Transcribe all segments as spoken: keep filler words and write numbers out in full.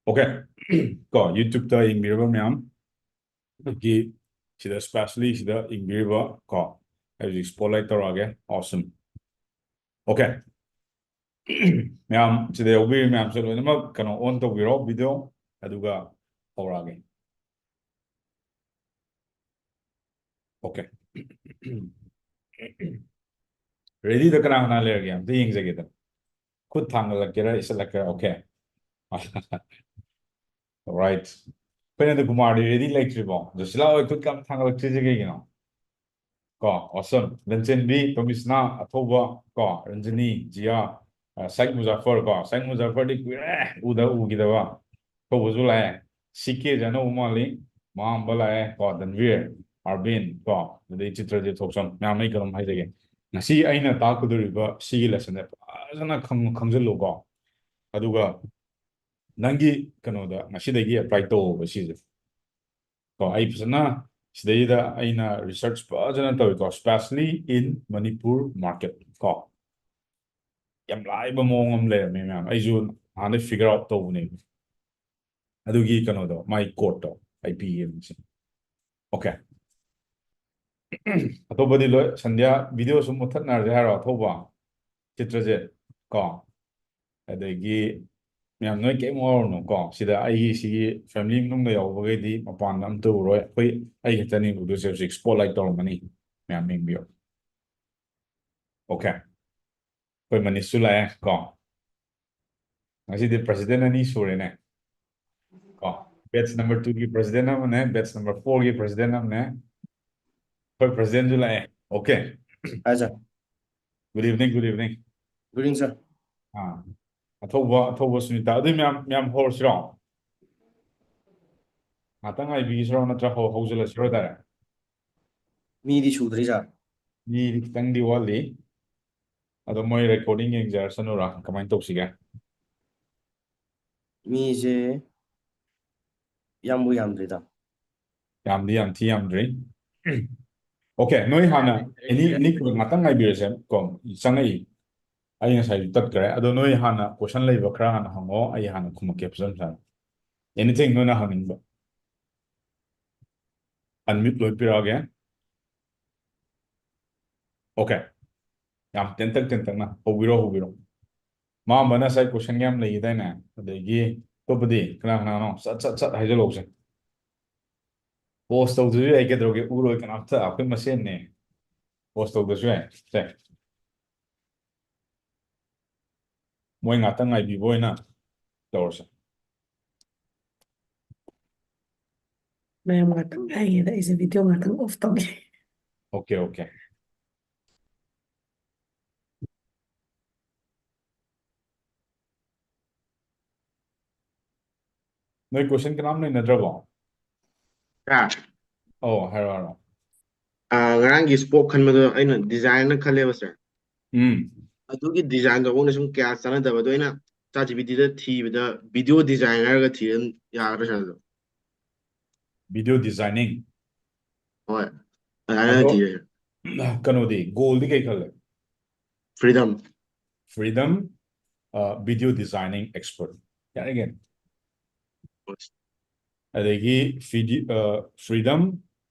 Okay. ꯀꯣ, YouTube-ꯇ ꯌꯦꯡꯕꯤꯔꯕ ꯃꯌꯥꯝ, ꯑꯗꯒꯤ ꯁꯤꯗ specially ꯁꯤꯗ ꯌꯦꯡꯕꯤꯔꯤꯕ ꯀꯣ, ꯑꯩ ꯍꯧꯖꯤꯛ spotlight ꯇꯧꯔꯛꯑꯒꯦ꯫ Awesome. Okay. ꯃꯌꯥꯝ ꯁꯤꯗ ꯌꯥꯎꯕꯤꯔꯤ ꯃꯌꯥꯝꯁꯦ ꯂꯣꯏꯅꯃꯛ ꯀꯩꯅꯣ on ꯇꯧꯕꯤꯔꯣ video, ꯑꯗꯨꯒ ꯍꯧꯔꯛꯑꯒꯦ꯫ Okay. Ready-ꯗ ꯀꯅꯥ ꯀꯅꯥ ꯂꯩꯔꯒꯦ ꯑꯝꯇ ꯌꯦꯡꯖꯒꯦꯗ꯫ ꯈꯨꯠ ꯊꯥꯡꯒꯠꯂꯛꯀꯦꯔꯥ, ꯏꯁꯠꯂꯛꯀꯦꯔꯥ? Okay. Right. ꯑꯩꯈꯣꯏꯅ ꯑꯗꯨ ꯀꯨꯃꯥꯔꯗꯤ ready ꯂꯩꯇ꯭ꯔꯤꯕꯣ? ꯖꯣꯁꯤꯂꯥ ꯍꯣꯏ ꯈꯨꯠ ꯀꯌꯥꯝ ꯊꯥꯡꯒꯠꯂꯛꯇ꯭ꯔꯤꯁꯦ ꯀꯩꯒꯤꯅꯣ? ꯀꯣ, awesome. ꯂꯟꯆꯦꯟꯕꯤ, ꯇꯣꯃꯤꯁꯅꯥ, ꯑꯊꯧꯕ, ꯀꯣ, ꯔꯟꯖꯅꯤ, ꯖꯤꯌꯥ, ꯑ, ꯁꯥꯏꯛ ꯃꯨꯖꯥꯐꯔ, ꯀꯣ, ꯁꯥꯏꯛ ꯃꯨꯖꯥꯐꯔꯗꯤ ꯀꯨꯏꯔꯦ ꯎꯗ ꯎꯈꯤꯗꯕ꯫ ꯑꯊꯧꯕꯁꯨ ꯂꯥꯛꯑꯦ꯫ ꯁꯤ ꯀꯦꯁꯦ ꯑꯅꯧꯕ ꯃꯥꯜꯂꯤ꯫ ꯃꯥꯝꯕ ꯂꯥꯛꯑꯦ, ꯀꯣ, ꯗꯟꯕꯤꯔ, ꯑꯥꯔꯕꯤꯟ, ꯀꯣ, ꯑꯗꯩ ꯆꯤꯇ꯭ꯔꯖꯤꯠ ꯊꯣꯛꯆꯝ, ꯃꯌꯥꯝ ꯑꯩ ꯀꯩꯅꯣꯝ ꯍꯥꯏꯖꯒꯦ꯫ ꯉꯁꯤ ꯑꯩꯅ ꯇꯥꯛꯀꯗꯧꯔꯤꯕ ꯁꯤꯒꯤ lesson-ꯁꯦ ꯐꯖꯅ ꯈꯪ-, ꯈꯪꯖꯤꯜꯂꯨꯀꯣ꯫ ꯑꯗꯨꯒ ꯅꯪꯒꯤ ꯀꯩꯅꯣꯗ ꯉꯁꯤꯗꯒꯤ apply ꯇꯧꯑꯣꯕ ꯁꯤꯁꯦ꯫ ꯀꯣ, ꯑꯩ ꯐꯖꯅ ꯁꯤꯗꯩꯗ ꯑꯩꯅ research ꯐꯖꯅ ꯇꯧꯏꯀꯣ, specially in Manipur market ꯀꯣ꯫ ꯌꯥꯝ ꯂꯥꯏꯕ ꯃꯑꯣꯡ ꯑꯃ ꯂꯩꯔꯝꯃꯦ ꯃꯌꯥꯝ꯫ ꯑꯩꯁꯨ ꯍꯥꯟꯅꯗꯩ figure out ꯇꯧꯕꯅꯦꯕ꯫ ꯑꯗꯨꯒꯤ ꯀꯩꯅꯣꯗꯣ, ꯃꯥꯏ code-ꯇꯣ ꯑꯩ ꯄꯤꯒꯦ ꯃꯁꯤ꯫ Okay. ꯑꯇꯣꯞꯄꯗꯤ ꯂꯣꯏ꯫ ꯁꯟꯙ꯭ꯌꯥ, video ꯁꯨꯝ ꯃꯨꯊꯠꯅꯔꯁꯦ ꯍꯥꯏꯔꯣ? ꯑꯊꯧꯕ, ꯆꯤꯇ꯭ꯔꯖꯤꯠ, ꯀꯣ? ꯑꯗꯒꯤ ꯃꯌꯥꯝ ꯅꯣꯏ ꯀꯩꯝ ꯋꯥꯔꯨꯅꯨ ꯀꯣ꯫ ꯁꯤꯗ ꯑꯩꯒꯤ ꯁꯤꯒꯤ family ꯃꯅꯨꯡꯗ ꯌꯥꯎꯕꯈꯩꯗꯤ ꯃꯄꯥꯟꯗ ꯑꯝꯇ ꯎꯔꯣꯏ꯫ ꯑꯩꯈꯣꯏ, ꯑꯩ ꯈꯛꯇꯅꯤ ꯎꯗꯣꯏꯁꯦ ꯍꯧꯖꯤꯛ꯫ Spotlight ꯇꯧꯔꯝꯃꯅꯤ꯫ ꯃꯌꯥꯝ ꯌꯦꯡꯕꯤꯌꯣ꯫ Okay. ꯑꯩꯈꯣꯏ ꯃꯅꯤꯁꯁꯨ ꯂꯥꯛꯑꯦ ꯀꯣ꯫ ꯉꯁꯤꯗꯤ president ꯑꯅꯤ ꯁꯨꯔꯦꯅꯦ꯫ ꯀꯣ, batch number two-ꯒꯤ president ꯑꯃꯅꯦ, batch number four-ꯒꯤ president ꯑꯃꯅꯦ꯫ ꯑꯩꯈꯣꯏ president-ꯁꯨ ꯂꯥꯛꯑꯦ꯫ Okay. Hi, sir. Good evening, good evening. Good evening, sir. ꯑꯥ, ꯑꯊꯧꯕ, ꯑꯊꯧꯕ ꯁꯨꯅꯤꯇꯥ꯫ ꯑꯗꯨꯏ ꯃꯌꯥꯝ, ꯃꯌꯥꯝ ꯍꯧꯔꯁꯤꯔꯣ? ꯉꯥꯛꯇꯪ ꯉꯥꯏꯕꯤꯈꯤꯁꯤꯔꯣ, ꯅꯠꯇ꯭ꯔ ꯍꯧ-, ꯍꯧꯖꯤꯜꯂꯁꯤꯔꯣ direct? ꯃꯤꯗꯤ ꯁꯨꯗ꯭ꯔꯤ, sir. ꯃꯤꯗꯤ ꯈꯤꯇꯪꯗꯤ ꯋꯥꯠꯂꯤ꯫ ꯑꯗꯣ ꯃꯣꯏ recording ꯌꯦꯡꯖꯔꯁꯅꯨꯔꯥ? ꯀꯃꯥꯏꯅ ꯇꯧꯁꯤꯒꯦ? ꯃꯤꯁꯦ ꯌꯥꯝꯕꯨ ꯌꯥꯝꯗ꯭ꯔꯤꯗ꯫ ꯌꯥꯝꯗꯤ ꯌꯥꯝ ꯊꯤ ꯌꯥꯝꯗ꯭ꯔꯤ꯫ Okay, ꯅꯣꯏ ꯍꯥꯟꯅ any, any, ꯉꯥꯛꯇꯪ ꯉꯥꯏꯕꯤꯔꯁꯦ ꯀꯣ, ꯆꯪꯉꯛꯏ꯫ ꯑꯩ ꯉꯁꯥꯏꯁꯨ ꯇꯠꯈ꯭ꯔꯦ꯫ ꯑꯗꯣ ꯅꯣꯏ ꯍꯥꯟꯅ question ꯂꯩꯕ ꯈꯔ ꯍꯥꯟꯅ ꯍꯪꯉꯣ, ꯑꯩ ꯍꯥꯟꯅ ꯈꯨꯝꯃꯛꯀꯦ ꯐꯖꯅ ꯐꯖꯅ꯫ Anything ꯅꯣꯏꯅ ꯍꯪꯅꯤꯡꯕ? Unmute ꯂꯣꯏ ꯄꯤꯔꯛꯑꯒꯦ꯫ Okay. ꯌꯥꯝ ꯇꯦꯟꯇꯛ ꯇꯦꯟꯇꯛꯅ ꯍꯧꯕꯤꯔꯣ, ꯍꯧꯕꯤꯔꯣ꯫ ꯃꯥꯝꯕꯅ ꯉꯁꯥꯏ question ꯌꯥꯝ ꯂꯩꯈꯤꯗꯥꯏꯅꯦ? ꯑꯗꯒꯤ ꯑꯇꯣꯞꯄꯗꯤ ꯀꯅꯥ ꯀꯅꯥꯅꯣ? ꯁꯠ ꯁꯠ ꯁꯠ ꯍꯥꯏꯖꯜꯂꯛꯎꯁꯦ꯫ Pause ꯇꯧꯗ꯭ꯔꯁꯨ ꯌꯥꯏ, ꯀꯩꯗꯧꯔꯒꯦ? ꯎꯔꯣꯏ ꯀꯅꯥꯝꯇ, ꯑꯩꯈꯣꯏ ꯃꯁꯦꯟꯅꯦ꯫ Pause ꯇꯧꯗ꯭ꯔꯁꯨ ꯌꯥꯏ꯫ ꯁꯦ꯫ ꯃꯣꯏ ꯉꯥꯛꯇꯪ ꯉꯥꯏꯕꯤꯕ ꯑꯣꯏꯅ ꯇꯧꯔꯁꯦ꯫ ꯃꯌꯥꯝ ꯉꯥꯛꯇꯪ ꯉꯥꯏꯉꯩꯗ ꯑꯩꯁꯦ video ꯉꯥꯛꯇꯪ off ꯇꯧꯒꯦ꯫ Okay, okay. ꯅꯣꯏ question ꯀꯅꯥꯝ ꯂꯩꯅꯗ꯭ꯔꯕꯣ? ꯑꯥ꯫ ꯑꯧ, ꯍꯥꯏꯔꯣ, ꯍꯥꯏꯔꯣ꯫ ꯑꯥ, ꯉꯔꯥꯡꯒꯤ spoke ꯈꯟꯕꯗꯣ ꯑꯩꯅ design ꯅ ꯈꯜꯂꯦꯕ, sir꯫ ꯎꯝ꯫ ꯑꯗꯨꯒꯤ design ꯗꯣ ꯑꯩꯉꯣꯟꯗ ꯁꯨꯝ ꯀꯌꯥ ꯆꯥꯟꯅꯗꯕ, ꯑꯗꯣ ꯑꯩꯅ ChatGPT ꯗ ꯊꯤꯕꯗ video design ꯍꯥꯏꯔꯒ ꯊꯤꯔ ꯑꯗꯨꯝ ꯌꯥꯒꯗ꯭ꯔꯥ, sir, ꯑꯗꯣ? Video designing? ꯍꯣꯏ, ꯑꯗꯨꯃꯥꯏꯅ ꯑꯗꯣ, ꯊꯤꯔꯦ꯫ ꯀꯩꯅꯣꯗꯤ, goal ꯗꯤ ꯀꯩ ꯈꯜꯂꯦ? Freedom. Freedom, uh, video designing expert. ꯌꯥꯔꯦ ꯀꯩꯅꯣ꯫ ꯑꯗꯒꯤ ꯐꯤꯗꯤ-, ꯑ, freedom,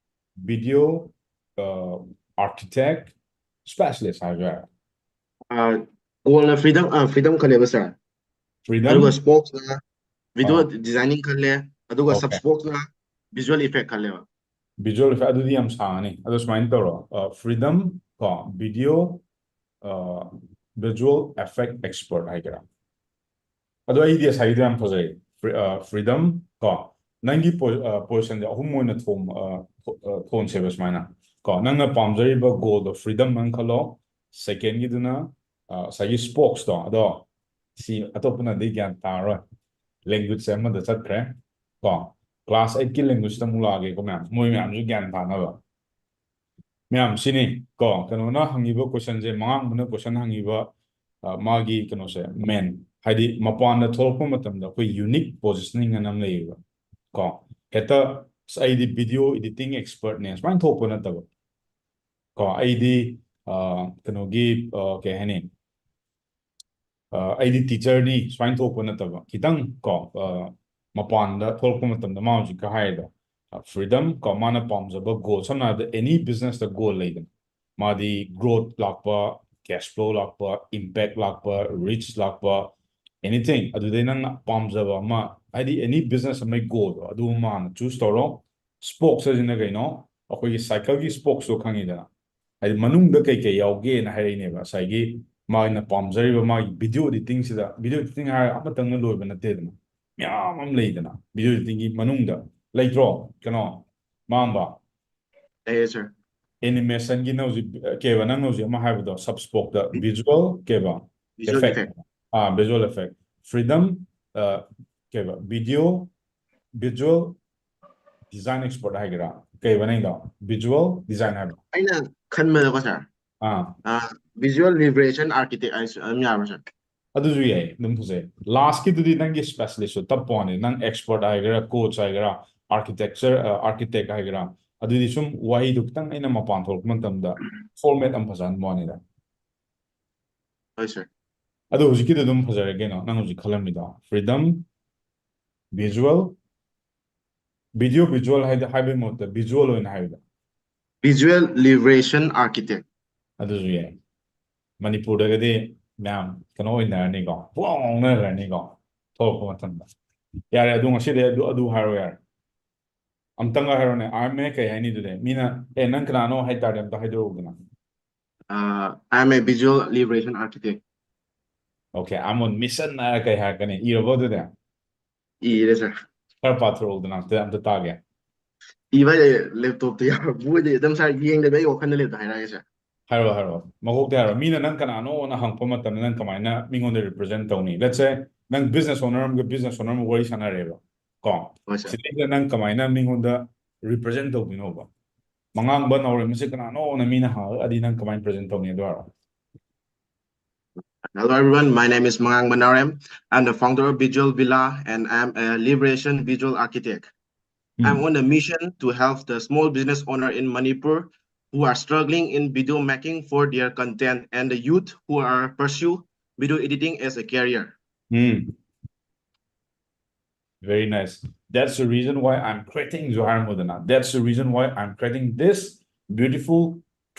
video, ꯑ, architect, specialist ꯍꯥꯏꯕ ꯌꯥꯔꯦ꯫ ꯑ, goal ꯅ freedom, ꯑ, freedom ꯈꯜꯂꯦꯕ, sir꯫ Freedom? ꯑꯗꯨꯒ spokes ꯅ video ꯑ꯫ designing ꯈꯜꯂꯦ, ꯑꯗꯨꯒ Okay. Sub spokes ꯅ visual effect ꯈꯜꯂꯦꯕ꯫ Visual effect, ꯑꯗꯨꯗꯤ ꯌꯥꯝ ꯁꯥꯡꯉꯅꯤ꯫ ꯑꯗꯣ ꯁꯨꯃꯥꯏꯅ ꯇꯧꯔꯣ, ꯑ, freedom ꯀꯣ, video, ꯑ, visual effect expert ꯍꯥꯏꯒꯦꯔꯥ? ꯑꯗꯣ ꯑꯩꯗꯤ ꯉꯁꯥꯏꯒꯤꯗꯣ ꯌꯥꯝ ꯐꯖꯩ꯫ Free-, ꯑ, freedom ꯀꯣ, ꯅꯪꯒꯤ ꯄꯣ-, ꯑ, position ꯁꯦ ꯑꯍꯨꯝ ꯑꯣꯏꯅ ꯊꯣꯝ-, ꯑ, ꯊꯣ-, ꯑ, ꯊꯣꯟꯁꯦꯕ ꯁꯨꯃꯥꯏꯅ ꯀꯣ, ꯅꯪꯅ ꯄꯥꯝꯖꯔꯤꯕ goal ꯗꯣ freedom ꯑꯃ ꯈꯜꯂꯣ, second ꯒꯤꯗꯨꯅ, ꯑ, ꯉꯁꯥꯏꯒꯤ spokes ꯇꯣ, ꯑꯗꯣ ꯁꯤ ꯑꯇꯣꯞꯄꯅꯗꯤ ꯒ꯭ꯌꯥꯟ ꯇꯥꯔꯔꯣꯏ, language ꯁꯦ ꯑꯃꯗ ꯆꯠꯈ꯭ꯔꯦ ꯀꯣ꯫ Class eight ꯀꯤ language ꯇ ꯑꯃꯨꯛ ꯂꯥꯛꯑꯒꯦꯀꯣ ꯃꯌꯥꯝ, ꯃꯣꯏ ꯃꯌꯥꯝꯁꯨ ꯒ꯭ꯌꯥꯟ ꯇꯥꯅꯕ꯫ ꯃꯌꯥꯝ ꯁꯤꯅꯤ ꯀꯣ, ꯀꯩꯅꯣꯅ ꯍꯪꯉꯤꯕ question ꯁꯦ, ꯃꯉꯥꯡꯕꯅ question ꯍꯪꯉꯤꯕ, ꯑ, ꯃꯥꯒꯤ ꯀꯩꯅꯣꯁꯦ, main ꯍꯥꯏꯗꯤ ꯃꯄꯥꯟꯗ ꯊꯣꯛꯂꯛꯄ ꯃꯇꯝꯗ ꯑꯩꯈꯣꯏ unique positioning ꯑꯅ ꯑꯃ ꯂꯩꯌꯦꯕ ꯀꯣ꯫ ꯍꯦꯛꯇ "ꯑꯁ, ꯑꯩꯗꯤ video editing expert ꯅꯦ" ꯁꯨꯃꯥꯏꯅ ꯊꯣꯛꯄ ꯅꯠꯇꯕ ꯀꯣ꯫ "ꯑꯩꯗꯤ, ꯑ, ꯀꯩꯅꯣꯒꯤ, ꯑ, ꯀꯩ ꯍꯥꯏꯅꯤ, ꯑ, ꯑꯩꯗꯤ teacher ꯅꯤ" ꯁꯨꯃꯥꯏꯅ ꯊꯣꯛꯄ ꯅꯠꯇꯕ, ꯈꯤꯇꯪ ꯀꯣ, ꯑ, ꯃꯄꯥꯟꯗ ꯊꯣꯛꯂꯛꯄ ꯃꯇꯝꯗ ꯃꯥ ꯍꯧꯖꯤꯛꯀ ꯍꯥꯏꯔꯤꯗꯣ, freedom ꯀꯣ, ꯃꯥꯅ ꯄꯥꯝꯖꯕ goal, ꯁꯝꯅ ꯍꯥꯏꯔꯕꯗ any businessꯇ goal ꯂꯩꯗꯅ, ꯃꯥꯗꯤ growth ꯂꯥꯛꯄ, cash flow ꯂꯥꯛꯄ, impact ꯂꯥꯛꯄ, reach ꯂꯥꯛꯄ, anything, ꯑꯗꯨꯗꯩ ꯅꯪꯅ ꯄꯥꯝꯖꯕ ꯑꯃ, ꯍꯥꯏꯗꯤ any business ꯑꯃꯒꯤ goalꯗꯣ ꯑꯗꯨ ꯃꯥꯅ choose ꯇꯧꯔꯣ. Spokes ꯍꯥꯏꯁꯤꯅ ꯀꯩꯅꯣ? ꯑꯩꯈꯣꯏꯒꯤ cycleꯒꯤ spokesꯇꯣ ꯈꯪꯉꯤꯗꯅ, ꯍꯥꯏꯗꯤ ꯃꯅꯨꯡꯗ ꯀꯩꯀꯩ ꯌꯥꯎꯒꯦꯅ ꯍꯥꯏꯔꯛꯏꯅꯦꯕ. ꯉꯁꯥꯏꯒꯤ ꯃꯥꯒꯤꯅ ꯄꯥꯝꯖꯔꯤꯕ ꯃꯥꯒꯤ video editingꯁꯤꯗ, video editing ꯍꯥꯏꯔꯒ ꯑꯃꯇꯪꯅ ꯂꯣꯏꯕ ꯅꯠꯇꯦꯗꯅ, ꯃꯌꯥꯝ ꯑꯃ ꯂꯩꯗꯅ video editingꯒꯤ ꯃꯅꯨꯡꯗ, ꯂꯩꯇ꯭ꯔꯣ? ꯀꯩꯅꯣ, ꯃꯥꯡꯕ? ꯂꯩꯌꯦ, sir. Animationꯒꯤꯅ ꯍꯧꯖꯤꯛ, ꯀꯩꯕ, ꯅꯪꯅ ꯍꯧꯖꯤꯛ ꯑꯃ ꯍꯥꯏꯕꯗꯣ, sub spokeꯇ visual, ꯀꯩꯕ, Visual effect. effect. ꯑꯥ, visual effect. Freedom, ꯑ, ꯀꯩꯕ, video, visual design expert ꯍꯥꯏꯒꯦꯔꯥ, ꯀꯩꯕ ꯅꯪꯗꯣ, visual design ꯍꯥꯏꯕ? ꯑꯩꯅ ꯈꯟꯕꯗꯀꯣ, sir, ꯑꯥ. ꯑ, visual liberation architect ꯍꯥꯏꯁꯨ ꯑꯗꯨꯝ ꯌꯥꯕ꯭ꯔꯥ, sir? ꯑꯗꯨꯁꯨ ꯌꯥꯏ, ꯑꯗꯨꯝ ꯐꯖꯩ. Lastꯀꯤꯗꯨꯗꯤ ꯅꯪꯒꯤ specialistꯁꯨ ꯇꯞꯄ ꯋꯥꯅꯤ, ꯅꯪ expert ꯍꯥꯏꯒꯦꯔꯥ, coach ꯍꯥꯏꯒꯦꯔꯥ, architecture, ꯑ, architect ꯍꯥꯏꯒꯦꯔꯥ, ꯑꯗꯨꯗꯤ ꯁꯨꯝ ꯋꯥꯍꯩꯗꯣ ꯈꯤꯇꯪ ꯑꯩꯅ ꯃꯄꯥꯟ ꯊꯣꯛꯂꯛꯄ ꯃꯇꯝꯗ format ꯑꯃ ꯐꯖꯍꯟꯕ ꯋꯥꯅꯤꯗ. ꯍꯣꯏ, sir. ꯑꯗꯣ ꯍꯧꯖꯤꯛꯀꯤꯗꯣ ꯑꯗꯨꯝ ꯐꯖꯔꯦ ꯀꯩꯅꯣ, ꯅꯪ ꯍꯧꯖꯤꯛ ꯈꯜꯂꯝꯃꯤꯗꯣ, freedom, visual, video, visual ꯍꯥꯏꯗ-, ꯍꯥꯏꯕꯒꯤ ꯃꯍꯨꯠꯇ visual ꯑꯣꯏꯅ ꯍꯥꯏꯕꯗꯣ. Visual liberation architect. ꯑꯗꯨꯁꯨ ꯌꯥꯏ. ꯃꯅꯤꯄꯨꯔꯗꯒꯗꯤ ꯃꯌꯥꯝ ꯀꯩꯅꯣ ꯑꯣꯏꯅꯔꯅꯤꯀꯣ, ꯄꯨꯡꯉꯥꯎ ꯉꯥꯎꯅꯈ꯭ꯔꯅꯤꯀꯣ, ꯊꯣꯛꯂꯛꯄ ꯃꯇꯝꯗ. ꯌꯥꯔꯦ, ꯑꯗꯨ ꯉꯁꯤꯗꯤ ꯑꯗꯨ, ꯑꯗꯨ ꯍꯥꯏꯔꯣ ꯌꯥꯔꯦ. ꯑꯝꯇꯪꯒ ꯍꯥꯏꯔꯣꯅꯦ, I am a ꯀꯩ ꯍꯥꯏꯅꯤ ꯑꯗꯨꯗꯤ? ꯃꯤꯅ, "ꯑꯦ, ꯅꯪ ꯀꯅꯥꯅꯣ?" ꯍꯥꯏ ꯇꯥꯔꯗꯤ ꯑꯝꯇ ꯍꯥꯏꯗꯣꯔꯛꯎꯗꯅ. Uh, I am a visual liberation architect. Okay, I'm on mission ꯍꯥꯏꯔ ꯀꯩ ꯍꯥꯏꯔꯛꯀꯅꯤ? ꯏꯔꯕꯣ ꯑꯗꯨꯗꯤ? ꯏꯔꯦ, sir. ꯈꯔ ꯄꯥꯊꯣꯔꯛꯎꯗꯅ, ꯑꯝꯇ, ꯑꯝꯇ ꯇꯥꯒꯦ. ꯏꯕ ꯍꯥꯏꯁꯦ laptopꯇ ꯌꯥꯎꯔ, ꯕꯣꯏꯗ ꯑꯗꯨꯝ, sir, ꯌꯦꯡꯗꯕꯤ ꯑꯩ ꯋꯥꯈꯜꯗ ꯂꯩꯕꯗꯣ ꯍꯥꯏꯔꯛꯑꯒꯦ, sir. ꯍꯥꯏꯔꯣ, ꯍꯥꯏꯔꯣ. ꯃꯀꯣꯛꯇ ꯍꯥꯏꯔꯣ꯫ ꯃꯤꯅ ꯅꯪ ꯀꯅꯥꯅꯣꯅ ꯍꯪꯉꯛꯄ ꯃꯇꯝꯗ ꯅꯪ ꯀꯃꯥꯏꯅ ꯃꯤꯉꯣꯟꯗ represent ꯇꯧꯅꯤ? Let's say, ꯅꯪ business owner ꯑꯃꯒ business owner ꯑꯃ ꯋꯥꯔꯤ ꯁꯥꯟꯅꯔꯦꯕ, ꯀꯣ? ꯍꯣꯏ, sir. ꯁꯤꯗꯩꯗ ꯅꯪ ꯀꯃꯥꯏꯅ ꯃꯤꯉꯣꯟꯗ represent ꯇꯧꯗꯣꯏꯅꯣꯕ? ꯃꯉꯥꯡꯕ ꯅꯥꯎꯔꯦꯝ ꯑꯁꯤ ꯀꯅꯥꯅꯣꯅ ꯃꯤꯅ ꯍꯪꯉꯛꯑꯗꯤ ꯅꯪ ꯀꯃꯥꯏꯅ present ꯇꯧꯅꯤ? ꯑꯗꯨ ꯍꯥꯏꯔꯣ꯫ Hello, everyone. My name is Mangangba Naorem. I'm the founder of Visual Villa, and I'm a liberation visual architect. I'm Hmm. on a mission to help the small business owner in Manipur who are struggling in video making for their content and the youth who are pursue video editing as a career. Hmm. Very nice. That's the reason why I'm creating ꯁꯨ ꯍꯥꯏꯔꯝꯃꯣꯗꯅ, that's the reason why I'm creating this beautiful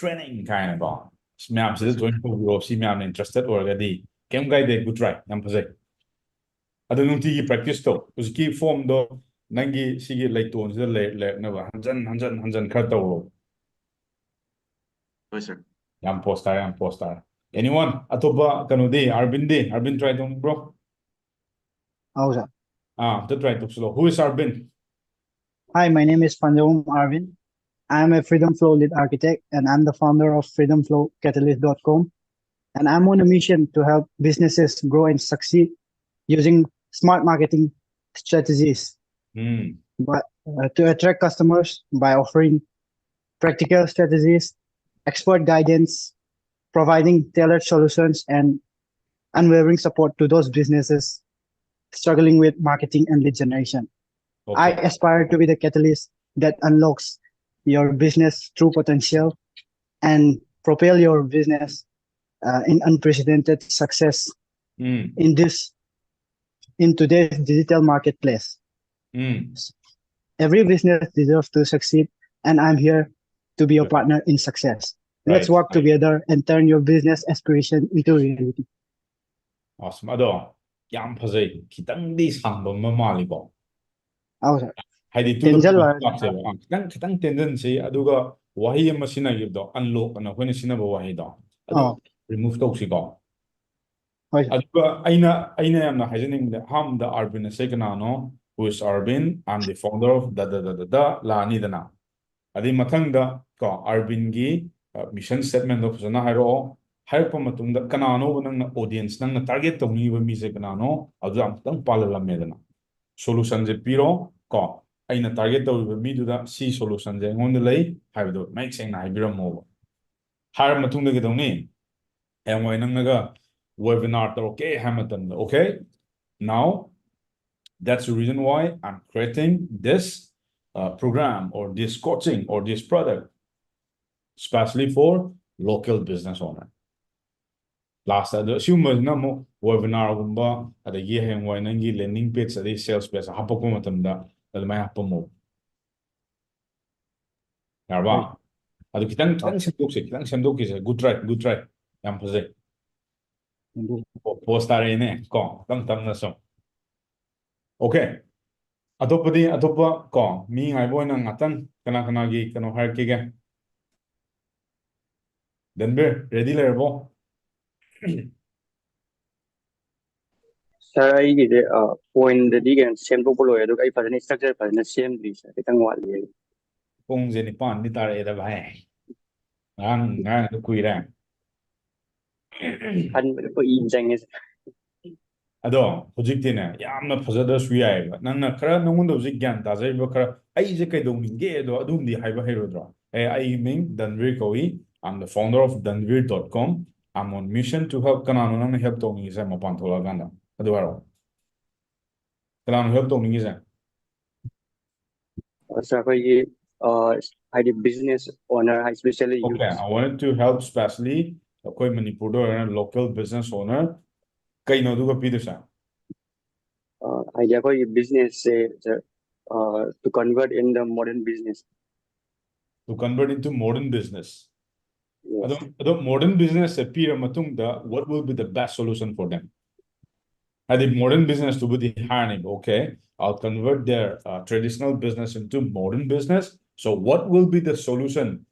training ꯀꯥꯏꯅꯀꯣ꯫ ꯑꯁ, ꯃꯌꯥꯝꯁꯤꯗ join ꯇꯧꯕꯤꯔꯣ, ꯁꯤ ꯃꯌꯥꯝꯅ interested ꯑꯣꯏꯔꯒꯗꯤ꯫ ꯀꯩꯝ ꯀꯥꯏꯗꯦ, good try, ꯌꯥꯝ ꯐꯖꯩ꯫ ꯑꯗꯨ ꯅꯨꯡꯇꯤꯒꯤ practice ꯇꯧ꯫ ꯍꯧꯖꯤꯛꯀꯤ form ꯗꯣ ꯅꯪꯒꯤ ꯁꯤꯒꯤ ꯂꯩꯇꯣꯟꯁꯤꯗ ꯂꯩ-, ꯂꯩꯔꯛꯅꯕ ꯍꯟꯖꯟ ꯍꯟꯖꯟ ꯍꯟꯖꯟ ꯈꯔ ꯇꯧꯔꯣ꯫ ꯍꯣꯏ, sir. ꯌꯥꯝ ꯄꯣꯁ ꯇꯥꯔꯦ, ꯌꯥꯝ ꯄꯣꯁ ꯇꯥꯔꯦ꯫ Anyone? ꯑꯇꯣꯞꯄ ꯀꯩꯅꯣꯗꯤ, ꯑꯥꯔꯕꯤꯟꯗꯤ? ꯑꯥꯔꯕꯤꯟ try ꯇꯧꯅꯤꯡꯕ꯭ꯔꯣ? ꯍꯥꯎ, sir. ꯑꯥ, ꯑꯝꯇ try ꯇꯧꯁꯤꯜꯂꯣ꯫ Who is Arvin? Hi, my name is Panjawam Arvin. I am a Freedom Flow lead architect and I'm the founder of freedom flow catalyst dot com. And I'm on a mission to help businesses grow and succeed using smart marketing strategies, um, but uh, to attract customers by offering practical strategies, expert guidance, providing tailored solutions, and unwavering support to those businesses struggling with marketing and lead generation. I okay. aspire to be the catalyst that unlocks your business true potential and propel your business uh, in unprecedented success um, in this in today's digital marketplace. Um. Every business deserves to succeed, and I'm here to be a Right. partner in success. Let's Right, work right. together and turn your business aspiration into reality. Awesome. ꯑꯗꯣ ꯌꯥꯝ ꯐꯖꯩ, ꯈꯤꯇꯪꯗꯤ ꯁꯥꯡꯕ ꯑꯃ ꯃꯥꯜꯂꯤꯀꯣ? ꯍꯥꯎ, sir. ꯍꯥꯏꯗꯤ to the ꯇꯦꯟꯖꯜꯂꯣ point ꯍꯥꯏꯕ꯫ ꯂꯥꯛꯁꯦꯕ꯫ ꯑꯥ, ꯈꯤꯇꯪ, ꯈꯤꯇꯪ ꯇꯦꯟꯖꯟꯁꯤ, ꯑꯗꯨꯒ ꯋꯥꯍꯩ ꯑꯃ ꯁꯤꯖꯤꯟꯅꯈꯤꯕꯗꯣ, unlock ꯑꯅ ꯑꯩꯈꯣꯏꯅ ꯁꯤꯖꯤꯟꯅꯕ ꯋꯥꯍꯩꯗꯣ, ꯑꯗꯨ ꯑꯥ꯫ remove ꯇꯧꯁꯤꯀꯣ꯫ ꯍꯣꯏ, sir. ꯑꯗꯨꯒ ꯑꯩꯅ, ꯑꯩꯅ ꯌꯥꯝꯅ ꯍꯥꯏꯖꯅꯤꯡꯕꯗꯤ, ꯑꯍꯥꯟꯕꯗ ꯑꯥꯔꯕꯤꯟ ꯑꯁꯦ ꯀꯅꯥꯅꯣ? Who is Arvin? I'm the founder of ꯗ ꯗ ꯗ ꯗ ꯗ ꯂꯥꯛꯑꯅꯤꯗꯅ꯫ ꯑꯗꯩ ꯃꯊꯪꯗ ꯀꯣ, ꯑꯥꯔꯕꯤꯟꯒꯤ, ꯑ, mission statement ꯗꯣ ꯐꯖꯅ ꯍꯥꯏꯔꯛꯑꯣ꯫ ꯍꯥꯏꯔꯛꯄ ꯃꯇꯨꯡꯗ ꯀꯅꯥꯅꯣꯕ ꯅꯪꯅ audience, ꯅꯪꯅ target ꯇꯧꯅꯤꯡꯉꯤꯕ ꯃꯤꯁꯦ ꯀꯅꯥꯅꯣ? ꯑꯗꯨ ꯌꯥꯝ ꯈꯤꯇꯪ ꯄꯥꯜꯍꯜꯂꯝꯃꯦꯗꯅ꯫ Solution ꯁꯦ ꯄꯤꯔꯣ ꯀꯣ, ꯑꯩꯅ target ꯇꯧꯔꯤꯕ ꯃꯤꯗꯨꯗ ꯁꯤ solution ꯁꯦ ꯑꯩꯉꯣꯟꯗ ꯂꯩ ꯍꯥꯏꯕꯗꯣ ꯃꯌꯦꯛ ꯁꯦꯡꯅ ꯍꯥꯏꯕꯤꯔꯝꯃꯣꯕ꯫ ꯍꯥꯏꯔ ꯃꯇꯨꯡꯗ ꯀꯩꯗꯧꯅꯤ? ꯍꯌꯦꯡꯋꯥꯏ ꯅꯪꯅꯒ webinar ꯇꯧꯔꯛꯀꯦ ꯍꯥꯏꯕ ꯃꯇꯝꯗ, okay, now that's the reason why I'm creating this, uh, program or this coaching or this product, especially for local business owner. Last ꯑꯗꯣ ꯁꯤꯒꯨꯝꯕꯁꯤꯅ ꯑꯃꯨꯛ ꯋꯦꯕꯤꯅꯥꯔꯒꯨꯝꯕ, ꯑꯗꯒꯤ ꯍꯌꯦꯡꯋꯥꯏ ꯅꯪꯒꯤ ꯂꯦꯟꯗꯤꯡ ꯄꯦꯖ ꯑꯗꯩ ꯁꯦꯜꯁ ꯄꯦꯖ ꯍꯥꯞꯄꯛꯄ ꯃꯇꯝꯗ ꯑꯗꯨꯃꯥꯏꯅ ꯍꯥꯞꯄꯝꯃꯣ꯫ ꯌꯥꯔꯕ? ꯑꯗꯨ ꯈꯤꯇꯪ ꯈꯤꯇꯪ ꯁꯦꯝꯗꯣꯛꯁꯦ, ꯈꯤꯇꯪ ꯁꯦꯝꯗꯣꯛꯈꯤꯁꯦ꯫ Good try, good try. ꯌꯥꯝ ꯐꯖꯩ꯫ ꯄꯣꯁ ꯇꯥꯔꯛꯑꯦꯅꯦ ꯀꯣ, ꯇꯞ ꯇꯞꯅ ꯁꯨꯝ꯫ ꯑꯣꯀꯦ꯫ ꯑꯇꯣꯞꯄꯗꯤ, ꯑꯇꯣꯞꯄ ꯀꯣ, ꯃꯤ ꯉꯥꯏꯕ ꯑꯣꯏꯅ ꯉꯥꯛꯇꯪ ꯀꯅꯥ ꯀꯅꯥꯒꯤ ꯀꯩꯅꯣ ꯍꯥꯏꯔꯛꯈꯤꯒꯦ? ꯗꯟꯕꯤꯔ, ꯔꯦꯗꯤ ꯂꯩꯔꯕꯣ? ꯁꯥꯔ, ꯑꯩꯒꯤꯁꯦ ꯄꯣꯏꯟꯗꯗꯤ ꯀꯩꯅꯣ ꯁꯦꯝꯗꯣꯛꯄ ꯂꯣꯏꯔꯦ, ꯑꯗꯨꯒ ꯑꯩ ꯐꯖꯅ ꯏꯁꯇ꯭ꯔꯛꯆꯔ ꯐꯖꯅ ꯁꯦꯝꯗ꯭ꯔꯤ ꯁꯥꯔ, ꯈꯤꯇꯪ ꯋꯥꯠꯂꯤ ꯑꯩ꯫ ꯄꯨꯡꯁꯦ ꯅꯤꯄꯥꯟꯗꯤ ꯇꯥꯔꯛꯑꯦꯗ ꯚꯥꯏ꯫ ꯉꯔꯥꯡ, ꯉꯔꯥꯡꯗꯣ ꯀꯨꯏꯔꯦ꯫ ꯈꯟꯕꯗ ꯀꯨꯏꯅ ꯆꯪꯉꯦ ꯁꯥꯔ꯫ ꯑꯗꯣ ꯍꯧꯖꯤꯛꯇꯤꯅꯦ, ꯌꯥꯝꯅ ꯐꯖꯗ꯭ꯔꯁꯨ ꯌꯥꯏꯑꯕ꯫ ꯅꯪꯅ ꯈꯔ, ꯅꯪꯉꯣꯟꯗ ꯍꯧꯖꯤꯛ ꯒ꯭ꯌꯥꯟ ꯇꯥꯖꯔꯤꯕ ꯈꯔ, "ꯑꯩꯁꯦ ꯀꯩꯗꯧꯅꯤꯡꯒꯦ?" ꯑꯗꯣ ꯑꯗꯨꯝꯗꯤ ꯍꯥꯏꯕ ꯍꯩꯔꯣꯏꯗ꯭ꯔꯣ? "ꯑꯦ, ꯑꯩꯒꯤ ꯃꯤꯡ ꯗꯟꯕꯤꯔ ꯀꯧꯏ, I'm the founder of danveer dot com, I'm on mission to help." ꯀꯅꯥꯅꯣ ꯅꯪꯅ ꯍꯦꯜꯞ ꯇꯧꯅꯤꯡꯉꯤꯁꯦ ꯃꯄꯥꯟ ꯊꯣꯛꯂꯛꯑꯀꯥꯟꯗ? ꯑꯗꯨ ꯍꯥꯏꯔꯛꯑꯣ꯫ ꯀꯅꯥꯅꯣ ꯍꯦꯜꯞ ꯇꯧꯅꯤꯡꯉꯤꯁꯦ? ꯁꯥꯔ, ꯑꯩꯈꯣꯏꯒꯤ, ꯑ, ꯍꯥꯏꯗꯤ ꯕꯤꯖꯤꯅꯦꯁ ꯑꯣꯅꯔ, ꯍꯥꯏ, especially Okay, I wanted to help specially ꯑꯩꯈꯣꯏ ꯃꯅꯤꯄꯨꯔꯗ ꯑꯣꯏꯔꯒꯅ local business owner꯫ ꯀꯩꯅꯣ ꯑꯗꯨꯒ ꯄꯤꯗꯣꯏꯁꯦ? ꯍꯥꯏꯗꯤ ꯑꯩꯈꯣꯏꯒꯤ ꯕꯤꯖꯤꯅꯦꯁꯁꯦ, ꯁꯥꯔ, to convert in the modern business. To convert into modern business. ꯑꯗꯣ, ꯑꯗꯣ modern business ꯁꯦ ꯄꯤꯔ ꯃꯇꯨꯡꯗ, what will be the best solution for them? ꯍꯥꯏꯗꯤ modern business ꯇꯨꯕꯨꯗꯤ ꯍꯥꯏꯔꯅꯦꯕ, "Okay, I'll convert their, uh, traditional business into modern business. So what will be the solution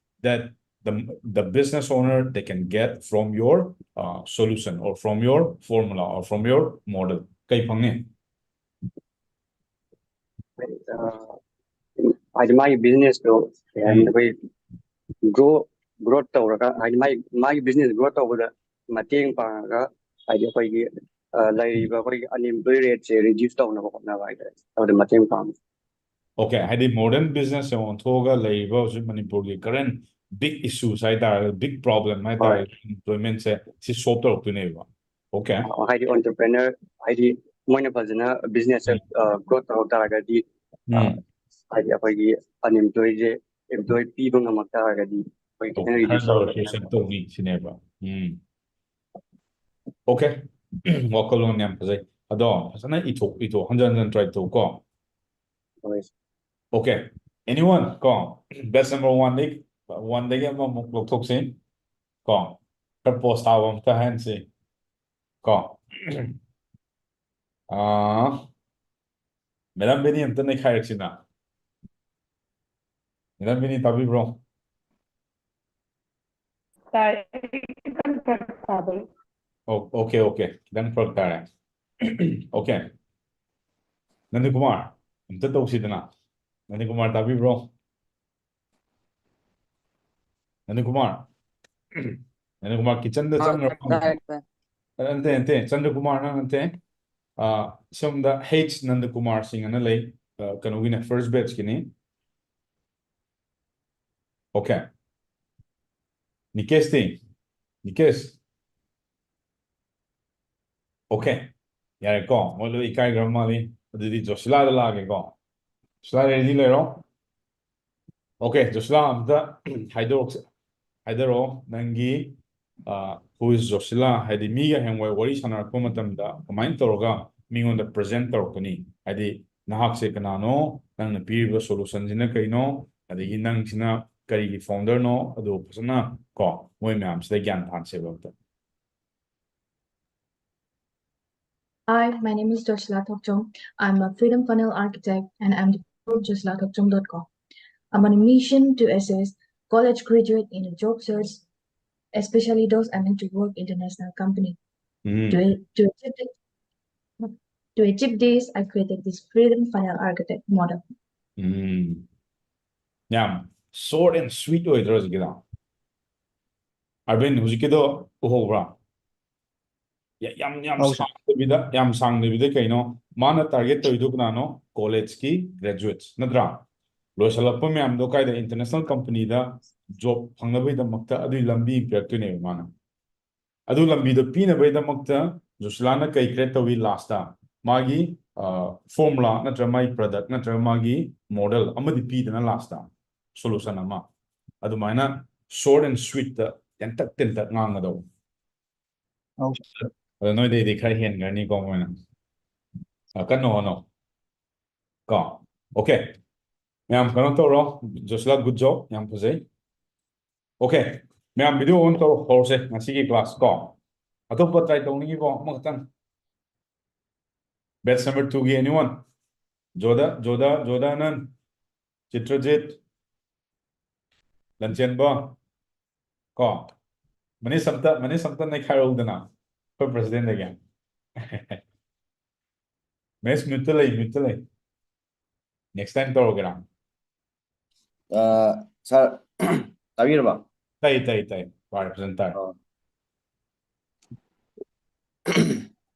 that the, the business owner they can get from your, uh, solution or from your formula or from your model?" ꯀꯩ ꯐꯪꯅꯤ? ꯑ, ꯍꯥꯏꯗꯤ ꯃꯥꯒꯤ ꯕꯤꯖꯤꯅꯦꯁꯇꯣ ꯀꯩ ꯍꯥꯏꯅꯤ, ꯑꯩꯈꯣꯏ grow, growth ꯇꯧꯔꯒ, ꯍꯥꯏꯗꯤ ꯃꯥꯒꯤ, ꯃꯥꯒꯤ ꯕꯤꯖꯤꯅꯦꯁ ꯒ꯭ꯔꯣꯠ ꯇꯧꯕꯗ ꯃꯇꯦꯡ ꯄꯥꯡꯉꯒ, ꯍꯥꯏꯗꯤ ꯑꯩꯈꯣꯏꯒꯤ, ꯑ, ꯂꯩꯔꯤꯕ ꯑꯩꯈꯣꯏꯒꯤ ꯑꯟꯑꯦꯝꯄ꯭ꯂꯣꯏ ꯔꯦꯠꯁꯦ ꯔꯤꯗ꯭ꯌꯨꯁ ꯇꯧꯅꯕ ꯍꯣꯠꯅꯕ ꯍꯥꯏꯇꯥꯔꯦ, ꯑꯗꯨꯗ ꯃꯇꯦꯡ ꯄꯥꯡꯉꯤ꯫ Okay, ꯍꯥꯏꯗꯤ modern business ꯁꯦ ꯑꯣꯟꯊꯣꯛꯑꯒ ꯂꯩꯔꯤꯕ ꯍꯧꯖꯤꯛ ꯃꯅꯤꯄꯨꯔꯒꯤ current big issues ꯍꯥꯏꯇꯥꯔꯒꯗꯤ, big problem ꯍꯥꯏꯇꯥꯔꯒꯗꯤ, unemployment ꯁꯦ ꯁꯤ solve ꯇꯧꯔꯛꯇꯣꯏꯅꯦꯕ꯫ Okay. ꯑ, ꯍꯥꯏꯗꯤ entrepreneur, ꯍꯥꯏꯗꯤ ꯃꯣꯏꯅ ꯐꯖꯅ ꯕꯤꯖꯤꯅꯦꯁꯁꯦ, ꯑ, ꯒ꯭ꯔꯣꯠ ꯇꯧꯔꯛ ꯇꯥꯔꯒꯗꯤ, ꯑ, ꯍꯥꯏꯗꯤ ꯑꯩꯈꯣꯏꯒꯤ ꯑꯟꯑꯦꯝꯄ꯭ꯂꯣꯏꯁꯦ ꯑꯦꯝꯄ꯭ꯂꯣꯏ ꯄꯤꯕ ꯉꯝꯃꯛ ꯇꯥꯔꯒꯗꯤ ꯑꯩꯈꯣꯏ ꯈꯤꯇꯪ ꯔꯤꯗ꯭ꯌꯨꯁ ꯇꯧꯔꯛꯀꯅꯤ꯫ ꯇꯧꯅꯤ ꯁꯤꯅꯦꯕ꯫ ꯎꯝ꯫ Okay. ꯋꯥꯈꯜꯂꯣꯟ ꯌꯥꯝ ꯐꯖꯩ꯫ ꯑꯗꯣ ꯐꯖꯅ ꯏꯊꯣꯛ ꯏꯊꯣꯛ ꯍꯟꯖꯟ ꯍꯟꯖꯟ try ꯇꯧ ꯀꯣ꯫ Okay. Anyone ꯀꯣ, batch number one ꯗꯒꯤ, one ꯗꯒꯤ ꯑꯃꯃꯨꯛ ꯂꯧꯊꯣꯛꯁꯤ ꯀꯣ꯫ ꯈꯔ post ꯊꯥꯕ ꯑꯝꯇ ꯍꯥꯏꯍꯟꯁꯤ ꯀꯣ꯫ ꯑꯥ, Madam Benny ꯑꯝꯇ ꯅꯩꯈꯥꯏꯔꯛꯁꯤꯅ꯫ Madam Benny ꯇꯥꯕꯤꯕ꯭ꯔꯣ? ꯇꯥꯏ꯫ ꯈꯤꯇꯪ ꯐꯔꯛ ꯇꯥꯕꯩ꯫ ꯑꯣ, okay, okay. ꯈꯤꯇꯪ ꯐꯔꯛ ꯇꯥꯔꯦ꯫ Okay. ꯅꯟꯗꯀꯨꯃꯥꯔ, ꯑꯝꯇ ꯇꯧꯁꯤꯗꯅ꯫ ꯅꯟꯗꯀꯨꯃꯥꯔ ꯇꯥꯕꯤꯕ꯭ꯔꯣ? ꯅꯟꯗꯀꯨꯃꯥꯔ꯫ ꯅꯟꯗꯀꯨꯃꯥꯔ kitchenꯗ ꯑꯥ, ꯆꯪꯈ꯭ꯔꯕ? ꯇꯥꯏ, ꯇꯥꯏ꯫ ꯑ, ꯅꯠꯇꯦ, ꯅꯠꯇꯦ, ꯆꯟꯗ꯭ꯔꯀꯨꯃꯥꯔ ꯅꯪ ꯅꯠꯇꯦ꯫ ꯑ, ꯁꯣꯝꯗ H ꯅꯟꯗꯀꯨꯃꯥꯔ ꯁꯤꯡ ꯑꯅ ꯂꯩ꯫ ꯑ, ꯀꯩꯅꯣꯒꯤꯅꯦ, first batchꯀꯤꯅꯤ꯫ Okay. ꯅꯤꯀꯦꯁꯇꯤ? ꯅꯤꯀꯦꯁ? Okay. ꯌꯥꯔꯦꯀꯣ? ꯃꯣꯏ ꯂꯣꯏ ꯏꯀꯥꯏꯈ꯭ꯔꯕ ꯃꯥꯜꯂꯤ꯫ ꯑꯗꯨꯗꯤ ꯖꯣꯁꯤꯂꯥꯗ ꯂꯥꯛꯑꯒꯦꯀꯣ꯫ ꯖꯣꯁꯤꯂꯥ, ready ꯂꯩꯔꯣ? Okay, ꯖꯣꯁꯤꯂꯥ, ꯑꯝꯇ ꯍꯥꯏꯗꯣꯔꯛꯁꯦ, ꯍꯥꯏꯗꯔꯛꯑꯣ꯫ ꯅꯪꯒꯤ, ꯑ, who is ꯖꯣꯁꯤꯂꯥ? ꯍꯥꯏꯗꯤ ꯃꯤꯒ ꯍꯌꯦꯡꯋꯥꯏ ꯋꯥꯔꯤ ꯁꯥꯟꯅꯔꯛꯄ ꯃꯇꯝꯗ ꯀꯃꯥꯏꯅ ꯇꯧꯔꯒ ꯃꯤꯉꯣꯟꯗ present ꯇꯧꯔꯛꯀꯅꯤ? ꯍꯥꯏꯗꯤ ꯅꯍꯥꯛꯁꯦ ꯀꯅꯥꯅꯣ? ꯅꯪꯅ ꯄꯤꯔꯤꯕ solutionꯁꯤꯅ ꯀꯩꯅꯣ? ꯑꯗꯒꯤ ꯅꯪꯁꯤꯅ ꯀꯔꯤꯒꯤ founderꯅꯣ? ꯑꯗꯨ ꯐꯖꯅ ꯀꯣ, ꯃꯣꯏ ꯃꯌꯥꯝꯁꯤꯗ ꯒ꯭ꯌꯥꯟ ꯇꯥꯍꯟꯁꯦꯕ ꯑꯝꯇ꯫ Hi, my name is Joshila Thokchom. I'm a Freedom Funnel Architect and I'm the owner of Joshila Thokchom dot com. I'm on a mission to assist college graduate in a job search, especially those aiming to work international company. Um, To, to achieve it, to achieve this, I created this Freedom Funnel Architect model. ꯎꯝ. ꯌꯥꯝ short and sweet ꯑꯣꯏꯗ꯭ꯔꯣ ꯍꯧꯖꯤꯛꯀꯤꯗꯣ? ꯑꯔꯕꯤꯟ, ꯍꯧꯖꯤꯛꯀꯤꯗꯣ ꯎꯍꯧꯕ꯭ꯔꯥ? ꯌꯥ-, ꯌꯥꯝ, ꯌꯥꯝ ꯑꯧ, sir. ꯁꯥꯡꯗꯕꯤꯗ, ꯌꯥꯝ ꯁꯥꯡꯗꯕꯤꯗ ꯀꯩꯅꯣ? ꯃꯥꯅ target ꯇꯧꯔꯤꯗꯣ ꯀꯅꯥꯅꯣ? Collegeꯀꯤ graduates ꯅꯠꯇ꯭ꯔꯥ? ꯂꯣꯏꯁꯤꯜꯂꯛꯄ ꯃꯌꯥꯝꯗꯣ ꯀꯥꯏꯗ? International companyꯗ job ꯐꯪꯅꯕꯒꯤꯗꯃꯛꯇ ꯑꯗꯨꯒꯤ ꯂꯝꯕꯤ ꯑꯃ ꯄꯤꯔꯛꯇꯣꯏꯅꯦꯕ ꯃꯥꯅ꯫ ꯑꯗꯨ ꯂꯝꯕꯤꯗꯣ ꯄꯤꯅꯕꯒꯤꯗꯃꯛꯇ ꯖꯣꯁꯤꯂꯥꯅ ꯀꯩ create ꯇꯧꯏ lastꯇ? ꯃꯥꯒꯤ, ꯑ, formula ꯅꯠꯇ꯭ꯔꯒ ꯃꯥꯒꯤ product ꯅꯠꯇ꯭ꯔꯒ ꯃꯥꯒꯤ model ꯑꯃꯗꯤ ꯄꯤꯗꯅ lastꯇ solution ꯑꯃ꯫ ꯑꯗꯨꯃꯥꯏꯅ short and sweetꯇ ꯇꯦꯟꯇꯛ ꯇꯦꯟꯇꯛ ꯉꯥꯡꯒꯗꯧꯕ꯫ ꯑꯗꯣ ꯅꯣꯏꯗꯩꯗꯤ ꯈꯔ ꯍꯦꯟꯈ꯭ꯔꯅꯤꯀꯣ ꯃꯣꯏꯅ꯫ ꯑ, ꯀꯟꯅ ꯍꯣꯠꯅꯧ꯫ ꯀꯣ꯫ Okay꯫ ꯃꯌꯥꯝ ꯀꯩꯅꯣ ꯇꯧꯔꯣ꯫ ꯖꯣꯁꯤꯂꯥ, good job꯫ ꯌꯥꯝ ꯐꯖꯩ꯫ Okay꯫ ꯃꯌꯥꯝ video on ꯇꯧꯔꯣ꯫ ꯍꯧꯔꯁꯦ ꯉꯁꯤꯒꯤ class ꯀꯣ꯫ ꯑꯇꯣꯞꯄ try ꯇꯧꯅꯤꯡꯉꯤꯕꯣ? ꯑꯃꯈꯛꯇꯪ꯫ Batch number two ꯒꯤ anyone? ꯖꯣꯗꯥ, ꯖꯣꯗꯥ, ꯖꯣꯗꯥꯅꯟ, ꯆꯤꯇ꯭ꯔꯖꯤꯠ, ꯂꯟꯆꯦꯟꯕ, ꯀꯣ? ꯃꯅꯤꯁ ꯑꯝꯇ, ꯃꯅꯤꯁ ꯑꯝꯇ ꯅꯩꯈꯥꯏꯔꯛꯎꯗꯅ ꯑꯩꯈꯣꯏ president ꯗꯒꯤ꯫ ꯃꯅꯤꯁ mute ꯇ ꯂꯩ, mute ꯇ ꯂꯩ꯫ Next time ꯇꯧꯔꯒꯦꯔꯥ? ꯑ, sir, ꯇꯥꯕꯤꯔꯕ? ꯇꯥꯏ, ꯇꯥꯏ, ꯇꯥꯏ꯫ ꯇꯥꯔꯦ, ꯐꯖꯅ ꯇꯥꯔꯦ꯫ ꯑ꯫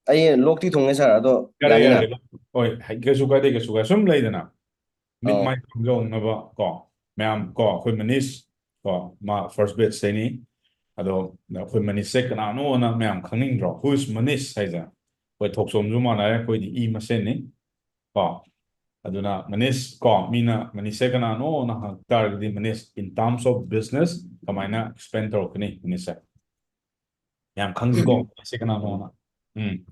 ꯑꯩ ꯂꯣꯛꯇꯤ ꯊꯨꯡꯉꯦ, sir, ꯑꯗꯣ ꯌꯥꯔꯦ, ꯌꯥꯅꯤꯅ? ꯌꯥꯔꯦ꯫ ꯍꯣꯏ, ꯍꯥꯏ-, ꯀꯩꯁꯨ ꯀꯥꯏꯗꯦ, ꯀꯩꯁꯨ ꯀꯥꯏꯗꯦ꯫ ꯁꯨꯝ ꯂꯩꯗꯅ, ꯃꯤꯠ ꯑꯧ꯫ ꯃꯥꯏ ꯈꯪꯖꯍꯧꯅꯕ ꯀꯣ, ꯃꯌꯥꯝ ꯀꯣ, ꯑꯩꯈꯣꯏ ꯃꯅꯤꯁ ꯀꯣ, ꯃꯥ first batch ꯇꯩꯅꯤ꯫ ꯑꯗꯣ ꯑꯩꯈꯣꯏ ꯃꯅꯤꯁꯁꯦ ꯀꯅꯥꯅꯣꯅ ꯃꯌꯥꯝ ꯈꯪꯅꯤꯡꯗ꯭ꯔꯣ? Who is ꯃꯅꯤꯁ ꯍꯥꯏꯁꯦ? ꯑꯩꯈꯣꯏ ꯊꯣꯛꯆꯣꯝꯁꯨ ꯃꯥꯟꯅꯔꯦ, ꯑꯩꯈꯣꯏꯗꯤ ꯏ ꯃꯁꯦꯟꯅꯤ ꯀꯣ꯫ ꯑꯗꯨꯅ ꯃꯅꯤꯁ ꯀꯣ, ꯃꯤꯅ ꯃꯅꯤꯁꯁꯦ ꯀꯅꯥꯅꯣꯅ ꯍꯪꯉꯛ ꯇꯥꯔꯒꯗꯤ, Manish in terms of business ꯀꯃꯥꯏꯅ explain ꯇꯧꯔꯛꯀꯅꯤ ꯃꯅꯤꯁꯁꯦ? ꯌꯥꯝ ꯈꯪꯁꯤꯀꯣ, ꯃꯅꯤꯁꯁꯦ ꯀꯅꯥꯅꯣꯅ꯫ ꯎꯝ꯫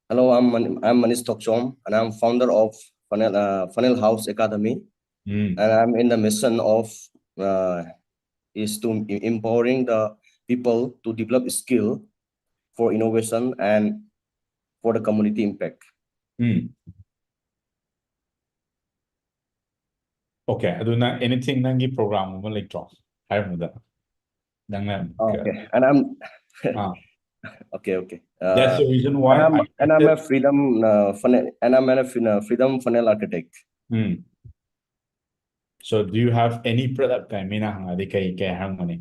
Hello, I'm Man-, I'm Manish Thokchom, and I'm founder of Funnel, uh, Funnel House Academy. Um. And I'm in the mission of, uh, is to em-, empowering the people to develop skill for innovation and for the community impact. Um. Okay, ꯑꯗꯨꯅ anything ꯅꯪꯒꯤ program ꯑꯃ ꯂꯩꯇ꯭ꯔꯣ? ꯍꯥꯏꯔꯝꯃꯨꯗ꯫ ꯅꯪꯅ Okay, and I'm ah. Okay, okay. That's Uh, the reason why and I'm, I and I'm a said freedom, uh, funnel, and I'm a fin-, uh, freedom funnel architect. Um. So do you have any product? ꯀꯥꯏ ꯃꯤꯅ ꯍꯪꯉꯛꯑꯗꯤ ꯀꯩ, ꯀꯩ ꯍꯪꯒꯅꯤ?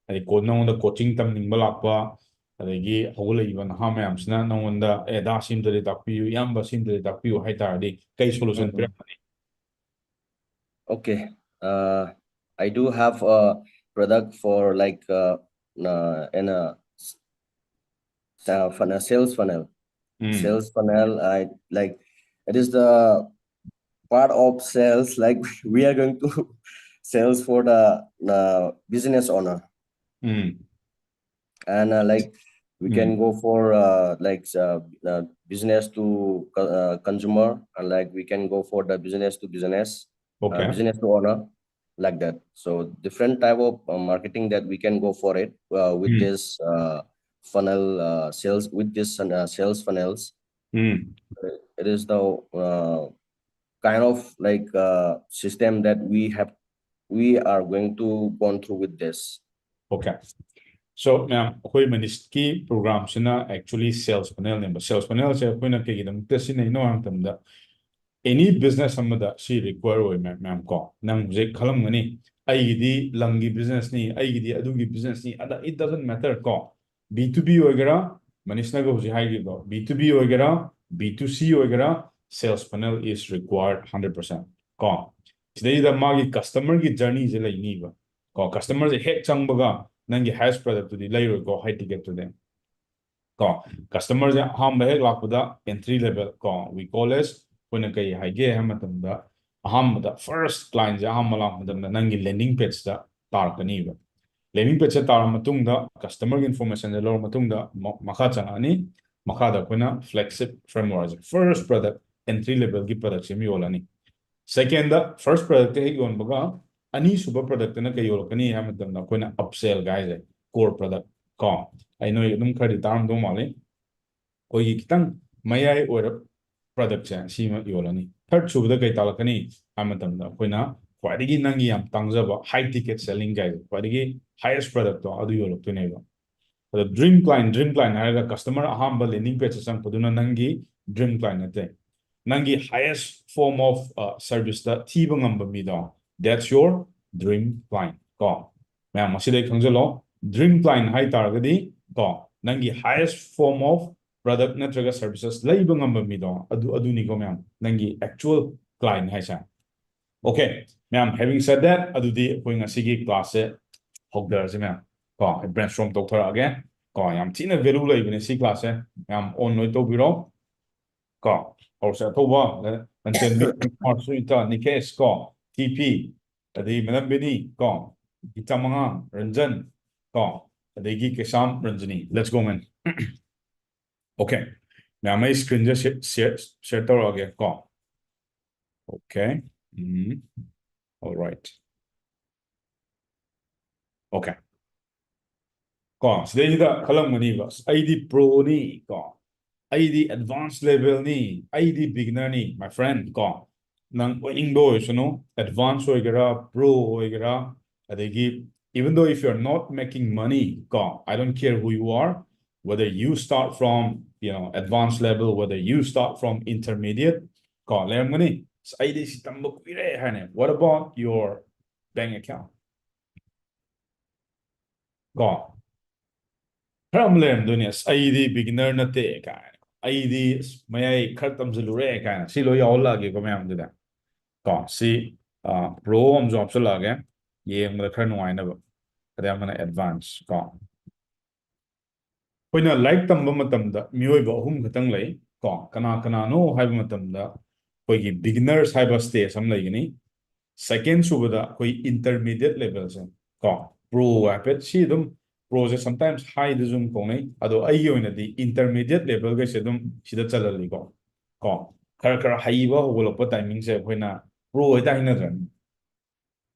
ꯍꯥꯏꯗꯤ ꯀꯣ-, ꯅꯉꯣꯟꯗ coaching ꯇꯝꯅꯤꯡꯕ ꯂꯥꯛꯄ, ꯑꯗꯒꯤ ꯍꯧꯒꯠꯂꯛꯏꯕ ꯅꯍꯥ ꯃꯌꯥꯝꯁꯤꯅ ꯅꯉꯣꯟꯗ, "ꯑꯦ, ꯗꯥ, ꯁꯤꯝꯇꯗꯤ ꯇꯥꯛꯄꯤꯌꯨ, ꯏꯌꯥꯝꯕ, ꯁꯤꯝꯇꯗꯤ ꯇꯥꯛꯄꯤꯌꯨ" ꯍꯥꯏ ꯇꯥꯔꯗꯤ ꯀꯩ solution ꯎꯝ꯫ ꯄꯤꯔꯛꯀꯅꯤ? Okay. Uh, I do have a product for, like, uh, uh, an, uh, s-, uh, funnel, sales funnel. Mm. Sales funnel, I, like, it is the part of sales, like, we are going to sales for the, uh, business owner. Mm. And, uh, like, We can go for uh, like uh, uh, business to co- uh, consumer, and like we can go for the business to business, uh, Okay. business to owner, like that. So different type of uh, marketing that we can go for it uh, with Hmm. this uh, funnel uh, sales, with this uh, sales funnels. Hmm. It is the uh, kind of like uh, system that we have, we are going to go through with this. Okay. So ꯃꯌꯥꯝ, ꯑꯩꯈꯣꯏ ꯃꯅꯤꯁꯀꯤ program ꯁꯤꯅ actually sales funnel ꯅꯦꯕ꯫ Sales funnel ꯁꯦ ꯑꯩꯈꯣꯏꯅ ꯀꯩꯒꯤꯗꯃꯛꯇ ꯁꯤꯖꯤꯟꯅꯩꯅꯣ ꯍꯥꯏꯕ ꯃꯇꯝꯗ, any business ꯑꯃꯗ ꯁꯤ require ꯑꯣꯏ ꯃꯌꯥꯝ, ꯃꯌꯥꯝ ꯀꯣ꯫ ꯅꯪ ꯍꯧꯖꯤꯛ ꯈꯜꯂꯝꯒꯅꯤ, "ꯑꯩꯒꯤꯗꯤ ꯂꯪꯒꯤ business ꯅꯤ, ꯑꯩꯒꯤꯗꯤ ꯑꯗꯨꯒꯤ business ꯅꯤ", ꯑꯗ it doesn't matter ꯀꯣ꯫ B two B ꯑꯣꯏꯒꯦꯔꯥ, ꯃꯅꯤꯁꯅꯒ ꯍꯧꯖꯤꯛ ꯍꯥꯏꯈꯤꯕꯗꯣ, B two B ꯑꯣꯏꯒꯦꯔꯥ, B two C ꯑꯣꯏꯒꯦꯔꯥ, sales funnel is required hundred percent ꯀꯣ꯫ ꯁꯤꯗꯩꯗ ꯃꯥꯒꯤ customer ꯒꯤ journey ꯁꯦ ꯂꯩꯅꯤꯕ ꯀꯣ꯫ Customer ꯁꯦ ꯍꯦꯛ ꯆꯪꯕꯒ ꯅꯪꯒꯤ highest product ꯇꯨꯗꯤ ꯂꯩꯔꯣꯏꯀꯣ, high ticket ꯇꯨꯗꯤ ꯀꯣ꯫ Customer ꯁꯦ ꯑꯍꯥꯟꯕ ꯍꯦꯛ ꯂꯥꯛꯄꯗ entry level ꯀꯣ, we call as, ꯑꯩꯈꯣꯏꯅ ꯀꯩ ꯍꯥꯏꯒꯦ ꯍꯥꯏꯕ ꯃꯇꯝꯗ, ꯑꯍꯥꯟꯕꯗ first client ꯁꯦ ꯑꯍꯥꯟꯕ ꯂꯥꯛꯄ ꯃꯇꯝꯗ ꯅꯪꯒꯤ landing page ꯇ ꯇꯥꯔꯛꯀꯅꯤꯕ꯫ Landing page ꯁꯦ ꯇꯥꯔ ꯃꯇꯨꯡꯗ customer ꯒꯤ information ꯁꯦ ꯂꯧꯔ ꯃꯇꯨꯡꯗ ꯃ- ꯃꯈꯥ ꯆꯪꯉꯛꯑꯅꯤ꯫ ꯃꯈꯥꯗ ꯑꯩꯈꯣꯏꯅ flagship framework ꯁꯦ, first product entry level ꯒꯤ product ꯁꯦ ꯑꯃ ꯌꯣꯜꯂꯅꯤ꯫ Second ꯗ, first product ꯇ ꯍꯦꯛ ꯌꯣꯟꯕꯒ ꯑꯅꯤꯁꯨꯕ product ꯇꯅ ꯀꯩ ꯌꯣꯜꯂꯛꯀꯅꯤ ꯍꯥꯏꯕ ꯃꯇꯝꯗ, ꯑꯩꯈꯣꯏꯅ upsell ꯒ ꯍꯥꯏꯁꯦ, core product ꯀꯣ꯫ ꯑꯩ ꯅꯣꯏ ꯑꯗꯨꯝ ꯈꯔꯗꯤ ꯇꯥꯔꯝꯗꯧ ꯃꯥꯜꯂꯤ꯫ ꯑꯩꯈꯣꯏꯒꯤ ꯈꯤꯇꯪ ꯃꯌꯥꯏ ꯑꯣꯏꯔꯞ product ꯁꯦ ꯁꯤꯃ ꯌꯣꯜꯂꯅꯤ꯫ Third ꯁꯨꯕꯗ ꯀꯩ ꯇꯥꯛꯂꯛꯀꯅꯤ ꯍꯥꯏꯕ ꯃꯇꯝꯗ, ꯑꯩꯈꯣꯏꯅ ꯈ꯭ꯋꯥꯏꯗꯒꯤ ꯅꯪꯒꯤ ꯌꯥꯝ ꯇꯥꯡꯖꯕ high ticket selling ꯒꯥꯏꯗꯣ, ꯈ꯭ꯋꯥꯏꯗꯒꯤ highest product ꯇꯣ ꯑꯗꯨ ꯌꯣꯜꯂꯛꯇꯣꯏꯅꯦꯕ꯫ ꯑꯗꯣ dream client, dream client ꯍꯥꯏꯔꯒ customer ꯑꯍꯥꯟꯕ landing page ꯇ ꯆꯪꯉꯛꯄꯗꯨꯅ ꯅꯪꯒꯤ dream client ꯅꯠꯇꯦ꯫ ꯅꯪꯒꯤ highest form of uh, service ꯇ ꯊꯤꯕ ꯉꯝꯕ ꯃꯤꯗꯣ, that's your dream client ꯀꯣ꯫ ꯃꯌꯥꯝ ꯃꯁꯤꯗꯩ ꯈꯪꯖꯜꯂꯣ, dream client ꯍꯥꯏ ꯇꯥꯔꯒꯗꯤ ꯀꯣ, ꯅꯪꯒꯤ highest form of product ꯅꯠꯇ꯭ꯔꯒ services ꯂꯩꯕ ꯉꯝꯕ ꯃꯤꯗꯣ, ꯑꯗꯨ ꯑꯗꯨꯅꯤꯀꯣ ꯃꯌꯥꯝ, ꯅꯪꯒꯤ actual client ꯍꯥꯏꯁꯦ꯫ Okay, ꯃꯌꯥꯝ, having said that, ꯑꯗꯨꯗꯤ ꯑꯩꯈꯣꯏ ꯉꯁꯤꯒꯤ class ꯁꯦ ꯍꯧꯗꯔꯁꯦ ꯃꯌꯥꯝ ꯀꯣ꯫ ꯑꯩ brainstorm ꯇꯧꯊꯔꯛꯑꯒꯦ ꯀꯣ꯫ ꯌꯥꯝ ꯊꯤꯅ value ꯂꯩꯕꯅꯦ ꯁꯤ class ꯁꯦ꯫ ꯃꯌꯥꯝ on ꯂꯣꯏ ꯇꯧꯕꯤꯔꯣ ꯀꯣ꯫ ꯍꯧꯔꯁꯦ꯫ ꯑꯊꯧꯕ, ꯂꯟꯆꯦꯟꯕꯤ, ꯃꯥꯔꯁꯨꯏꯇ, ꯅꯤꯀꯦꯁ ꯀꯣ, ꯇꯤ ꯄꯤ, ꯑꯗꯩ ꯃꯦꯗꯥꯝ ꯕꯦꯅꯤ ꯀꯣ, ꯒꯤꯇꯥ ꯃꯉꯥꯡ, ꯔꯟꯖꯟ ꯀꯣ, ꯑꯗꯒꯤ ꯀꯩꯁꯥꯝ ꯔꯟꯖꯅꯤ꯫ Let's go, man. Okay, ꯃꯌꯥꯝ ꯑꯩ screen ꯁꯦ share, share, share ꯇꯧꯔꯛꯑꯒꯦ ꯀꯣ. Okay. ꯎꯝ. All right. Okay. ꯀꯣ, ꯁꯤꯗꯩꯁꯤꯗ ꯈꯜꯂꯝꯒꯅꯤꯕ, "ꯑꯁ, ꯑꯩꯗꯤ pro ꯅꯤ ꯀꯣ, ꯑꯩꯗꯤ advanced level ꯅꯤ, ꯑꯩꯗꯤ beginner ꯅꯤ", my friend ꯀꯣ. ꯅꯪ ꯑꯣꯏꯅꯤꯡꯕ ꯑꯣꯏꯁꯅꯨ, advanced ꯑꯣꯏꯒꯦꯔꯥ, pro ꯑꯣꯏꯒꯦꯔꯥ, ꯑꯗꯒꯤ even though if you're not making money ꯀꯣ, I don't care who you are, whether you start from, you know, advanced level, whether you start from intermediate ꯀꯣ, ꯂꯩꯔꯝꯒꯅꯤ꯫ "ꯑꯁ, ꯑꯩꯗꯤ ꯁꯤ ꯇꯝꯕ ꯀꯨꯏꯔꯦ" ꯍꯥꯏꯅ꯫ What about your bank account? ꯀꯣ, ꯈꯔ ꯑꯃ ꯂꯩꯔꯝꯗꯣꯏꯅꯦ, "ꯑꯁ, ꯑꯩꯗꯤ beginner ꯅꯠꯇꯦ" ꯀꯥꯏꯅ, "ꯑꯩꯗꯤ, ꯑꯁ, ꯃꯌꯥꯏ ꯈꯔ ꯇꯝꯁꯤꯜꯂꯨꯔꯦ" ꯀꯥꯏꯅ, ꯁꯤ ꯂꯣꯏ ꯌꯥꯎꯍꯜꯂꯛꯑꯒꯦꯀꯣ ꯃꯌꯥꯝꯗꯨꯗ꯫ ꯀꯣ, ꯁꯤ, ꯑ, pro ꯑꯃꯁꯨ ꯍꯥꯞꯆꯤꯜꯂꯛꯑꯒꯦ, ꯌꯦꯡꯕꯗ ꯈꯔ ꯅꯨꯡꯉꯥꯏꯅꯕ꯫ ꯑꯗꯩ ꯑꯃꯅ advance ꯀꯣ꯫ ꯑꯩꯈꯣꯏꯅ ꯂꯥꯏꯔꯤꯛ ꯇꯝꯕ ꯃꯇꯝꯗ ꯃꯤꯑꯣꯏꯕ ꯑꯍꯨꯝ ꯈꯛꯇꯪ ꯂꯩ ꯀꯣ꯫ ꯀꯅꯥ ꯀꯅꯥꯅꯣ ꯍꯥꯏꯕ ꯃꯇꯝꯗ, ꯑꯩꯈꯣꯏꯒꯤ beginners ꯍꯥꯏꯕ stage ꯑꯃ ꯂꯩꯒꯅꯤ꯫ Second ꯁꯨꯕꯗ ꯑꯩꯈꯣꯏ intermediate level ꯁꯦ ꯀꯣ, pro ꯍꯥꯏꯐꯦꯠ, ꯁꯤ ꯑꯗꯨꯝ pro ꯁꯦ sometimes high ꯗꯁꯨ ꯑꯗꯨꯝ ꯀꯧꯅꯩ꯫ ꯑꯗꯣ ꯑꯩꯒꯤ ꯑꯣꯏꯅꯗꯤ intermediate level ꯈꯩꯁꯦ ꯑꯗꯨꯝ ꯁꯤꯗ ꯆꯜꯍꯜꯂꯤꯀꯣ꯫ ꯀꯣ, ꯈꯔ ꯈꯔ ꯍꯩꯕ ꯍꯧꯒꯠꯂꯛꯄ timing ꯁꯦ ꯑꯩꯈꯣꯏꯅ pro ꯍꯦꯛꯇ ꯍꯥꯏꯅꯗ꯭ꯔꯅꯦ꯫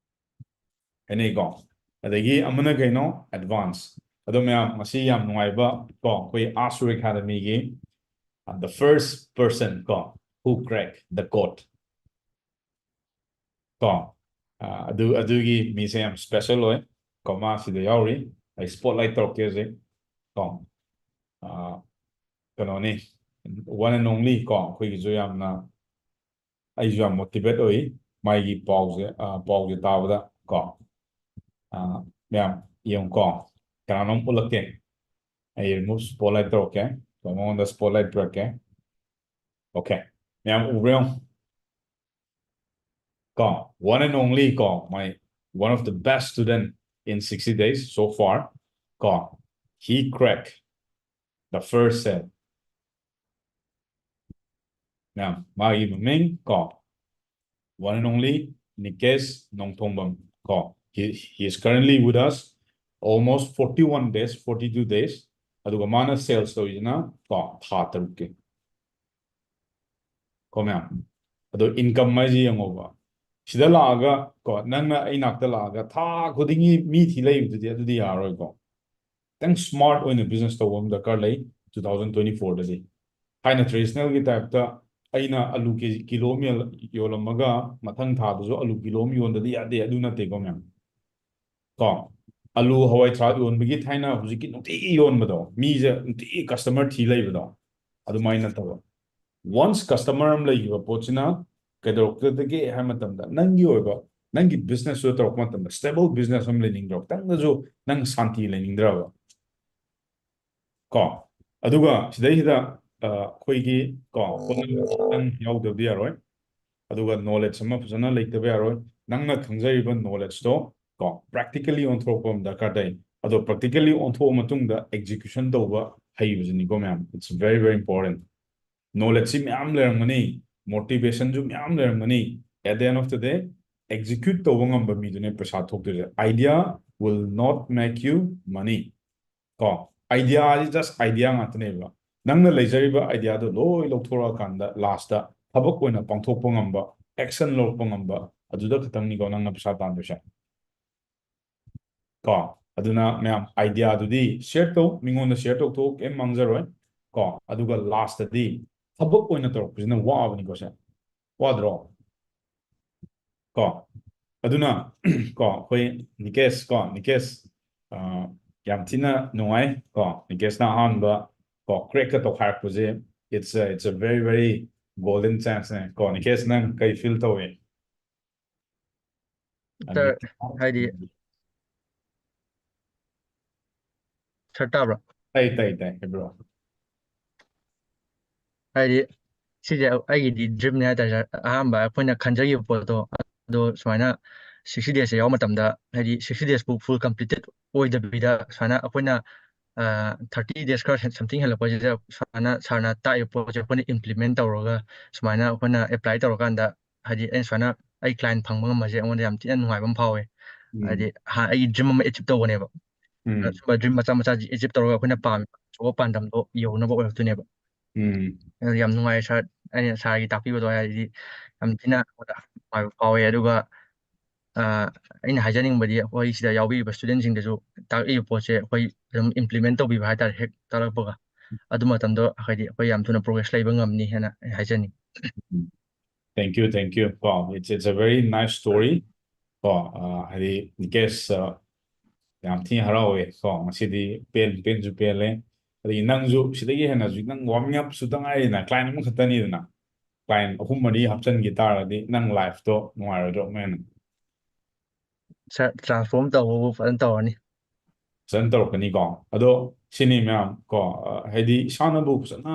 ꯍꯥꯏꯅꯩꯀꯣ꯫ ꯑꯗꯒꯤ ꯑꯃꯅ ꯀꯩꯅꯣ? Advance꯫ ꯑꯗꯣ ꯃꯌꯥꯝ, ꯉꯁꯤ ꯌꯥꯝ ꯅꯨꯡꯉꯥꯏꯕ ꯀꯣ, ꯑꯩꯈꯣꯏ Asur Academy ꯒꯤ, uh, the first person ꯀꯣ, who crack the code ꯀꯣ, ꯑ, ꯑꯗꯨ, ꯑꯗꯨꯒꯤ ꯃꯤꯁꯦ ꯌꯥꯝ special ꯑꯣꯏ ꯀꯣ, ꯃꯥ ꯁꯤꯗ ꯌꯥꯎꯔꯤ꯫ ꯑꯩ spotlight ꯇꯧꯔꯛꯀꯦ ꯍꯧꯖꯤꯛ ꯀꯣ꯫ ꯑ, ꯀꯩꯅꯣꯅꯤ, one and only ꯀꯣ, ꯑꯩꯈꯣꯏꯒꯤꯁꯨ ꯌꯥꯝꯅ, ꯑꯩꯁꯨ ꯌꯥꯝ motivate ꯑꯣꯏ ꯃꯥꯒꯤ ꯄꯥꯎꯁꯦ, ꯑ, ꯄꯥꯎꯁꯦ ꯇꯥꯕꯗ ꯀꯣ꯫ ꯑ, ꯃꯌꯥꯝ ꯌꯦꯡꯉꯨꯀꯣ, ꯀꯅꯥꯅꯣꯝ ꯎꯠꯂꯛꯀꯦ꯫ ꯑꯩ remove spotlight ꯇꯧꯔꯛꯀꯦ꯫ ꯀꯣ, ꯃꯉꯣꯟꯗ spotlight ꯄꯤꯔꯛꯀꯦ꯫ Okay, ꯃꯌꯥꯝ ꯎꯕ꯭ꯔꯥ ꯌꯦꯡꯉꯨ꯫ ꯀꯣ, one and only ꯀꯣ, my, one of the best student in sixty days so far ꯀꯣ, he crack the first set꯫ ꯃꯌꯥꯝ, ꯃꯥꯒꯤ ꯃꯃꯤꯡ ꯀꯣ, one and only Nikesh Nongthombam ꯀꯣ, he, he is currently with us almost forty-one days, forty-two days ꯑꯗꯨꯒ ꯃꯥꯅ sales ꯇꯧꯔꯤꯁꯤꯅ ꯀꯣ ꯊꯥ ꯇꯔꯨꯛꯀꯤ꯫ ꯀꯣ ꯃꯌꯥꯝ, ꯑꯗꯣ ꯏꯟꯀꯝ ꯍꯥꯏꯁꯤ ꯌꯦꯡꯉꯣꯕ, ꯁꯤꯗ ꯂꯥꯛꯑꯒ ꯀꯣ ꯅꯪꯅ ꯑꯩ ꯅꯥꯛꯇ ꯂꯥꯛꯑꯒ ꯊꯥ ꯈꯨꯗꯤꯡꯒꯤ ꯃꯤ ꯊꯤ ꯂꯩꯕꯗꯨꯗꯤ ꯑꯗꯨꯗꯤ ꯌꯥꯔꯔꯣꯏꯀꯣ꯫ ꯈꯤꯇꯪ ꯁ꯭ꯃꯥꯔꯠ ꯑꯣꯏꯅ ꯕꯤꯖꯤꯅꯦꯁ ꯇꯧꯕ ꯑꯃ ꯗꯔꯀꯥꯔ ꯂꯩ ꯇꯨ ꯊꯥꯎꯖꯟ ꯇ꯭ꯋꯦꯟꯇꯤ ꯐꯣꯔꯗꯗꯤ꯫ ꯊꯥꯏꯅ ꯇ꯭ꯔꯦꯗꯤꯁꯅꯦꯜꯒꯤ ꯇꯥꯏꯞꯇ ꯑꯩꯅ ꯑꯂꯨ ꯀꯦꯖꯤ ꯀꯤꯂꯣ ꯑꯃ ꯌꯣꯜ- ꯌꯣꯜꯂꯝꯃꯒ ꯃꯊꯪ ꯊꯥꯗꯁꯨ ꯑꯂꯨ ꯀꯤꯂꯣ ꯑꯃ ꯌꯣꯟꯗꯗꯤ ꯌꯥꯗꯦ, ꯑꯗꯨ ꯅꯠꯇꯦꯀꯣ ꯃꯌꯥꯝ꯫ ꯀꯣ ꯑꯂꯨ ꯍꯋꯥꯏ ꯊ꯭ꯔꯥꯛ ꯌꯣꯟꯕꯒꯤ ꯊꯥꯏꯅ ꯍꯧꯖꯤꯛꯀꯤ ꯅꯨꯡꯇꯤꯒꯤ ꯌꯣꯟꯕꯗꯣ, ꯃꯤꯁꯦ ꯅꯨꯡꯇꯤꯒꯤ ꯀꯁꯇꯃꯔ ꯊꯤ ꯂꯩꯕꯗꯣ, ꯑꯗꯨꯃꯥꯏꯅ ꯅꯠꯇꯕ꯫ ꯋꯥꯟꯁ ꯀꯁꯇꯃꯔ ꯑꯃ ꯂꯩꯈꯤꯕ ꯄꯣꯠꯁꯤꯅ ꯀꯩꯗꯧꯔꯛꯀꯗꯒꯦ ꯍꯥꯏꯕ ꯃꯇꯝꯗ, ꯅꯪꯒꯤ ꯑꯣꯏꯕ ꯅꯪꯒꯤ ꯕꯤꯖꯤꯅꯦꯁꯇꯨ ꯇꯧꯔꯛꯄ ꯃꯇꯝꯗ ꯁ꯭ꯇꯦꯕꯜ ꯕꯤꯖꯤꯅꯦꯁ ꯑꯃ ꯂꯩꯅꯤꯡꯗ꯭ꯔꯣ? ꯈꯤꯇꯪꯗꯁꯨ ꯅꯪ ꯁꯥꯟꯇꯤ ꯂꯩꯅꯤꯡꯗ꯭ꯔꯕ? ꯀꯣ ꯑꯗꯨꯒ ꯁꯤꯗꯩꯁꯤꯗ ꯑ, ꯑꯩꯈꯣꯏꯒꯤ ꯀꯣ ꯍꯣꯠꯅꯕ ꯈꯤꯇꯪ ꯌꯥꯎꯗꯕꯗꯤ ꯌꯥꯔꯣꯏ꯫ ꯑꯗꯨꯒ ꯅꯣꯂꯦꯖ ꯑꯃ ꯐꯖꯅ ꯂꯩꯇꯕ ꯌꯥꯔꯣꯏ꯫ ꯅꯪꯅ ꯈꯪꯖꯔꯤꯕ ꯅꯣꯂꯦꯖꯇꯣ ꯀꯣ ꯄ꯭ꯔꯦꯛꯇꯤꯀꯦꯜꯂꯤ ꯑꯣꯟꯊꯣꯔꯛꯄ ꯑꯃ ꯗꯔꯀꯥꯔ ꯇꯥꯏ꯫ ꯑꯗꯣ ꯄ꯭ꯔꯦꯛꯇꯤꯀꯦꯜꯂꯤ ꯑꯣꯟꯊꯣꯛꯑ ꯃꯇꯨꯡꯗ ꯑꯦꯛꯖꯤꯀ꯭ꯌꯨꯁꯟ ꯇꯧꯕ ꯍꯩꯕꯁꯤꯅꯤꯀꯣ ꯃꯌꯥꯝ꯫ It's very very important. ꯅꯣꯂꯦꯖꯁꯤ ꯃꯌꯥꯝ ꯂꯩꯔꯝꯒꯅꯤ, ꯃꯣꯇꯤꯚꯦꯁꯟꯁꯨ ꯃꯌꯥꯝ ꯂꯩꯔꯝꯒꯅꯤ, at the end of the day execute ꯇꯧꯕ ꯉꯝꯕ ꯃꯤꯗꯨꯅꯦ ꯄꯩꯁꯥ ꯊꯣꯛꯇꯣꯏꯁꯦ꯫ Idea will not make you money. ꯀꯣ ꯑꯥꯏꯗꯤꯌꯥꯁꯤ ꯖꯁ ꯑꯥꯏꯗꯤꯌꯥ ꯉꯥꯛꯇꯅꯦꯕ꯫ ꯅꯪꯅ ꯂꯩꯖꯔꯤꯕ ꯑꯥꯏꯗꯤꯌꯥꯗꯣ ꯂꯣꯏ ꯂꯧꯊꯣꯔꯛꯑꯀꯥꯟꯗ ꯂꯥꯁꯇ ꯊꯕꯛ ꯑꯣꯏꯅ ꯄꯥꯡꯊꯣꯛꯄ ꯉꯝꯕ, ꯑꯦꯛꯁꯟ ꯂꯧꯔꯛꯄ ꯉꯝꯕ, ꯑꯗꯨꯗ ꯈꯛꯇꯪꯅꯤꯀꯣ ꯅꯪꯅ ꯄꯩꯁꯥ ꯇꯥꯟꯗꯣꯏꯁꯦ꯫ ꯀꯣ ꯑꯗꯨꯅ ꯃꯌꯥꯝ ꯑꯥꯏꯗꯤꯌꯥꯗꯨꯗꯤ ꯁꯤꯌꯔ ꯇꯧ, ꯃꯤꯉꯣꯟꯗ ꯁꯤꯌꯔ ꯇꯧꯊꯣꯛ, ꯀꯩꯝ ꯃꯥꯡꯖꯔꯣꯏ꯫ ꯀꯣ ꯑꯗꯨꯒ ꯂꯥꯁꯇꯗꯤ ꯊꯕꯛ ꯑꯣꯏꯅ ꯇꯧꯔꯛꯄꯁꯤꯅ ꯋꯥꯕꯅꯤꯀꯣ ꯁꯦ꯫ ꯋꯥꯗ꯭ꯔꯣ? ꯀꯣ ꯑꯗꯨꯅ ꯀꯣ ꯑꯩꯈꯣꯏ ꯅꯤꯀꯦꯁ ꯀꯣ ꯅꯤꯀꯦꯁ ꯑ, ꯌꯥꯝ ꯊꯤꯅ ꯅꯨꯡꯉꯥꯏ꯫ ꯀꯣ ꯅꯤꯀꯦꯁꯅ ꯑꯍꯥꯟꯕ ꯀꯣ ꯀ꯭ꯔꯦꯛꯀ ꯇꯧꯈꯥꯏꯔꯛꯄꯁꯦ, it's a, it's a very very golden chance ꯅꯦ꯫ ꯀꯣ ꯅꯤꯀꯦꯁ, ꯅꯪ ꯀꯩ ꯐꯤꯜ ꯇꯧꯏ? ꯁꯥꯔ, ꯍꯥꯏꯗꯤ, ꯁꯥꯔ ꯇꯥꯕ꯭ꯔꯣ? ꯇꯥꯏ ꯇꯥꯏ ꯇꯥꯏ, ꯍꯥꯏꯕꯤꯔꯣ꯫ ꯍꯥꯏꯗꯤ, ꯁꯤꯁꯦ ꯑꯩꯒꯤꯗꯤ ꯗ꯭ꯔꯤꯝꯅꯦ ꯍꯥꯏꯇꯥꯔꯦ ꯁꯥꯔ꯫ ꯑꯍꯥꯟꯕ ꯑꯩꯈꯣꯏꯅ ꯈꯟꯖꯈꯤꯕ ꯄꯣꯠꯇꯣ, ꯑꯗꯣ ꯁꯨꯃꯥꯏꯅ ꯁꯤꯛꯁꯇꯤ ꯗꯦꯖꯁꯦ ꯌꯥꯎꯕ ꯃꯇꯝꯗ, ꯍꯥꯏꯗꯤ ꯁꯤꯛꯁꯇꯤ ꯗꯦꯖꯄꯨ ꯐꯨꯜ ꯀꯝꯄ꯭ꯂꯤꯇꯦꯠ ꯑꯣꯏꯗꯕꯤꯗ, ꯁꯨꯃꯥꯏꯅ ꯑꯩꯈꯣꯏꯅ ꯊꯥꯔꯇꯤ ꯗꯦꯖ ꯈꯔ ꯁꯝꯊꯤꯡ ꯍꯦꯜꯂꯛꯄꯁꯤꯗ, ꯁꯨꯃꯥꯏꯅ ꯁꯥꯔꯅ ꯇꯥꯛꯏꯕ ꯄꯣꯠꯁꯦ ꯑꯩꯈꯣꯏꯅ ꯏꯝꯄ꯭ꯂꯤꯃꯦꯟ ꯇꯧꯔꯒ, ꯁꯨꯃꯥꯏꯅ ꯑꯩꯈꯣꯏꯅ ꯑꯦꯄ꯭ꯂꯥꯏ ꯇꯧꯔꯀꯥꯟꯗ, ꯍꯥꯏꯗꯤ ꯑꯩꯅ ꯁꯨꯃꯥꯏꯅ ꯑꯩ ꯀ꯭ꯂꯥꯏꯟ ꯐꯪꯕ ꯉꯝꯕꯁꯦ ꯑꯩꯉꯣꯟꯗ ꯌꯥꯝ ꯊꯤꯅ ꯅꯨꯡꯉꯥꯏꯕ ꯑꯃ ꯐꯥꯎꯋꯦ꯫ ꯎꯝ꯫ ꯍꯥꯏꯗꯤ ꯍꯥ-, ꯑꯩꯒꯤ ꯗ꯭ꯔꯤꯝ ꯑꯃ ꯑꯦꯆꯤꯞ ꯇꯧꯕꯅꯦꯕ꯫ ꯎꯝ꯫ ꯁꯨꯝꯕ dream ꯃꯆꯥ ꯃꯆꯥ achieve ꯇꯧꯔꯒ ꯑꯩꯈꯣꯏꯅ ꯄꯥꯝꯃꯤꯕ ꯑꯆꯧꯕ ꯄꯥꯟꯗꯝꯗꯣ ꯌꯧꯅꯕ ꯑꯣꯏꯔꯛꯇꯣꯏꯅꯦꯕ꯫ ꯎꯝ꯫ ꯑꯗꯨ ꯌꯥꯝ ꯅꯨꯡꯉꯥꯏ sir, ꯑꯩꯅ sirꯒꯤ ꯇꯥꯛꯄꯤꯕꯗꯣ ꯍꯥꯏꯗꯤ ꯌꯥꯝ ꯊꯤꯅ ꯑꯩꯉꯣꯟꯗ ꯅꯨꯡꯉꯥꯏꯕ ꯐꯥꯎꯋꯦ꯫ ꯑꯗꯨꯒ ꯑ, ꯑꯩꯅ ꯍꯥꯏꯖꯅꯤꯡꯕꯗꯤ ꯑꯩꯈꯣꯏ ꯁꯤꯗ ꯌꯥꯎꯕꯤꯔꯤꯕ studentꯁꯤꯡꯗꯁꯨ ꯇꯥꯛꯂꯛꯏꯕ ꯄꯣꯠꯁꯦ ꯑꯩꯈꯣꯏ ꯑꯗꯨꯝ implement ꯇꯧꯕꯤꯕ ꯍꯥꯏꯇꯥꯔꯦ, ꯍꯦꯛ ꯇꯥꯛꯂꯛꯄꯒ꯫ ꯑꯗꯨ ꯃꯇꯝꯗꯣ ꯍꯥꯏꯗꯤ ꯑꯩꯈꯣꯏ ꯌꯥꯝ ꯊꯨꯅ progress ꯂꯩꯕ ꯉꯝꯅꯤ ꯍꯥꯏꯅ ꯑꯩ ꯍꯥꯏꯖꯅꯤꯡꯉꯤ꯫ Thank you, thank you. ꯀꯣ, it's, it's a very nice story. ꯀꯣ, ꯑ, ꯍꯥꯏꯗꯤ ꯅꯤꯀꯦꯁ, ꯑ, ꯌꯥꯝ ꯊꯤꯅ ꯍꯔꯥꯎꯋꯦ꯫ ꯀꯣ, ꯉꯁꯤꯗꯤ ꯄꯦꯟ-, ꯄꯦꯟꯁꯨ ꯄꯦꯜꯂꯦ꯫ ꯑꯗꯒꯤ ꯅꯪꯁꯨ ꯁꯤꯗꯒꯤ ꯍꯦꯟꯅ ꯍꯧꯖꯤꯛ ꯅꯪ warming up ꯁꯨ ꯇ ꯉꯥꯏꯔꯤꯅ, client ꯑꯃꯈꯛꯇꯅꯤꯗꯅ꯫ Client ꯑꯍꯨꯝ ꯃꯔꯤ ꯍꯥꯞꯆꯤꯟꯈꯤ ꯇꯥꯔꯒꯗꯤ ꯅꯪ lifeꯇꯣ ꯅꯨꯡꯉꯥꯏꯔꯣꯏꯗ꯭ꯔꯣ ꯑꯃꯨꯛ ꯍꯦꯟꯅ? Sir, transform ꯇꯧꯕꯕꯨ ꯐꯖꯅ ꯇꯧꯔꯅꯤ꯫ ꯐꯖꯅ ꯇꯧꯔꯛꯀꯅꯤꯀꯣ꯫ ꯑꯗꯣ ꯁꯤꯅꯤ ꯃꯌꯥꯝ ꯀꯣ, ꯑ, ꯍꯥꯏꯗꯤ ꯏꯁꯥꯅꯕꯨ ꯐꯖꯅ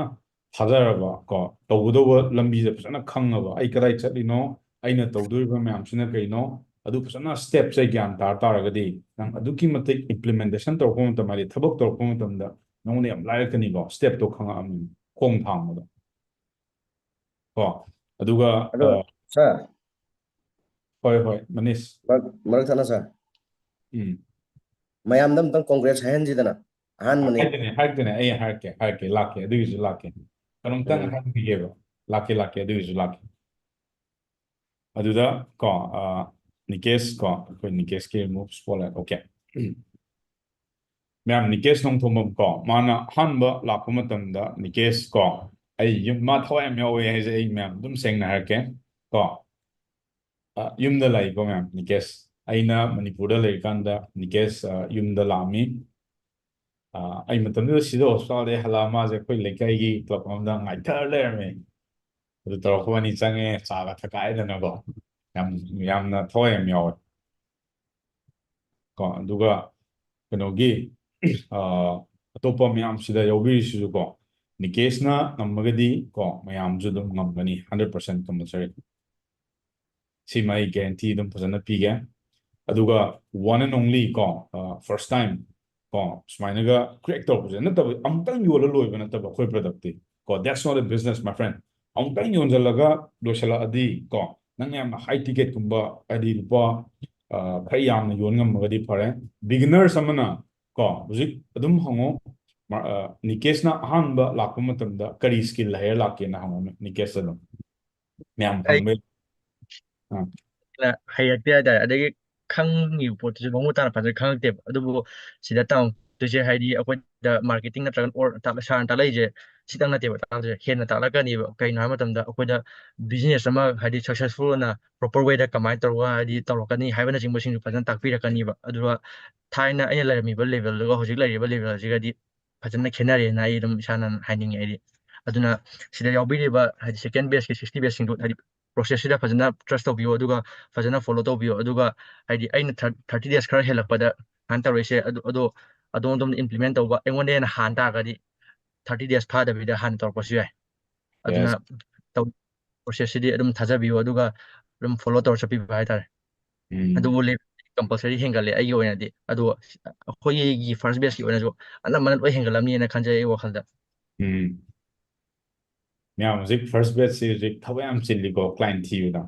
ꯊꯥꯖꯔꯕ ꯀꯣ, ꯇꯧꯒꯗꯧꯕ ꯂꯝꯕꯤꯁꯦ ꯐꯖꯅ ꯈꯪꯉꯕ, ꯑꯩ ꯀꯗꯥꯏ ꯆꯠꯂꯤꯅꯣ, ꯑꯩꯅ ꯇꯧꯗꯣꯔꯤꯕ ꯃꯌꯥꯝꯁꯤꯅ ꯀꯩꯅꯣ, ꯑꯗꯨ ꯐꯖꯅ stepꯁꯦ ꯒ꯭ꯌꯥꯟ ꯇꯥꯔ ꯇꯥꯔꯒꯗꯤ ꯅꯪ ꯑꯗꯨꯛꯀꯤ ꯃꯇꯤꯛ implementation ꯇꯧꯔꯛꯄ ꯃꯇꯝ, ꯍꯥꯏꯗꯤ ꯊꯕꯛ ꯇꯧꯔꯛꯄ ꯃꯇꯝꯗ ꯅꯉꯣꯟꯗ ꯌꯥꯝ ꯂꯥꯏꯔꯛꯀꯅꯤꯀꯣ, stepꯇꯣ ꯈꯪꯉꯛꯑꯕꯅꯤꯅ, ꯈꯣꯡ ꯊꯥꯡꯕꯗ꯫ ꯀꯣ, ꯑꯗꯨꯒ, ꯑꯗꯣ, ꯑ, sir, ꯍꯣꯏ, ꯍꯣꯏ, ꯃꯅꯤꯁ꯫ ꯃꯔꯛ, ꯃꯔꯛ ꯊꯠꯅ, sir꯫ ꯎꯝ꯫ ꯃꯌꯥꯝꯗ ꯑꯝꯇꯪ congrats ꯍꯥꯏꯍꯟꯁꯤꯗꯅ꯫ ꯑꯍꯥꯟꯕꯅꯤ꯫ ꯍꯥꯏꯗꯣꯏꯅꯦ, ꯍꯥꯏꯗꯣꯏꯅꯦ, ꯑꯩ ꯍꯥꯏꯔꯛꯀꯦ, ꯍꯥꯏꯔꯛꯀꯦ, ꯂꯥꯛꯀꯦ, ꯑꯗꯨꯒꯤꯁꯨ ꯂꯥꯛꯀꯦ꯫ ꯀꯩꯅꯣꯝꯇꯪ ꯎꯝ꯫ ꯍꯥꯏꯕꯤꯒꯦꯕ꯫ ꯂꯥꯛꯀꯦ, ꯂꯥꯛꯀꯦ, ꯑꯗꯨꯒꯤꯁꯨ ꯂꯥꯛꯀꯦ꯫ ꯑꯗꯨꯗ ꯀꯣ, ꯑ, ꯅꯤꯀꯦꯁ ꯀꯣ, ꯑꯩꯈꯣꯏ ꯅꯤꯀꯦꯁꯀꯤ remove spotlight, okay꯫ ꯃꯌꯥꯝ, ꯅꯤꯀꯦꯁ ꯅꯣꯡꯊꯣꯝꯕꯝ ꯀꯣ, ꯃꯥꯅ ꯑꯍꯥꯟꯕ ꯂꯥꯛꯄ ꯃꯇꯝꯗ ꯅꯤꯀꯦꯁ ꯀꯣ, ꯑꯩ ꯌꯨꯝ, ꯃꯥ ꯊꯋꯥꯏ ꯌꯥꯝ ꯌꯥꯎꯋꯦ ꯍꯥꯏꯁꯦ ꯑꯩ ꯃꯌꯥꯝ ꯑꯗꯨꯝ ꯁꯦꯡꯅ ꯍꯥꯏꯔꯛꯀꯦ ꯀꯣ꯫ ꯑ, ꯌꯨꯝꯗ ꯂꯥꯛꯏꯀꯣ ꯃꯌꯥꯝ, ꯅꯤꯀꯦꯁ꯫ ꯑꯩꯅ ꯃꯅꯤꯄꯨꯔꯗ ꯂꯩꯔꯤꯀꯥꯟꯗ ꯅꯤꯀꯦꯁ, ꯑ, ꯌꯨꯝꯗ ꯂꯥꯛꯑꯝꯃꯤ꯫ ꯑ, ꯑꯩ ꯃꯇꯝꯗꯨꯗ ꯁꯤꯗ hospitalꯗꯒꯤ ꯍꯜꯂꯛꯑ ꯃꯥꯁꯦ ꯑꯩꯈꯣꯏ ꯂꯩꯀꯥꯏꯒꯤ club ꯑꯃꯗ ꯉꯥꯏꯊꯔ ꯂꯩꯔꯝꯃꯦ꯫ ꯑꯗꯨ ꯇꯧꯔꯛꯄ ꯑꯅꯤ ꯆꯪꯉꯦ, ꯆꯥꯒ ꯊꯛꯀꯥꯏꯗꯅꯀꯣ꯫ ꯌꯥꯝ, ꯌꯥꯝꯅ ꯊꯋꯥꯏ ꯌꯥꯝ ꯌꯥꯎꯋꯦ꯫ ꯀꯣ, ꯑꯗꯨꯒ ꯀꯩꯅꯣꯒꯤ, ꯑ, ꯑꯇꯣꯞꯄ ꯃꯌꯥꯝꯁꯤꯗ ꯌꯥꯎꯕꯤꯔꯤꯁꯤꯁꯨ ꯀꯣ, ꯅꯤꯀꯦꯁꯅ ꯉꯝꯃꯒꯗꯤ ꯀꯣ, ꯃꯌꯥꯝꯁꯨ ꯑꯗꯨꯝ ꯉꯝꯒꯅꯤ, hundred percent compulsory꯫ ꯁꯤꯃ ꯑꯩ guarantee ꯑꯗꯨꯝ ꯐꯖꯅ ꯄꯤꯒꯦ꯫ ꯑꯗꯨꯒ one and only ꯀꯣ, ꯑ, first time ꯀꯣ, ꯁꯨꯃꯥꯏꯅꯒ crack ꯇꯧꯔꯛꯄꯁꯦ ꯅꯠꯇꯕ, ꯑꯃꯨꯛꯇꯪ ꯌꯣꯜꯂ ꯂꯣꯏꯕ ꯅꯠꯇꯕ ꯑꯩꯈꯣꯏ productꯇꯤ ꯀꯣ, that's not a business, my friend. ꯑꯃꯨꯛꯇꯪ ꯌꯣꯟꯁꯤꯜꯂꯒ ꯂꯣꯏꯁꯤꯜꯂꯛꯑꯗꯤ ꯀꯣ, ꯅꯪ ꯌꯥꯝꯅ high ticketꯀꯨꯝꯕ, ꯍꯥꯏꯗꯤ ꯂꯨꯄꯥ, ꯑ, ꯈꯔ ꯌꯥꯝꯅ ꯌꯣꯟ ꯉꯝꯃꯒꯗꯤ ꯐꯔꯦ꯫ Beginners ꯑꯃꯅ ꯀꯣ, ꯍꯧꯖꯤꯛ ꯑꯗꯨꯝ ꯍꯪꯉꯣ꯫ ꯃꯥ-, ꯑ, ꯅꯤꯀꯦꯁꯅ ꯑꯍꯥꯟꯕ ꯂꯥꯛꯄ ꯃꯇꯝꯗ ꯀꯔꯤ skill ꯍꯩꯔ ꯂꯥꯛꯀꯦꯅ ꯍꯪꯉꯣ, ꯅꯤꯀꯦꯁꯇ ꯑꯗꯨꯝ꯫ ꯃꯌꯥꯝ ꯑꯩ ꯐꯪꯕ꯫ ꯑꯥ꯫ ꯍꯩꯔꯛꯇꯦ ꯍꯥꯏꯇꯥꯔꯦ꯫ ꯑꯗꯒꯤ ꯈꯪꯉꯤꯕ ꯄꯣꯠꯇꯨꯁꯨ ꯃꯃꯨꯠ ꯇꯥꯅ ꯐꯖꯅ ꯈꯪꯉꯛꯇꯦꯕ꯫ ꯑꯗꯨꯕꯨ ꯁꯤꯗ ꯇꯝꯃꯛꯇꯣꯏꯁꯦ ꯍꯥꯏꯗꯤ ꯑꯩꯈꯣꯏꯗ marketing ꯅꯠꯇ꯭ꯔꯒ or ꯇꯥꯛ-, ꯁꯥꯔꯅ ꯇꯥꯛꯂꯛꯏꯁꯦ ꯁꯤꯇꯪ ꯅꯠꯇꯦꯕ ꯇꯥꯛꯂꯛꯇꯣꯏꯁꯦ꯫ ꯍꯦꯟꯅ ꯇꯥꯛꯂꯛꯀꯅꯤꯕ꯫ ꯀꯩꯅꯣ ꯍꯥꯏꯕ ꯃꯇꯝꯗ ꯑꯩꯈꯣꯏꯗ business ꯑꯃ ꯍꯥꯏꯗꯤ successful ꯑꯣꯏꯅ proper way ꯗ ꯀꯃꯥꯏꯅ ꯇꯧꯔꯒ ꯍꯥꯏꯗꯤ ꯇꯧꯔꯛꯀꯅꯤ ꯍꯥꯏꯕꯅꯆꯤꯡꯕꯁꯤꯡꯁꯨ ꯐꯖꯅ ꯇꯥꯛꯄꯤꯔꯛꯀꯅꯤꯕ꯫ ꯑꯗꯨꯒ ꯊꯥꯏꯅ ꯑꯩꯅ ꯂꯩꯔꯝꯃꯤꯕ level ꯗꯨꯒ ꯍꯧꯖꯤꯛ ꯂꯩꯔꯤꯕ level ꯁꯤꯒꯗꯤ ꯐꯖꯅ ꯈꯦꯠꯅꯔꯦꯅ ꯑꯩ ꯑꯗꯨꯝ ꯏꯁꯥꯅ ꯍꯥꯏꯅꯤꯡꯉꯦ꯫ ꯍꯥꯏꯗꯤ ꯑꯗꯨꯅ ꯁꯤꯗ ꯌꯥꯎꯕꯤꯔꯤꯕ ꯍꯥꯏꯗꯤ second batch ꯀꯤ sixty batch ꯁꯤꯡꯗꯨ ꯍꯥꯏꯗꯤ process ꯁꯤꯗ ꯐꯖꯅ trust ꯇꯧꯕꯤꯌꯨ꯫ ꯑꯗꯨꯒ ꯐꯖꯅ follow ꯇꯧꯕꯤꯌꯨ꯫ ꯑꯗꯨꯒ ꯍꯥꯏꯗꯤ ꯑꯩꯅ thir-, thirty days ꯈꯔ ꯍꯦꯜꯂꯛꯄꯗ ꯁꯨꯃꯥꯏꯅ ꯇꯧꯔꯛꯏꯁꯦ, ꯑꯗꯨ, ꯑꯗꯣ ꯑꯗꯣꯝ ꯑꯗꯣꯝꯗ implement ꯇꯧꯕ ꯑꯩꯉꯣꯟꯗ ꯍꯦꯟꯅ ꯍꯥꯟ ꯇꯥꯔꯒꯗꯤ thirty days ꯐꯥꯗꯕꯤꯗ ꯍꯥꯟꯅ ꯇꯧꯔꯛꯄꯁꯨ ꯌꯥꯏ꯫ ꯑꯗꯨꯅ Yes. ꯇꯧ-, process ꯁꯤꯗꯤ ꯑꯗꯨꯝ ꯊꯥꯖꯕꯤꯌꯨ, ꯑꯗꯨꯒ ꯑꯗꯨꯝ follow ꯇꯧꯔ ꯆꯠꯄꯤꯕ ꯍꯥꯏꯇꯥꯔꯦ꯫ ꯎꯝ꯫ ꯑꯗꯨꯕꯨ level compulsory ꯍꯦꯟꯒꯠꯂꯦ ꯑꯩꯒꯤ ꯑꯣꯏꯅꯗꯤ꯫ ꯑꯗꯣ ꯑꯩꯈꯣꯏꯒꯤ first batch ꯀꯤ ꯑꯣꯏꯅꯁꯨ ꯑꯅꯝꯕꯅ ꯂꯣꯏ ꯍꯦꯟꯒꯠꯂꯝꯅꯤꯅ ꯈꯟꯖꯩ ꯑꯩ ꯋꯥꯈꯜꯗ꯫ ꯎꯝ꯫ ꯃꯌꯥꯝ ꯍꯧꯖꯤꯛ first batch ꯁꯤ ꯍꯧꯖꯤꯛ ꯊꯕꯛ ꯌꯥꯝ ꯆꯤꯜꯂꯤꯀꯣ, client ꯊꯤꯕꯗ꯫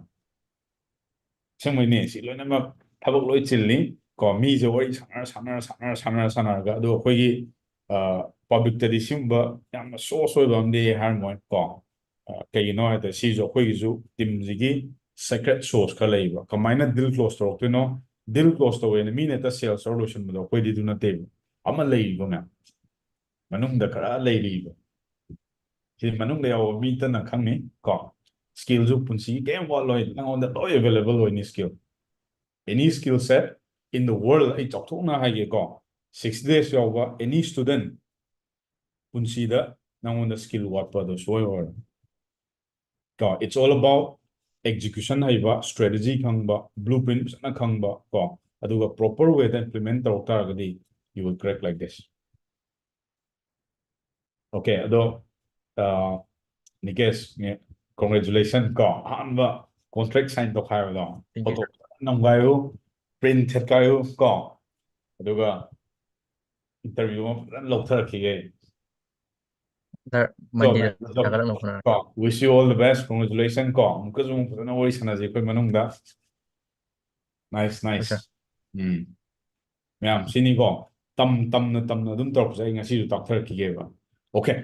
ꯑꯁꯦꯡꯕꯩꯅꯦ, ꯁꯤ ꯂꯣꯏꯅꯃꯛ ꯊꯕꯛ ꯂꯣꯏ ꯆꯤꯜꯂꯤ ꯀꯣ, ꯃꯤꯁꯦ ꯋꯥꯔꯤ ꯁꯥꯟꯅꯔ, ꯁꯥꯟꯅꯔ, ꯁꯥꯟꯅꯔ, ꯁꯥꯟꯅꯔ, ꯁꯥꯟꯅꯔꯒ, ꯑꯗꯣ ꯑꯩꯈꯣꯏꯒꯤ, ꯑ, public ꯇꯗꯤ ꯁꯤꯒꯨꯝꯕ ꯌꯥꯝꯅ source ꯑꯣꯏꯕ ꯑꯃꯗꯤ ꯍꯥꯏꯔꯝꯃꯣꯏ ꯀꯣ꯫ ꯑ, ꯀꯩꯒꯤꯅꯣ ꯍꯥꯏꯕꯗ ꯁꯤꯁꯨ ꯑꯩꯈꯣꯏꯒꯤꯁꯨ team ꯁꯤꯒꯤ secret sauce ꯈꯔ ꯂꯩꯌꯦꯕ꯫ ꯀꯃꯥꯏꯅ deal close ꯇꯧꯔꯛꯇꯣꯏꯅꯣ? Deal close ꯇꯧꯋꯦꯅ ꯃꯤꯅ ꯍꯦꯛꯇ sales ꯇꯧꯔ ꯂꯣꯏꯁꯤꯟꯕꯗꯣ ꯑꯩꯈꯣꯏꯗꯤ ꯑꯗꯨ ꯅꯠꯇꯦꯕ꯫ ꯑꯃ ꯂꯩꯔꯤꯕ ꯃꯌꯥꯝ꯫ ꯃꯅꯨꯡꯗ ꯈꯔ ꯂꯩꯔꯤꯕ꯫ ꯁꯤ ꯃꯅꯨꯡꯗ ꯌꯥꯎꯕ ꯃꯤꯇꯅ ꯈꯪꯅꯤ ꯀꯣ꯫ Skill ꯁꯨ ꯄꯨꯟꯁꯤꯒꯤ ꯀꯩꯝ ꯋꯥꯠꯂꯣꯏ, ꯅꯉꯣꯟꯗ ꯂꯣꯏ available ꯑꯣꯏꯅꯤ skill꯫ Any skill set in the world, ꯑꯩ ꯆꯥꯎꯊꯣꯛꯅ ꯍꯥꯏꯒꯦꯀꯣ, sixty days ꯌꯥꯎꯕ any student ꯄꯨꯟꯁꯤꯗ ꯅꯉꯣꯟꯗ skill ꯋꯥꯠꯄ ꯑꯗꯣ ꯁꯨꯡꯑꯣꯏ ꯑꯣꯏꯔꯣꯏ꯫ ꯀꯣ, it's all about execution ꯍꯩꯕ, strategy ꯈꯪꯕ, blueprint ꯐꯖꯅ ꯈꯪꯕ ꯀꯣ, ꯑꯗꯨꯒ proper way ꯗ implement ꯇꯧꯔꯛ ꯇꯥꯔꯒꯗꯤ you will crack like this. Okay, ꯑꯗꯣ, ꯑ, ꯅꯤꯀꯦꯁ, congratulation ꯀꯣ, ꯑꯍꯥꯟꯕ contract sign ꯇꯧꯈꯥꯏꯕꯗꯣ, thank you, photo sir. ꯐꯖꯅ ꯅꯝꯈꯥꯏꯌꯨ, print ꯊꯦꯠꯈꯥꯏꯌꯨ ꯀꯣ, ꯑꯗꯨꯒ interview ꯑꯃ ꯐꯖꯅ ꯂꯧꯊꯔꯛꯈꯤꯒꯦ꯫ Sir, so, Monday ꯗ ꯀꯥꯈꯠꯂꯛꯅꯕ ꯍꯣꯠꯅꯔꯒꯦ꯫ ꯀꯣ, wish you all the best, congratulation ꯀꯣ, ꯑꯃꯨꯛꯀꯁꯨ ꯑꯃꯨꯛ ꯐꯖꯅ ꯋꯥꯔꯤ ꯁꯥꯟꯅꯁꯤ ꯑꯩꯈꯣꯏ ꯃꯅꯨꯡꯗ꯫ Nice, nice. ꯍꯣꯏ, sir. ꯎꯝ꯫ ꯃꯌꯥꯝ, ꯁꯤꯅꯤꯀꯣ꯫ ꯇꯝ ꯇꯝꯅ ꯇꯝꯅ ꯑꯗꯨꯝ ꯇꯧꯔꯛꯄꯁꯦ ꯑꯩ ꯉꯁꯤꯁꯨ ꯇꯥꯛꯊꯔꯛꯈꯤꯒꯦꯕ꯫ Okay.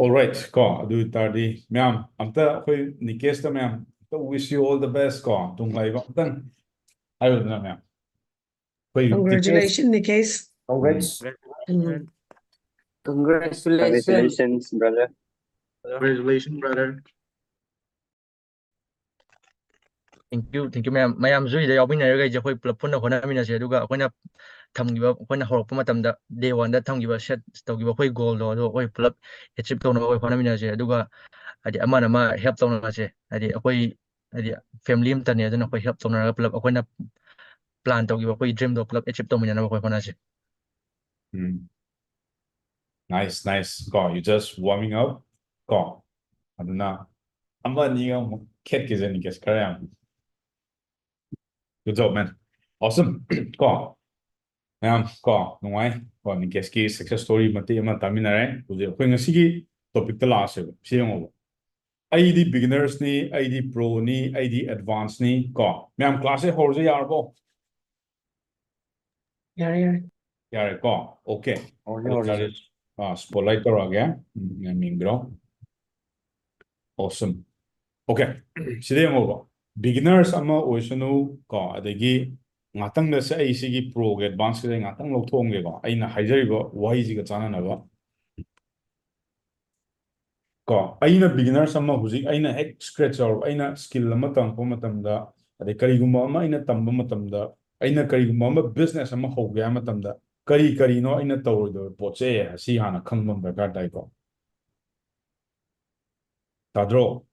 Alright, ꯀꯣ, ꯑꯗꯨ ꯑꯣꯏꯇꯥꯔꯗꯤ ꯃꯌꯥꯝ ꯑꯝꯇ ꯑꯩꯈꯣꯏ ꯅꯤꯀꯦꯁꯇ ꯃꯌꯥꯝ ꯑꯝꯇ wish you all the best, ꯀꯣ, ꯇꯨꯡ ꯂꯩꯕ ꯑꯝꯇꯪ ꯍꯥꯏꯔꯨꯗꯅ ꯃꯌꯥꯝ꯫ ꯑꯩꯈꯣꯏ Congratulations, Nikesh. Congrats. Um. Congratulations. Congratulations, brother. Congratulations, brother. Thank you, thank you, ꯃꯌꯥꯝ꯫ ꯃꯌꯥꯝꯁꯨ ꯁꯤꯗ ꯌꯥꯎꯃꯤꯟꯅꯔꯒ ꯑꯩꯁꯦ ꯑꯩꯈꯣꯏ ꯄꯨꯂꯞ ꯄꯨꯟꯅ ꯍꯣꯠꯅꯃꯤꯟꯅꯁꯦ꯫ ꯑꯗꯨꯒ ꯑꯩꯈꯣꯏꯅ ꯊꯝꯈꯤꯕ, ꯑꯩꯈꯣꯏꯅ ꯍꯧꯔꯛꯄ ꯃꯇꯝꯗ day one ꯗ ꯊꯝꯈꯤꯕ, set ꯇꯧꯈꯤꯕ ꯑꯩꯈꯣꯏ goal ꯗꯣ, ꯑꯗꯣ ꯑꯩꯈꯣꯏ ꯄꯨꯂꯞ achieve ꯇꯧꯅꯕ ꯑꯩꯈꯣꯏ ꯍꯣꯠꯅꯃꯤꯟꯅꯁꯦ꯫ ꯑꯗꯨꯒ ꯍꯥꯏꯗꯤ ꯑꯃꯅ ꯑꯃ help ꯇꯧꯅꯁꯦ꯫ ꯍꯥꯏꯗꯤ ꯑꯩꯈꯣꯏ, ꯍꯥꯏꯗꯤ family ꯑꯃꯇꯅꯦ, ꯑꯗꯨꯅ ꯑꯩꯈꯣꯏ help ꯇꯧꯅꯔꯒ ꯄꯨꯂꯞ ꯑꯩꯈꯣꯏꯅ plan ꯇꯧꯈꯤꯕ ꯑꯩꯈꯣꯏ dream ꯗꯣ ꯄꯨꯂꯞ achieve ꯇꯧꯃꯤꯟꯅꯅꯕ ꯑꯩꯈꯣꯏ ꯍꯣꯠꯅꯁꯦ꯫ ꯎꯝ꯫ Nice, nice. ꯀꯣ, you just warming up. ꯀꯣ, ꯑꯗꯨꯅ ꯑꯃ ꯑꯅꯤꯒ ꯑꯃꯨꯛ ꯈꯦꯠꯈꯤꯁꯦ, ꯅꯤꯀꯦꯁ, ꯈꯔ ꯌꯥꯝ꯫ Good job, man. Awesome. ꯀꯣ, ꯃꯌꯥꯝ, ꯀꯣ, ꯅꯨꯡꯉꯥꯏ꯫ ꯀꯣ, ꯅꯤꯀꯦꯁꯀꯤ success story ꯃꯇꯦꯛ ꯑꯃ ꯇꯥꯃꯤꯟꯅꯔꯦ꯫ ꯍꯧꯖꯤꯛ ꯑꯩꯈꯣꯏ ꯉꯁꯤꯒꯤ topic ꯇ ꯂꯥꯛꯑꯁꯦꯕ꯫ ꯁꯤ ꯌꯦꯡꯉꯣꯕ꯫ ꯑꯩꯗꯤ beginners ꯅꯤ, ꯑꯩꯗꯤ pro ꯅꯤ, ꯑꯩꯗꯤ advance ꯅꯤ꯫ ꯀꯣ, ꯃꯌꯥꯝ, class ꯁꯦ ꯍꯧꯔꯁꯦ, ꯌꯥꯔꯕꯣ? ꯌꯥꯔꯦ, ꯌꯥꯔꯦ꯫ ꯌꯥꯔꯦꯀꯣ? Okay. ꯍꯧꯔꯁꯦ, ꯍꯧꯔꯁꯦ꯫ ꯑꯥ, spotlight ꯇꯧꯔꯛꯑꯒꯦ꯫ ꯎꯝ, ꯃꯌꯥꯝ ꯌꯦꯡꯕꯤꯔꯣ꯫ Awesome. Okay. ꯁꯤꯗ ꯌꯦꯡꯉꯣꯕ꯫ Beginners ꯑꯃ ꯑꯣꯏꯁꯅꯨ, ꯀꯣ, ꯑꯗꯒꯤ ꯉꯥꯛꯇꯪꯗ ꯁꯦ ꯑꯩ ꯁꯤꯒꯤ pro ꯒꯤ advance ꯀꯤꯁꯦ ꯉꯥꯛꯇꯪ ꯂꯧꯊꯣꯛꯑꯝꯒꯦꯀꯣ, ꯑꯩꯅ ꯍꯥꯏꯖꯔꯤꯕ ꯋꯥꯍꯩꯁꯤꯒ ꯆꯥꯟꯅꯅꯕ꯫ ꯀꯣ, ꯑꯩꯅ beginners ꯑꯃ, ꯍꯧꯖꯤꯛ ꯑꯩꯅ ꯍꯦꯛ scratch ꯍꯧꯔꯕ, ꯑꯩꯅ skill ꯑꯃ ꯇꯝꯃꯛꯄ ꯃꯇꯝꯗ, ꯑꯗꯩ ꯀꯔꯤꯒꯨꯝꯕ ꯑꯃ ꯑꯩꯅ ꯇꯝꯕ ꯃꯇꯝꯗ, ꯑꯩꯅ ꯀꯔꯤꯒꯨꯝꯕ ꯑꯃ business ꯑꯃ ꯍꯧꯒꯦ ꯍꯥꯏꯕ ꯃꯇꯝꯗ, ꯀꯔꯤ ꯀꯔꯤꯅꯣ ꯑꯩꯅ ꯇꯧꯔꯣꯏꯗꯕ ꯄꯣꯠꯁꯦ, ꯁꯤ ꯍꯥꯟꯅ ꯈꯪꯕ ꯑꯃ ꯗꯔꯀꯥꯔ ꯇꯥꯏꯀꯣ꯫ ꯇꯥꯗ꯭ꯔꯣ?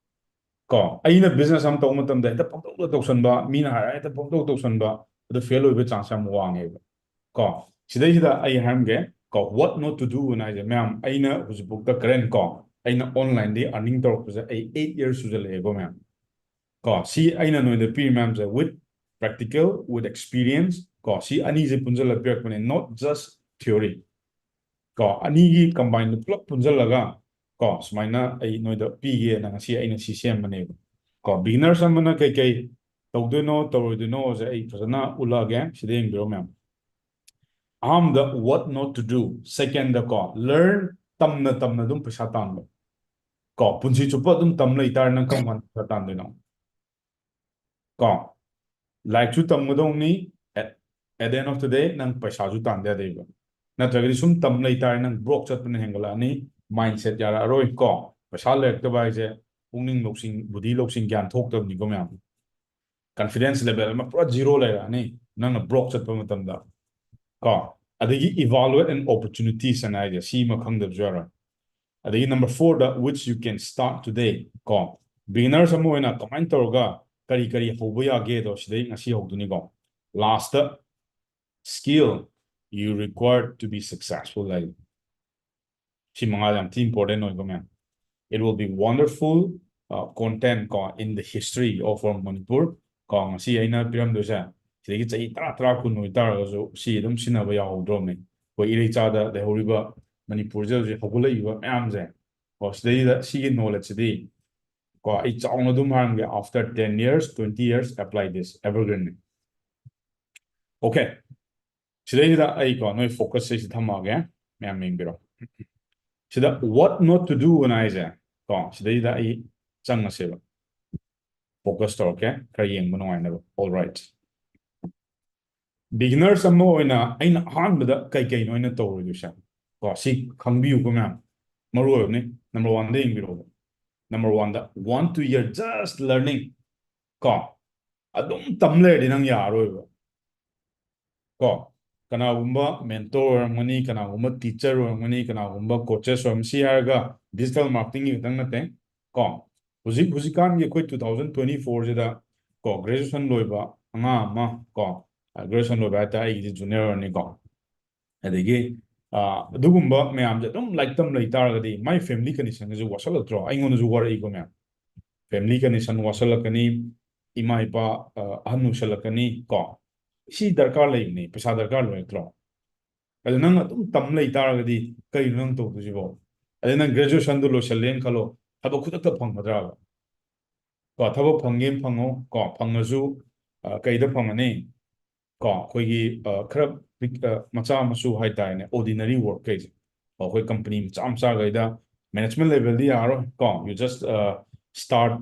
ꯀꯣ, ꯑꯩꯅ business ꯑꯃ ꯇꯧꯕ ꯃꯇꯝꯗ ꯍꯦꯛꯇ ꯄꯪꯇꯧꯗ ꯇꯧꯁꯟꯕ, ꯃꯤꯅ ꯍꯥꯏꯔ ꯍꯦꯛꯇ ꯄꯪꯇꯧ ꯇꯧꯁꯟꯕ, ꯑꯗꯨ fail ꯑꯣꯏꯕ chance ꯌꯥꯝ ꯋꯥꯡꯉꯦꯕ꯫ ꯀꯣ, ꯁꯤꯗꯩꯁꯤꯗ ꯑꯩ ꯍꯥꯏꯔꯝꯒꯦ, ꯀꯣ, what not to do ꯑꯅ ꯍꯥꯏꯁꯦ, ꯃꯌꯥꯝ, ꯑꯩꯅ ꯍꯧꯖꯤꯛꯐꯥꯎꯗ current, ꯀꯣ, ꯑꯩꯅ online ꯗꯒꯤ earning ꯇꯧꯔꯛꯄꯁꯦ ꯑꯩ eight years ꯁꯨꯖꯜꯂꯛꯑꯦꯀꯣ, ꯃꯌꯥꯝ꯫ ꯀꯣ, ꯁꯤ ꯑꯩꯅ ꯅꯣꯏꯗ ꯄꯤꯔꯤ ꯃꯌꯥꯝꯁꯦ with practical, with experience, ꯀꯣ, ꯁꯤ ꯑꯅꯤꯁꯦ ꯄꯨꯟꯁꯤꯜꯂꯒ ꯄꯤꯔꯛꯄꯅꯦ, not just theory꯫ ꯀꯣ, ꯑꯅꯤꯒꯤ combine ꯗꯨ ꯄꯨꯂꯞ ꯄꯨꯟꯁꯤꯜꯂꯒ, ꯀꯣ, ꯁꯨꯃꯥꯏꯅ ꯑꯩ ꯅꯣꯏꯗ ꯄꯤꯒꯦꯅ ꯉꯁꯤ ꯑꯩꯅ ꯁꯤ ꯁꯦꯝꯕꯅꯦꯕ꯫ ꯀꯣ, beginners ꯑꯃꯅ ꯀꯩꯀꯩ ꯇꯧꯗꯣꯏꯅꯣ, ꯇꯧꯔꯣꯏꯗꯣꯏꯅꯣꯁꯦ ꯑꯩ ꯐꯖꯅ ꯎꯠꯂꯛꯑꯒꯦ꯫ ꯁꯤꯗ ꯌꯦꯡꯕꯤꯔꯣ, ꯃꯌꯥꯝ꯫ ꯑꯍꯥꯟꯕꯗ what not to do, secondꯗ ꯀꯣ learn, ꯇꯝꯅ ꯇꯝꯅ ꯑꯗꯨꯝ ꯄꯩꯁꯥ ꯇꯥꯟꯕ꯫ ꯀꯣ ꯄꯨꯟꯁꯤ ꯆꯨꯞꯄ ꯑꯗꯨꯝ ꯇꯝ ꯂꯩꯇꯥꯔꯦ, ꯅꯪ ꯀꯔꯝ ꯀꯥꯟꯗ ꯄꯩꯁꯥ ꯇꯥꯟꯗꯣꯏꯅꯣ? ꯀꯣ ꯂꯥꯏꯔꯤꯛꯁꯨ ꯇꯝꯒꯗꯧꯅꯤ, at, at the end of the day ꯅꯪ ꯄꯩꯁꯥꯁꯨ ꯇꯥꯟꯗ ꯌꯥꯗꯦꯕ꯫ ꯅꯠꯇ꯭ꯔꯒꯗꯤ ꯁꯨꯝ ꯇꯝ ꯂꯩꯇꯥꯔꯦ, ꯅꯪ broke ꯆꯠꯄꯅ ꯍꯦꯟꯒꯠꯂꯛꯑꯅꯤ, mindset ꯌꯥꯔꯛꯑꯔꯣꯏ꯫ ꯀꯣ ꯄꯩꯁꯥ ꯂꯩꯔꯛꯇꯕ ꯍꯥꯏꯁꯦ ꯄꯨꯛꯅꯤꯡ ꯂꯧꯁꯤꯡ, ꯕꯨꯙꯤ ꯂꯧꯁꯤꯡ, ꯒ꯭ꯌꯥꯟ ꯊꯣꯛꯇꯕꯅꯤꯀꯣ ꯃꯌꯥꯝ꯫ Confidence level ꯑꯃ ꯄꯨꯔꯥ zero ꯂꯩꯔꯛꯑꯅꯤ ꯅꯪꯅ broke ꯆꯠꯄ ꯃꯇꯝꯗ꯫ ꯀꯣ ꯑꯗꯒꯤ evaluate and opportunities ꯑꯅ ꯍꯥꯏꯁꯦ ꯁꯤꯃ ꯈꯪꯗꯕꯁꯨ ꯌꯥꯔꯣꯏ꯫ ꯑꯗꯒꯤ number fourꯗ which you can start today꯫ ꯀꯣ beginners ꯑꯃ ꯑꯣꯏꯅ ꯀꯃꯥꯏꯅ ꯇꯧꯔꯒ ꯀꯔꯤ ꯀꯔꯤ ꯍꯧꯕ ꯌꯥꯒꯦꯗꯣ ꯁꯤꯗꯩ ꯉꯁꯤ ꯍꯧꯗꯣꯏꯅꯤꯀꯣ꯫ Lastꯇ skill you required to be successful ꯍꯥꯏ꯫ ꯁꯤ ꯃꯉꯥ ꯌꯥꯝ ꯊꯤ important ꯑꯣꯏꯀꯣ ꯃꯌꯥꯝ꯫ It will be wonderful, uh, content ꯀꯣ in the history of our Manipur꯫ ꯀꯣ ꯉꯁꯤ ꯑꯩꯅ ꯄꯤꯔꯝꯗꯣꯏꯁꯦ ꯁꯤꯗꯒꯤ ꯆꯍꯤ ꯇꯔꯥ, ꯇꯔꯥ, ꯀꯨꯟ ꯑꯣꯏꯇꯥꯔꯒꯁꯨ ꯁꯤ ꯑꯗꯨꯝ ꯁꯤꯖꯤꯟꯅꯕ ꯌꯥꯍꯧꯗ꯭ꯔꯕꯅꯤ꯫ ꯑꯩꯈꯣꯏ ꯏꯔꯩꯆꯥꯗ ꯂꯩꯍꯧꯔꯤꯕ ꯃꯅꯤꯄꯨꯔꯁꯦ ꯍꯧꯖꯤꯛ ꯍꯧꯒꯠꯂꯛꯏꯕ ꯃꯌꯥꯝꯁꯦ ꯀꯣ ꯁꯤꯗꯩꯗ ꯁꯤꯒꯤ knowledgeꯁꯤꯗꯤ ꯀꯣ ꯑꯩ ꯆꯥꯎꯅ ꯑꯗꯨꯝ ꯍꯥꯏꯔꯝꯒꯦ, after ten years, twenty years, apply this, evergreenꯅꯤ꯫ Okay, ꯁꯤꯗꯩꯁꯤꯗ ꯑꯩ ꯀꯣ ꯅꯣꯏ focusꯁꯦ ꯁꯤ ꯊꯝꯃꯛꯑꯒꯦ, ꯃꯌꯥꯝ ꯌꯦꯡꯕꯤꯔꯣ꯫ ꯁꯤꯗ what not to do ꯑꯅ ꯍꯥꯏꯁꯦ ꯀꯣ ꯁꯤꯗꯩꯁꯤꯗ ꯑꯩ ꯆꯪꯉꯁꯦꯕ, focus ꯇꯧꯔꯛꯀꯦ ꯈꯔ ꯌꯦꯡꯕ ꯅꯨꯡꯉꯥꯏꯅꯕ꯫ All right, beginners ꯑꯃ ꯑꯣꯏꯅ ꯑꯩꯅ ꯑꯍꯥꯟꯕꯗ ꯀꯩ ꯀꯩꯅꯣ ꯑꯩꯅ ꯇꯧꯔꯣꯏꯗꯣꯏꯁꯦ ꯀꯣ ꯁꯤ ꯈꯪꯕꯤꯌꯨꯀꯣ ꯃꯌꯥꯝ, ꯃꯔꯨ ꯑꯣꯏꯕꯅꯤ꯫ Number oneꯗ ꯌꯦꯡꯕꯤꯔꯛꯑꯣ꯫ Number oneꯗ one to year just learning꯫ ꯀꯣ ꯑꯗꯨꯝ ꯇꯝ ꯂꯩꯔꯗꯤ ꯅꯪ ꯌꯥꯔꯔꯣꯏꯕ꯫ ꯀꯣ ꯀꯅꯥꯒꯨꯝꯕ mentor ꯑꯣꯏꯔꯝꯒꯅꯤ, ꯀꯅꯥꯒꯨꯝꯕ teacher ꯑꯣꯏꯔꯝꯒꯅꯤ, ꯀꯅꯥꯒꯨꯝꯕ coaches ꯑꯣꯏꯔꯝꯒꯅꯤ꯫ ꯁꯤ ꯍꯥꯏꯔꯒ digital marketingꯒꯤ ꯈꯛꯇꯪ ꯅꯠꯇꯦ꯫ ꯀꯣ ꯍꯧꯖꯤꯛ ꯍꯧꯖꯤꯛꯀꯥꯟꯒꯤ ꯑꯩꯈꯣꯏ two thousand twenty fourꯁꯤꯗ ꯀꯣ graduation ꯂꯣꯏꯕ ꯑꯉꯥꯡ ꯑꯃ ꯀꯣ graduation ꯂꯣꯏꯕ ꯍꯥꯏꯇꯥꯔꯦ, ꯑꯩꯒꯤꯗꯤ junior ꯑꯣꯏꯔꯅꯤꯀꯣ꯫ ꯑꯗꯒꯤ ꯑꯗꯨꯒꯨꯝꯕ ꯃꯌꯥꯝꯁꯦ ꯑꯗꯨꯝ ꯂꯥꯏꯔꯤꯛ ꯇꯝ ꯂꯩ ꯇꯥꯔꯒꯗꯤ ꯃꯥꯏ family conditionꯒꯁꯨ ꯋꯥꯁꯜꯂꯛꯇ꯭ꯔꯣ? ꯑꯩꯉꯣꯟꯗꯁꯨ ꯋꯥꯔꯛꯏꯀꯣ ꯃꯌꯥꯝ꯫ Family condition ꯋꯥꯁꯜꯂꯛꯀꯅꯤ, ꯏꯃꯥ ꯏꯄꯥ ꯑꯍꯟ ꯑꯣꯏꯁꯜꯂꯛꯀꯅꯤ ꯀꯣ꯫ ꯁꯤ ꯗꯔꯀꯥꯔ ꯂꯩꯕꯅꯤ, ꯄꯩꯁꯥ ꯗꯔꯀꯥꯔ ꯂꯩꯔꯛꯇ꯭ꯔꯣ? ꯑꯗꯨ ꯅꯪ ꯑꯗꯨꯝ ꯇꯝ ꯂꯩ ꯇꯥꯔꯒꯗꯤ ꯀꯩꯅꯣ ꯅꯪ ꯇꯧꯗꯣꯏꯁꯤꯕꯣ? ꯑꯗꯩ ꯅꯪ graduationꯗꯨ ꯂꯣꯏꯁꯜꯂꯦꯅ ꯈꯜꯂꯣ, ꯊꯕꯛ ꯈꯨꯗꯛꯇ ꯐꯪꯒꯗ꯭ꯔꯕ? ꯀꯣ ꯊꯕꯛ ꯐꯪꯒꯦꯅ ꯐꯪꯉꯣ ꯀꯣ, ꯐꯪꯉꯁꯨ ꯀꯩꯗ ꯐꯪꯉꯅꯤ? ꯀꯣ ꯑꯩꯈꯣꯏꯒꯤ ꯈꯔ ꯄꯤꯛ- ꯑ, ꯃꯆꯥ ꯃꯁꯨ ꯍꯥꯏꯇꯥꯔꯦꯅꯦ, ordinary work ꯀꯩꯁꯦ꯫ ꯑꯩꯈꯣꯏ company ꯃꯆꯥ ꯃꯆꯥꯈꯩꯗ management levelꯗꯤ ꯌꯥꯔꯣꯏ ꯀꯣ, you just start,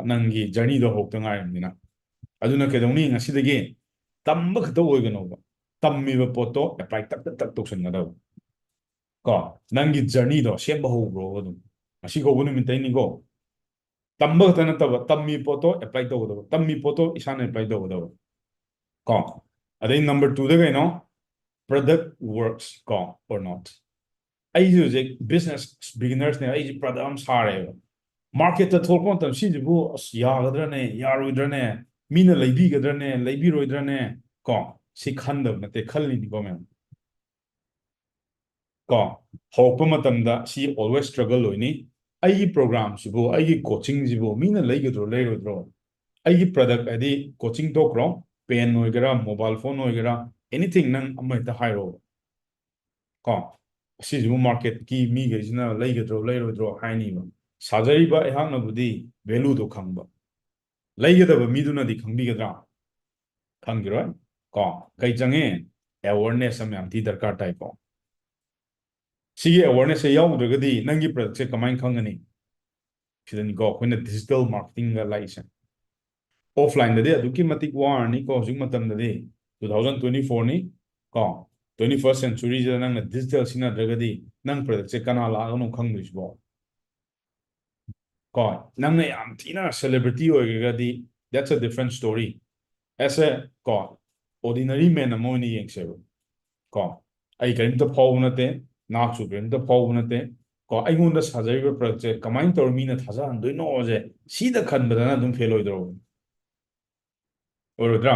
ꯅꯪꯒꯤ journeyꯗꯣ ꯍꯧꯔꯛꯇ ꯉꯥꯏꯔꯕꯅꯤꯅ꯫ ꯑꯗꯨꯅ ꯀꯩꯗꯧꯅꯤ, ꯉꯁꯤꯗꯒꯤ ꯇꯝꯕ ꯈꯛꯇ ꯑꯣꯏꯒꯅꯣꯕ, ꯇꯝꯃꯤꯕ ꯄꯣꯠꯇꯣ apply ꯇꯛ ꯇꯛ ꯇꯛ ꯇꯧꯁꯟꯒꯗꯕ ꯀꯣ꯫ ꯅꯪꯒꯤ journeyꯗꯣ ꯁꯦꯝꯕ ꯍꯧꯕ꯭ꯔꯣ ꯑꯗꯨꯝ, ꯉꯁꯤ ꯀꯧꯕ ꯅꯨꯃꯤꯠꯇꯩꯅꯤꯀꯣ꯫ ꯇꯝꯕ ꯈꯛꯇ ꯅꯠꯇꯕ, ꯇꯝꯃꯤ ꯄꯣꯠꯇꯣ apply ꯇꯧꯒꯗꯕ, ꯇꯝꯃꯤ ꯄꯣꯠꯇꯣ ꯏꯁꯥꯅ apply ꯇꯧꯒꯗꯕ ꯀꯣ꯫ ꯑꯗꯩ number twoꯗ ꯀꯩꯅꯣ, product works ꯀꯣ or not꯫ ꯑꯩꯁꯦ ꯍꯧꯖꯤꯛ business beginnersꯅꯦ, ꯑꯩꯁꯦ product ꯑꯃ ꯁꯥꯔꯦꯕ꯫ Marketꯇ ꯊꯣꯛꯂꯛꯄ ꯃꯇꯝ, "ꯁꯤꯁꯤꯕꯨ ꯑꯁ ꯌꯥꯒꯗ꯭ꯔꯅꯦ, ꯌꯥꯔꯣꯏꯗ꯭ꯔꯅꯦ, ꯃꯤꯅ ꯂꯩꯕꯤꯒꯗ꯭ꯔꯅꯦ, ꯂꯩꯕꯤꯔꯣꯏꯗ꯭ꯔꯅꯦ?" ꯀꯣ, ꯁꯤ ꯈꯟꯗꯕ ꯅꯠꯇꯦ, ꯈꯜꯂꯤꯅꯤꯀꯣ ꯃꯌꯥꯝ꯫ ꯀꯣ, ꯍꯧꯔꯛꯄ ꯃꯇꯝꯗ ꯁꯤ always struggle ꯑꯣꯏꯅꯤ꯫ "ꯑꯩꯒꯤ programꯁꯤꯕꯨ, ꯑꯩꯒꯤ coachingꯁꯤꯕꯨ ꯃꯤꯅ ꯂꯩꯒꯗ꯭ꯔꯣ, ꯂꯩꯔꯣꯏꯗ꯭ꯔꯣ? ꯑꯩꯒꯤ product ꯍꯥꯏꯗꯤ coaching ꯇꯣꯛꯈ꯭ꯔꯣ, pen ꯑꯣꯏꯒꯦꯔꯥ, mobile phone ꯑꯣꯏꯒꯦꯔꯥ, anything ꯅꯪ ꯑꯃ ꯍꯦꯛꯇ ꯍꯥꯏꯔꯛꯑꯣ ꯀꯣ, ꯑꯁꯤꯁꯤꯕꯨ marketꯀꯤ ꯃꯤꯈꯩꯁꯤꯅ ꯂꯩꯒꯗ꯭ꯔꯣ, ꯂꯩꯔꯣꯏꯗ꯭ꯔꯣ ꯍꯥꯏꯅꯤꯕ꯫ ꯁꯥꯖꯔꯤꯕ ꯑꯩꯍꯥꯛꯅꯕꯨꯗꯤ valueꯗꯣ ꯈꯪꯕ, ꯂꯩꯒꯗꯕ ꯃꯤꯗꯨꯅꯗꯤ ꯈꯪꯕꯤꯒꯗ꯭ꯔꯥ? ꯈꯪꯈꯤꯔꯣꯏ ꯀꯣ꯫ ꯀꯩ ꯆꯪꯉꯦ? Awareness ꯑꯃ ꯌꯥꯝ ꯊꯤ ꯗꯔꯀꯥꯔ ꯇꯥꯏꯀꯣ꯫ ꯁꯤꯒꯤ awarenessꯁꯦ ꯌꯥꯎꯗ꯭ꯔꯒꯗꯤ ꯅꯪꯒꯤ productꯁꯦ ꯀꯃꯥꯏꯅ ꯈꯪꯒꯅꯤ? ꯁꯤꯗꯅꯤꯀꯣ ꯑꯩꯈꯣꯏꯅ digital marketingꯒ ꯂꯥꯛꯏꯁꯦ꯫ Offlineꯗꯗꯤ ꯑꯗꯨꯛꯀꯤ ꯃꯇꯤꯛ ꯋꯥꯔꯅꯤꯀꯣ ꯍꯧꯖꯤꯛ ꯃꯇꯝꯗꯗꯤ, two thousand twenty fourꯅꯤ ꯀꯣ, twenty first centuryꯁꯤꯗ ꯅꯪꯅ digital ꯁꯤꯖꯤꯟꯅꯗ꯭ꯔꯒꯗꯤ ꯅꯪ productꯁꯦ ꯀꯅꯥ ꯂꯥꯛꯑꯒꯅꯣ ꯈꯪꯗꯣꯏꯁꯤꯕꯣ? ꯀꯣ, ꯅꯪꯅ ꯌꯥꯝ ꯊꯤꯅ celebrity ꯑꯣꯏꯈ꯭ꯔꯒꯗꯤ, that's a different story. As a ꯀꯣ, ordinary man ꯑꯃ ꯑꯣꯏꯅ ꯌꯦꯡꯁꯦꯕ ꯀꯣ꯫ ꯑꯩ ꯀꯔꯤꯝꯇ ꯐꯥꯎꯕ ꯅꯠꯇꯦ, ꯅꯍꯥꯛꯁꯨ ꯀꯔꯤꯝꯇ ꯐꯥꯎꯕ ꯅꯠꯇꯦ ꯀꯣ꯫ ꯑꯩꯉꯣꯟꯗ ꯁꯥꯖꯔꯤꯕ productꯁꯦ ꯀꯃꯥꯏꯅ ꯇꯧꯔ ꯃꯤꯅ ꯊꯥꯖꯍꯟꯗꯣꯏꯅꯣꯁꯦ, ꯁꯤꯗ ꯈꯟꯕꯗꯅ ꯑꯗꯨꯝ fail ꯑꯣꯏꯗ꯭ꯔꯣ? ꯑꯣꯏꯔꯣꯏꯗ꯭ꯔꯥ?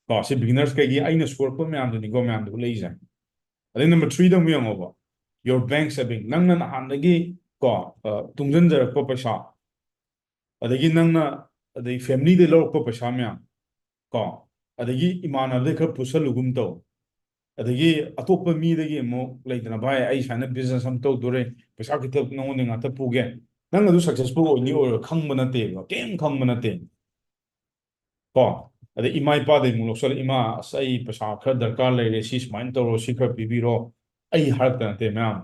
ꯀꯣ, ꯁꯤ beginners ꯀꯩꯒꯤ ꯑꯩꯅ ꯁꯣꯔꯛꯄ ꯃꯌꯥꯝꯗꯨꯅꯤꯀꯣ ꯃꯌꯥꯝꯗꯨ ꯎꯠꯂꯛꯏꯁꯦ꯫ ꯑꯗꯩ number threeꯗ ꯑꯃꯨꯛ ꯌꯦꯡꯉꯣꯕ, your bank saving, ꯅꯪꯅ ꯅꯍꯥꯟꯗꯒꯤ ꯀꯣ, ꯑ, ꯇꯨꯡꯁꯤꯟꯖꯔꯛꯄ ꯄꯩꯁꯥ, ꯑꯗꯒꯤ ꯅꯪꯅ, ꯑꯗꯩ familyꯗꯩ ꯂꯧꯔꯛꯄ ꯄꯩꯁꯥ ꯃꯌꯥꯝ ꯀꯣ, ꯑꯗꯒꯤ ꯏꯃꯥꯟꯅꯕꯗꯩ ꯈꯔ ꯄꯨꯁꯜꯂꯨꯒꯨꯝ ꯇꯧ, ꯑꯗꯒꯤ ꯑꯇꯣꯞꯄ ꯃꯤꯗꯒꯤ ꯑꯃꯨꯛ ꯂꯩꯗꯅ, "ꯚꯥꯏ, ꯑꯩ ꯁꯨꯃꯥꯏꯅ business ꯑꯃ ꯇꯧꯗꯣꯔꯦ, ꯄꯩꯁꯥ ꯈꯤꯇ ꯅꯉꯣꯟꯗ ꯉꯥꯛꯇ ꯄꯨꯒꯦ", ꯅꯪ ꯑꯗꯨ successful ꯑꯣꯏꯅꯤ ꯑꯣꯏꯔꯣꯏ ꯈꯪꯕ ꯅꯠꯇꯦꯕ, ꯀꯩꯝ ꯈꯪꯕ ꯅꯠꯇꯦ ꯀꯣ꯫ ꯑꯗꯩ ꯏꯃꯥ ꯏꯄꯥꯗꯩ ꯑꯃꯨꯛ ꯂꯧꯁꯜꯂ, "ꯏꯃꯥ, ꯑꯁ, ꯑꯩ ꯄꯩꯁꯥ ꯈꯔ ꯗꯔꯀꯥꯔ ꯂꯩꯔꯦ, ꯁꯤ ꯁꯨꯃꯥꯏꯅ ꯇꯧꯔꯣ, ꯁꯤ ꯈꯔ ꯄꯤꯕꯤꯔꯣ", ꯑꯩ ꯍꯥꯏꯔꯛꯇ ꯅꯠꯇꯦ ꯃꯌꯥꯝ꯫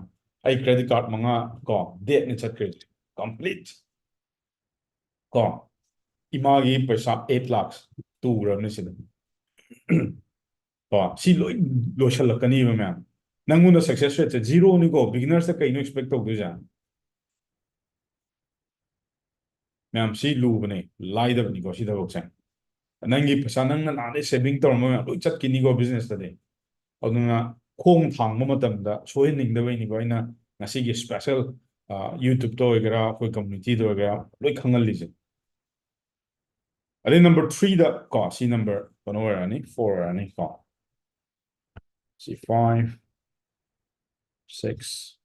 ꯑꯩ credit card ꯃꯉꯥ ꯀꯣ dead ꯅꯦ ꯆꯠꯈ꯭ꯔꯤꯁꯦ, complete꯫ ꯀꯣ, ꯏꯃꯥꯒꯤ ꯄꯩꯁꯥ eight lakhs ꯇꯨꯈ꯭ꯔꯕꯅꯤ ꯁꯤꯗ꯫ ꯀꯣ, ꯁꯤ ꯂꯣꯏ ꯂꯣꯏꯁꯜꯂꯛꯀꯅꯤꯕ ꯃꯌꯥꯝ꯫ ꯅꯪꯉꯣꯟꯗ success rate ꯁꯦ zero ꯅꯤꯀꯣ, beginners ꯇ ꯀꯩꯅꯣ expect ꯇꯧꯗꯣꯏꯁꯦ? ꯃꯌꯥꯝ, ꯁꯤ ꯂꯨꯕꯅꯦ, ꯂꯥꯏꯗꯕꯅꯤꯀꯣ ꯁꯤ ꯊꯕꯛꯁꯦ꯫ ꯅꯪꯒꯤ ꯄꯩꯁꯥ, ꯅꯪꯅ ꯅꯍꯥꯟꯗꯩ saving ꯇꯧꯔꯝꯕ ꯃꯌꯥꯝ ꯂꯣꯏ ꯆꯠꯈꯤꯅꯤꯀꯣ business ꯇꯗꯤ꯫ ꯑꯗꯨꯅ ꯈꯣꯡ ꯊꯥꯡꯕ ꯃꯇꯝꯗ ꯁꯣꯏꯍꯟꯅꯤꯡꯗꯕꯩꯅꯤꯀꯣ ꯑꯩꯅ ꯉꯁꯤꯒꯤ special, ꯑ, YouTube ꯇ ꯑꯣꯏꯒꯦꯔꯥ, ꯑꯩꯈꯣꯏ community ꯗ ꯑꯣꯏꯒꯦꯔꯥ, ꯂꯣꯏ ꯈꯪꯍꯜꯂꯤꯁꯦ꯫ ꯑꯗꯩ number three ꯗ ꯀꯣ, ꯁꯤ number ꯀꯩꯅꯣ ꯑꯣꯏꯔꯛꯑꯅꯤ, four ꯑꯣꯏꯔꯛꯑꯅꯤ ꯀꯣ꯫ ꯁꯤ five, six,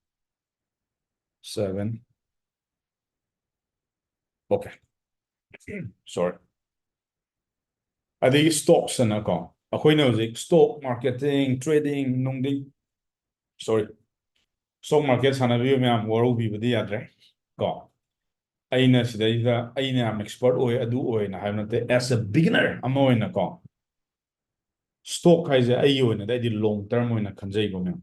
seven. Okay. Sorry. ꯑꯗꯒꯤ stocks ꯑꯅꯀꯣ, ꯑꯩꯈꯣꯏꯅ ꯍꯧꯖꯤꯛ stock marketing, trading, ꯅꯨꯡꯗꯤꯡ, sorry, stock market ꯁꯥꯟꯅꯕꯤꯕ ꯃꯌꯥꯝ ꯋꯥꯔꯧꯕꯤꯕꯗꯤ ꯌꯥꯗ꯭ꯔꯦ ꯀꯣ꯫ ꯑꯩꯅ ꯁꯤꯗꯩꯗ ꯑꯩꯅ ꯌꯥꯝ expert ꯑꯣꯏ, ꯑꯗꯨ ꯑꯣꯏꯅ ꯍꯥꯏꯕ ꯅꯠꯇꯦ, as a beginner ꯑꯃ ꯑꯣꯏꯅꯀꯣ, stock ꯍꯥꯏꯁꯦ ꯑꯩꯒꯤ ꯑꯣꯏꯅꯗꯤ ꯑꯩꯗꯤ long term ꯑꯣꯏꯅ ꯈꯟꯖꯩꯀꯣ ꯃꯌꯥꯝ꯫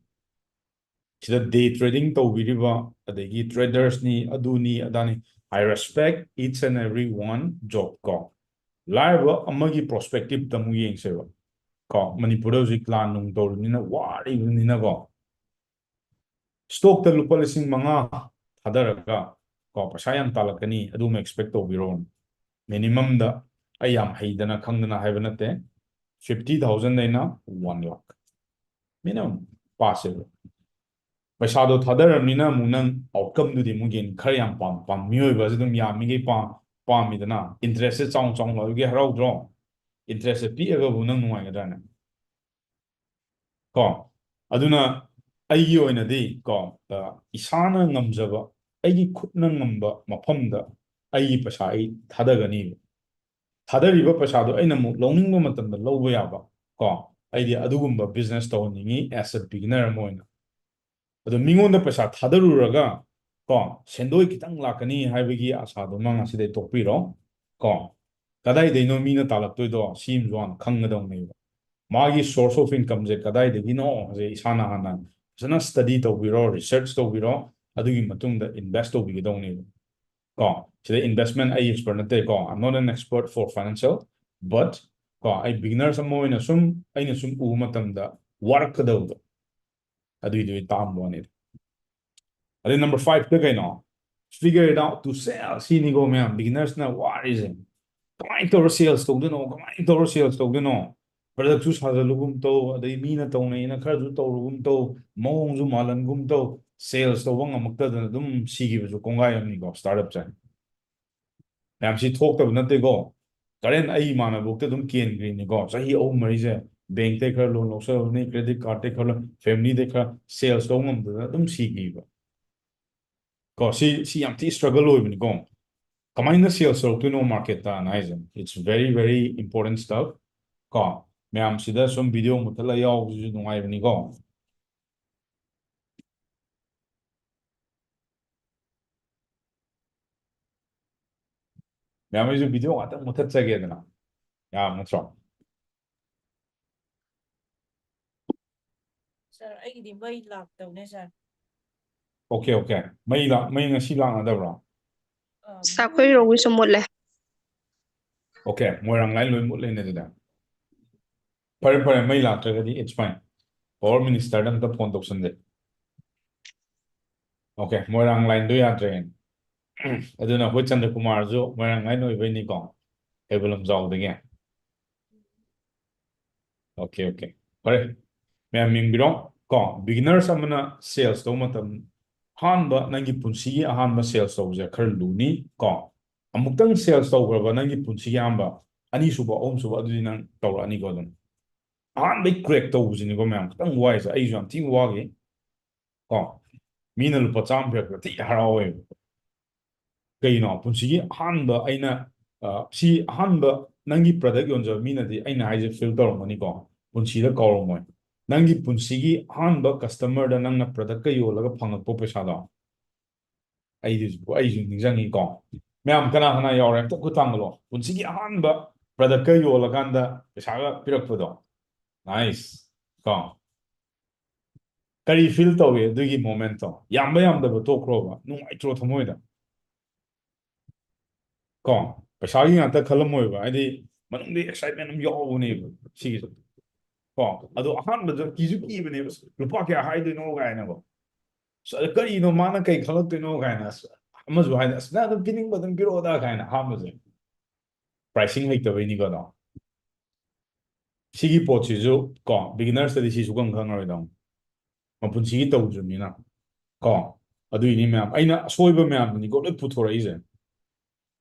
ꯁꯤꯗ day trading ꯇꯧꯕꯤꯔꯤꯕ, ꯑꯗꯒꯤ traders ꯅꯤ, ꯑꯗꯨꯅꯤ ꯑꯗꯥꯅꯤ, I respect each and every one job ꯀꯣ꯫ ꯂꯥꯏꯔꯕ ꯑꯃꯒꯤ perspective ꯇ ꯑꯃꯨꯛ ꯌꯦꯡꯁꯦꯕ ꯀꯣ꯫ ꯃꯅꯤꯄꯨꯔꯗ ꯍꯧꯖꯤꯛ ꯂꯥꯟ ꯅꯨꯡ ꯇꯧꯔꯤꯕꯅꯤꯅ, ꯋꯥꯔꯤꯕꯅꯤꯅꯀꯣ, stock ꯇ ꯂꯨꯄꯥ ꯂꯤꯁꯤꯡ ꯃꯉꯥ ꯊꯥꯗꯔꯒ ꯀꯣ, ꯄꯩꯁꯥ ꯌꯥꯝ ꯇꯥꯜꯂꯛꯀꯅꯤ, ꯑꯗꯨꯃ expect ꯇꯧꯕꯤꯔꯣꯅ꯫ Minimum ꯗ, ꯑꯩ ꯌꯥꯝ ꯍꯩꯗꯅ ꯈꯪꯗꯅ ꯍꯥꯏꯕ ꯅꯠꯇꯦ, fifty thousand ꯗꯩꯅ one lakh minimum ꯄꯥꯁꯦꯕ꯫ ꯄꯩꯁꯥꯗꯣ ꯊꯥꯗꯔꯕꯅꯤꯅ ꯑꯃꯨꯛ ꯅꯪ outcome ꯗꯨꯗꯤ ꯑꯃꯨꯛ ꯌꯦꯡ ꯈꯔ ꯌꯥꯝ ꯄꯥꯝ ꯄꯥꯝ ꯃꯤꯑꯣꯏꯕ ꯑꯁꯤ ꯑꯗꯨꯝ ꯌꯥꯝꯃꯤꯈꯩ ꯄꯥꯝ ꯄꯥꯝꯃꯤꯗꯅ꯫ Interest ꯁꯦ ꯆꯥꯎꯅ ꯆꯥꯎꯅ ꯂꯥꯛꯄꯒꯤ ꯍꯔꯥꯎꯗ꯭ꯔꯣ? Interest ꯁꯦ ꯄꯤꯛꯑꯒꯕꯨ ꯅꯪ ꯅꯨꯡꯉꯥꯏꯒꯗ꯭ꯔꯥꯅꯦ? ꯀꯣ, ꯑꯗꯨꯅ ꯑꯩꯒꯤ ꯑꯣꯏꯅꯗꯤ ꯀꯣ, ꯑ, ꯏꯁꯥꯅ ꯉꯝꯖꯕ, ꯑꯩꯒꯤ ꯈꯨꯠꯅ ꯉꯝꯕ ꯃꯐꯝꯗ ꯑꯩꯒꯤ ꯄꯩꯁꯥ ꯑꯩ ꯊꯥꯗꯒꯅꯤꯕ꯫ ꯊꯥꯗꯔꯤꯕ ꯄꯩꯁꯥꯗꯣ ꯑꯩꯅ ꯑꯃꯨꯛ ꯂꯧꯅꯤꯡꯕ ꯃꯇꯝꯗ ꯂꯧꯕ ꯌꯥꯕ ꯀꯣ, ꯑꯩꯗꯤ ꯑꯗꯨꯒꯨꯝꯕ business ꯇꯧꯍꯟꯅꯤꯡꯉꯤ as a beginner ꯑꯃ ꯑꯣꯏꯅ꯫ ꯑꯗꯣ ꯃꯤꯉꯣꯟꯗ ꯄꯩꯁꯥ ꯊꯥꯗꯔꯨꯔꯒ ꯀꯣ, ꯁꯦꯟꯗꯣꯏ ꯈꯤꯇꯪ ꯂꯥꯛꯀꯅꯤ ꯍꯥꯏꯕꯒꯤ ꯑꯁꯥꯗꯨꯃ ꯉꯁꯤꯗꯩ ꯇꯣꯛꯄꯤꯔꯣ ꯀꯣ꯫ ꯀꯗꯥꯏꯗꯩꯅꯣ ꯃꯤꯅ ꯇꯥꯜꯂꯛꯇꯣꯏꯗꯣ ꯁꯤ ꯑꯃꯁꯨ ꯍꯥꯟꯅ ꯈꯪꯒꯗꯧꯅꯦꯕ꯫ ꯃꯥꯒꯤ source of income ꯁꯦ ꯀꯗꯥꯏꯗꯒꯤꯅꯣ ꯁꯦ ꯏꯁꯥꯅ ꯍꯥꯟꯅ ꯐꯖꯅ study ꯇꯧꯕꯤꯔꯣ, research ꯇꯧꯕꯤꯔꯣ, ꯑꯗꯨꯒꯤ ꯃꯇꯨꯡꯗ invest ꯇꯧꯕꯤꯒꯗꯧꯅꯦꯕ꯫ ꯀꯣ, ꯁꯤꯗ investment ꯑꯩ expert ꯅꯠꯇꯦꯀꯣ, I'm not an expert for financial, but ꯀꯣ, ꯑꯩ beginners ꯑꯃ ꯑꯣꯏꯅ ꯁꯨꯝ ꯑꯩꯅ ꯁꯨꯝ ꯎꯕ ꯃꯇꯝꯗ ꯋꯥꯔꯛꯀꯗꯕꯗꯣ ꯑꯗꯨꯏꯗꯨꯒꯤ ꯇꯥꯛꯑꯝꯕ ꯋꯥꯅꯤꯗ꯫ ꯑꯗꯩ number five ꯇ ꯀꯩꯅꯣ? Figure it out to sell. ꯁꯤꯅꯤꯀꯣ ꯃꯌꯥꯝ beginners ꯅ ꯋꯥꯔꯤꯁꯦ꯫ ꯀꯃꯥꯏꯅ ꯇꯧꯔ sales ꯇꯧꯗꯣꯏꯅꯣ? ꯀꯃꯥꯏꯅ ꯇꯧꯔ sales ꯇꯧꯗꯣꯏꯅꯣ? Product ꯁꯨ ꯁꯥꯖꯜꯂꯨꯒꯨꯝ ꯇꯧ, ꯑꯗꯩ ꯃꯤꯅ ꯇꯧꯅꯩꯅ ꯈꯔꯁꯨ ꯇꯧꯔꯨꯒꯨꯝ ꯇꯧ, ꯃꯑꯣꯡꯁꯨ ꯃꯥꯜꯍꯟꯒꯨꯝ ꯇꯧ, sales ꯇꯧꯕ ꯉꯝꯃꯛꯇꯗꯅ ꯑꯗꯨꯝ ꯁꯤꯈꯤꯕꯁꯨ ꯀꯣꯡꯒꯥꯏ ꯑꯃꯅꯤꯀꯣ startup ꯁꯦ꯫ ꯃꯌꯥꯝ ꯁꯤ ꯊꯣꯛꯇꯕ ꯅꯠꯇꯦꯀꯣ꯫ ꯀꯔꯦꯟ ꯑꯩ ꯏꯃꯥꯟꯅꯕꯕꯨꯛꯇ ꯑꯗꯨꯝ ꯀꯦꯟꯈ꯭ꯔꯤꯅꯤꯀꯣ꯫ ꯆꯍꯤ ꯑꯍꯨꯝ ꯃꯔꯤꯁꯦ bank ꯇꯩ ꯈꯔ loan ꯂꯧꯁꯜꯂꯨꯕꯅꯤ, credit card ꯇꯩ ꯈꯔ, family ꯗꯩ ꯈꯔ sales ꯇꯧ ꯉꯝꯗꯗꯅ ꯑꯗꯨꯝ ꯁꯤꯈꯤꯕ꯫ ꯀꯣ, ꯁꯤ, ꯁꯤ ꯌꯥꯝ ꯊꯤ struggle ꯑꯣꯏꯕꯅꯤꯀꯣ꯫ ꯀꯃꯥꯏꯅ sales ꯇꯧꯔꯛꯇꯣꯏꯅꯣ market ꯇ ꯑꯅ ꯍꯥꯏꯁꯦ? It's very, very important stuff꯫ ꯀꯣ, ꯃꯌꯥꯝꯁꯤꯗ ꯁꯨꯝ video ꯃꯨꯊꯠꯂ ꯌꯥꯎꯕꯁꯤꯁꯨ ꯅꯨꯡꯉꯥꯏꯕꯅꯤꯀꯣ꯫ ꯃꯌꯥꯝ ꯑꯩꯁꯨ video ꯉꯥꯛꯇꯪ ꯃꯨꯊꯠꯆꯒꯦꯗꯅ꯫ ꯌꯥꯕ ꯅꯠꯇ꯭ꯔꯣ? Sir, ꯑꯩꯒꯤꯗꯤ ꯃꯩ ꯂꯥꯛꯇꯕꯅꯦ, sir꯫ Okay, okay꯫ ꯃꯩ ꯂꯥꯛ-, ꯃꯩ ꯉꯁꯤ ꯂꯥꯛꯅꯗꯕ꯭ꯔꯣ? ꯑꯥ, ꯑꯩꯈꯣꯏꯔꯣꯝꯒꯤꯁꯨ ꯃꯨꯠꯂꯦ꯫ Okay, ꯃꯣꯏꯔꯥꯡ line ꯂꯣꯏ ꯃꯨꯠꯂꯦꯅꯦ ꯑꯗꯨꯗꯤ꯫ ꯐꯔꯦ, ꯐꯔꯦ, ꯃꯩ ꯂꯥꯛꯇ꯭ꯔꯒꯗꯤ it's fine꯫ Power minister ꯗ ꯑꯝꯇ phone ꯇꯧꯁꯟꯁꯦ꯫ Okay, ꯃꯣꯏꯔꯥꯡ line ꯗꯣ ꯌꯥꯗ꯭ꯔꯦ꯫ ꯑꯗꯨꯅ ꯑꯩꯈꯣꯏ ꯆꯟꯗ꯭ꯔꯀꯨꯃꯥꯔꯁꯨ ꯃꯣꯏꯔꯥꯡ line ꯑꯣꯏꯕꯩꯅꯤꯀꯣ, ꯀꯩꯕꯨꯜ ꯂꯝꯖꯥꯎꯗꯒꯤ꯫ Okay, okay꯫ ꯐꯔꯦ꯫ ꯃꯌꯥꯝ ꯌꯦꯡꯕꯤꯔꯣ꯫ ꯀꯣ, beginners ꯑꯃꯅ sales ꯇꯧꯕ ꯃꯇꯝ, ꯑꯍꯥꯟꯕ, ꯅꯪꯒꯤ ꯄꯨꯟꯁꯤꯒꯤ ꯑꯍꯥꯟꯕ sales ꯇꯧꯕꯁꯦ ꯈꯔ ꯂꯨꯅꯤ꯫ ꯀꯣ, ꯑꯃꯨꯛꯇꯪ sales ꯇꯧꯈ꯭ꯔꯕ ꯅꯪꯒꯤ ꯄꯨꯟꯁꯤꯒꯤ ꯑꯍꯥꯟꯕ, ꯑꯅꯤꯁꯨꯕ, ꯑꯍꯨꯝꯁꯨꯕ, ꯑꯗꯨꯗꯤ ꯅꯪ ꯇꯧꯔꯛꯑꯅꯤꯀꯣ ꯑꯗꯨꯝ꯫ ꯑꯍꯥꯟꯕꯩ crack ꯇꯧꯕꯁꯤꯅꯤꯀꯣ ꯃꯌꯥꯝ ꯈꯤꯇꯪ ꯋꯥꯏꯁꯦ꯫ ꯑꯩꯁꯨ ꯌꯥꯝ ꯊꯤꯅ ꯋꯥꯈꯤ꯫ ꯀꯣ, ꯃꯤꯅ ꯂꯨꯄꯥ ꯆꯥꯝꯃ ꯄꯤꯔꯛꯄꯗ ꯊꯤ ꯍꯔꯥꯎꯋꯦꯕ꯫ ꯀꯩꯅꯣ? ꯄꯨꯟꯁꯤꯒꯤ ꯑꯍꯥꯟꯕ ꯑꯩꯅ, ꯑ, ꯁꯤ ꯑꯍꯥꯟꯕ ꯅꯪꯒꯤ product ꯌꯣꯟꯖꯕ ꯃꯤꯅꯗꯤ ꯑꯩꯅ ꯍꯥꯏꯁꯦ feel ꯇꯧꯔꯝꯒꯅꯤꯀꯣ, ꯄꯨꯟꯁꯤꯗ ꯀꯥꯎꯔꯝꯃꯣꯏ꯫ ꯅꯪꯒꯤ ꯄꯨꯟꯁꯤꯒꯤ ꯑꯍꯥꯟꯕ customer ꯗ ꯅꯪꯅ product ꯀ ꯌꯣꯜꯂꯒ ꯐꯪꯉꯛꯄ ꯄꯩꯁꯥꯗꯣ, ꯑꯩꯗꯤ ꯍꯧꯖꯤꯛ, ꯑꯩꯁꯨ ꯅꯤꯡꯁꯤꯡꯉꯤꯀꯣ꯫ ꯃꯌꯥꯝ ꯀꯅꯥ ꯀꯅꯥ ꯌꯥꯎꯔꯦ? ꯑꯝꯇ ꯈꯨꯠ ꯊꯥꯡꯒꯠꯂꯣ꯫ ꯄꯨꯟꯁꯤꯒꯤ ꯑꯍꯥꯟꯕ product ꯀ ꯌꯣꯜꯂꯀꯥꯟꯗ ꯄꯩꯁꯥꯒ ꯄꯤꯔꯛꯄꯗꯣ꯫ Nice꯫ ꯀꯣ, ꯀꯔꯤ feel ꯇꯧꯏ ꯑꯗꯨꯒꯤ moment ꯇꯣ? ꯌꯥꯝꯕ ꯌꯥꯝꯗꯕ ꯇꯣꯛꯈ꯭ꯔꯣꯕ, ꯅꯨꯡꯉꯥꯏꯇ꯭ꯔꯣ ꯊꯃꯣꯏꯗ? ꯀꯣ, ꯄꯩꯁꯥꯒꯤ ꯉꯥꯛꯇ ꯈꯜꯂꯝꯃꯣꯏꯕ, ꯍꯥꯏꯗꯤ ꯃꯅꯨꯡꯗ excitement ꯑꯃ ꯌꯥꯎꯕꯅꯦꯕ ꯁꯤꯒꯤꯁꯨ꯫ ꯀꯣ, ꯑꯗꯣ ꯑꯍꯥꯟꯕꯗ ꯀꯤꯁꯨ ꯀꯤꯕꯅꯦꯕ, "ꯑꯁ, ꯂꯨꯄꯥ ꯀꯌꯥ ꯍꯥꯏꯗꯣꯏꯅꯣ?" ꯀꯥꯏꯅꯀꯣ꯫ "ꯑꯁ, ꯑꯗ ꯀꯔꯤꯅꯣ ꯃꯥꯅ ꯀꯩ ꯈꯜꯂꯛꯇꯣꯏꯅꯣ?" ꯀꯥꯏꯅ꯫ ꯑꯁ, ꯑꯃꯁꯨ ꯍꯥꯏꯅ, "ꯑꯁ, ꯅꯪ ꯑꯗꯨꯝ ꯄꯤꯅꯤꯡꯕ ꯑꯗꯨꯝ ꯄꯤꯔꯛꯑꯣꯗ" ꯀꯥꯏꯅ ꯑꯍꯥꯟꯕꯁꯦ꯫ Pricing ꯍꯩꯇꯕꯩꯅꯤꯀꯣ ꯑꯗꯣ꯫ ꯁꯤꯒꯤ ꯄꯣꯠꯁꯤꯁꯨ ꯀꯣ, beginners ꯇꯗꯤ ꯁꯤ ꯁꯨꯈꯪ ꯈꯪꯉꯔꯣꯏꯗꯧꯅꯤ꯫ ꯃꯄꯨꯟꯁꯤꯒꯤ ꯇꯧꯗ꯭ꯔꯤꯕꯅꯤꯅ꯫ ꯀꯣ, ꯑꯗꯨꯏꯅꯤ ꯃꯌꯥꯝ꯫ ꯑꯩꯅ ꯑꯁꯣꯏꯕ ꯃꯌꯥꯝꯗꯨꯅꯤꯀꯣ ꯂꯣꯏ ꯄꯨꯊꯣꯔꯛꯏꯁꯦ꯫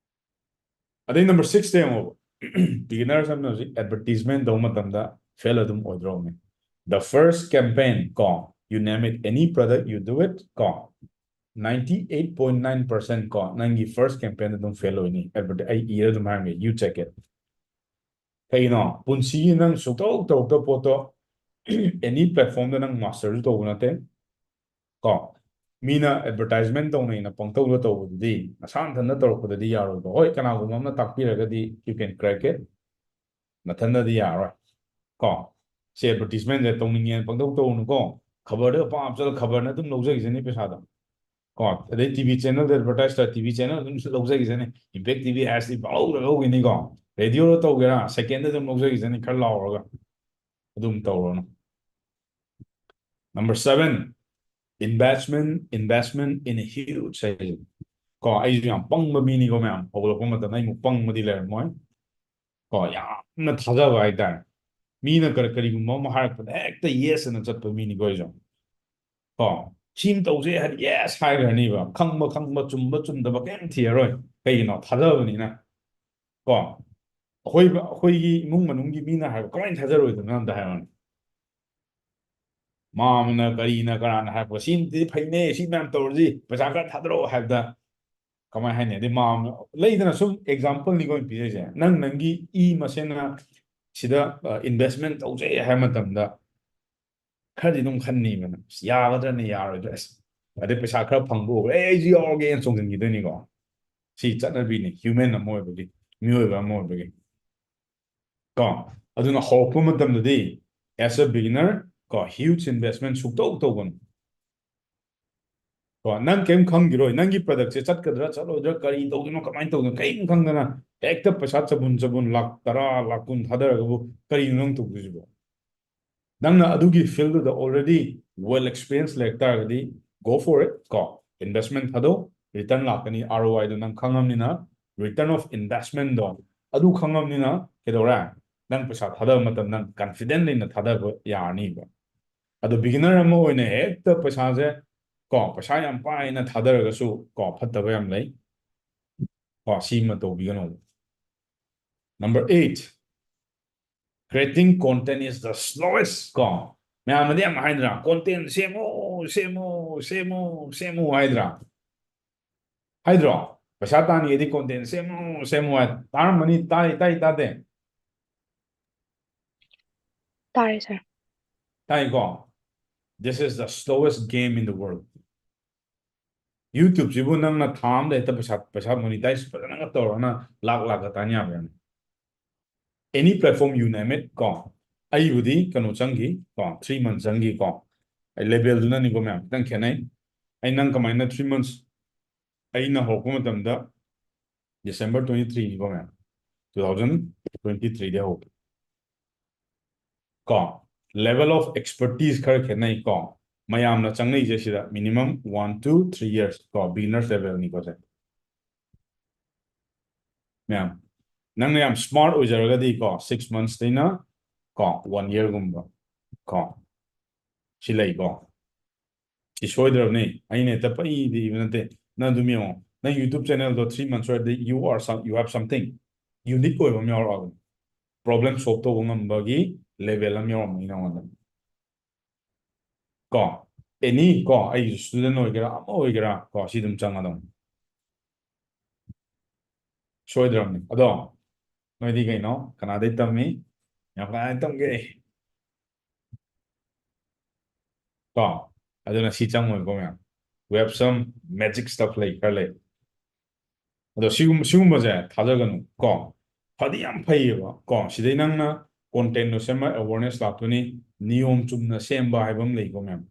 ꯑꯗꯩ number six ꯇ ꯌꯦꯡꯉꯣꯕ꯫ Beginners ꯑꯃꯅ ꯍꯧꯖꯤꯛ advertisement ꯇꯧꯕ ꯃꯇꯝꯗ fail ꯑꯗꯨꯝ ꯑꯣꯏꯗ꯭ꯔꯣꯕꯅꯤ꯫ The first campaign, ꯀꯣ, you name it, any product you do it, ꯀꯣ, ninety eight point nine percent, ꯀꯣ, ꯅꯪꯒꯤ first campaign ꯑꯗꯨꯝ fail ꯑꯣꯏꯅꯤ꯫ Advert-, ꯑꯩ ꯏꯔ ꯑꯗꯨꯝ ꯍꯥꯏꯔꯝꯒꯦ, you check it꯫ ꯀꯩꯒꯤꯅꯣ? ꯄꯨꯟꯁꯤꯒꯤ ꯅꯪ ꯁꯨꯡꯇꯧ ꯇꯧꯔꯛꯇꯕ ꯄꯣꯠꯇꯣ any platform ꯗ ꯅꯪ master ꯁꯨ ꯇꯧꯕ ꯅꯠꯇꯦ꯫ ꯀꯣ, ꯃꯤꯅ advertisement ꯇꯧꯅꯩꯅ ꯄꯪꯇꯧꯗ ꯇꯧꯕꯗꯨꯗꯤ ꯅꯁꯥ ꯅꯊꯟꯗ ꯇꯧꯔꯛꯄꯗꯗꯤ ꯌꯥꯔꯣꯏꯕ꯫ ꯍꯣꯏ, ꯀꯅꯥꯒꯨꯝꯕ ꯑꯃꯅ ꯇꯥꯛꯄꯤꯔꯒꯗꯤ you can crack it, ꯅꯊꯟꯗꯗꯤ ꯌꯥꯔꯣꯏ꯫ ꯀꯣ, ꯁꯤ advertisement ꯁꯦ ꯇꯧꯅꯤꯡꯉꯦꯅ ꯄꯪꯇꯧ ꯇꯧꯔꯨꯅꯨꯀꯣ꯫ ꯈꯕꯔꯗ ꯑꯄꯥꯝ ꯆꯠꯂ ꯈꯕꯔꯅ ꯑꯗꯨꯝ ꯂꯧꯖꯈꯤꯁꯅꯤ ꯄꯩꯁꯥꯗꯣ꯫ ꯀꯣ, ꯑꯗꯩ TV channel ꯗ advertise ꯇꯧꯔ TV channel ꯑꯗꯨꯝ ꯂꯧꯖꯈꯤꯁꯅꯤ꯫ Impact TV ads ꯇꯤ ꯄꯪꯂꯧꯗ ꯂꯧꯈꯤꯅꯤꯀꯣ꯫ Radio ꯗ ꯇꯧꯒꯦꯔꯥ, second ꯗ ꯑꯗꯨꯝ ꯂꯧꯖꯈꯤꯁꯅꯤ ꯈꯔ ꯂꯥꯎꯔꯒ꯫ ꯑꯗꯨꯝ ꯇꯧꯔꯨꯅꯨ꯫ Number seven, investment, investment in a huge saving. ꯀꯣ, ꯑꯩꯁꯨ ꯌꯥꯝ ꯄꯪꯕ ꯃꯤꯅꯤꯀꯣ ꯃꯌꯥꯝ꯫ ꯍꯧꯒꯠꯂꯛꯄ ꯃꯇꯝꯗ ꯑꯩꯃꯨꯛ ꯄꯪꯕꯗꯤ ꯂꯩꯔꯝꯃꯣꯏ꯫ ꯀꯣ, ꯌꯥꯝꯅ ꯊꯥꯖꯕ ꯍꯥꯏꯇꯥꯔꯦ꯫ ꯃꯤꯅ ꯀꯔꯤ, ꯀꯔꯤꯒꯨꯝꯕ ꯑꯃ ꯍꯥꯏꯔꯛꯄꯗ ꯍꯦꯛꯇ yes ꯑꯅ ꯆꯠꯄ ꯃꯤꯅꯤꯀꯣ ꯑꯩꯁꯨ꯫ ꯀꯣ, ꯁꯤ ꯑꯃ ꯇꯧꯁꯦ ꯍꯥꯏꯔꯗꯤ yes ꯍꯥꯏꯈ꯭ꯔꯅꯤꯕ꯫ ꯈꯪꯕ, ꯈꯪꯕ, ꯆꯨꯝꯕ, ꯆꯨꯝꯗꯕ ꯀꯩꯝ ꯊꯤꯔꯔꯣꯏ꯫ ꯀꯩꯒꯤꯅꯣ? ꯊꯥꯖꯕꯅꯤꯅ꯫ ꯀꯣ, ꯑꯩꯈꯣꯏ, ꯑꯩꯈꯣꯏꯒꯤ ꯏꯃꯨꯡ ꯃꯅꯨꯡꯒꯤ ꯃꯤꯅ ꯍꯥꯏꯕ ꯀꯃꯥꯏꯅ ꯊꯥꯖꯔꯣꯏꯗꯣꯏꯅꯣ ꯑꯝꯇ ꯍꯥꯏꯔꯣꯅꯦ꯫ ꯃꯥꯝꯃꯅ ꯀꯔꯤꯅ ꯀꯅꯥꯅ ꯍꯥꯏꯔꯛꯄ, "ꯁꯤ ꯑꯝꯇꯗꯤ ꯐꯩꯅꯦ, ꯁꯤ ꯃꯌꯥꯝ ꯇꯧꯔꯁꯤ, ꯄꯩꯁꯥ ꯈꯔ ꯊꯥꯗꯔꯛꯑꯣ" ꯍꯥꯏꯕꯗ ꯀꯃꯥꯏꯅ ꯍꯥꯏꯅꯤ? ꯑꯗꯩ ꯃꯥꯝꯃ, ꯂꯩꯗꯅ ꯁꯨꯝ example ꯅꯤꯀꯣ ꯑꯩꯅ ꯄꯤꯖꯔꯤꯁꯦ꯫ ꯅꯪ ꯅꯪꯒꯤ ꯏ ꯃꯁꯦꯟꯅ ꯁꯤꯗ, ꯑ, investment ꯇꯧꯖꯩ ꯍꯥꯏꯕ ꯃꯇꯝꯗ ꯈꯔꯗꯤ ꯑꯗꯨꯝ ꯈꯟꯅꯤꯕ ꯅꯪ, "ꯑꯁ, ꯌꯥꯒꯗ꯭ꯔꯅꯦ, ꯌꯥꯔꯣꯏꯗ꯭ꯔꯥ?" ꯑꯁ, ꯑꯗꯩ ꯄꯩꯁꯥ ꯈꯔ ꯐꯪꯕ ꯎꯕ, "ꯑꯦ, ꯑꯩꯁꯨ ꯌꯥꯎꯔꯒꯦꯅ" ꯆꯣꯡꯁꯤꯟꯈꯤꯗꯣꯏꯅꯤꯀꯣ꯫ ꯁꯤ ꯆꯠꯅꯕꯤꯅꯤ, human ꯑꯃ ꯑꯣꯏꯕꯒꯤ, ꯃꯤꯑꯣꯏꯕ ꯑꯃ ꯑꯣꯏꯕꯒꯤ꯫ ꯀꯣ, ꯑꯗꯨꯅ ꯍꯧꯔꯛꯄ ꯃꯇꯝꯗꯗꯤ, as a beginner, ꯀꯣ, huge investment ꯁꯨꯛꯇꯧ ꯇꯧꯒꯅꯨ꯫ ꯀꯣ, ꯅꯪ ꯀꯔꯤꯝ ꯈꯪꯈꯤꯔꯣꯏ, ꯅꯪꯒꯤ product ꯁꯦ ꯆꯠꯀꯗ꯭ꯔꯥ ꯆꯠꯂꯣꯏꯗ꯭ꯔꯥ, ꯀꯔꯤ ꯇꯧꯗꯣꯏꯅꯣ, ꯀꯃꯥꯏꯅ ꯇꯧꯗꯣꯏꯅꯣ, ꯀꯔꯤꯝ ꯈꯪꯗꯅ ꯍꯦꯛꯇ ꯄꯩꯁꯥ ꯆꯕꯨꯟ ꯆꯕꯨꯟ ꯂꯥꯛ ꯇꯔꯥ, ꯂꯥꯛ ꯀꯨꯟ ꯊꯥꯗꯔꯒꯕꯨ ꯀꯔꯤꯅꯣ ꯅꯪ ꯇꯧꯗꯣꯏꯁꯤꯕꯣ? ꯅꯪꯅ ꯑꯗꯨꯒꯤ field ꯗꯨꯗ already well experience ꯂꯩꯔꯛ ꯇꯥꯔꯒꯗꯤ, go for it, ꯀꯣ, investment ꯊꯥꯗꯧ, return ꯂꯥꯛꯀꯅꯤ, R O I ꯗꯣ ꯅꯪ ꯈꯪꯉꯕꯅꯤꯅ, return of investment ꯗꯣ ꯑꯗꯨ ꯈꯪꯉꯕꯅꯤꯅ ꯀꯩꯗꯧꯔꯦ? ꯅꯪ ꯄꯩꯁꯥ ꯊꯥꯗꯕ ꯃꯇꯝꯗ ꯅꯪ confident ꯂꯩꯅ ꯊꯥꯗꯕ ꯌꯥꯔꯅꯤꯕ꯫ ꯑꯗꯣ beginner ꯑꯃ ꯑꯣꯏꯅ ꯍꯦꯛꯇ ꯄꯩꯁꯥꯁꯦ, ꯀꯣ, ꯄꯩꯁꯥ ꯌꯥꯝ ꯄꯥꯏꯅ ꯊꯥꯗꯔꯒꯁꯨ, ꯀꯣ, ꯐꯠꯇꯕ ꯌꯥꯝ ꯂꯩ꯫ ꯀꯣ, ꯁꯤꯃ ꯇꯧꯕꯤꯒꯅꯣ꯫ Number eight, creating content is the slowest, ꯀꯣ꯫ ꯃꯌꯥꯝꯅꯗꯤ ꯌꯥꯝ ꯍꯥꯏꯗ꯭ꯔꯥ? Content ꯁꯦꯝꯃꯣ, ꯁꯦꯝꯃꯣ, ꯁꯦꯝꯃꯣ, ꯁꯦꯝꯃꯣ ꯍꯥꯏꯗ꯭ꯔꯥ? ꯍꯥꯏꯗ꯭ꯔꯣ? ꯄꯩꯁꯥ ꯇꯥꯟꯒꯦꯗꯤ content ꯁꯦꯝꯃꯣ, ꯁꯦꯝꯃꯣ ꯍꯥꯏ꯫ ꯇꯥꯔꯝꯃꯅꯤ, ꯇꯥꯏ, ꯇꯥꯏ, ꯇꯥꯗꯦ? ꯇꯥꯔꯦ, sir꯫ ꯇꯥꯏꯀꯣ? This is the slowest game in the world. YouTube ꯁꯤꯕꯨ ꯅꯪꯅ ꯊꯥ ꯑꯃꯗ ꯍꯦꯛꯇ ꯄꯩꯁꯥ, ꯄꯩꯁꯥ monetize ꯐꯖꯅꯒ ꯇꯧꯔꯒ ꯂꯥꯛ ꯂꯥꯛꯀ ꯇꯥꯟ ꯌꯥꯕ꯭ꯔꯥꯅꯦ? Any platform, you name it, ꯀꯣ꯫ ꯑꯩꯕꯨꯗꯤ ꯀꯩꯅꯣ ꯆꯪꯈꯤ, ꯀꯣ, three months ꯆꯪꯈꯤ, ꯀꯣ꯫ ꯑꯩ level ꯗꯨꯅꯅꯤꯀꯣ ꯃꯌꯥꯝ, ꯈꯤꯇꯪ ꯈꯦꯠꯅꯩ꯫ ꯑꯩ ꯅꯪ ꯀꯃꯥꯏꯅ three months, ꯑꯩꯅ ꯍꯧꯔꯛꯄ ꯃꯇꯝꯗ December twenty three ꯅꯤꯀꯣ ꯃꯌꯥꯝ, two thousand twenty three ꯗ ꯍꯧꯕ꯫ ꯀꯣ, level of expertise ꯈꯔ ꯈꯦꯠꯅꯩ ꯀꯣ꯫ ꯃꯌꯥꯝꯅ ꯆꯪꯅꯩꯁꯦ ꯁꯤꯗ minimum one to three years ꯀꯣ, beginners level ꯅꯤꯀꯣ ꯁꯦ꯫ ꯃꯌꯥꯝ, ꯅꯪꯅ ꯌꯥꯝ smart ꯑꯣꯏꯖꯔꯒꯗꯤ ꯀꯣ, six months ꯇꯩꯅ ꯀꯣ, one year ꯒꯨꯝꯕ ꯀꯣ, ꯁꯤ ꯂꯩꯀꯣ꯫ ꯁꯤ ꯁꯣꯏꯗ꯭ꯔꯕꯅꯤ, ꯑꯩꯅ ꯍꯦꯛꯇ ꯄꯪꯏꯗ ꯏꯕ ꯅꯠꯇꯦ꯫ ꯅꯪ ꯑꯗꯨꯝ ꯌꯦꯡꯉꯣ, ꯅꯪ YouTube channel ꯗꯣ three months ꯑꯣꯏꯔꯗꯤ, you are some, you have something unique ꯑꯣꯏꯕ ꯑꯃ ꯌꯥꯎꯔꯛꯑꯕꯅꯤ꯫ Problem solve ꯇꯧꯕ ꯉꯝꯕꯒꯤ level ꯑꯃ ꯌꯥꯎꯔꯝꯃꯅꯤ ꯅꯉꯣꯟꯗ꯫ ꯀꯣ, any ꯀꯣ, ꯑꯩꯒꯤꯁꯨ student ꯑꯣꯏꯒꯦꯔꯥ, ꯑꯃ ꯑꯣꯏꯒꯦꯔꯥ ꯀꯣ, ꯁꯤ ꯑꯗꯨꯝ ꯆꯪꯉꯗꯧꯅꯤ꯫ ꯁꯣꯏꯗ꯭ꯔꯕꯅꯤ꯫ ꯑꯗꯣ ꯅꯣꯏꯗꯤ ꯀꯩꯅꯣ, ꯀꯅꯥꯗꯩ ꯇꯝꯃꯤ? ꯌꯥꯝ ꯀꯅꯥꯗꯩ ꯇꯝꯒꯦ? ꯀꯣ, ꯑꯗꯨꯅ ꯁꯤ ꯆꯪꯉꯣꯏꯀꯣ ꯃꯌꯥꯝ꯫ We have some magic stuff ꯂꯩ, ꯈꯔ ꯂꯩ꯫ ꯑꯗꯣ ꯁꯤꯒꯨꯝꯕ ꯁꯤꯒꯨꯝꯕꯁꯦ ꯊꯥꯖꯒꯅꯨ ꯀꯣ꯫ ꯐꯗꯤ ꯌꯥꯝ ꯐꯩꯌꯦꯕ ꯀꯣ꯫ ꯁꯤꯗꯩ ꯅꯪꯅ content ꯇꯣ ꯁꯦꯝꯃ awareness ꯂꯥꯛꯇꯣꯏꯅꯤ꯫ ꯅꯤꯌꯣꯝ ꯆꯨꯝꯅ ꯁꯦꯝꯕ ꯍꯥꯏꯕ ꯑꯃ ꯂꯩꯀꯣ ꯃꯌꯥꯝ꯫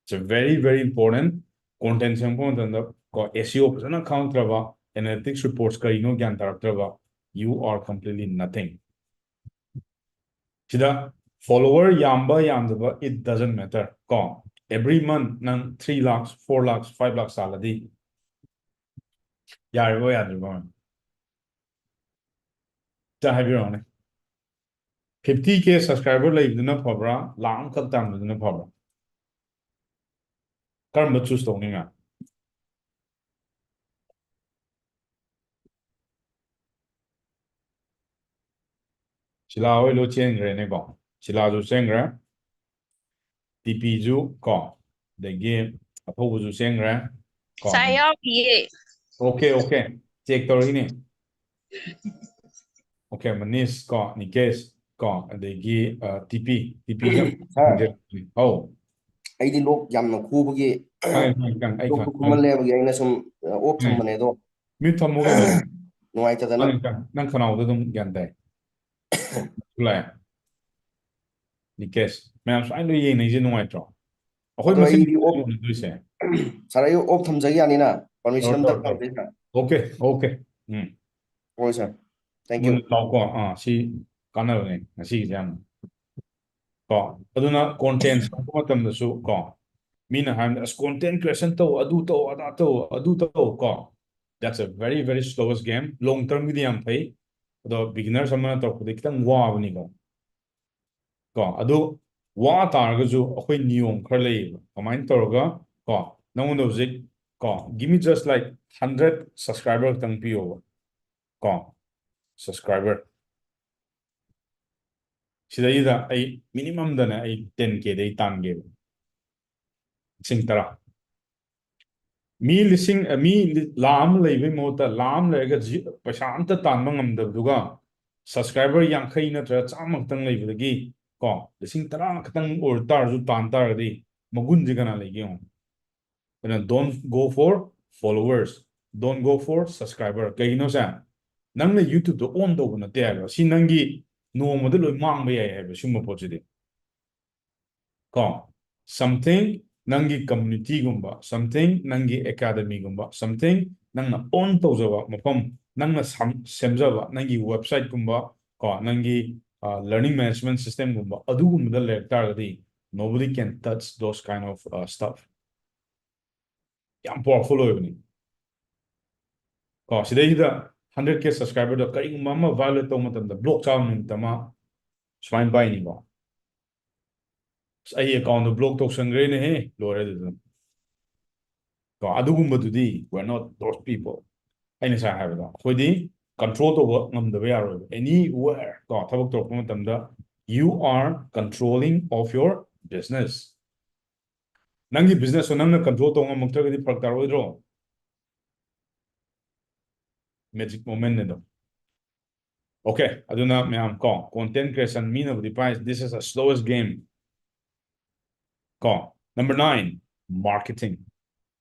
It's a very very important꯫ Content ꯁꯦꯝꯃꯛꯄ ꯃꯇꯝꯗ ꯀꯣ, S E O ꯐꯖꯅ ꯈꯪꯉꯛꯇ꯭ꯔꯕ, analytics reports ꯀꯔꯤꯅꯣ ꯒ꯭ꯌꯥꯟ ꯇꯥꯔꯛꯇ꯭ꯔꯕ, you are completely nothing꯫ ꯁꯤꯗ follower ꯌꯥꯝꯕ ꯌꯥꯝꯗꯕ, it doesn't matter ꯀꯣ꯫ Every month ꯅꯪ three lakhs, four lakhs, five lakhs ꯇꯥꯜꯂꯗꯤ ꯌꯥꯔꯤꯕꯣ ꯌꯥꯗ꯭ꯔꯤꯕꯣ? ꯇ ꯍꯥꯏꯕꯤꯔꯛꯑꯣꯅꯦ꯫ Fifty K subscriber ꯂꯩꯕꯗꯨꯅ ꯐꯕ꯭ꯔꯥ, ꯂꯥꯈ ꯑꯃꯈꯛ ꯇꯥꯟꯕꯗꯨꯅ ꯐꯕ꯭ꯔꯥ? ꯀꯔꯝꯕ choose ꯇꯧꯅꯤ ꯃꯌꯥꯝ? ꯁꯤꯂꯥ ꯍꯣꯏ ꯂꯣꯏ ꯆꯦꯟꯈ꯭ꯔꯦꯅꯦꯀꯣ꯫ ꯁꯤꯂꯥꯁꯨ ꯆꯦꯟꯈ꯭ꯔꯦ꯫ ꯇꯤꯄꯤꯁꯨ ꯀꯣ, ꯑꯗꯒꯤ ꯑꯊꯧꯕꯁꯨ ꯆꯦꯟꯈ꯭ꯔꯦ ꯀꯣ꯫ ꯁꯥꯏ ꯌꯥꯎꯔꯤꯌꯦ꯫ Okay, okay, check ꯇꯧꯔꯛꯏꯅꯦ꯫ Okay, ꯃꯅꯤꯁ ꯀꯣ, ꯅꯤꯀꯦꯁ ꯀꯣ, ꯑꯗꯒꯤ ꯇꯤꯄꯤ ꯇꯤꯄꯤ꯫ ꯁꯥꯔ, ꯑꯧ꯫ ꯑꯩꯗꯤ ꯂꯣꯛ ꯌꯥꯝꯅ ꯈꯨꯕꯒꯤ ꯈꯪꯉꯦ, ꯈꯪꯉꯦ, ꯈꯪꯉꯦ, ꯑꯩ ꯂꯣꯛ ꯈꯪꯉꯦ꯫ ꯈꯨꯃꯟ ꯂꯩꯕꯒꯤ ꯑꯩꯅ ꯁꯨꯝ ꯑꯣꯞ ꯈꯪꯉꯦ꯫ ꯊꯝꯕꯅꯦ ꯑꯗꯣ Mute ꯊꯝꯃꯣ ꯀꯩꯅꯣ꯫ ꯅꯨꯡꯉꯥꯏꯇꯗꯅ꯫ ꯈꯪꯉꯦ, ꯈꯪꯉꯦ꯫ ꯅꯪ ꯈꯅꯥꯎꯗ ꯑꯗꯨꯝ ꯒ꯭ꯌꯥꯟ ꯇꯥꯏ꯫ ꯂꯥꯛꯑꯦ꯫ ꯅꯤꯀꯦꯁ, ꯃꯌꯥꯝ ꯁꯨꯃꯥꯏꯅ ꯂꯣꯏ ꯌꯦꯡꯅꯩꯁꯦ ꯅꯨꯡꯉꯥꯏꯇ꯭ꯔꯣ? ꯑꯩꯈꯣꯏ ꯑꯗꯣ ꯃꯁꯦꯟ ꯑꯩꯗꯤ ꯑꯣꯞ ꯌꯦꯡꯅꯗꯣꯏꯁꯦ꯫ ꯁꯥꯔ, ꯑꯩ ꯑꯣꯞ ꯊꯝꯖꯒꯦ ꯌꯥꯅꯤꯅ? ꯄꯔꯃꯤꯁꯟ ꯇꯧꯔꯣ, ꯑꯝꯇ ꯇꯧꯔꯣ, ꯇꯧꯔꯣ꯫ ꯐꯪꯗꯦ ꯁꯥꯔ꯫ Okay, okay. ꯎꯝ꯫ ꯍꯣꯏ ꯁꯥꯔ, thank you꯫ ꯃꯨꯟꯅ ꯇꯥꯎꯀꯣ꯫ ꯑꯥ, ꯁꯤ ꯀꯥꯟꯅꯕꯅꯦ ꯉꯁꯤꯒꯤꯁꯦ ꯌꯥꯝꯅ꯫ ꯀꯣ, ꯑꯗꯨꯅ content ꯁꯦꯝꯃꯛꯄ ꯃꯇꯝꯗꯁꯨ ꯀꯣ, ꯃꯤꯅ ꯍꯥꯏꯕꯗ, "ꯑꯁ, content creation ꯇꯧ, ꯑꯗꯨ ꯇꯧ, ꯑꯗꯥ ꯇꯧ, ꯑꯗꯨ ꯇꯧ" ꯀꯣ꯫ That's a very very slowest game꯫ Long term ꯒꯤꯗꯤ ꯌꯥꯝ ꯐꯩ, ꯑꯗꯣ beginners ꯑꯃꯅ ꯇꯧꯔꯛꯄꯗꯤ ꯈꯤꯇꯪ ꯋꯥꯕꯅꯤꯀꯣ꯫ ꯀꯣ, ꯑꯗꯨ ꯋꯥ ꯇꯥꯔꯒꯁꯨ ꯑꯩꯈꯣꯏ ꯅꯤꯌꯣꯝ ꯈꯔ ꯂꯩꯌꯦꯕ꯫ ꯀꯃꯥꯏꯅ ꯇꯧꯔꯒ ꯀꯣ, ꯅꯉꯣꯟꯗ ꯍꯧꯖꯤꯛ ꯀꯣ, give me just like hundred subscriber ꯈꯛꯇꯪ ꯄꯤꯌꯣꯕ ꯀꯣ꯫ Subscriber ꯁꯤꯗꯩꯗ ꯑꯩ minimum ꯗꯅꯦ ꯑꯩ ten K ꯗꯩ ꯇꯥꯟꯒꯦꯕ꯫ ꯂꯤꯁꯤꯡ ꯇꯔꯥ꯫ ꯃꯤ ꯂꯤꯁꯤꯡ, ꯃꯤ ꯂꯤ-, ꯂꯥꯈ ꯑꯃ ꯂꯩꯕꯩ ꯃꯍꯨꯠꯇ ꯂꯥꯈ ꯑꯃ ꯂꯩꯔꯒ ꯖꯤ-, ꯄꯩꯁꯥ ꯑꯝꯇ ꯇꯥꯟꯕ ꯉꯝꯗꯕꯗꯨꯒ, subscriber ꯌꯥꯡꯈꯩ ꯅꯠꯇ꯭ꯔꯒ ꯆꯥꯝꯃ ꯈꯛꯇꯪ ꯂꯩꯕꯗꯒꯤ ꯀꯣ, ꯂꯤꯁꯤꯡ ꯇꯔꯥ ꯈꯛꯇꯪ ꯑꯣꯏꯔ ꯇꯥꯔꯁꯨ ꯇꯥꯟ ꯇꯥꯔꯒꯗꯤ ꯃꯒꯨꯟꯁꯦ ꯀꯅꯥ ꯂꯩꯒꯦ ꯌꯦꯡꯉꯣ꯫ ꯑꯗꯨꯅ don't go for followers, don't go for subscriber. ꯀꯩꯒꯤꯅꯣꯁꯦ, ꯅꯪꯅ YouTube-ꯇꯣ on ꯇꯧꯕ ꯅꯠꯇꯦ ꯍꯥꯏꯕ, ꯁꯤ ꯅꯪꯒꯤ ꯅꯣꯡꯃꯗ ꯂꯣꯏ ꯃꯥꯡꯕ ꯌꯥꯏ ꯍꯥꯏꯕ ꯁꯤꯒꯨꯝꯕ ꯄꯣꯠꯁꯤꯗꯤ꯫ ꯀꯣ, something ꯅꯪꯒꯤ community-ꯒꯨꯝꯕ, something ꯅꯪꯒꯤ academy-ꯒꯨꯝꯕ, something ꯅꯪꯅ on ꯇꯧꯖꯕ ꯃꯐꯝ, ꯅꯪꯅ ꯁꯝ-, ꯁꯦꯝꯖꯕ ꯅꯪꯒꯤ website-ꯀꯨꯝꯕ, ꯀꯣ, ꯅꯪꯒꯤ, ꯑ, learning management system-ꯒꯨꯝꯕ, ꯑꯗꯨꯒꯨꯝꯕꯗ ꯂꯩꯔꯛ ꯇꯥꯔꯒꯗꯤ, nobody can touch those kind of, uh, stuff. ꯌꯥꯝ powerful ꯑꯣꯏꯕꯅꯤ꯫ ꯀꯣ, ꯁꯤꯗꯩꯁꯤꯗ hundred K subscriber-ꯗꯣ ꯀꯔꯤꯒꯨꯝꯕ ꯑꯃ violate ꯇꯧꯕ ꯃꯇꯝꯗ, block ꯆꯥꯕ ꯅꯨꯃꯤꯠ ꯑꯃ ꯁꯨꯃꯥꯏꯅ ꯄꯥꯏꯅꯤꯀꯣ꯫ ꯑꯁ, ꯑꯩ account-ꯗꯣ block ꯇꯧꯁꯟꯈ꯭ꯔꯦꯅꯦꯍꯦ, ꯂꯣꯏꯔꯦ ꯑꯗꯨꯗ꯫ ꯀꯣ, ꯑꯗꯨꯒꯨꯝꯕꯗꯨꯗꯤ we are not those people. ꯑꯩꯅ ꯉꯁꯥꯏ ꯍꯥꯏꯕꯗꯣ, ꯑꯩꯈꯣꯏꯗꯤ control ꯇꯧꯕ ꯉꯝꯗꯕ ꯌꯥꯔꯣꯏꯕ, anywhere꯫ ꯀꯣ, ꯊꯕꯛ ꯇꯧꯔꯛꯄ ꯃꯇꯝꯗ, you are controlling of your business. ꯅꯪꯒꯤ business-ꯇꯣ ꯅꯪꯅ control ꯇꯧꯕ ꯉꯝꯃꯛꯇ꯭ꯔꯒꯗꯤ ꯐꯔꯛ ꯇꯥꯔꯛꯑꯣꯏꯗ꯭ꯔꯣ? Magic moment-ꯅꯦ ꯑꯗꯣ꯫ Okay, ꯑꯗꯨꯅ ꯃꯌꯥꯝ ꯀꯣ, content creation ꯃꯤꯅꯕꯨꯗꯤ ꯄꯥꯏ, this is the slowest game꯫ ꯀꯣ, number nine, marketing꯫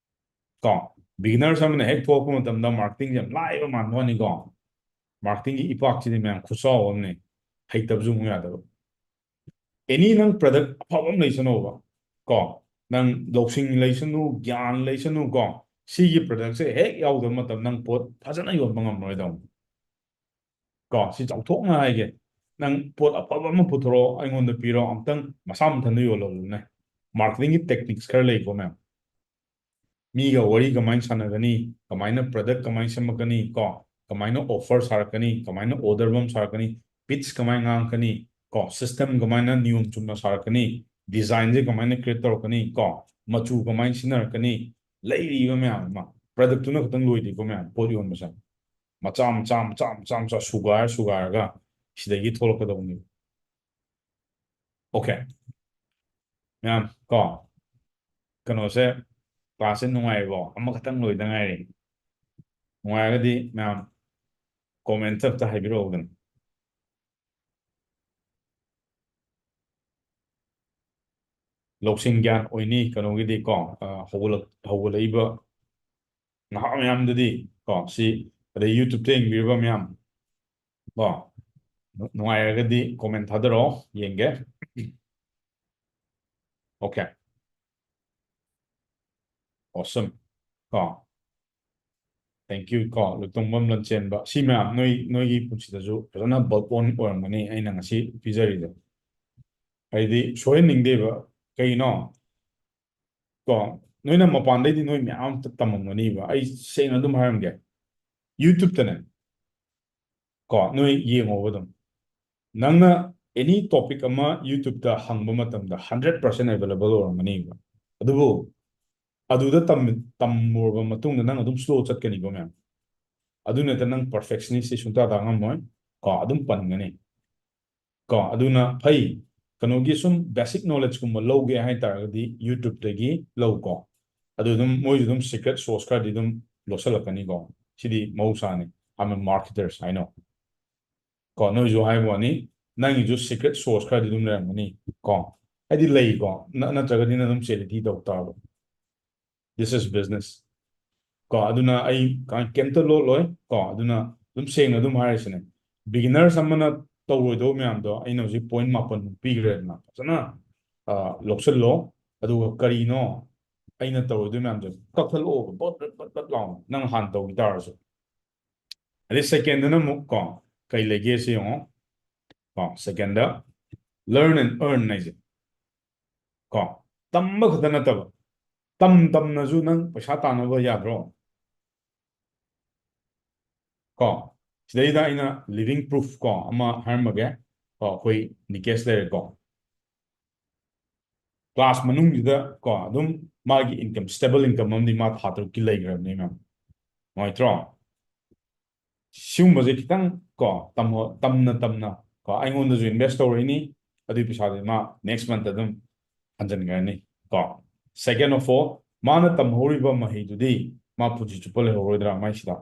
ꯀꯣ, beginners ꯑꯃꯅ ꯍꯦꯛ ꯊꯣꯛꯂꯛꯄ ꯃꯇꯝꯗ marketing-ꯁꯦ ꯌꯥꯝ ꯂꯥꯏꯕ ꯃꯥꯟꯕ ꯋꯥꯅꯤꯀꯣ꯫ Marketing-ꯒꯤ ꯏꯄꯥꯛꯁꯤꯗꯤ ꯃꯌꯥꯝ ꯈꯨꯠꯆꯥꯎ ꯑꯃꯅꯤ, ꯍꯩꯇꯕꯁꯨ ꯑꯃꯨꯛ ꯌꯥꯗꯕ꯫ Any ꯅꯪ product ꯑꯐꯕ ꯑꯃ ꯂꯩꯁꯅꯣꯕ, ꯀꯣ, ꯅꯪ ꯂꯧꯁꯤꯡ ꯂꯩꯁꯅꯨ, ꯒ꯭ꯌꯥꯟ ꯂꯩꯁꯅꯨ, ꯀꯣ, ꯁꯤꯒꯤ product-ꯁꯦ ꯍꯦꯛ ꯌꯥꯎꯗꯕ ꯃꯇꯝ ꯅꯪ ꯄꯣꯠ ꯐꯖꯅ ꯌꯣꯟꯕ ꯉꯝꯃꯔꯣꯏꯗꯧꯅꯤ꯫ ꯀꯣ, ꯁꯤ ꯆꯥꯎꯊꯣꯛꯅ ꯍꯥꯏꯒꯦ, ꯅꯪ ꯄꯣꯠ ꯑꯐꯕ ꯑꯃ ꯄꯨꯊꯣꯔꯛꯑꯣ, ꯑꯩꯉꯣꯟꯗ ꯄꯤꯔꯣ, ꯑꯝꯇꯪ ꯃꯁꯥ ꯃꯊꯟꯇ ꯌꯣꯜꯂꯕꯅꯦ꯫ Marketing-ꯒꯤ techniques ꯈꯔ ꯂꯩꯀꯣ ꯃꯌꯥꯝ꯫ ꯃꯤꯒ ꯋꯥꯔꯤ ꯀꯃꯥꯏꯅ ꯁꯥꯟꯅꯒꯅꯤ, ꯀꯃꯥꯏꯅ product ꯀꯃꯥꯏꯅ ꯁꯦꯝꯃꯛꯀꯅꯤ, ꯀꯣ, ꯀꯃꯥꯏꯅ offer ꯁꯥꯔꯛꯀꯅꯤ, ꯀꯃꯥꯏꯅ order ꯑꯃ ꯁꯥꯔꯛꯀꯅꯤ, pitch ꯀꯃꯥꯏꯅ ꯉꯥꯡꯉꯛꯀꯅꯤ, ꯀꯣ, system ꯀꯃꯥꯏꯅ ꯅꯤꯌꯣꯝ ꯆꯨꯝꯅ ꯁꯥꯔꯛꯀꯅꯤ, design-ꯁꯦ ꯀꯃꯥꯏꯅ create ꯇꯧꯔꯛꯀꯅꯤ, ꯀꯣ, ꯃꯆꯨ ꯀꯃꯥꯏꯅ ꯁꯤꯖꯤꯟꯅꯔꯛꯀꯅꯤ, ꯂꯩꯔꯤꯕ ꯃꯌꯥꯝ ꯑꯃ꯫ Product-ꯇꯨꯅ ꯈꯛꯇꯪ ꯂꯣꯏꯗꯦꯀꯣ ꯃꯌꯥꯝ, ꯄꯣꯠ ꯌꯣꯟꯕꯁꯦ꯫ ꯃꯆꯥ, ꯃꯆꯥ, ꯃꯆꯥ, ꯃꯆꯥ, ꯃꯆꯥ ꯁꯨꯒꯥꯏꯔ, ꯁꯨꯒꯥꯏꯔꯒ ꯁꯤꯗꯒꯤ ꯊꯣꯛꯂꯛꯀꯗꯧꯕꯅꯦꯕ꯫ Okay꯫ ꯃꯌꯥꯝ ꯀꯣ, ꯀꯩꯅꯣꯁꯦ, class-ꯁꯦ ꯅꯨꯡꯉꯥꯏꯔꯤꯕꯣ? ꯑꯃꯈꯛꯇꯪ ꯂꯣꯏꯗ ꯉꯥꯏꯔꯤ꯫ ꯅꯨꯡꯉꯥꯏꯔꯒꯗꯤ ꯃꯌꯥꯝ comment ꯑꯝꯇ ꯍꯥꯏꯕꯤꯔꯛꯎꯗꯅ꯫ ꯂꯧꯁꯤꯡ ꯒ꯭ꯌꯥꯟ ꯑꯣꯏꯅꯤ ꯀꯩꯅꯣꯒꯤꯗꯤ ꯀꯣ, ꯑ, ꯍꯧꯒꯠꯂꯛ-, ꯍꯧꯒꯠꯂꯛꯏꯕ ꯅꯍꯥ ꯃꯌꯥꯝꯗꯗꯤ ꯀꯣ, ꯁꯤ, ꯑꯗꯩ YouTube-ꯇ ꯌꯦꯡꯕꯤꯔꯤꯕ ꯃꯌꯥꯝ ꯀꯣ, ꯅꯨꯡꯉꯥꯏꯔꯒꯗꯤ comment ꯊꯥꯗꯔꯛꯑꯣ, ꯌꯦꯡꯒꯦ꯫ Okay, awesome ꯀꯣ, thank you ꯀꯣ, ꯂꯨꯇꯣꯡꯕꯝ ꯂꯟꯆꯦꯟꯕ꯫ ꯁꯤ ꯃꯌꯥꯝ ꯅꯣꯏ, ꯅꯣꯏꯒꯤ ꯄꯨꯟꯁꯤꯗꯁꯨ ꯐꯖꯅ bulb on ꯑꯣꯏꯔꯝꯒꯅꯤ ꯑꯩꯅ ꯉꯁꯤ ꯄꯤꯖꯔꯤꯗꯣ꯫ ꯍꯥꯏꯗꯤ ꯁꯣꯏꯍꯟꯅꯤꯡꯗꯦꯕ꯫ ꯀꯩꯒꯤꯅꯣ? ꯀꯣ, ꯅꯣꯏꯅ ꯃꯄꯥꯟꯗꯩꯗꯤ ꯅꯣꯏ ꯃꯌꯥꯝ ꯑꯃ ꯇꯝꯃꯝꯒꯅꯤꯕ꯫ ꯑꯩ ꯁꯦꯡꯅ ꯑꯗꯨꯝ ꯍꯥꯏꯔꯝꯒꯦ, YouTube-ꯇꯅꯦ ꯀꯣ, ꯅꯣꯏ ꯌꯦꯡꯉꯣꯕ ꯑꯗꯨꯝ꯫ ꯅꯪꯅ any topic ꯑꯃ YouTube-ꯇ ꯍꯪꯕ ꯃꯇꯝꯗ hundred percent available ꯑꯣꯏꯔꯝꯒꯅꯤꯕ꯫ ꯑꯗꯨꯕꯨ ꯑꯗꯨꯗ ꯇꯝ-, ꯇꯝꯃꯨꯔꯕ ꯃꯇꯨꯡꯗ ꯅꯪ ꯑꯗꯨꯝ slow ꯆꯠꯀꯅꯤꯀꯣ ꯃꯌꯥꯝ꯫ ꯑꯗꯨ ꯅꯠꯇ ꯅꯪ perfectionist ꯁꯤ ꯁꯨꯡꯇꯥ ꯇꯥ ꯉꯝꯃꯣꯏ ꯀꯣ, ꯑꯗꯨꯝ ꯄꯟꯒꯅꯤ꯫ ꯀꯣ, ꯑꯗꯨꯅ ꯐꯩ꯫ ꯀꯩꯅꯣꯒꯤ ꯁꯨꯝ basic knowledge ꯀꯨꯝꯕ ꯂꯧꯒꯦ ꯍꯥꯏꯇꯥꯔꯒꯗꯤ YouTube-ꯇꯒꯤ ꯂꯧ ꯀꯣ꯫ ꯑꯗꯨ ꯑꯗꯨꯝ ꯃꯣꯏꯁꯨ ꯑꯗꯨꯝ secret sauce ꯈꯔꯗꯤ ꯑꯗꯨꯝ ꯂꯣꯠꯁꯜꯂꯛꯀꯅꯤꯀꯣ꯫ ꯁꯤꯗꯤ ꯃꯍꯧꯁꯥꯅꯤ꯫ I'm a marketers, I know꯫ ꯀꯣ, ꯅꯣꯏꯁꯨ ꯍꯥꯏꯕ ꯋꯥꯅꯤ, ꯅꯪꯒꯤꯁꯨ secret sauce ꯈꯔꯗꯤ ꯑꯗꯨꯝ ꯂꯩꯔꯝꯒꯅꯤ ꯀꯣ꯫ ꯍꯥꯏꯗꯤ ꯂꯩꯀꯣ, ꯅ-, ꯅꯠꯇ꯭ꯔꯒꯗꯤ ꯅꯪ ꯑꯗꯨꯝ charity ꯇꯧ ꯇꯥꯕ꯫ This is business꯫ ꯀꯣ, ꯑꯗꯨꯅ ꯑꯩ ꯀ-, ꯀꯩꯝꯇ ꯂꯣꯠꯂꯣꯏ ꯀꯣ꯫ ꯑꯗꯨꯅ ꯑꯗꯨꯝ ꯁꯦꯡꯅ ꯑꯗꯨꯝ ꯍꯥꯏꯔꯤꯁꯤꯅꯦ, beginners ꯑꯃꯅ ꯇꯧꯔꯣꯏꯗꯧꯕ ꯃꯌꯥꯝꯗꯣ ꯑꯩꯅ ꯍꯧꯖꯤꯛ point ꯃꯥꯄꯟꯃꯨꯛ ꯄꯤꯈ꯭ꯔꯦꯗꯅ, ꯐꯖꯅ, ꯑ, ꯂꯧꯁꯤꯜꯂꯣ꯫ ꯑꯗꯨꯒ ꯀꯔꯤꯅꯣ ꯑꯩꯅ ꯇꯧꯔꯣꯏꯗꯧꯕ ꯃꯌꯥꯝꯁꯦ ꯀꯛꯊꯠꯂꯛꯑꯣ, ꯕꯠ ꯕꯠ ꯕꯠ ꯕꯠ ꯂꯥꯎꯅ ꯅꯪ ꯍꯥꯟꯅ ꯇꯧꯈꯤ ꯇꯥꯔꯁꯨ꯫ ꯑꯗꯩ second-ꯗꯅ ꯑꯃꯨꯛ ꯀꯣ, ꯀꯩ ꯂꯩꯒꯦ ꯁꯤ ꯌꯦꯡꯉꯣ꯫ ꯀꯣ, second-ꯗ learn and earn ꯍꯥꯏꯁꯦ꯫ ꯀꯣ, ꯇꯝꯕ ꯈꯛꯇ ꯅꯠꯇꯕ, ꯇꯝ ꯇꯝꯅꯁꯨ ꯅꯪ ꯄꯩꯁꯥ ꯇꯥꯟꯅꯕ ꯌꯥꯗ꯭ꯔꯣ? ꯀꯣ, ꯁꯤꯗꯩꯗ ꯑꯩꯅ living proof ꯀꯣ ꯑꯃ ꯍꯥꯏꯔꯝꯃꯒꯦ꯫ ꯀꯣ, ꯑꯩꯈꯣꯏ ꯅꯤꯀꯦꯁ ꯂꯩꯔꯦꯀꯣ꯫ Class ꯃꯅꯨꯡꯁꯤꯗ ꯀꯣ, ꯑꯗꯨꯝ ꯃꯥꯒꯤ income, stable income ꯑꯃꯗꯤ ꯃꯥ ꯊꯥ ꯇꯔꯨꯛꯀꯤ ꯂꯩꯈ꯭ꯔꯕꯅꯤ ꯃꯌꯥꯝ꯫ ꯅꯨꯡꯉꯥꯏꯇ꯭ꯔꯣ? ꯁꯤꯒꯨꯝꯕꯁꯦ ꯈꯤꯇꯪ ꯀꯣ, ꯇꯝꯃꯣ-, ꯇꯝꯅ ꯇꯝꯅ ꯀꯣ, ꯑꯩꯉꯣꯟꯗꯁꯨ invest ꯇꯧꯔꯛꯏꯅꯤ, ꯑꯗꯨꯒꯤ ꯄꯩꯁꯥꯗꯨ ꯃꯥ next month ꯑꯗꯨꯝ ꯍꯟꯖꯤꯟꯈ꯭ꯔꯅꯤ ꯀꯣ꯫ Second of all, ꯃꯥꯅ ꯇꯝꯍꯧꯔꯤꯕ ꯃꯍꯩꯗꯨꯗꯤ ꯃꯥ ꯄꯨꯟꯁꯤ ꯆꯨꯞꯄ ꯂꯩꯍꯧꯔꯣꯏꯗ꯭ꯔꯥ ꯃꯥꯏꯁꯤꯗ?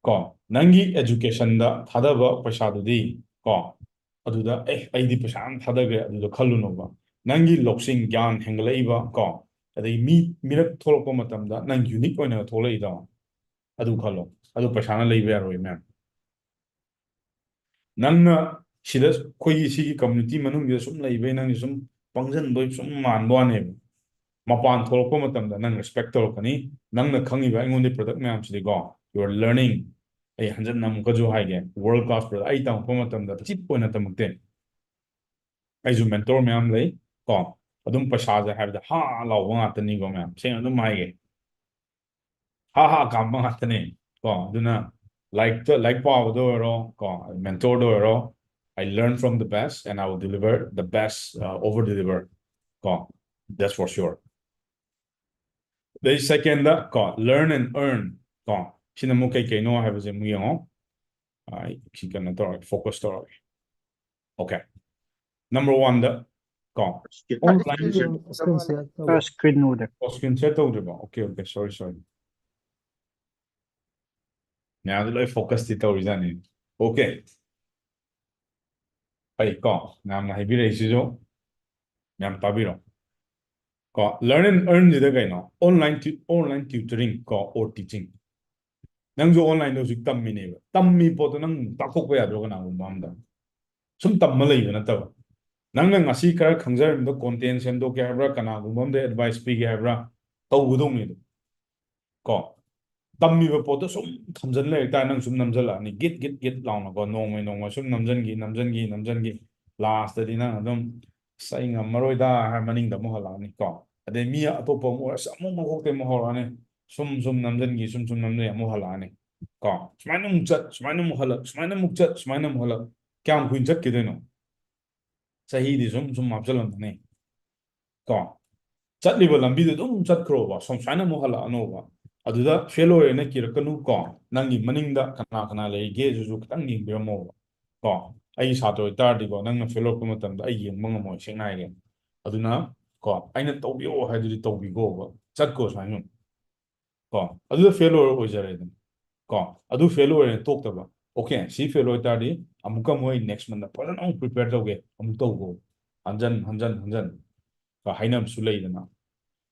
ꯀꯣ, ꯅꯪꯒꯤ education-ꯗ ꯊꯥꯗꯕ ꯄꯩꯁꯥꯗꯨꯗꯤ ꯀꯣ, ꯑꯗꯨꯗ, "ꯑꯦ, ꯑꯩꯗꯤ ꯄꯩꯁꯥ ꯌꯥꯝ ꯊꯥꯗꯈ꯭ꯔꯦ" ꯑꯗꯨꯗ ꯈꯜꯂꯨꯅꯣꯕ꯫ ꯅꯪꯒꯤ ꯂꯧꯁꯤꯡ, ꯒ꯭ꯌꯥꯟ ꯍꯦꯟꯒꯠꯂꯛꯏꯕ ꯀꯣ, ꯑꯗꯒꯤ ꯃꯤ ꯃꯤꯔꯛ ꯊꯣꯛꯂꯛꯄ ꯃꯇꯝꯗ ꯅꯪ ꯌꯨꯅꯤꯛ ꯑꯣꯏꯅ ꯊꯣꯛꯂꯛꯏꯗꯣ, ꯑꯗꯨ ꯈꯜꯂꯣ꯫ ꯑꯗꯨ ꯄꯩꯁꯥꯅ ꯂꯩꯕ ꯌꯥꯔꯣꯏ, ꯃꯌꯥꯝ꯫ ꯅꯪꯅ ꯁꯤꯗ ꯑꯩꯈꯣꯏꯒꯤ ꯁꯤꯒꯤ ꯀꯝꯃ꯭ꯌꯨꯅꯤꯇꯤ ꯃꯅꯨꯡꯁꯤꯗ ꯁꯨꯝ ꯂꯩꯕꯩ ꯅꯪꯁꯦ ꯁꯨꯝ ꯄꯪꯁꯤꯟꯕꯩ ꯁꯨꯝ ꯃꯥꯟꯕ ꯋꯥꯅꯦꯕ꯫ ꯃꯄꯥꯟ ꯊꯣꯛꯂꯛꯄ ꯃꯇꯝꯗ ꯅꯪ ꯔꯦꯁꯄꯦꯛ ꯇꯧꯔꯛꯀꯅꯤ꯫ ꯅꯪꯅ ꯈꯪꯉꯤꯕ ꯑꯩꯉꯣꯟꯗ ꯄ꯭ꯔꯗꯛ ꯃꯌꯥꯝꯁꯤꯗꯤꯀꯣ, you are learning꯫ ꯑꯩ ꯍꯟꯖꯟꯅ ꯑꯃꯨꯛꯀꯁꯨ ꯍꯥꯏꯒꯦ, ꯋꯥꯔꯜ ꯀ꯭ꯂꯥꯁ ꯄ꯭ꯔꯗꯛ ꯑꯩ ꯇꯝꯃꯛꯄ ꯃꯇꯝꯗ ꯆꯤꯞ ꯑꯣꯏꯅ ꯇꯝꯃꯛꯇꯦ꯫ ꯑꯩꯁꯨ ꯃꯦꯟꯇꯣꯔ ꯃꯌꯥꯝ ꯂꯩ ꯀꯣ, ꯑꯗꯨꯝ ꯄꯩꯁꯥꯁꯦ ꯍꯥꯏꯕꯗ ꯍꯥ ꯂꯥꯎꯕ ꯉꯥꯛꯇꯅꯤꯀꯣ ꯃꯌꯥꯝ, ꯁꯦꯡꯅ ꯑꯗꯨꯝ ꯍꯥꯏꯒꯦ꯫ ꯍꯥ ꯍꯥ ꯀꯥꯝꯕ ꯉꯥꯛꯇꯅꯦ ꯀꯣ꯫ ꯑꯗꯨꯅ ꯂꯥꯏꯔꯤꯛꯇ, ꯂꯥꯏꯔꯤꯛ ꯄꯥꯕꯗ ꯑꯣꯏꯔꯣ ꯀꯣ, ꯃꯦꯟꯇꯣꯔꯗ ꯑꯣꯏꯔꯣ, I learn from the best and I will deliver the best, uh, over deliver ꯀꯣ, that's for sure꯫ ꯑꯗꯩ ꯁꯦꯀꯦꯟꯗ ꯀꯣ, learn and earn ꯀꯣ, ꯁꯤꯅ ꯑꯃꯨꯛ ꯀꯩ ꯀꯩꯅꯣ ꯍꯥꯏꯕꯁꯦ ꯑꯃꯨꯛ ꯌꯦꯡꯉꯣ꯫ ꯑꯩ ꯁꯤ ꯀꯩꯅꯣ ꯇꯧꯔꯒꯦ, ꯐꯣꯀꯁ ꯇꯧꯔꯒꯦ꯫ ꯑꯣꯀꯦ, ꯅꯝꯕꯔ ꯋꯥꯟꯗ ꯀꯣ, ꯑꯣꯟꯂꯥꯏꯟ Screen ꯁꯤꯌꯔ ꯇꯧꯗ꯭ꯔꯤꯕꯣ? ꯑꯣꯀꯦ, ꯑꯣꯀꯦ, ꯁꯣꯔꯤ, ꯁꯣꯔꯤ꯫ ꯃꯌꯥꯝꯗꯤ ꯂꯣꯏ ꯐꯣꯀꯁꯇꯤ ꯇꯧꯔꯤꯖꯥꯠꯅꯤ꯫ ꯑꯣꯀꯦ, ꯐꯩ ꯀꯣ, ꯃꯌꯥꯝꯅ ꯍꯥꯏꯕꯤꯔꯛꯏꯁꯤꯁꯨ ꯃꯌꯥꯝ ꯇꯥꯕꯤꯔꯣ ꯀꯣ꯫ Learn and earn ꯁꯤꯗ ꯀꯩꯅꯣ? Online tu-, online tutoring ꯀꯣ, or teaching꯫ ꯅꯪꯁꯨ ꯑꯣꯟꯂꯥꯏꯟꯗ ꯍꯧꯖꯤꯛ ꯇꯝꯃꯤꯅꯦꯕ꯫ ꯇꯝꯃꯤ ꯄꯣꯠꯇꯣ ꯅꯪ ꯇꯥꯛꯊꯣꯛꯄ ꯌꯥꯗ꯭ꯔꯣ ꯀꯅꯥꯒꯨꯝꯕ ꯑꯝꯗ? ꯁꯨꯝ ꯇꯝꯕ ꯂꯩꯕ ꯅꯠꯇꯕ, ꯅꯪꯅ ꯉꯁꯤ ꯈꯔ ꯈꯪꯖꯔꯝꯕꯗꯣ ꯀꯣꯟꯇꯦꯟ ꯁꯦꯝꯗꯣꯛꯀꯦ ꯍꯥꯏꯕ꯭ꯔꯥ, ꯀꯅꯥꯒꯨꯝꯕ ꯑꯝꯗ ꯑꯦꯗꯚꯥꯏꯁ ꯄꯤꯒꯦ ꯍꯥꯏꯕ꯭ꯔꯥ, ꯇꯧꯒꯗꯧꯅꯤꯗꯣ ꯀꯣ꯫ ꯇꯝꯃꯤꯕ ꯄꯣꯠꯇꯣ ꯁꯨꯝ ꯊꯝꯖꯤꯟ ꯂꯩꯔ ꯇꯥꯔꯦ, ꯅꯪ ꯁꯨꯝ ꯅꯝꯖꯜꯂꯛꯑꯅꯤ, ꯒꯤꯠ ꯒꯤꯠ ꯒꯤꯠ ꯂꯥꯎꯅꯀꯣ, ꯅꯣꯡꯃꯩ ꯅꯣꯡꯃ ꯁꯨꯝ ꯅꯝꯖꯟꯈꯤ, ꯅꯝꯖꯟꯈꯤ, ꯅꯝꯖꯟꯈꯤ꯫ ꯂꯥꯁꯇꯗꯤ ꯅꯪ ꯑꯗꯨꯝ "ꯑꯁ, ꯑꯩ ꯉꯝꯃꯔꯣꯏꯗ" ꯍꯥꯏꯔ ꯃꯅꯤꯡꯗ ꯑꯃꯨꯛ ꯍꯜꯂꯛꯑꯅꯤ ꯀꯣ꯫ ꯑꯗꯩ ꯃꯤ ꯑꯇꯣꯞꯄ ꯑꯃꯨꯛ ꯑꯣꯏꯔꯁꯨ ꯑꯃꯨꯛ ꯃꯀꯣꯛꯇꯩ ꯑꯃꯨꯛ ꯍꯧꯔꯛꯑꯅꯤ꯫ ꯁꯨꯝ ꯁꯨꯝ ꯅꯝꯖꯟꯈꯤ, ꯁꯨꯝ ꯁꯨꯝ ꯅꯝꯖꯟꯈꯤ, ꯑꯃꯨꯛ ꯍꯜꯂꯛꯑꯅꯤ ꯀꯣ꯫ ꯁꯨꯃꯥꯏꯅ ꯑꯃꯨꯛ ꯆꯠ, ꯁꯨꯃꯥꯏꯅ ꯑꯃꯨꯛ ꯍꯜꯂꯛ, ꯁꯨꯃꯥꯏꯅ ꯑꯃꯨꯛ ꯆꯠ, ꯁꯨꯃꯥꯏꯅ ꯑꯃꯨꯛ ꯍꯜꯂꯛ꯫ ꯀꯌꯥꯝ ꯀꯨꯏꯅ ꯆꯠꯈꯤꯗꯣꯏꯅꯣ? ꯆꯍꯤꯗꯤ ꯁꯨꯝ ꯁꯨꯝ ꯍꯥꯞꯆꯜꯂꯝꯃꯅꯤ ꯀꯣ꯫ ꯆꯠꯂꯤꯕ ꯂꯝꯕꯤꯗꯨ ꯑꯗꯨꯝ ꯆꯠꯈ꯭ꯔꯣꯕ, ꯁꯨꯝ ꯁꯨꯃꯥꯏꯅ ꯑꯃꯨꯛ ꯍꯜꯂꯛꯑꯅꯣꯕ꯫ ꯑꯗꯨꯗ ꯐꯦꯜ ꯑꯣꯏꯔꯦꯅ ꯀꯤꯔꯛꯀꯅꯨ ꯀꯣ꯫ ꯅꯪꯒꯤ ꯃꯅꯤꯡꯗ ꯀꯅꯥ ꯀꯅꯥ ꯂꯩꯒꯦ ꯑꯗꯨꯁꯨ ꯈꯤꯇꯪ ꯌꯦꯡꯕꯤꯔꯝꯃꯣꯕ ꯀꯣ꯫ ꯑꯩꯒꯤ ꯁꯥꯇ꯭ꯔ ꯑꯣꯏꯇꯥꯔꯗꯤꯀꯣ, ꯅꯪꯅ ꯐꯦꯜ ꯑꯣꯏꯔꯛꯄ ꯃꯇꯝꯗ ꯑꯩ ꯌꯦꯡꯕ ꯉꯝꯃꯣꯏ, ꯁꯦꯡꯅ ꯍꯥꯏꯒꯦ꯫ ꯑꯗꯨꯅ ꯀꯣ, ꯑꯩꯅ ꯇꯧꯕꯤꯌꯣ ꯍꯥꯏꯗꯨꯗꯤ ꯇꯧꯕꯤꯈꯣꯕ, ꯆꯠꯈꯣ ꯁꯨꯃꯥꯏꯅ ꯁꯨꯝ ꯀꯣ꯫ ꯑꯗꯨꯗ ꯐꯦꯜ ꯑꯣꯏꯔ ꯑꯣꯏꯖꯔꯦꯗꯅ ꯀꯣ꯫ ꯑꯗꯨ ꯐꯦꯜ ꯑꯣꯏꯔꯦꯅ ꯇꯣꯛꯇꯕ꯫ ꯑꯣꯀꯦ, ꯁꯤ ꯐꯦꯜ ꯑꯣꯏꯇꯥꯔꯗꯤ ꯑꯃꯨꯛꯀ ꯑꯃꯨꯛ ꯑꯩ ꯅꯦꯛꯁ ꯃꯟꯗ ꯐꯖꯅ ꯑꯃꯨꯛ ꯄ꯭ꯔꯤꯄꯦꯌꯔ ꯇꯧꯒꯦ, ꯑꯃꯨꯛ ꯇꯧꯈꯣ꯫ ꯍꯟꯖꯟ ꯍꯟꯖꯟ ꯍꯟꯖꯟ ꯀꯣ, ꯍꯥꯏꯅꯕꯁꯨ ꯂꯩꯗꯅ꯫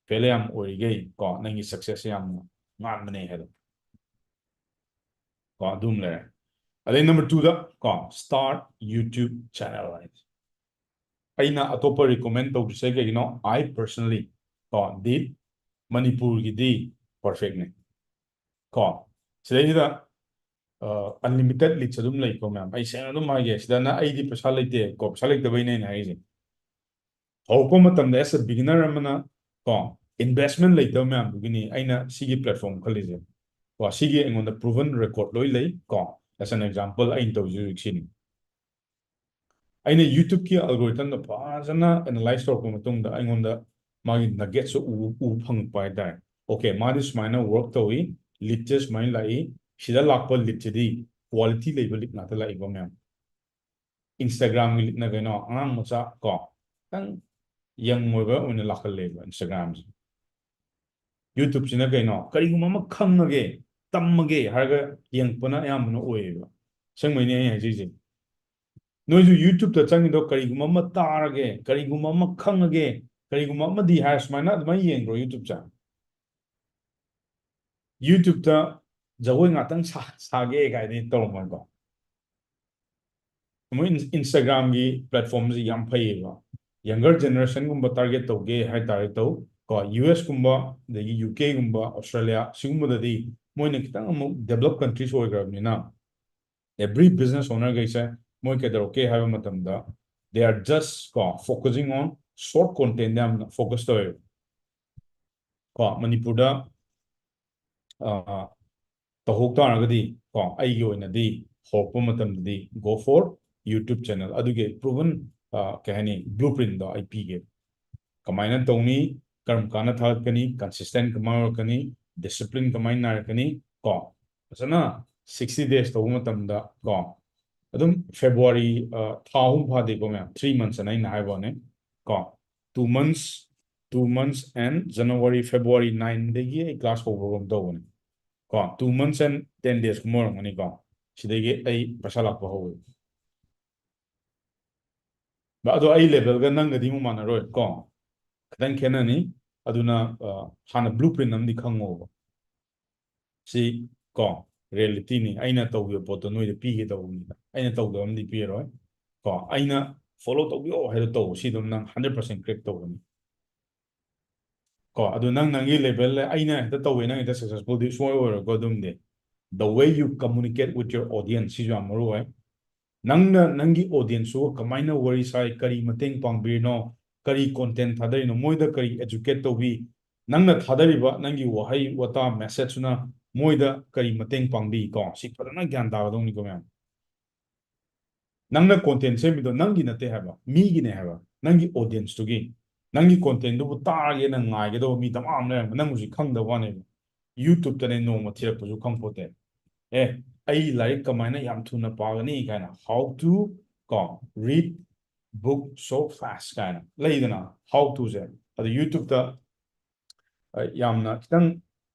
ꯐꯦꯜ ꯌꯥꯝ ꯑꯣꯏꯔꯤꯈꯩ ꯀꯣ ꯅꯪꯒꯤ ꯁꯛꯁꯦꯁꯁꯦ ꯌꯥꯝꯅ ꯉꯥꯟꯕꯅꯦ ꯍꯥꯏꯗꯣ꯫ ꯀꯣ ꯑꯗꯨꯝ ꯂꯩꯔꯦ꯫ ꯑꯗꯩ ꯅꯝꯕꯔ ꯇꯨꯗ ꯀꯣ start YouTube channel ꯍꯥꯏꯁꯦ꯫ ꯑꯩꯅ ꯑꯇꯣꯞꯄ ꯔꯤꯀꯣꯃꯦꯟ ꯇꯧꯗ꯭ꯔꯤꯁꯦ ꯀꯩꯒꯤꯅꯣ? I personally ꯀꯣ did ꯃꯅꯤꯄꯨꯔꯒꯤꯗꯤ ꯄꯔꯐꯦꯛꯅꯦ꯫ ꯀꯣ ꯁꯤꯗꯩꯁꯤꯗ ꯑꯟꯂꯤꯃꯤꯇꯦꯠ ꯂꯤꯗꯁ ꯑꯗꯨꯝ ꯂꯩꯀꯣ ꯃꯌꯥꯝ꯫ ꯑꯩ ꯁꯦꯡꯅ ꯑꯗꯨꯝ ꯍꯥꯏꯒꯦ, ꯁꯤꯗꯅ ꯑꯩꯗꯤ ꯄꯩꯁꯥ ꯂꯩꯇꯦ ꯀꯣ, ꯄꯩꯁꯥ ꯂꯩꯇꯕꯩꯅꯦ ꯑꯩꯅ ꯍꯥꯏꯔꯤꯁꯦ꯫ ꯍꯧꯔꯛꯄ ꯃꯇꯝꯗ as a beginner ꯑꯃꯅ ꯀꯣ ꯏꯟꯚꯦꯁꯃꯦꯟ ꯂꯩꯇꯕ ꯃꯌꯥꯝꯗꯨꯒꯤꯅꯤ ꯑꯩꯅ ꯁꯤꯒꯤ ꯄ꯭ꯂꯦꯠꯐꯣꯝ ꯈꯜꯂꯤꯁꯦ꯫ ꯀꯣ ꯁꯤꯒꯤ ꯑꯩꯉꯣꯟꯗ ꯄ꯭ꯔꯨꯚꯟ ꯔꯦꯀꯣꯔꯗ ꯂꯣꯏ ꯂꯩ꯫ ꯀꯣ as an example ꯑꯩꯅ ꯇꯧꯖꯩ ꯍꯧꯖꯤꯛ ꯁꯤꯅꯤ꯫ ꯑꯩꯅ YouTubeꯀꯤ ꯑꯜꯒꯣꯔꯤꯊꯝꯗꯣ ꯐꯖꯅ ꯑꯦꯅꯥꯂꯥꯏꯁ ꯇꯧꯔꯛꯄ ꯃꯇꯨꯡꯗ ꯑꯩꯉꯣꯟꯗ ꯃꯥꯒꯤ ꯅꯒꯦꯠꯁꯨ ꯎ ꯎ ꯐꯪꯉꯛꯄ ꯍꯥꯏꯇꯥꯔꯦ꯫ ꯑꯣꯀꯦ, ꯃꯥꯗꯤ ꯁꯨꯃꯥꯏꯅ ꯋꯔꯛ ꯇꯧꯏ, ꯂꯤꯗꯁꯦ ꯁꯨꯃꯥꯏꯅ ꯂꯥꯛꯏ, ꯁꯤꯗ ꯂꯥꯛꯄ ꯂꯤꯗꯁꯤꯗꯤ ꯀ꯭ꯋꯥꯂꯤꯇꯤ ꯂꯩꯕ ꯂꯤꯗ ꯉꯥꯛꯇ ꯂꯥꯛꯏꯀꯣ ꯃꯌꯥꯝ꯫ Instagramꯒꯤ ꯂꯤꯗꯅ ꯀꯩꯅꯣ, ꯑꯉꯥꯡ ꯃꯆꯥ ꯀꯣ ꯈꯤꯇꯪ ꯌꯪ ꯑꯣꯏꯕ ꯑꯣꯏꯅ ꯂꯥꯛꯍꯜꯂꯦꯕ Instagramꯁꯦ꯫ YouTubeꯁꯤꯅ ꯀꯩꯅꯣ, ꯀꯔꯤꯒꯨꯝꯕ ꯑꯃ ꯈꯪꯉꯒꯦ, ꯇꯝꯃꯒꯦ ꯍꯥꯏꯔꯒ ꯌꯦꯡꯉꯛꯄꯅ ꯑꯌꯥꯝꯕꯅ ꯑꯣꯏꯌꯦꯕ꯫ ꯑꯁꯦꯡꯕꯩꯅꯦ ꯑꯩ ꯍꯥꯏꯖꯩꯁꯦ꯫ ꯅꯣꯏꯁꯨ YouTubeꯇ ꯆꯪꯉꯤꯗꯣ ꯀꯔꯤꯒꯨꯝꯕ ꯑꯃ ꯇꯥꯔꯒꯦ, ꯀꯔꯤꯒꯨꯝꯕ ꯑꯃ ꯈꯪꯉꯒꯦ, ꯀꯔꯤꯒꯨꯝꯕ ꯑꯃꯗꯤ ꯍꯥꯏꯔ ꯁꯨꯃꯥꯏꯅ ꯑꯗꯨꯃꯥꯏꯅ ꯌꯦꯡꯗ꯭ꯔꯣ YouTubeꯁꯦ? YouTubeꯇ ꯖꯒꯣꯏ ꯉꯥꯛꯇꯪ ꯁꯥ ꯁꯥꯒꯦ ꯀꯥꯏꯗꯤ ꯇꯧꯔꯝꯃꯣꯏꯀꯣ꯫ ꯃꯣꯏ ꯏꯟ- Instagramꯒꯤ ꯄ꯭ꯂꯦꯠꯐꯣꯝꯁꯤ ꯌꯥꯝ ꯐꯩꯌꯦꯕ꯫ ꯌꯪꯒꯔ ꯖꯦꯅꯦꯔꯦꯁꯟꯒꯨꯝꯕ ꯇꯥꯔꯒꯦꯠ ꯇꯧꯒꯦ ꯍꯥꯏ ꯇꯥꯔꯦ ꯇꯧ ꯀꯣ, ꯌꯨ ꯑꯦꯁ ꯀꯨꯝꯕ, ꯑꯗꯒꯤ ꯌꯨ ꯀꯦꯒꯨꯝꯕ, ꯑꯣꯁꯇ꯭ꯔꯦꯂꯤꯌꯥ, ꯁꯤꯒꯨꯝꯕꯗꯗꯤ ꯃꯣꯏꯅ ꯈꯤꯇꯪ ꯑꯃꯨꯛ ꯗꯦꯕꯂꯞ ꯀꯟꯇ꯭ꯔꯤꯁ ꯑꯣꯏꯈ꯭ꯔꯕꯅꯤꯅ, ꯑꯦꯚ꯭ꯔꯤ ꯕꯤꯖꯤꯅꯦꯁ ꯑꯣꯅꯔꯈꯩꯁꯦ ꯃꯣꯏ ꯀꯩꯗꯧꯔꯛꯀꯦ ꯍꯥꯏꯕ ꯃꯇꯝꯗ, they are just ꯀꯣ focusing on short content ꯌꯥꯝꯅ ꯐꯣꯀꯁ ꯇꯧꯋꯦꯕ꯫ ꯀꯣ ꯃꯅꯤꯄꯨꯔꯗ ꯑ, ꯇꯧꯍꯧ ꯇꯥꯔꯒꯗꯤ ꯀꯣ ꯑꯩꯒꯤ ꯑꯣꯏꯅꯗꯤ ꯍꯧꯔꯛꯄ ꯃꯇꯝꯗꯗꯤ go for YouTube channel, ꯑꯗꯨꯒꯤ ꯄ꯭ꯔꯨꯚꯟ ꯀꯩ ꯍꯥꯏꯅꯤ, ꯕ꯭ꯂꯨ ꯄ꯭ꯔꯤꯟꯗꯣ ꯑꯩ ꯄꯤꯒꯦ꯫ ꯀꯃꯥꯏꯅ ꯇꯧꯅꯤ, ꯀꯔꯝ ꯀꯥꯟꯗ ꯊꯥꯒꯠꯀꯅꯤ, ꯀꯟꯁꯤꯁꯇꯦꯟ ꯀꯃꯥꯏꯅ ꯑꯣꯏꯔꯛꯀꯅꯤ, ꯗꯤꯁꯤꯄ꯭ꯂꯤꯟ ꯀꯃꯥꯏꯅ ꯅꯥꯏꯔꯛꯀꯅꯤ ꯀꯣ, ꯐꯖꯅ ꯁꯤꯛꯁꯇꯤ ꯗꯦꯖ ꯇꯧꯕ ꯃꯇꯝꯗ ꯀꯣ ꯑꯗꯨꯝ ꯐꯦꯕ꯭ꯔꯨꯋꯥꯔꯤ, ꯑ, ꯊꯥ ꯑꯍꯨꯝ ꯐꯥꯗꯦꯀꯣ ꯃꯌꯥꯝ, three months ꯑꯅ ꯑꯩꯅ ꯍꯥꯏꯕ ꯋꯥꯅꯦ ꯀꯣ, two months, two months and January, February nineꯗꯒꯤ ꯑꯩ ꯀ꯭ꯂꯥꯁ ꯍꯧꯕꯒꯨꯝ ꯇꯧꯕꯅꯦ ꯀꯣ, two months and ten days ꯀꯨꯝꯕ ꯑꯣꯏꯔꯝꯒꯅꯤꯀꯣ, ꯁꯤꯗꯒꯤ ꯑꯩ ꯄꯩꯁꯥ ꯂꯥꯛꯄ ꯍꯧꯋꯦ꯫ ꯑꯗꯣ ꯑꯩ ꯂꯦꯚꯦꯜꯒ ꯅꯪꯒꯗꯤ ꯑꯃꯨꯛ ꯃꯥꯟꯅꯔꯣꯏ ꯀꯣ, ꯈꯤꯇꯪ ꯈꯦꯠꯅꯅꯤ꯫ ꯑꯗꯨꯅ ꯑ, ꯍꯥꯟꯅ blueprint ꯑꯃꯗꯤ ꯈꯪꯉꯣꯕ꯫ ꯁꯤ ꯀꯣ reality ꯅꯤ꯫ ꯑꯩꯅ ꯇꯧꯈꯤꯕ ꯄꯣꯠꯇꯣ ꯅꯣꯏꯗ ꯄꯤꯒꯦ ꯇꯧꯕꯅꯤꯗ꯫ ꯑꯩꯅ ꯇꯧꯗꯕ ꯑꯃꯗꯤ ꯄꯤꯔꯣꯏ꯫ ꯀꯣ ꯑꯩꯅ follow ꯇꯧꯕꯤꯌꯣ ꯍꯥꯏꯗꯣ ꯇꯧ꯫ ꯁꯤ ꯑꯗꯨꯝ ꯅꯪ hundred percent crack ꯇꯧꯒꯅꯤ꯫ ꯀꯣ ꯑꯗꯨ ꯅꯪ ꯅꯪꯒꯤ level ꯂꯩ, ꯑꯩꯅ ꯍꯦꯛꯇ ꯇꯧꯋꯦ, ꯅꯪ ꯍꯦꯛꯇ successful ꯗꯤ ꯁꯨꯡꯑꯣꯏ ꯑꯣꯏꯔꯣꯏꯀꯣ ꯑꯗꯨꯝꯗꯤ꯫ The way you communicate with your audience ꯁꯤꯁꯨ ꯌꯥꯝ ꯃꯔꯨ ꯑꯣꯏ꯫ ꯅꯪꯅ ꯅꯪꯒꯤ audience ꯇꯨꯒ ꯀꯃꯥꯏꯅ ꯋꯥꯔꯤ ꯁꯥꯏ, ꯀꯔꯤ ꯃꯇꯦꯡ ꯄꯥꯡꯕꯤꯔꯤꯅꯣ, ꯀꯔꯤ content ꯊꯥꯗꯔꯤꯅꯣ, ꯃꯣꯏꯗ ꯀꯔꯤ educate ꯇꯧꯕꯤ, ꯅꯪꯅ ꯊꯥꯗꯔꯤꯕ ꯅꯪꯒꯤ ꯋꯥꯍꯩ ꯋꯥꯇꯥ message ꯇꯨꯅ ꯃꯣꯏꯗ ꯀꯔꯤ ꯃꯇꯦꯡ ꯄꯥꯡꯕꯤ ꯀꯣ, ꯁꯤ ꯐꯖꯅ ꯒ꯭ꯌꯥꯟ ꯇꯥꯒꯗꯧꯅꯤꯀꯣ ꯃꯌꯥꯝ꯫ ꯅꯪꯅ content ꯁꯦꯝꯃꯤꯗꯣ ꯅꯪꯒꯤ ꯅꯠꯇꯦ ꯍꯥꯏꯕ, ꯃꯤꯒꯤꯅꯦ ꯍꯥꯏꯕ, ꯅꯪꯒꯤ audience ꯇꯨꯒꯤ꯫ ꯅꯪꯒꯤ content ꯗꯨꯕꯨ ꯇꯥꯒꯦꯅ ꯉꯥꯏꯒꯗꯧꯕ ꯃꯤ ꯗꯃꯥ ꯑꯃ ꯂꯩꯔꯝꯒꯅꯤ, ꯅꯪ ꯍꯧꯖꯤꯛ ꯈꯪꯗꯕ ꯋꯥꯅꯦꯕ꯫ YouTube ꯇꯅꯦ ꯅꯣꯡꯃ ꯊꯤꯔꯛꯄꯁꯨ ꯈꯪꯄꯣꯠꯇꯦ꯫ ꯑꯦ, ꯑꯩ ꯂꯥꯏꯔꯤꯛ ꯀꯃꯥꯏꯅ ꯌꯥꯝ ꯊꯨꯅ ꯄꯥꯒꯅꯤ ꯀꯥꯏꯅ, how to ꯀꯣ read book so fast ꯀꯥꯏꯅ ꯂꯩꯗꯅ, how to ꯁꯦ꯫ ꯑꯗ YouTube ꯇ ꯑ, ꯌꯥꯝꯅ ꯈꯤꯇꯪ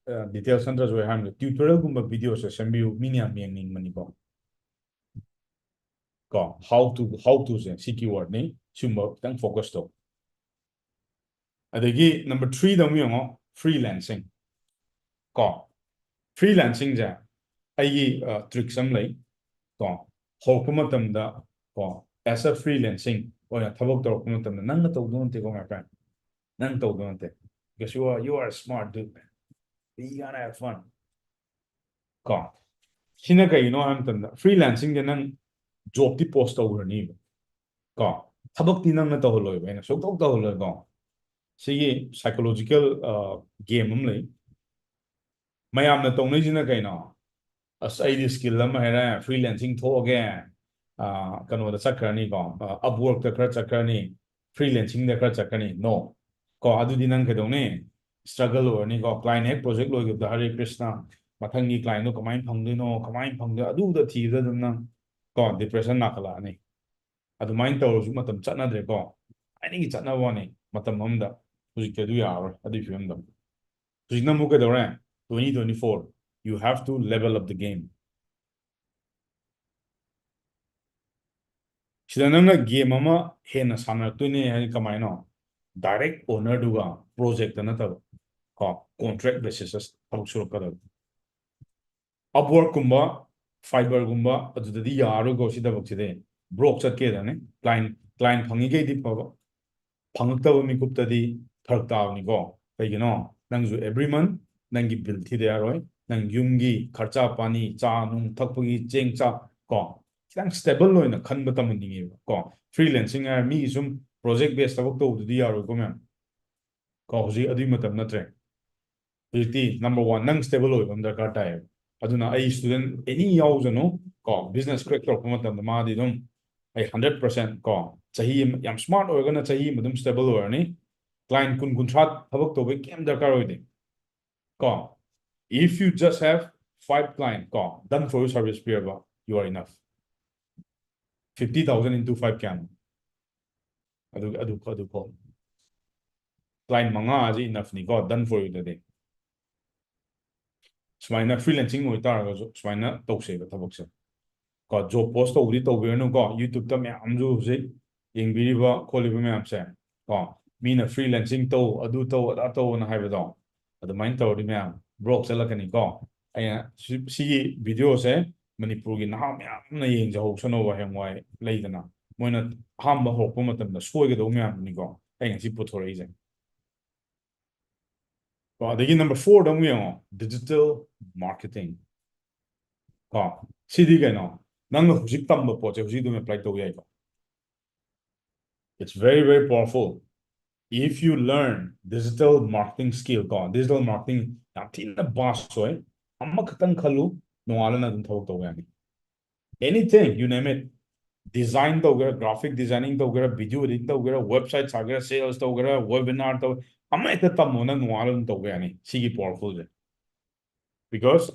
details ꯅꯠꯇ꯭ꯔꯁꯨ ꯑꯩ ꯍꯥꯏꯔꯝꯒꯦ, tutorial ꯒꯨꯝꯕ video ꯁꯦ ꯁꯦꯝꯕꯤꯌꯨ, ꯃꯤꯅ ꯌꯥꯝ ꯌꯦꯡꯅꯤꯡꯕꯅꯤꯀꯣ꯫ ꯀꯣ how to, how to ꯁꯦ ꯁꯤ keyword ꯅꯤ꯫ ꯁꯤꯒꯨꯝꯕ ꯈꯤꯇꯪ focus ꯇꯧ꯫ ꯑꯗꯒꯤ number three ꯗ ꯑꯃꯨꯛ ꯌꯦꯡꯉꯣ, freelancing꯫ ꯀꯣ freelancing ꯁꯦ ꯑꯩꯒꯤ tricks ꯑꯃ ꯂꯩ꯫ ꯀꯣ ꯍꯧꯔꯛꯄ ꯃꯇꯝꯗ, ꯀꯣ as a freelancing ꯑꯣꯏꯅ ꯊꯕꯛ ꯇꯧꯔꯛꯄ ꯃꯇꯝꯗ ꯅꯪꯅ ꯇꯧꯗꯧ ꯅꯠꯇꯦꯀꯣ, my friend꯫ ꯅꯪ ꯇꯧꯗꯧ ꯅꯠꯇꯦ꯫ Because you are, you are a smart dude, man. We gonna have fun. ꯀꯣ ꯁꯤꯅ ꯀꯩꯒꯤꯅꯣ ꯍꯥꯏꯕ ꯃꯇꯝꯗ, freelancing ꯁꯦ ꯅꯪ job ꯇꯤ post ꯇꯧꯈ꯭ꯔꯅꯤꯕ꯫ ꯀꯣ ꯊꯕꯛꯇꯤ ꯅꯪꯅ ꯇꯧꯍꯜꯂꯣꯏꯕ, ꯑꯩꯅ ꯁꯨꯡꯇꯧ ꯇꯧꯍꯜꯂꯣꯏꯀꯣ꯫ ꯁꯤꯒꯤ psychological game ꯑꯃ ꯂꯩ꯫ ꯃꯌꯥꯝꯅ ꯇꯧꯅꯩꯁꯤꯅ ꯀꯩꯅꯣ? ꯑꯁ, ꯑꯩꯗꯤ skill ꯑꯃ ꯍꯩꯔꯦ, freelancing ꯊꯣꯛꯑꯒꯦ, ꯑ, ꯀꯩꯅꯣꯗ ꯆꯠꯈ꯭ꯔꯅꯤꯀꯣ, ꯑ, Upwork ꯇ ꯈꯔ ꯆꯠꯈ꯭ꯔꯅꯤ, freelancing ꯗ ꯈꯔ ꯆꯠꯈ꯭ꯔꯅꯤ꯫ No꯫ ꯀꯣ ꯑꯗꯨꯗꯤ ꯅꯪ ꯀꯩꯗꯧꯅꯤ? Struggle ꯑꯣꯏꯔꯅꯤꯀꯣ꯫ Client ꯍꯦꯛ project ꯂꯣꯏꯈꯤꯕꯗ, ꯍꯔꯦ ꯀ꯭ꯔꯤꯁꯅ, ꯃꯊꯪꯒꯤ client ꯗꯣ ꯀꯃꯥꯏꯅ ꯐꯪꯗꯣꯏꯅꯣ, ꯀꯃꯥꯏꯅ ꯐꯪꯗꯣꯏꯅꯣ, ꯑꯗꯨꯗ ꯊꯤꯕꯗ ꯑꯗꯨꯝ ꯅꯪ ꯀꯣ depression ꯂꯥꯛꯈꯠꯂꯛꯑꯅꯤ꯫ ꯑꯗꯨꯃꯥꯏꯅ ꯇꯧꯔꯁꯨ ꯃꯇꯝ ꯆꯠꯅꯗ꯭ꯔꯦꯀꯣ꯫ ꯊꯥꯏꯅꯒꯤ ꯆꯠꯅꯕ ꯋꯥꯅꯤ, ꯃꯇꯝ ꯑꯃꯗ꯫ ꯍꯧꯖꯤꯛꯇꯤ ꯑꯗꯨ ꯌꯥꯔꯔꯣꯏ, ꯑꯗꯨꯒꯤ ꯐꯤꯕꯝꯗ꯫ ꯍꯧꯖꯤꯛꯅ ꯑꯃꯨꯛ ꯀꯩꯗꯧꯔꯦ? Twenty twenty-four, you have to level up the game꯫ ꯁꯤꯗ ꯅꯪꯅ game ꯑꯃ ꯍꯦꯟꯅ ꯁꯥꯟꯅꯔꯛꯇꯣꯏꯅꯦ ꯍꯥꯏꯗꯤ ꯀꯃꯥꯏꯅꯣ? direct owner ꯗꯨꯒ project ꯇ ꯅꯠꯇꯕ, ꯀꯣ, contract basis ꯇ ꯊꯕꯛ ꯁꯨꯔꯛꯀꯗꯕ꯫ Upwork ꯀꯨꯝꯕ, Fiverr ꯒꯨꯝꯕ, ꯑꯗꯨꯗꯗꯤ ꯌꯥꯔꯔꯣꯏꯀꯣ ꯁꯤ ꯊꯕꯛꯁꯤꯗꯤ꯫ Broke ꯆꯠꯀꯦꯗꯅꯤ꯫ Client, client ꯐꯪꯉꯤꯈꯩꯗꯤ ꯐꯕ, ꯐꯪꯉꯛꯇꯕ ꯃꯤꯀꯨꯞꯇꯗꯤ ꯐꯔꯛ ꯇꯥꯕꯅꯤꯀꯣ꯫ ꯀꯩꯒꯤꯅꯣ? ꯅꯪꯁꯨ every month ꯅꯪꯒꯤ bill ꯊꯤꯗ ꯌꯥꯔꯣꯏ, ꯅꯪ ꯌꯨꯝꯒꯤ ꯈꯔꯆꯥ ꯄꯥꯅꯤ, ꯆꯥ ꯅꯨꯡ ꯊꯛꯄꯒꯤ ꯆꯦꯡ ꯆꯥꯛ ꯀꯣ, ꯈꯤꯇꯪ stable ꯑꯣꯏꯅ ꯈꯟꯕ ꯇꯝꯍꯟꯅꯤꯡꯉꯦꯕ ꯀꯣ꯫ Freelancing ꯍꯥꯏꯔ ꯃꯤꯒꯤ ꯁꯨꯝ project base ꯊꯕꯛ ꯇꯧꯕꯗꯨꯗꯤ ꯌꯥꯔꯣꯏꯀꯣ ꯃꯌꯥꯝ꯫ ꯀꯣ, ꯍꯧꯖꯤꯛ ꯑꯗꯨꯒꯤ ꯃꯇꯝ ꯅꯠꯇ꯭ꯔꯦ꯫ ꯍꯧꯖꯤꯛꯇꯤ number one ꯅꯪ stable ꯑꯣꯏꯕ ꯑꯃ ꯗꯔꯀꯥꯔ ꯇꯥꯏꯌꯦꯕ꯫ ꯑꯗꯨꯅ ꯑꯩ student any ꯌꯥꯎꯖꯅꯨ ꯀꯣ, business crack ꯇꯧꯔꯛꯄ ꯃꯇꯝꯗ ꯃꯥꯗꯤ ꯑꯗꯨꯝ ꯑꯩ hundred percent ꯀꯣ, ꯆꯍꯤ ꯑꯃ, ꯌꯥꯝ smart ꯑꯣꯏꯔꯒꯅ ꯆꯍꯤ ꯑꯃ ꯑꯗꯨꯝ stable ꯑꯣꯏꯔꯅꯤ꯫ Client ꯀꯨꯟ ꯀꯨꯟꯊ꯭ꯔꯥ ꯊꯕꯛ ꯇꯧꯕꯩ ꯀꯩꯝ ꯗꯔꯀꯥꯔ ꯑꯣꯏꯗꯦ ꯀꯣ꯫ If you just have five client ꯀꯣ, done for you service ꯄꯤꯔꯕ, you are enough. Fifty thousand into five ꯀꯌꯥꯅꯣ? ꯑꯗꯨ, ꯑꯗꯨ, ꯑꯗꯨ ꯀꯣ, client ꯃꯉꯥ ꯑꯁꯤ enough ꯅꯤꯀꯣ, done for you ꯗꯗꯤ꯫ ꯁꯨꯃꯥꯏꯅ freelancing ꯑꯣꯏꯇꯥꯔꯒꯁꯨ ꯁꯨꯃꯥꯏꯅ ꯇꯧꯁꯦꯕ ꯊꯕꯛꯁꯦ ꯀꯣ꯫ Job post ꯇꯧꯕꯗꯤ ꯇꯧꯕꯤꯔꯅꯨꯀꯣ꯫ YouTube ꯇ ꯃꯌꯥꯝꯁꯨ ꯍꯧꯖꯤꯛ ꯌꯦꯡꯕꯤꯔꯤꯕ ꯈꯣꯠꯂꯤꯕ ꯃꯌꯥꯝꯁꯦ ꯀꯣ, ꯃꯤꯅ freelancing ꯇꯧ, ꯑꯗꯨ ꯇꯧ, ꯑꯗꯥ ꯇꯧꯅ ꯍꯥꯏꯕꯗꯣ, ꯑꯗꯨꯃꯥꯏꯅ ꯇꯧꯔꯗꯤ ꯃꯌꯥꯝ broke ꯆꯠꯂꯛꯀꯅꯤꯀꯣ꯫ ꯑꯩꯅ ꯁꯤ-, ꯁꯤꯒꯤ video ꯁꯦ ꯃꯅꯤꯄꯨꯔꯒꯤ ꯅꯍꯥ ꯃꯌꯥꯝꯅ ꯌꯦꯡꯖꯍꯧꯁꯅꯣꯕ, ꯍꯌꯦꯡꯋꯥꯏ ꯂꯩꯗꯅ ꯃꯣꯏꯅ ꯑꯍꯥꯟꯕ ꯍꯧꯔꯛꯄ ꯃꯇꯝꯗ ꯁꯣꯏꯒꯗꯧꯕ ꯃꯌꯥꯝꯗꯨꯅꯤꯀꯣ ꯑꯩ ꯉꯁꯤ ꯄꯨꯊꯣꯔꯛꯏꯁꯦ꯫ ꯀꯣ, ꯑꯗꯒꯤ number four ꯗ ꯑꯃꯨꯛ ꯌꯦꯡꯉꯣ, digital marketing꯫ ꯀꯣ, ꯁꯤꯗꯤ ꯀꯩꯅꯣ? ꯅꯪꯅ ꯍꯧꯖꯤꯛ ꯇꯝꯕ ꯄꯣꯠꯁꯦ ꯍꯧꯖꯤꯛ ꯑꯗꯨꯝ apply ꯇꯧꯕ ꯌꯥꯏꯀꯣ꯫ It's very, very powerful. If you learn digital marketing skill ꯀꯣ, digital marketing ꯌꯥꯝ ꯊꯤꯅ vast ꯑꯣꯏ꯫ ꯑꯃꯈꯛꯇꯪ ꯈꯜꯂꯨ, ꯅꯣꯡꯉꯥꯜꯂ ꯅꯪ ꯑꯗꯨꯝ ꯊꯕꯛ ꯇꯧꯕ ꯌꯥꯅꯤ꯫ Anything, you name it. Design ꯇꯧꯒꯦꯔꯥ, graphic designing ꯇꯧꯒꯦꯔꯥ, video editing ꯇꯧꯒꯦꯔꯥ, website ꯁꯥꯒꯦꯔꯥ, sales ꯇꯧꯒꯦꯔꯥ, webinar ꯇꯧ, ꯑꯃ ꯍꯦꯛꯇ ꯇꯝꯃꯣ, ꯅꯪ ꯅꯣꯡꯉꯥꯜꯂ ꯑꯗꯨꯝ ꯇꯧꯕ ꯌꯥꯅꯤ꯫ ꯁꯤꯒꯤ powerful say. Because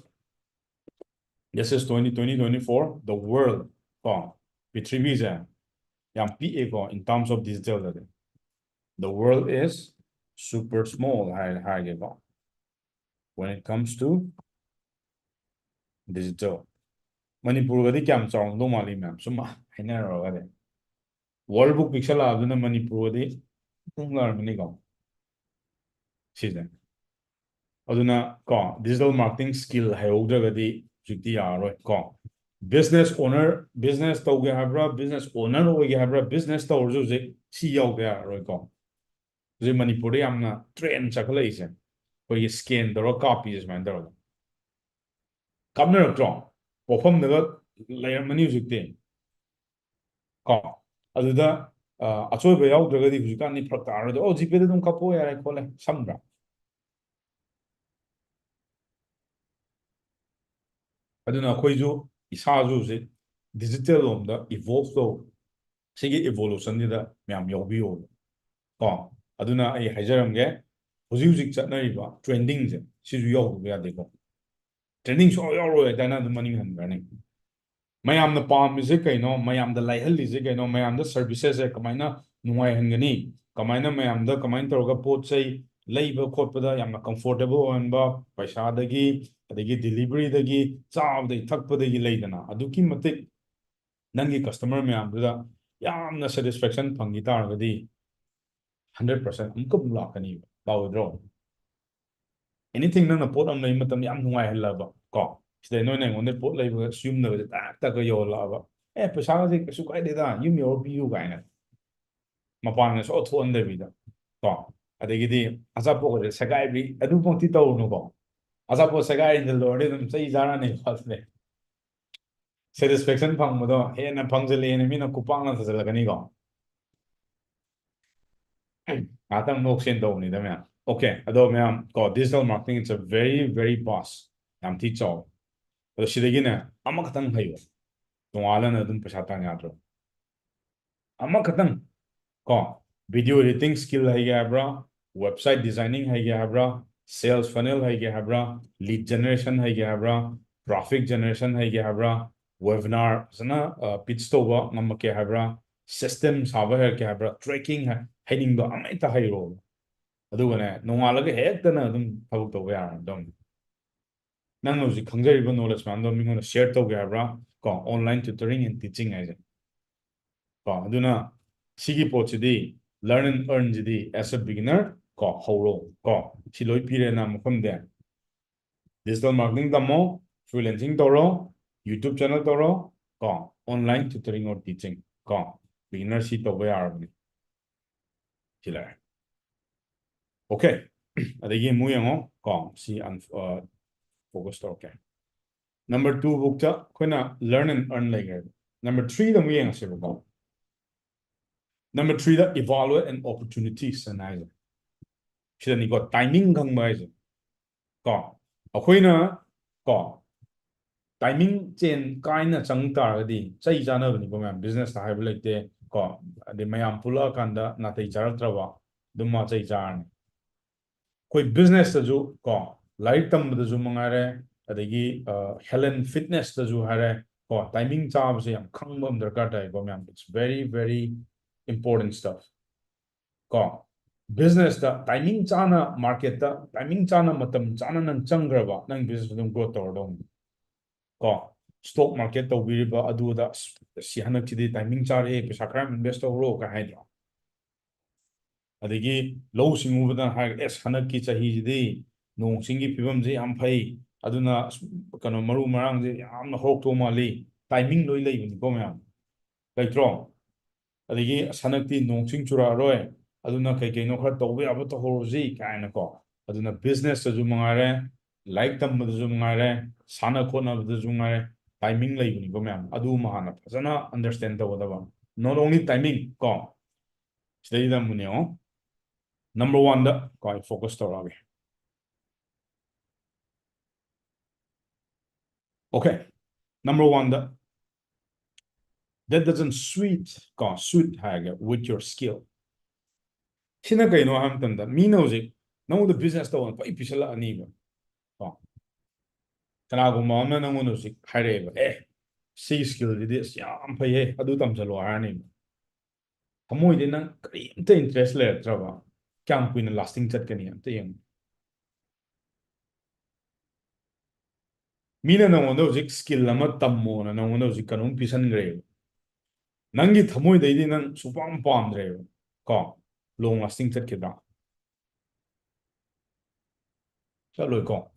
this is twenty twenty, twenty-four, the world ꯀꯣ, ꯄ꯭ꯔꯤꯊꯤꯕꯤꯁꯦ ꯌꯥꯝ ꯄꯤꯛꯑꯦꯀꯣ, in terms of digital ꯗꯗꯤ꯫ The world is super small ꯍꯥꯏ, ꯍꯥꯏꯒꯦꯀꯣ, when it comes to digital꯫ ꯃꯅꯤꯄꯨꯔꯒꯗꯤ ꯀꯌꯥꯝ ꯆꯥꯎꯔꯝꯗꯧ ꯃꯥꯜꯂꯤ ꯃꯌꯥꯝ? ꯁꯨꯝ ꯍꯥꯏꯅꯔꯨꯔꯒꯗꯤ꯫ World ꯕꯨꯛ ꯄꯤꯛꯁꯜꯂꯛꯑꯕꯅꯤꯅ ꯃꯅꯤꯄꯨꯔꯒꯗꯤ ꯈꯪꯂꯛꯑꯔꯕꯅꯤꯀꯣ ꯁꯤꯁꯦ꯫ ꯑꯗꯨꯅ ꯀꯣ, digital marketing skill ꯍꯩꯍꯧꯗ꯭ꯔꯒꯗꯤ ꯍꯧꯖꯤꯛꯇꯤ ꯌꯥꯔꯔꯣꯏ ꯀꯣ꯫ Business owner, business ꯇꯧꯒꯦ ꯍꯥꯏꯕ꯭ꯔꯥ, business owner ꯑꯣꯏꯒꯦ ꯍꯥꯏꯕ꯭ꯔꯥ, business ꯇꯧꯔꯁꯨ ꯍꯧꯖꯤꯛ ꯁꯤ ꯌꯥꯎꯗ ꯌꯥꯔꯔꯣꯏꯀꯣ꯫ ꯍꯧꯖꯤꯛ ꯃꯅꯤꯄꯨꯔꯗ ꯌꯥꯝꯅ trend ꯆꯠꯈꯠꯂꯛꯏꯁꯦ, ꯑꯩꯈꯣꯏꯒꯤ scan ꯇꯧꯔꯒ ꯀꯥꯞꯄꯤꯁꯦ ꯁꯨꯃꯥꯏꯅ ꯇꯧꯔꯒ꯫ ꯀꯥꯞꯅꯔꯛꯇ꯭ꯔꯣ? ꯄꯣꯠꯐꯝꯗꯒ ꯂꯩꯔꯝꯃꯅꯤ ꯍꯧꯖꯤꯛꯇꯤ꯫ ꯀꯣ, ꯑꯗꯨꯗ ꯑ, ꯑꯆꯣꯏꯕ ꯌꯥꯎꯗ꯭ꯔꯒꯗꯤ ꯍꯧꯖꯤꯛꯀꯥꯟꯗꯤ ꯐꯔꯛ ꯇꯥꯔꯔꯣꯏꯗ, "ꯑꯣ, GPayꯗ ꯑꯗꯨꯝ ꯀꯥꯞꯄꯛꯑꯣ ꯌꯥꯔꯦ ꯈꯣꯠꯂꯦ", ꯁꯝꯗ꯭ꯔꯥ? ꯑꯗꯨꯅ ꯑꯩꯈꯣꯏꯁꯨ ꯏꯁꯥꯁꯨ ꯍꯧꯖꯤꯛ digital ꯂꯣꯝꯗ evolve ꯇꯧ, ꯁꯤꯒꯤ evolutionꯁꯤꯗ ꯃꯌꯥꯝ ꯌꯥꯎꯕꯤꯌꯣꯕ ꯀꯣ꯫ ꯑꯗꯨꯅ ꯑꯩ ꯍꯥꯏꯖꯔꯝꯒꯦ, ꯍꯧꯖꯤꯛ ꯍꯧꯖꯤꯛ ꯆꯠꯅꯔꯤꯕ trendingꯁꯦ ꯁꯤꯁꯨ ꯌꯥꯎꯗꯕ ꯌꯥꯗꯦꯀꯣ꯫ Trending ꯁꯨꯡꯌꯥꯎ ꯌꯥꯎꯔꯣꯏ ꯍꯥꯏꯗꯅ ꯑꯗꯨꯝ ꯃꯅꯤꯡ ꯍꯟꯈ꯭ꯔꯅꯤ꯫ ꯃꯌꯥꯝꯅ ꯄꯥꯝꯃꯤꯁꯦ ꯀꯩꯅꯣ? ꯃꯌꯥꯝꯗ ꯂꯥꯏꯍꯜꯂꯤꯁꯦ ꯀꯩꯅꯣ? ꯃꯌꯥꯝꯗ servicesꯁꯦ ꯀꯃꯥꯏꯅ ꯅꯨꯡꯉꯥꯏꯍꯟꯒꯅꯤ? ꯀꯃꯥꯏꯅ ꯃꯌꯥꯝꯗ, ꯀꯃꯥꯏꯅ ꯇꯧꯔꯒ ꯄꯣꯠ ꯆꯩ ꯂꯩꯕ ꯈꯣꯠꯄꯗ ꯌꯥꯝꯅ comfortable ꯑꯣꯏꯍꯟꯕ, ꯄꯩꯁꯥꯗꯒꯤ, ꯑꯗꯒꯤ deliveryꯗꯒꯤ, ꯆꯥꯕꯗꯒꯤ ꯊꯛꯄꯗꯒꯤ ꯂꯩꯗꯅ, ꯑꯗꯨꯛꯀꯤ ꯃꯇꯤꯛ ꯅꯪꯒꯤ customer ꯃꯌꯥꯝꯗꯨꯗ ꯌꯥꯝꯅ satisfaction ꯐꯪꯈꯤ ꯇꯥꯔꯒꯗꯤ, hundred percent ꯑꯃꯨꯛꯀ ꯑꯃꯨꯛ ꯂꯥꯛꯀꯅꯤꯕ, ꯂꯥꯛꯑꯣꯏꯗ꯭ꯔꯣ? Anything, ꯅꯪꯅ ꯄꯣꯠ ꯑꯃ ꯂꯩꯕ ꯃꯇꯝꯗ ꯌꯥꯝ ꯅꯨꯡꯉꯥꯏꯍꯜꯂꯕ ꯀꯣ, ꯁꯤꯗ ꯅꯣꯏꯅ ꯑꯩꯉꯣꯟꯗ ꯄꯣꯠ ꯂꯩꯕꯒ ꯌꯨꯝꯗꯒꯁꯦ ꯇꯥꯛ ꯇꯛꯀ ꯌꯧꯍꯜꯂꯛꯑꯕ, "ꯑꯦ, ꯄꯩꯁꯥꯒꯁꯦ ꯀꯩꯁꯨ ꯀꯥꯏꯗꯦꯗ, ꯌꯨꯝ ꯌꯧꯔ ꯄꯤꯌꯨ" ꯀꯥꯏꯅ ꯃꯄꯥꯟꯒ ꯁꯨꯡꯊꯣꯛ ꯊꯣꯛꯍꯟꯗꯕꯤꯗ ꯀꯣ꯫ ꯑꯗꯒꯤꯗꯤ ꯑꯆꯥꯄꯣꯠꯀꯁꯦ ꯁꯦꯒꯥꯏꯕꯤ, ꯑꯗꯨꯃꯛꯇꯤ ꯇꯧꯔꯨꯅꯨꯀꯣ꯫ ꯑꯆꯥꯄꯣꯠ ꯁꯦꯒꯥꯏꯔꯤꯗ ꯂꯣꯏꯔꯗꯤ ꯑꯗꯨꯝ ꯆꯩ ꯆꯥꯔꯅꯤ ꯈꯣꯠꯂꯦ꯫ Satisfaction ꯐꯪꯕꯗꯣ ꯍꯦꯟꯅ ꯐꯪꯖꯜꯂꯛꯑꯦꯅ ꯃꯤꯅ ꯈꯨꯄꯥꯛꯅ ꯊꯥꯖꯤꯜꯂꯛꯀꯅꯤꯀꯣ꯫ ꯉꯥꯏꯍꯥꯛꯇꯪ ꯅꯣꯛꯁꯦꯅ ꯇꯧꯕꯅꯤꯗ ꯃꯌꯥꯝ꯫ Okay, ꯑꯗꯣ ꯃꯌꯥꯝ ꯀꯣ, digital marketing is a very, very vast, ꯌꯥꯝ ꯊꯤ ꯆꯥꯎꯋꯦ꯫ ꯑꯗꯣ ꯁꯤꯗꯒꯤꯅꯦ ꯑꯃꯈꯛꯇꯪ ꯍꯩꯌꯣ, ꯅꯣꯡꯉꯥꯜꯂꯅ ꯑꯗꯨꯝ ꯄꯩꯁꯥ ꯇꯥꯟ ꯌꯥꯗ꯭ꯔꯣ? ꯑꯃꯈꯛꯇꯪ ꯀꯣ, video editing skill ꯍꯩꯒꯦ ꯍꯥꯏꯕ꯭ꯔꯥ, website designing ꯍꯩꯒꯦ ꯍꯥꯏꯕ꯭ꯔꯥ, sales funnel ꯍꯩꯒꯦ ꯍꯥꯏꯕ꯭ꯔꯥ, lead generation ꯍꯩꯒꯦ ꯍꯥꯏꯕ꯭ꯔꯥ, traffic generation ꯍꯩꯒꯦ ꯍꯥꯏꯕ꯭ꯔꯥ, webinar ꯐꯖꯅ, ꯑ, pitch ꯇꯧꯕ ꯉꯝꯃꯛꯀꯦ ꯍꯥꯏꯕ꯭ꯔꯥ, system ꯁꯥꯕ ꯍꯩꯔꯛꯀꯦ ꯍꯥꯏꯕ꯭ꯔꯥ, tracking ꯍꯩ-, ꯍꯩꯅꯤꯡꯕ ꯑꯃ ꯍꯦꯛꯇ ꯍꯩꯔꯣꯕ꯫ ꯑꯗꯨꯒꯅꯦ, ꯅꯣꯡꯉꯥꯜꯂꯒ ꯍꯦꯛꯇꯅ ꯑꯗꯨꯝ ꯊꯕꯛ ꯇꯧꯕ ꯌꯥꯔꯅꯤ ꯑꯗꯨꯝ꯫ ꯅꯪꯅ ꯍꯧꯖꯤꯛ ꯈꯪꯖꯔꯤꯕ knowledge ꯃꯌꯥꯝꯗꯣ ꯃꯤꯉꯣꯟꯗ share ꯇꯧꯒꯦ ꯍꯥꯏꯕ꯭ꯔꯥ? ꯀꯣ, online tutoring and teaching ꯍꯥꯏꯁꯦ꯫ ꯀꯣ, ꯑꯗꯨꯅ ꯁꯤꯒꯤ ꯄꯣꯠꯁꯤꯗꯤ Learn and earn CD as a beginner ꯀꯣ, ꯍꯧꯔꯣ ꯀꯣ꯫ ꯁꯤ ꯂꯣꯏ ꯄꯤꯔꯦꯅ ꯃꯐꯝꯗꯤ꯫ Digital marketing ꯇꯝꯃꯣ, freelancing ꯇꯧꯔꯣ, YouTube channel ꯇꯧꯔꯣ ꯀꯣ, online tutoring or teaching ꯀꯣ, beginner ꯁꯤ ꯇꯧꯕ ꯌꯥꯔꯕꯅꯤ꯫ ꯁꯤ ꯂꯩꯔꯦ꯫ Okay, ꯑꯗꯒꯤ ꯑꯃꯨꯛ ꯌꯦꯡꯉꯣ ꯀꯣ, ꯁꯤ ꯑꯟ-, ꯑ, focus ꯇꯧꯔꯛꯀꯦ꯫ Number two ꯐꯥꯎꯗ ꯑꯩꯈꯣꯏꯅ learn and earn ꯂꯩꯈ꯭ꯔꯦꯕ꯫ Number three ꯗ ꯑꯃꯨꯛ ꯌꯦꯡꯉꯁꯦꯕꯀꯣ꯫ Number three the evaluate and opportunities ꯍꯥꯏꯅ ꯍꯥꯏꯁꯦ꯫ ꯁꯤꯗꯅꯤꯀꯣ, timing ꯈꯪꯕ ꯍꯥꯏꯁꯦ꯫ ꯀꯣ, ꯑꯩꯈꯣꯏꯅ ꯀꯣ, timing ꯆꯦꯟ ꯀꯥꯏꯅ ꯆꯪ ꯇꯥꯔꯒꯗꯤ ꯆꯩ ꯆꯥꯅꯕꯅꯤꯀꯣ ꯃꯌꯥꯝ꯫ Business ꯇ ꯍꯥꯏꯕ ꯂꯩꯇꯦ ꯀꯣ, ꯑꯗꯩ ꯃꯌꯥꯝ ꯄꯨꯜꯂꯛꯑꯀꯥꯟꯗ ꯅꯥꯇꯩ ꯆꯥꯔꯛꯇ꯭ꯔꯕ ꯑꯗꯨꯝ ꯃꯥ ꯆꯩ ꯆꯥꯔꯅꯤ꯫ ꯑꯩꯈꯣꯏ business ꯇꯁꯨ ꯀꯣ, ꯂꯥꯏꯔꯤꯛ ꯇꯝꯕꯗꯁꯨ ꯃꯉꯥꯏꯔꯦ, ꯑꯗꯒꯤ, ꯑ, health and fitness ꯇꯁꯨ ꯍꯥꯏꯔꯦ ꯀꯣ, timing ꯆꯥꯕꯁꯦ ꯌꯥꯝ ꯈꯪꯕ ꯑꯃ ꯗꯔꯀꯥꯔ ꯇꯥꯏꯀꯣ ꯃꯌꯥꯝ꯫ It's very, very important stuff ꯀꯣ꯫ Business ꯇ timing ꯆꯥꯅ market ꯇ timing ꯆꯥꯅ ꯃꯇꯝ ꯆꯥꯅ ꯅꯪ ꯆꯪꯈ꯭ꯔꯕ, ꯅꯪ business ꯑꯗꯨꯝ growth ꯇꯧꯔꯗꯧꯅꯤ ꯀꯣ꯫ Stock market ꯇꯧꯕꯤꯔꯤꯕ ꯑꯗꯨꯗ, "ꯑꯁ, ꯁꯤ ꯍꯟꯗꯛꯁꯤꯗꯤ timing ꯆꯥꯔꯦ, ꯄꯩꯁꯥ ꯈꯔ ꯌꯥꯝ invest ꯇꯧꯔꯣ" ꯀꯥꯏ ꯍꯥꯏꯗ꯭ꯔꯣ? ꯑꯗꯒꯤ ꯂꯧꯎ ꯁꯤꯡꯎꯕꯗ ꯍꯥꯏꯔꯒ, "ꯑꯦꯁ, ꯍꯟꯗꯛꯀꯤ ꯆꯍꯤꯁꯤꯗꯤ ꯅꯣꯡ ꯆꯤꯡꯒꯤ ꯐꯤꯕꯝꯁꯦ ꯌꯥꯝ ꯐꯩ, ꯑꯗꯨꯅ ꯑꯁ, ꯀꯩꯅꯣ, ꯃꯔꯨ ꯃꯔꯥꯡꯁꯦ ꯌꯥꯝꯅ ꯍꯧꯔꯛꯇꯧ ꯃꯥꯜꯂꯤ"꯫ Timing ꯂꯣꯏ ꯂꯩꯕꯅꯤꯀꯣ ꯃꯌꯥꯝ, ꯂꯩꯇ꯭ꯔꯣ? ꯑꯗꯒꯤ "ꯑꯁ, ꯍꯟꯗꯛꯇꯤ ꯅꯣꯡ ꯆꯤꯡ ꯆꯨꯔꯛꯑꯔꯣꯏ, ꯑꯗꯨꯅ ꯀꯩ ꯀꯩꯅꯣ ꯈꯔ ꯇꯧꯕ ꯌꯥꯕ ꯇꯧꯍꯧꯔꯁꯤ" ꯀꯥꯏꯅꯀꯣ꯫ ꯑꯗꯨꯅ business ꯇꯁꯨ ꯃꯉꯥꯏꯔꯦ, ꯂꯥꯏꯔꯤꯛ ꯇꯝꯕꯗꯁꯨ ꯃꯉꯥꯏꯔꯦ, ꯁꯥꯟꯅ ꯈꯣꯠꯅꯕꯗꯁꯨ ꯃꯉꯥꯏꯔꯦ, timing ꯂꯩꯕꯅꯤꯀꯣ ꯃꯌꯥꯝ꯫ ꯑꯗꯨ ꯑꯃ ꯍꯥꯟꯅ ꯐꯖꯅ understand ꯇꯧꯒꯗꯕ꯫ Not only timing ꯀꯣ, ꯁꯤꯗꯩꯗ ꯑꯃꯨꯛ ꯌꯦꯡꯉꯣ, number one ꯗ ꯀꯣ ꯑꯩ focus ꯇꯧꯔꯛꯑꯒꯦ꯫ Okay, number one the, that doesn't suit ꯀꯣ, suit ꯍꯥꯏꯔꯒ with your skill꯫ ꯁꯤꯅ ꯀꯩꯅꯣ ꯍꯥꯏꯕ ꯃꯇꯝꯗ, ꯃꯤꯅ ꯍꯧꯖꯤꯛ ꯅꯉꯣꯟꯗ business ꯇꯧꯕ ꯄꯩ ꯄꯤꯁꯜꯂꯛꯑꯅꯤꯕ ꯀꯣ꯫ ꯀꯅꯥꯒꯨꯝꯕ ꯑꯃꯅ ꯅꯉꯣꯟꯗ ꯍꯧꯖꯤꯛ ꯍꯥꯏꯔꯛꯑꯦꯕ, "ꯑꯦ, ꯁꯤꯒꯤ skill ꯁꯤꯗꯤ ꯑꯁ ꯌꯥꯝ ꯐꯩꯍꯦ, ꯑꯗꯨ ꯇꯝꯁꯤꯜꯂꯣ" ꯍꯥꯏꯔꯅꯤꯕ꯫ ꯊꯃꯣꯏꯗꯤ ꯅꯪ ꯀꯔꯤꯝꯇ interest ꯂꯩꯔꯛꯇ꯭ꯔꯕ, ꯀꯌꯥꯝ ꯀꯨꯏꯅ lasting ꯆꯠꯀꯅꯤ? ꯑꯝꯇ ꯌꯦꯡꯉꯨ꯫ ꯃꯤꯅ ꯅꯉꯣꯟꯗ ꯍꯧꯖꯤꯛ skill ꯑꯃ ꯇꯝꯃꯣꯅ ꯅꯉꯣꯟꯗ ꯍꯧꯖꯤꯛ ꯀꯩꯅꯣꯝ ꯄꯤꯁꯟꯈ꯭ꯔꯦꯕ꯫ ꯅꯪꯒꯤ ꯊꯃꯣꯏꯗꯩꯗꯤ ꯅꯪ ꯁꯨꯄꯥꯝ ꯄꯥꯝꯗ꯭ꯔꯦꯕ꯫ ꯀꯣ, long lasting ꯆꯠꯈꯤꯗ꯭ꯔꯥ? ꯆꯠꯂꯣꯏꯀꯣ.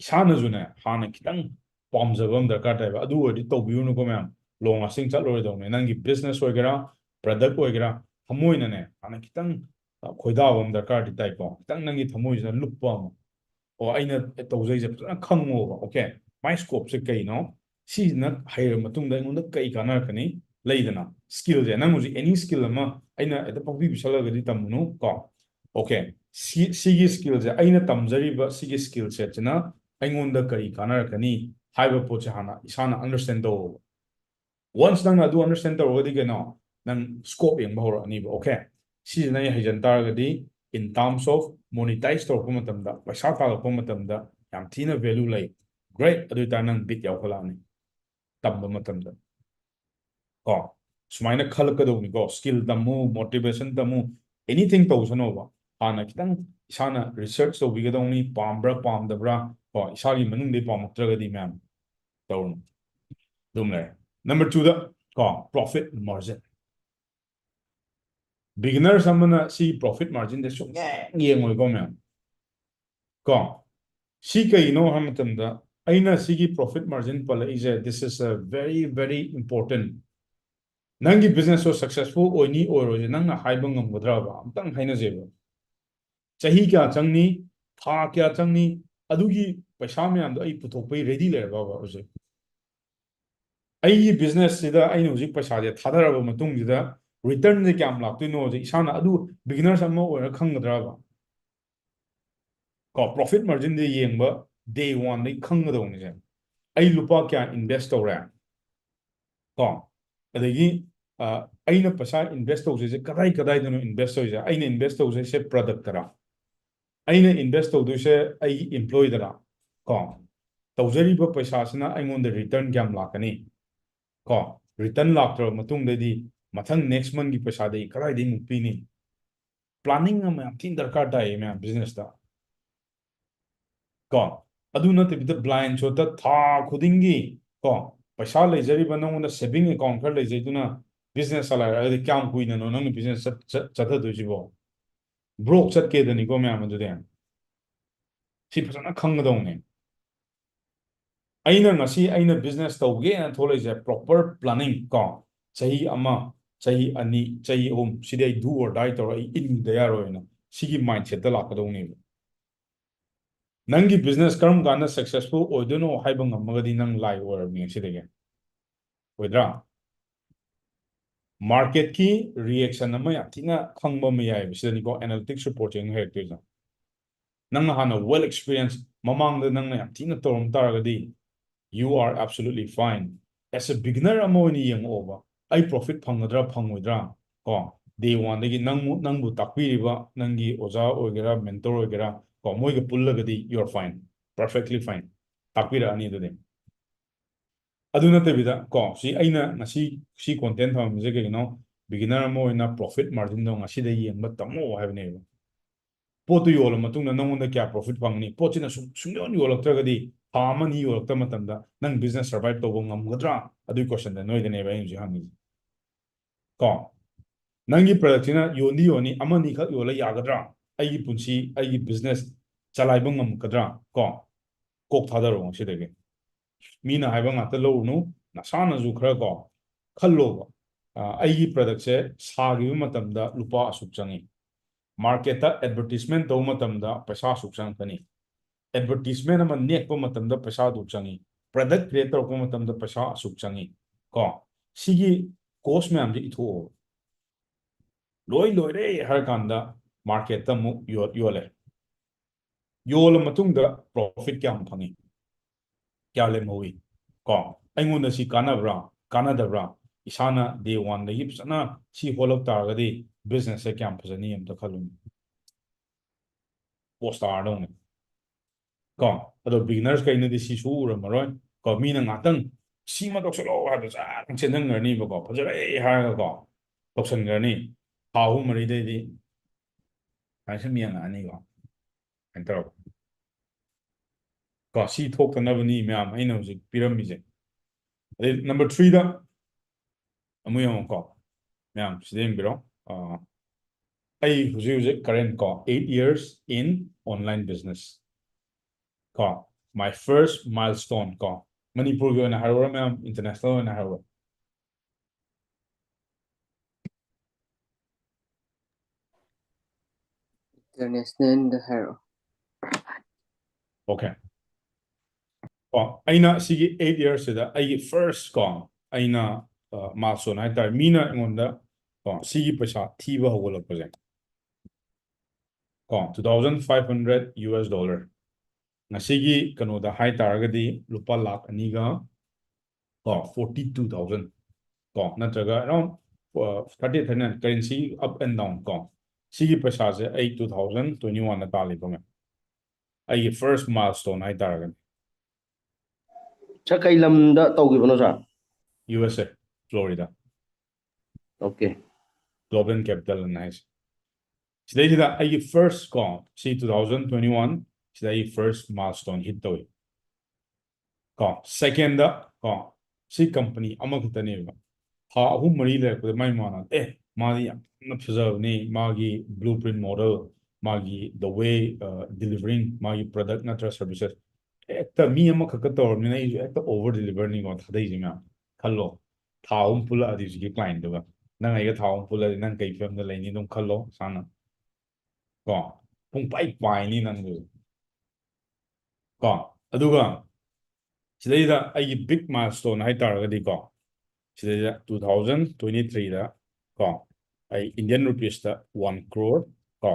ꯏꯁꯥꯅꯁꯨꯅꯦ, ꯍꯥꯟꯅ ꯈꯤꯇꯪ ꯄꯥꯝꯖꯕ ꯑꯃ ꯗꯔꯀꯥꯔ ꯇꯥꯏꯕ. ꯑꯗꯨ ꯑꯣꯏꯔꯗꯤ ꯇꯧꯕꯤꯔꯨꯅꯨꯀꯣ ꯃꯌꯥꯝ, long lasting ꯆꯠꯂꯔꯣꯏꯗꯧꯅꯦ. ꯅꯪꯒꯤ business ꯑꯣꯏꯒꯦꯔꯥ, product ꯑꯣꯏꯒꯦꯔꯥ, ꯊꯃꯣꯏꯅꯅꯦ, ꯍꯥꯟꯅ ꯈꯤꯇꯪ, ꯑ, ꯈꯣꯏꯗꯥꯕ ꯑꯃ ꯗꯔꯀꯥꯔꯗꯤ ꯇꯥꯏꯀꯣ. ꯈꯤꯇꯪ ꯅꯪꯒꯤ ꯊꯃꯣꯏꯁꯤꯅ ꯂꯨꯞꯄ ꯑꯃ. ꯑꯣ, ꯑꯩꯅ ꯇꯧꯖꯩꯁꯦ ꯐꯖꯅ ꯈꯪꯉꯣꯕ. Okay, my scopeꯁꯦ ꯀꯩꯅꯣ? ꯁꯤꯁꯤꯅ ꯍꯩꯔ ꯃꯇꯨꯡꯗ ꯑꯩꯉꯣꯟꯗ ꯀꯩ ꯀꯥꯟꯅꯔꯛꯀꯅꯤ? ꯂꯩꯗꯅ, skillꯁꯦ, ꯅꯪ ꯍꯧꯖꯤꯛ any skill ꯑꯃ ꯑꯩꯅ ꯍꯦꯛꯇ ꯄꯪꯄꯤ ꯄꯤꯁꯜꯂꯒꯗꯤ ꯇꯝꯃꯨꯅꯨ ꯀꯣ. Okay, ꯁꯤ, ꯁꯤꯒꯤ skillꯁꯦ, ꯑꯩꯅ ꯇꯝꯖꯔꯤꯕ ꯁꯤꯒꯤ skill setꯁꯤꯅ ꯑꯩꯉꯣꯟꯗ ꯀꯔꯤ ꯀꯥꯟꯅꯔꯛꯀꯅꯤ ꯍꯥꯏꯕ ꯄꯣꯠꯁꯦ ꯍꯥꯟꯅ ꯏꯁꯥꯅ understand ꯇꯧꯋꯣꯕ. Once ꯅꯪꯅ ꯑꯗꯨ understand ꯇꯧꯔꯒꯗꯤ ꯀꯩꯅꯣ, ꯅꯪ scope ꯌꯦꯡꯕ ꯍꯧꯔꯛꯑꯅꯤꯕ. Okay, ꯁꯤꯁꯤꯅ ꯑꯩ ꯍꯩꯖꯟ ꯇꯥꯔꯒꯗꯤ, in terms of monetize ꯇꯧꯔꯛꯄ ꯃꯇꯝꯗ, ꯄꯩꯁꯥ ꯇꯥꯜꯂꯛꯄ ꯃꯇꯝꯗ ꯌꯥꯝ ꯊꯤꯅ value ꯂꯩ. Great, ꯑꯗꯨ ꯑꯣꯏꯇꯥꯔꯗꯤ ꯅꯪ bit ꯌꯥꯎꯈꯠꯂꯛꯑꯅꯤ ꯇꯝꯕ ꯃꯇꯝꯗ. ꯀꯣ, ꯁꯨꯃꯥꯏꯅ ꯈꯜꯂꯛꯀꯗꯧꯅꯤꯀꯣ. Skill ꯇꯝꯃꯨ, motivation ꯇꯝꯃꯨ, anything ꯇꯧꯁꯅꯣꯕ, ꯍꯥꯟꯅ ꯈꯤꯇꯪ ꯏꯁꯥꯅ research ꯇꯧꯕꯤꯒꯗꯧꯅꯤ, ꯄꯥꯝꯕ꯭ꯔꯥ ꯄꯥꯝꯗꯕ꯭ꯔꯥ. ꯀꯣ, ꯏꯁꯥꯒꯤ ꯃꯅꯨꯡꯗꯩ ꯄꯥꯝꯃꯛꯇ꯭ꯔꯒꯗꯤ ꯃꯌꯥꯝ ꯇꯧꯔꯨꯅꯨ. ꯑꯗꯨꯝ ꯂꯩꯔꯦ. Number twoꯗ, ꯀꯣ, profit margin. Beginners ꯑꯃꯅ ꯁꯤ profit marginꯁꯦ ꯁꯨꯡꯌꯦꯡ ꯌꯦꯡꯉꯣꯏꯀꯣ ꯃꯌꯥꯝ. ꯀꯣ, ꯁꯤ ꯀꯩꯒꯤꯅꯣ ꯍꯥꯏꯕ ꯃꯇꯝꯗ, ꯑꯩꯅ ꯁꯤꯒꯤ profit margin ꯄꯜꯂꯛꯏꯁꯦ, this is a very, very important. ꯅꯪꯒꯤ businessꯇꯣ successful ꯑꯣꯏꯅꯤ ꯑꯣꯏꯔꯣꯏꯁꯦ ꯅꯪꯅ ꯍꯥꯏꯕ ꯉꯝꯒꯗ꯭ꯔꯕ? ꯑꯝꯇꯪ ꯍꯥꯏꯅꯁꯦꯕ. ꯆꯍꯤ ꯀꯌꯥ ꯆꯪꯅꯤ? ꯊꯥ ꯀꯌꯥ ꯆꯪꯅꯤ? ꯑꯗꯨꯒꯤ ꯄꯩꯁꯥ ꯃꯌꯥꯝꯗꯣ ꯑꯩ ꯄꯨꯊꯣꯛꯄꯩ ready ꯂꯩꯔꯕꯕ ꯍꯧꯖꯤꯛ? ꯑꯩꯒꯤ businessꯁꯤꯗ ꯑꯩꯅ ꯍꯧꯖꯤꯛ ꯄꯩꯁꯥꯁꯦ ꯊꯥꯗꯔꯕ ꯃꯇꯨꯡꯁꯤꯗ returnꯁꯦ ꯀꯌꯥꯝ ꯂꯥꯛꯇꯣꯏꯅꯣꯁꯦ ꯏꯁꯥꯅ, ꯑꯗꯨ beginners ꯑꯃ ꯑꯣꯏꯔ ꯈꯪꯒꯗ꯭ꯔꯕ? ꯀꯣ, profit marginꯁꯦ ꯌꯦꯡꯕ day oneꯗꯩ ꯈꯪꯒꯗꯧꯅꯤꯁꯦ. ꯑꯩ ꯂꯨꯄꯥ ꯀꯌꯥ invest ꯇꯧꯔꯦ? ꯀꯣ, ꯑꯗꯒꯤ, ꯑ, ꯑꯩꯅ ꯄꯩꯁꯥ invest ꯇꯧꯖꯩꯁꯦ ꯀꯗꯥꯏ ꯀꯗꯥꯏꯗꯅꯣ invest ꯇꯧꯔꯤꯁꯦ? ꯑꯩꯅ invest ꯇꯧꯖꯩꯁꯦ productꯇꯔ? ꯑꯩꯅ invest ꯇꯧꯗꯣꯏꯁꯦ ꯑꯩꯒꯤ employeeꯗꯔ? ꯀꯣ, ꯇꯧꯖꯔꯤꯕ ꯄꯩꯁꯥꯁꯤꯅ ꯑꯩꯉꯣꯟꯗ return ꯀꯌꯥꯝ ꯂꯥꯛꯀꯅꯤ? ꯀꯣ, return ꯂꯥꯛꯇ꯭ꯔꯕ ꯃꯇꯨꯡꯗꯗꯤ ꯃꯊꯪ next monthꯀꯤ ꯄꯩꯁꯥꯗꯤ ꯀꯗꯥꯏꯗꯒꯤ ꯑꯃꯨꯛ ꯄꯤꯅꯤ? Planning ꯑꯃ ꯌꯥꯝ ꯊꯤꯅ ꯗꯔꯀꯥꯔ ꯇꯥꯏꯌꯦ ꯃꯌꯥꯝ businessꯇ꯫ ꯀꯣ, ꯑꯗꯨ ꯅꯠꯇꯕꯤꯗ blind shotꯇ ꯊꯥ ꯈꯨꯗꯤꯡꯒꯤ, ꯀꯣ, ꯄꯩꯁꯥ ꯂꯩꯖꯔꯤꯕ ꯅꯉꯣꯟꯗ saving account ꯈꯔ ꯂꯩꯖꯩꯗꯨꯅ business ꯆꯂꯥꯏꯔꯛꯑꯒꯗꯤ ꯀꯌꯥꯝ ꯀꯨꯏꯅꯅꯣ ꯅꯪꯅ business ꯆꯠ- ꯆꯠ- ꯆꯠꯊꯗꯣꯏꯁꯤꯕꯣ? Broke ꯆꯠꯀꯦꯗꯅꯤꯀꯣ ꯃꯌꯥꯝ ꯑꯗꯨꯗꯤ꯫ ꯁꯤ ꯐꯖꯅ ꯈꯪꯒꯗꯧꯅꯦ꯫ ꯑꯩꯅ ꯉꯁꯤ ꯑꯩꯅ business ꯇꯧꯒꯦꯅ ꯊꯣꯛꯂꯛꯏꯁꯦ proper planning ꯀꯣ, ꯆꯍꯤ ꯑꯃ, ꯆꯍꯤ ꯑꯅꯤ, ꯆꯍꯤ ꯑꯍꯨꯝ ꯁꯤꯗꯤ ꯑꯩ do or die ꯇꯧꯔ ꯑꯩ ꯏꯟꯗ ꯌꯥꯔꯣꯏꯅ ꯁꯤꯒꯤ mindset ꯇ ꯂꯥꯛꯀꯗꯧꯅꯦꯕ꯫ ꯅꯪꯒꯤ business ꯀꯔꯝ ꯀꯥꯟꯗ successful ꯑꯣꯏꯗꯣꯏꯅꯣ ꯍꯥꯏꯕ ꯉꯝꯃꯒꯗꯤ ꯅꯪ ꯂꯥꯏ ꯑꯣꯏꯔꯕꯅꯤ ꯉꯁꯤꯗꯒꯤ꯫ ꯑꯣꯏꯗ꯭ꯔꯥ? Market ꯀꯤ reaction ꯑꯃ ꯌꯥꯝ ꯊꯤꯅ ꯈꯪꯕ ꯑꯃ ꯌꯥꯏꯑꯕ꯫ ꯁꯤꯗꯅꯤꯀꯣ analytics report ꯁꯦ ꯑꯩꯅ ꯍꯥꯏꯔꯛꯇꯣꯏꯁꯦ꯫ ꯅꯪꯅ ꯍꯥꯟꯅ well experience, ꯃꯃꯥꯡꯗ ꯅꯪꯅ ꯌꯥꯝ ꯊꯤꯅ ꯇꯧꯔꯝ ꯇꯥꯔꯒꯗꯤ, you are absolutely fine. As a beginner ꯑꯃ ꯑꯣꯏꯅ ꯌꯦꯡꯉꯛꯑꯣꯕ, ꯑꯩ profit ꯐꯪꯒꯗ꯭ꯔꯥ ꯐꯪꯉꯣꯏꯗ꯭ꯔꯥ? ꯀꯣ, day one ꯗꯒꯤ ꯅꯪꯕꯨ ꯅꯪꯕꯨ ꯇꯥꯛꯄꯤꯔꯤꯕ ꯅꯪꯒꯤ ꯑꯣꯖꯥ ꯑꯣꯏꯒꯦꯔꯥ, mentor ꯑꯣꯏꯒꯦꯔꯥ, ꯀꯣ, ꯃꯣꯏꯒ ꯄꯨꯜꯂꯒꯗꯤ you are fine, perfectly fine, ꯇꯥꯛꯄꯤꯔꯛꯑꯅꯤ꯫ ꯑꯗꯨꯗꯤ ꯑꯗꯨ ꯅꯠꯇꯕꯤꯗ ꯀꯣ, ꯁꯤ ꯑꯩꯅ ꯉꯁꯤ ꯁꯤ content ꯊꯝꯃꯤꯁꯦ ꯀꯩꯒꯤꯅꯣ? Beginner ꯑꯃ ꯑꯣꯏꯅ profit margin ꯗꯣ ꯉꯁꯤꯗꯩ ꯌꯦꯡꯕ ꯇꯝꯃꯣ ꯍꯥꯏꯕꯅꯦꯕ꯫ ꯄꯣꯠꯇꯨ ꯌꯣꯜꯂ ꯃꯇꯨꯡꯗ ꯅꯉꯣꯟꯗ ꯀꯌꯥ profit ꯐꯪꯒꯅꯤ? ꯄꯣꯠꯁꯤꯅ ꯁꯨꯡ ꯁꯨꯡꯌꯣꯟ ꯌꯣꯜꯂꯛꯇ꯭ꯔꯒꯗꯤ, ꯊꯥ ꯑꯃ ꯑꯅꯤ ꯌꯣꯜꯂꯛꯇꯕ ꯃꯇꯝꯗ ꯅꯪ business survive ꯇꯧꯕ ꯉꯝꯒꯗ꯭ꯔꯥ? ꯑꯗꯨꯒꯤ question ꯗ ꯅꯣꯏꯗꯅꯦꯕ ꯑꯩꯅ ꯍꯧꯖꯤꯛ ꯍꯪꯉꯤꯁꯦ꯫ ꯀꯣ, ꯅꯪꯒꯤ product ꯁꯤꯅ ꯌꯣꯟꯗꯤ ꯌꯣꯟꯅꯤ, ꯑꯃꯅꯤꯈꯛ ꯌꯣꯜꯂ ꯌꯥꯒꯗ꯭ꯔꯥ? ꯑꯩꯒꯤ ꯄꯨꯟꯁꯤ, ꯑꯩꯒꯤ business ꯆꯂꯥꯏꯕ ꯉꯝꯒꯗ꯭ꯔꯥ? ꯀꯣ, ꯀꯣꯛ ꯊꯥꯗꯔꯛꯑꯣ ꯉꯁꯤꯗꯒꯤ꯫ ꯃꯤꯅ ꯍꯥꯏꯕ ꯉꯥꯛꯇ ꯂꯧꯔꯨꯅꯨ, ꯅꯁꯥꯅꯁꯨ ꯈꯔ ꯀꯣ ꯈꯜꯂꯣꯕ꯫ ꯑ, ꯑꯩꯒꯤ product ꯁꯦ ꯁꯥꯈꯤꯕ ꯃꯇꯝꯗ ꯂꯨꯄꯥ ꯑꯁꯨꯛ ꯆꯪꯉꯤ꯫ Market ꯇ advertisement ꯇꯧꯕ ꯃꯇꯝꯗ ꯄꯩꯁꯥ ꯑꯁꯨꯛ ꯆꯪꯉꯛꯀꯅꯤ꯫ Advertisement ꯑꯃ ꯅꯦꯛꯄ ꯃꯇꯝꯗ ꯄꯩꯁꯥ ꯑꯗꯨꯛ ꯆꯪꯉꯤ꯫ Product create ꯇꯧꯔꯛꯄ ꯃꯇꯝꯗ ꯄꯩꯁꯥ ꯑꯁꯨꯛ ꯆꯪꯉꯤ꯫ ꯀꯣ, ꯁꯤꯒꯤ cost ꯃꯌꯥꯝꯁꯦ ꯏꯊꯣꯛꯑꯣ꯫ ꯂꯣꯏ ꯂꯣꯏꯔꯦ ꯍꯥꯏꯔ ꯀꯥꯟꯗ market ꯇ ꯑꯃꯨꯛ ꯌꯣ- ꯌꯣꯜꯂꯦ꯫ ꯌꯣꯜꯂ ꯃꯇꯨꯡꯗ profit ꯀꯌꯥꯝ ꯐꯪꯉꯤ? ꯀꯌꯥ ꯂꯦꯝꯍꯧꯏ? ꯀꯣ, ꯑꯩꯉꯣꯟꯗ ꯁꯤ ꯀꯥꯟꯅꯕ꯭ꯔꯥ, ꯀꯥꯟꯅꯗꯕ꯭ꯔꯥ? ꯏꯁꯥꯅ day one ꯗꯒꯤ ꯐꯖꯅ ꯁꯤ ꯍꯣꯠꯂꯛ ꯇꯥꯔꯒꯗꯤ business ꯁꯦ ꯀꯌꯥꯝ ꯐꯖꯅꯤ ꯑꯝꯇ ꯈꯜꯂꯨꯅꯦ꯫ Post ꯇꯥꯔꯗꯧꯅꯦ꯫ ꯀꯣ, ꯑꯗꯣ beginners ꯀꯩꯅꯗꯤ ꯁꯤꯁꯨ ꯎꯔꯝꯃꯔꯣꯏ꯫ ꯀꯣ, ꯃꯤꯅ ꯉꯥꯛꯇꯪ "ꯁꯤꯃ ꯇꯧꯁꯜꯂꯣ" ꯍꯥꯏꯕꯗ ꯆꯥꯛ ꯆꯦꯟꯁꯤꯟꯈ꯭ꯔꯅꯤꯕꯀꯣ, "ꯐꯖꯔꯦ" ꯍꯥꯏꯔꯒꯀꯣ ꯇꯧꯁꯟꯈ꯭ꯔꯅꯤ꯫ ꯊꯥ ꯑꯍꯨꯝ ꯃꯔꯤꯗꯩꯗꯤ ꯁꯨꯃꯥꯏꯅ ꯁꯨꯝ ꯌꯦꯡꯉꯛꯑꯅꯤꯀꯣ꯫ ꯁꯨꯃꯥꯏꯅ ꯇꯧꯔꯒ꯫ ꯀꯣ, ꯁꯤ ꯊꯣꯛꯇꯅꯕꯅꯤ ꯃꯌꯥꯝ ꯑꯩꯅ ꯍꯧꯖꯤꯛ ꯄꯤꯔꯝꯃꯤꯁꯦ꯫ ꯑꯗꯩ number three ꯗ ꯑꯃꯨꯛ ꯌꯦꯡꯉꯣꯀꯣ, ꯃꯌꯥꯝ ꯁꯤꯗ ꯌꯦꯡꯕꯤꯔꯣ꯫ ꯑ, ꯑꯩ ꯍꯧꯖꯤꯛ ꯍꯧꯖꯤꯛ current ꯀꯣ, eight years in online business ꯀꯣ, my first milestone ꯀꯣ, ꯃꯅꯤꯄꯨꯔꯒꯤ ꯑꯣꯏꯅ ꯍꯥꯏꯔꯨꯔꯥ ꯃꯌꯥꯝ, international ꯑꯣꯏꯅ ꯍꯥꯏꯔꯨꯔꯥ? Internationalꯗ ꯍꯥꯏꯔꯛꯑꯣ꯫ Okay꯫ ꯀꯣ, ꯑꯩꯅ ꯁꯤꯒꯤ eight yearsꯁꯤꯗ ꯑꯩꯒꯤ first ꯀꯣ, ꯑꯩꯅ, ꯑ, milestone ꯍꯥꯏꯇꯥꯔꯦ, ꯃꯤꯅ ꯑꯩꯉꯣꯟꯗ ꯀꯣ, ꯁꯤꯒꯤ ꯄꯩꯁꯥ ꯊꯤꯕ ꯍꯧꯒꯠꯂꯛꯄꯁꯦ ꯀꯣ, two thousand five hundred US dollar꯫ ꯉꯁꯤꯒꯤ ꯀꯩꯅꯣꯗ ꯍꯥꯏꯇꯥꯔꯒꯗꯤ ꯂꯨꯄꯥ ꯂꯥꯈ ꯑꯅꯤꯒ ꯀꯣ, forty two thousand ꯀꯣ, ꯅꯠꯇ꯭ꯔꯒ around, ꯑ, thirty, thirty nine, currency up and down ꯀꯣ, ꯁꯤꯒꯤ ꯄꯩꯁꯥꯁꯦ ꯑꯩ two thousand twenty oneꯗ ꯇꯥꯜꯂꯤꯕ ꯃꯌꯥꯝ꯫ ꯑꯩꯒꯤ first milestone ꯍꯥꯏꯇꯥꯔꯒꯗꯤ꯫ Sir, ꯀꯩ ꯂꯝꯗ ꯇꯧꯈꯤꯕꯅꯣ, sir? USA, Florida, Okay. Global Capital ꯑꯅ ꯍꯥꯏꯁꯦ꯫ ꯁꯤꯗꯩꯁꯤꯗ ꯑꯩꯒꯤ first ꯀꯣ, ꯁꯤ two thousand twenty one ꯁꯤꯗ ꯑꯩ first milestone hit ꯇꯧꯏ ꯀꯣ꯫ Secondꯗ ꯀꯣ, ꯁꯤ company ꯑꯃꯈꯛꯇꯅꯦꯕ, ꯊꯥ ꯑꯍꯨꯝ ꯃꯔꯤ ꯂꯩꯔꯛꯄꯗ ꯃꯥꯏ ꯃꯥꯅ, "ꯑꯦ, ꯃꯥꯗꯤ ꯌꯥꯝꯅ ꯐꯖꯕꯅꯤ, ꯃꯥꯒꯤ blueprint model, ꯃꯥꯒꯤ the way, ꯑ, delivering, ꯃꯥꯒꯤ product ꯅꯠꯇ꯭ꯔ services, ꯍꯦꯛꯇ ꯃꯤ ꯑꯃꯈꯛꯀ ꯇꯧꯔꯕꯅꯤꯅ ꯑꯩꯁꯨ ꯍꯦꯛꯇ over deliverꯅꯤꯀꯣ ꯊꯥꯗꯩꯁꯦ ꯃꯌꯥꯝ"꯫ ꯈꯜꯂꯣ, ꯊꯥ ꯑꯍꯨꯝ ꯄꯨꯜꯂꯛꯑꯗꯤ ꯍꯧꯖꯤꯛꯀꯤ clientꯗꯨꯒ, ꯅꯪ ꯑꯩꯒ ꯊꯥ ꯑꯍꯨꯝ ꯄꯨꯜꯂꯗꯤ ꯅꯪ ꯀꯩ ꯐꯤꯕꯝꯗ ꯂꯩꯅꯤ ꯑꯗꯨꯝ ꯈꯜꯂꯣ ꯏꯁꯥꯅ ꯀꯣ꯫ ꯄꯨꯡ ꯄꯥꯏ ꯄꯥꯏꯅꯤ ꯅꯪꯁꯨ ꯀꯣ꯫ ꯑꯗꯨꯒ ꯁꯤꯗꯩꯗ ꯑꯩꯒꯤ big milestone ꯍꯥꯏꯇꯥꯔꯒꯗꯤ ꯀꯣ, ꯁꯤꯗꯩꯗ two thousand twenty threeꯗ ꯀꯣ, ꯑꯩ Indian rupeesꯇ one crore ꯀꯣ,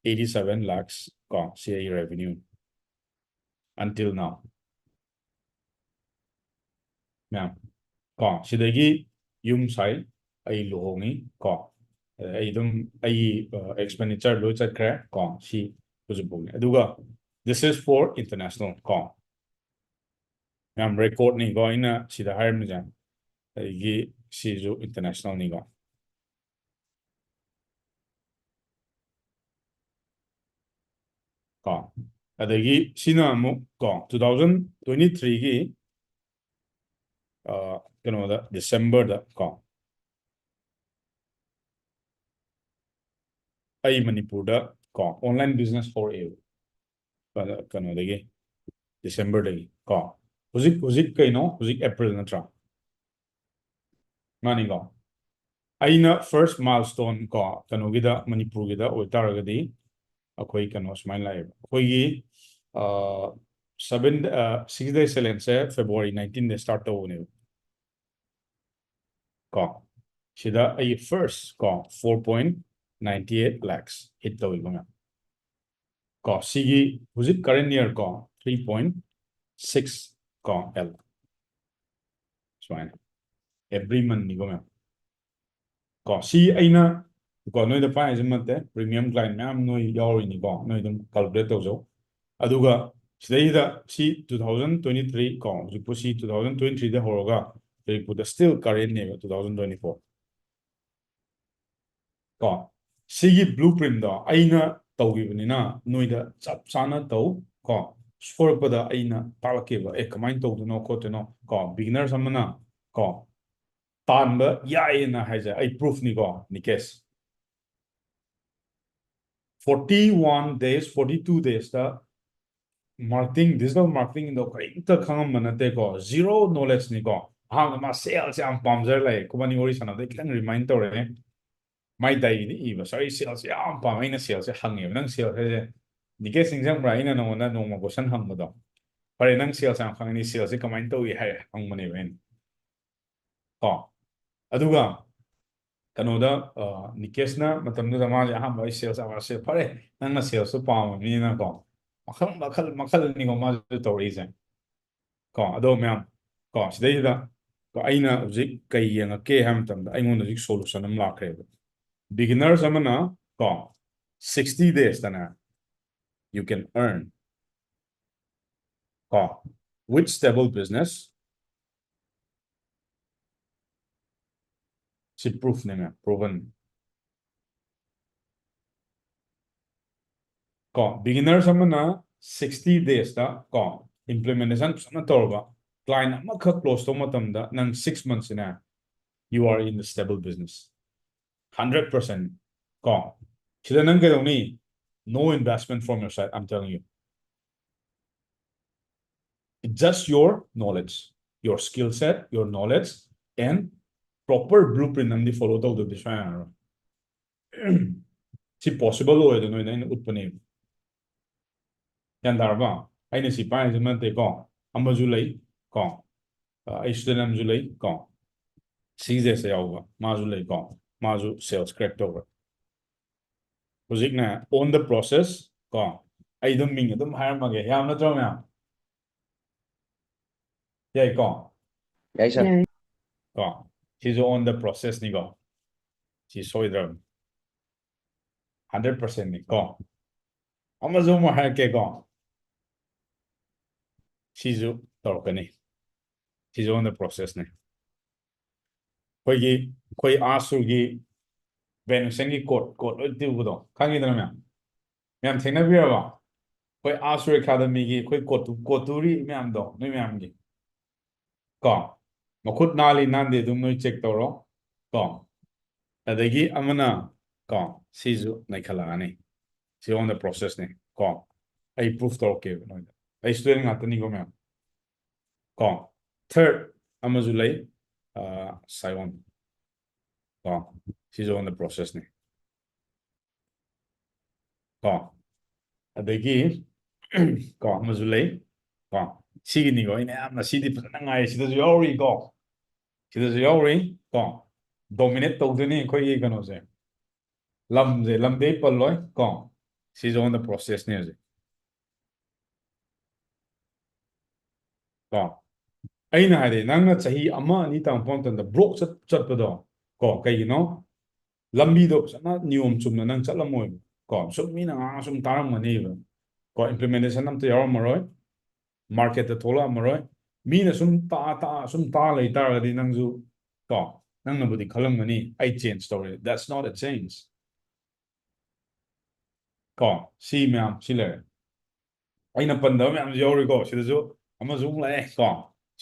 eighty seven lakhs ꯀꯣ, ꯁꯤ ꯑꯩ revenue until now꯫ ꯃꯌꯥꯝ ꯀꯣ, ꯁꯤꯗꯒꯤ ꯌꯨꯝ ꯁꯥꯏ, ꯑꯩ ꯂꯨꯍꯣꯡꯉꯤ ꯀꯣ, ꯑꯩ ꯑꯗꯨꯝ ꯑꯩꯒꯤ, ꯑ, expenditure ꯂꯣꯏ ꯆꯠꯈ꯭ꯔꯦ ꯀꯣ, ꯁꯤ ꯍꯧꯖꯤꯛ ꯐꯥꯎꯅꯤ꯫ ꯑꯗꯨꯒ this is for international ꯀꯣ, ꯃꯌꯥꯝ recordꯅꯤꯀꯣ ꯑꯩꯅ ꯁꯤꯗ ꯍꯥꯏꯔꯝꯃꯤꯁꯦ, ꯑꯗꯒꯤ ꯁꯤꯁꯨ internationalꯅꯤꯀꯣ꯫ ꯀꯣ, ꯑꯗꯒꯤ ꯁꯤꯅ ꯑꯃꯨꯛ ꯀꯣ, two thousand twenty threeꯒꯤ, ꯑ, ꯀꯩꯅꯣꯗ, Decemberꯗ ꯀꯣ, ꯑꯩ ꯃꯅꯤꯄꯨꯔꯗ ꯀꯣ ꯑꯣꯟꯂꯥꯏꯟ ꯕꯤꯖꯤꯅꯦꯁ ꯍꯧꯔꯛꯑꯦꯕ꯫ ꯀꯩꯅꯣꯗꯒꯤ, ꯗꯤꯁꯦꯝꯕꯔꯗꯒꯤ ꯀꯣ꯫ ꯍꯧꯖꯤꯛ ꯍꯧꯖꯤꯛ ꯀꯩꯅꯣ? ꯍꯧꯖꯤꯛ ꯑꯦꯄ꯭ꯔꯤꯜ ꯅꯠꯇ꯭ꯔꯥ? ꯃꯥꯅꯤꯀꯣ꯫ ꯑꯩꯅ ꯐꯥꯔꯁ ꯃꯥꯏꯜꯁ꯭ꯇꯣꯟ ꯀꯣ ꯀꯩꯅꯣꯒꯤꯗ, ꯃꯅꯤꯄꯨꯔꯒꯤꯗ ꯑꯣꯏꯇꯥꯔꯒꯗꯤ, ꯑꯩꯈꯣꯏ ꯀꯩꯅꯣ ꯁꯨꯃꯥꯏꯅ ꯂꯥꯛꯑꯦꯕ꯫ ꯑꯩꯈꯣꯏꯒꯤ ꯁꯚꯦꯟ ꯁꯤꯛꯁ ꯗꯦ ꯆꯦꯂꯦꯟꯖꯁꯦ ꯐꯦꯕ꯭ꯔꯨꯋꯥꯔꯤ ꯅꯥꯏꯟꯇꯤꯟꯗ ꯁ꯭ꯇꯥꯔꯠ ꯇꯧꯕꯅꯦꯕ꯫ ꯀꯣ ꯁꯤꯗ ꯑꯩꯒꯤ ꯐꯥꯔꯁ ꯀꯣ four point ninety eight lakhs hit ꯇꯧꯋꯤꯀꯣ ꯃꯌꯥꯝ꯫ ꯀꯣ ꯁꯤꯒꯤ ꯍꯧꯖꯤꯛ ꯀꯔꯦꯟ ꯌꯔ ꯀꯣ ꯊ꯭ꯔꯤ ꯄꯣꯏꯟ ꯁꯤꯛꯁ ꯀꯣ ꯑꯦꯜ, ꯁꯨꯃꯥꯏꯅ ꯑꯦꯕ꯭ꯔꯤ ꯃꯟꯅꯤꯀꯣ ꯃꯌꯥꯝ꯫ ꯀꯣ ꯁꯤ ꯑꯩꯅ ꯀꯣ ꯅꯣꯏꯗ ꯄꯥꯏꯁꯦ ꯅꯠꯇꯦ, ꯄ꯭ꯔꯤꯃꯤꯌꯝ ꯀ꯭ꯂꯥꯏꯟ ꯃꯌꯥꯝ ꯅꯣꯏ ꯌꯥꯎꯔꯤꯅꯤꯀꯣ, ꯅꯣꯏ ꯑꯗꯨꯝ ꯀꯥꯜꯀꯨꯂꯦꯠ ꯇꯧꯖꯧ꯫ ꯑꯗꯨꯒ ꯁꯤꯗꯩꯁꯤꯗ ꯁꯤ ꯇꯨ ꯊꯥꯎꯖꯟ ꯇ꯭ꯋꯦꯟꯇꯤ ꯊ꯭ꯔꯤ ꯀꯣ, ꯍꯧꯖꯤꯛꯄꯨ ꯁꯤ ꯇꯨ ꯊꯥꯎꯖꯟ ꯇ꯭ꯋꯦꯟꯇꯤ ꯊ꯭ꯔꯤꯗ ꯍꯧꯔꯒ ꯍꯧꯖꯤꯛꯄꯨꯗ ꯁ꯭ꯇꯤꯜ ꯀꯔꯦꯟꯅꯦꯕ ꯇꯨ ꯊꯥꯎꯖꯟ ꯇ꯭ꯋꯦꯟꯇꯤ ꯐꯣꯔ꯫ ꯀꯣ ꯁꯤꯒꯤ ꯕ꯭ꯂꯨ ꯄ꯭ꯔꯤꯟꯗꯣ ꯑꯩꯅ ꯇꯧꯈꯤꯕꯅꯤꯅ ꯅꯣꯏꯗ ꯆꯞ ꯆꯥꯅ ꯇꯧ ꯀꯣ꯫ ꯁꯣꯏꯔꯛꯄꯗ ꯑꯩꯅ ꯇꯥꯛꯂꯛꯀꯦꯕ, ꯑꯦ ꯀꯃꯥꯏꯅ ꯇꯧꯗꯣꯏꯅꯣ ꯈꯣꯠꯇꯣꯏꯅꯣ ꯀꯣ꯫ ꯕꯤꯒꯤꯅꯔꯁ ꯑꯃꯅ ꯀꯣ ꯇꯥꯟꯕ ꯌꯥꯏꯌꯦꯅ ꯍꯥꯏꯁꯦ ꯑꯩ ꯄ꯭ꯔꯨꯐꯅꯤꯀꯣ ꯅꯤꯀꯦꯁ꯫ Forty one days, forty two ꯗꯦꯖꯇ ꯃꯥꯔꯀꯦꯇꯤꯡ, ꯗꯤꯖꯤꯇꯦꯜ ꯃꯥꯔꯀꯦꯇꯤꯡꯗꯣ ꯀꯔꯤꯝꯇ ꯈꯪꯉꯝꯕ ꯅꯠꯇꯦꯀꯣ, ꯖꯤꯔꯣ ꯅꯣꯂꯦꯖꯅꯤꯀꯣ꯫ ꯑꯍꯥꯟꯕꯗ ꯃꯥ ꯁꯦꯜꯁꯦ ꯌꯥꯝ ꯄꯥꯝꯖꯔ ꯂꯩ꯫ ꯑꯩꯈꯣꯏꯕꯥꯅꯤ ꯋꯥꯔꯤ ꯁꯥꯟꯅꯕꯗ ꯈꯤꯇꯪ ꯔꯤꯃꯥꯏꯟ ꯇꯧꯔꯛꯑꯦ꯫ ꯃꯥꯏ ꯗꯥꯏꯔꯤꯗ ꯏꯕ, ꯁꯥꯔ ꯑꯩ ꯁꯦꯜꯁꯦ ꯌꯥꯝ ꯄꯥꯝꯃꯦ꯫ ꯑꯩꯅ ꯁꯦꯜꯁꯦ ꯍꯪꯉꯦꯕ, "ꯅꯪ ꯁꯦꯜꯁꯦ ꯅꯤꯀꯦꯁ ꯅꯤꯡꯁꯤꯡꯕ꯭ꯔꯥ?" ꯑꯩꯅ ꯅꯉꯣꯟꯗ ꯅꯣꯡꯃ ꯀꯣꯏꯁꯟ ꯍꯪꯕꯗꯣ꯫ "ꯐꯔꯦ, ꯅꯪ ꯁꯦꯜꯁꯦ ꯌꯥꯝ ꯈꯪꯉꯅꯤ, ꯁꯦꯜꯁꯦ ꯀꯃꯥꯏꯅ ꯇꯧꯏ?" ꯍꯥꯏ ꯍꯪꯕꯅꯦꯕ ꯑꯩꯅ꯫ ꯀꯣ ꯑꯗꯨꯒ ꯀꯩꯅꯣꯗ, ꯑ, ꯅꯤꯀꯦꯁꯅ ꯃꯇꯝꯗꯨꯗ ꯃꯥꯁꯦ ꯑꯍꯥꯟꯕ ꯑꯩ ꯁꯦꯜꯁ ꯑꯋꯥꯔꯁꯦ, "ꯐꯔꯦ, ꯅꯪꯅ ꯁꯦꯜꯁꯇꯣ ꯄꯥꯝꯃꯕꯅꯤꯅꯀꯣ", ꯃꯈꯜ ꯃꯈꯜ ꯃꯈꯜꯅꯤꯀꯣ ꯃꯥꯁꯨ ꯇꯧꯔꯛꯏꯁꯦ꯫ ꯀꯣ ꯑꯗꯣ ꯃꯌꯥꯝ, ꯀꯣ ꯁꯤꯗꯩꯁꯤꯗ ꯀꯣ ꯑꯩꯅ ꯍꯧꯖꯤꯛ ꯀꯩ ꯌꯦꯡꯉꯛꯀꯦ ꯍꯥꯏꯕ ꯃꯇꯝꯗ ꯑꯩꯉꯣꯟꯗ ꯍꯧꯖꯤꯛ ꯁꯣꯂꯨꯁꯟ ꯑꯃ ꯂꯥꯛꯈ꯭ꯔꯦꯕ꯫ ꯕꯤꯒꯤꯅꯔꯁ ꯑꯃꯅ ꯀꯣ ꯁꯤꯛꯁꯇꯤ ꯗꯦꯖꯇꯅꯦ, you can earn ꯀꯣ with stable business. ꯁꯤ ꯄ꯭ꯔꯨꯐꯅꯦ ꯃꯌꯥꯝ, ꯄ꯭ꯔꯨꯚꯟ꯫ ꯀꯣ ꯕꯤꯒꯤꯅꯔꯁ ꯑꯃꯅ ꯁꯤꯛꯁꯇꯤ ꯗꯦꯖꯇ ꯀꯣ ꯏꯝꯄ꯭ꯂꯤꯃꯦꯟꯇꯦꯁꯟ ꯐꯖꯅ ꯇꯧꯔꯕ, ꯀ꯭ꯂꯥꯏꯟ ꯑꯃꯈꯛ ꯀ꯭ꯂꯣꯁ ꯇꯧꯕ ꯃꯇꯝꯗ ꯅꯪ ꯁꯤꯛꯁ ꯃꯟꯊꯁꯁꯤꯅꯦ, you are in the stable business, hundred percent. ꯀꯣ ꯁꯤꯗ ꯅꯪ ꯀꯩꯗꯧꯅꯤ? No investment from your side, I'm telling you. It's just your knowledge, your skill set, your knowledge, and proper blueprint ꯑꯃꯗꯤ follow ꯇꯧꯗꯕꯗꯤ ꯁꯨꯡꯌꯥ ꯌꯥꯔꯔꯣꯏ꯫ ꯁꯤ possible ꯑꯣꯏꯗ ꯅꯣꯏꯗ ꯑꯩꯅ ꯎꯠꯄꯅꯦꯕ꯫ ꯒ꯭ꯌꯥꯟ ꯇꯥꯔꯕ? ꯑꯩꯅ ꯁꯤ ꯄꯥꯏꯔꯤꯁꯤ ꯅꯠꯇꯦꯀꯣ, ꯑꯃꯁꯨ ꯂꯩ ꯀꯣ, ꯑ, ꯑꯩ student ꯑꯃꯁꯨ ꯂꯩ ꯀꯣ, ꯁꯤꯒꯤꯁꯦ ꯌꯥꯎꯕ, ꯃꯥꯁꯨ ꯂꯩ ꯀꯣ, ꯃꯥꯁꯨ sales crack ꯇꯧꯕ꯫ ꯍꯧꯖꯤꯛꯅꯦ on the process ꯀꯣ, ꯑꯩ ꯑꯗꯨꯝ ꯃꯤꯡ ꯑꯗꯨꯝ ꯍꯥꯏꯔꯝꯃꯒꯦ, ꯌꯥꯝ ꯅꯠꯇ꯭ꯔꯣ ꯃꯌꯥꯝ? ꯌꯥꯏꯀꯣ? ꯌꯥꯏ ꯁꯥꯔ꯫ ꯌꯥꯏ꯫ ꯀꯣ, ꯁꯤꯁꯨ on the process ꯅꯤꯀꯣ, ꯁꯤ ꯁꯣꯏꯗ꯭ꯔꯕꯅꯤ, hundred percent ꯅꯤ ꯀꯣ꯫ ꯑꯃꯁꯨ ꯑꯃꯨꯛ ꯍꯥꯏꯔꯛꯀꯦꯀꯣ, ꯁꯤꯁꯨ ꯇꯧꯔꯛꯀꯅꯤ, ꯁꯤꯁꯨ on the process ꯅꯤ꯫ ꯑꯩꯈꯣꯏꯒꯤ ꯑꯩꯈꯣꯏ ꯑꯥꯁꯨꯔꯒꯤ ꯚꯦꯅꯨꯁꯟꯒꯤ ꯀꯣꯠ ꯀꯣꯠ ꯂꯣꯏ ꯇꯤꯎꯕꯗꯣ ꯈꯪꯉꯤꯗꯅ ꯃꯌꯥꯝ? ꯃꯌꯥꯝ ꯊꯦꯡꯅꯕꯤꯔꯕ? ꯑꯩꯈꯣꯏ ꯑꯥꯁꯨꯔ ꯑꯦꯀꯥꯗꯃꯤꯒꯤ ꯑꯩꯈꯣꯏ ꯀꯣꯠꯇꯨ ꯀꯣꯠꯇꯨꯔꯤ ꯃꯌꯥꯝꯗꯣ ꯅꯣꯏ ꯃꯌꯥꯝꯒꯤ ꯀꯣ, ꯃꯈꯨꯠ ꯅꯥꯜꯂꯤ ꯅꯥꯟꯗꯦ ꯑꯗꯨꯝ ꯅꯣꯏ ꯆꯦꯛ ꯇꯧꯔꯣ ꯀꯣ꯫ ꯑꯗꯒꯤ ꯑꯃꯅ ꯀꯣ, ꯁꯤꯁꯨ ꯅꯩꯈꯠꯂꯛꯑꯅꯤ, ꯁꯤ on the process ꯅꯤ ꯀꯣ꯫ ꯑꯩ proof ꯇꯧꯔꯛꯀꯦꯕ ꯅꯣꯏꯗ, ꯑꯩ student ꯉꯥꯛꯇꯅꯤꯀꯣ ꯃꯌꯥꯝ ꯀꯣ꯫ Third ꯑꯃꯁꯨ ꯂꯩ, ꯁꯥꯏꯑꯣꯟ ꯀꯣ, ꯁꯤꯁꯨ on the process ꯅꯤ ꯀꯣ꯫ ꯑꯗꯒꯤ ꯀꯣ ꯑꯃꯁꯨ ꯂꯩ ꯀꯣ, ꯁꯤꯒꯤꯅꯤꯀꯣ ꯑꯩꯅ ꯌꯥꯝꯅ, ꯁꯤꯗꯤ ꯐꯖꯅ ꯉꯥꯏ, ꯁꯤꯗꯁꯨ ꯌꯥꯎꯔꯤꯀꯣ, ꯁꯤꯗꯁꯨ ꯌꯥꯎꯔꯤ ꯀꯣ꯫ Dominate ꯇꯧꯗꯣꯏꯅꯤ ꯑꯩꯈꯣꯏꯒꯤ ꯀꯩꯅꯣꯁꯦ, ꯂꯝꯁꯦ, ꯂꯝꯗꯤ ꯑꯩ ꯄꯜꯂꯣꯏ ꯀꯣ, ꯁꯤꯁꯨ on the process ꯅꯤ ꯍꯧꯖꯤꯛ ꯀꯣ꯫ ꯑꯩꯅ ꯍꯥꯏꯗꯤ ꯅꯪꯅ ꯆꯍꯤ ꯑꯃ ꯑꯅꯤ ꯇꯝꯃꯛꯄ ꯃꯇꯝꯗ broke ꯆꯠ ꯆꯠꯄꯗꯣ ꯀꯣ, ꯀꯩꯒꯤꯅꯣ? ꯂꯝꯕꯤꯗꯣ ꯐꯖꯅ ꯅꯤꯌꯣꯝ ꯆꯨꯝꯅ ꯅꯪ ꯆꯠꯂꯝꯃꯣꯏꯕ ꯀꯣ꯫ ꯁꯨꯝ ꯃꯤꯅ ꯉꯥꯡꯉ ꯁꯨꯝ ꯇꯥꯔꯝꯒꯅꯤꯕ ꯀꯣ, implementation ꯑꯝꯇ ꯌꯥꯎꯔꯝꯃꯔꯣꯏ, market ꯇ ꯊꯣꯛꯂꯛꯑꯝꯃꯔꯣꯏ꯫ ꯃꯤꯅ ꯁꯨꯝ ꯇꯥ ꯇꯥ ꯁꯨꯝ ꯇꯥ ꯂꯩ ꯇꯥꯔꯒꯗꯤ ꯅꯪꯁꯨ ꯀꯣ, ꯅꯪꯅꯕꯨꯗꯤ ꯈꯜꯂꯝꯒꯅꯤ ꯑꯩ change ꯇꯧꯔꯦ, that's not a change ꯀꯣ꯫ ꯁꯤ ꯃꯌꯥꯝ ꯁꯤ ꯂꯩꯔꯦ, ꯑꯩꯅ ꯄꯟꯗꯕ ꯃꯌꯥꯝꯁꯨ ꯌꯥꯎꯔꯤꯀꯣ, ꯁꯤꯗꯁꯨ ꯑꯃꯁꯨ ꯑꯃꯨꯛ ꯂꯥꯛꯑꯦ ꯀꯣ꯫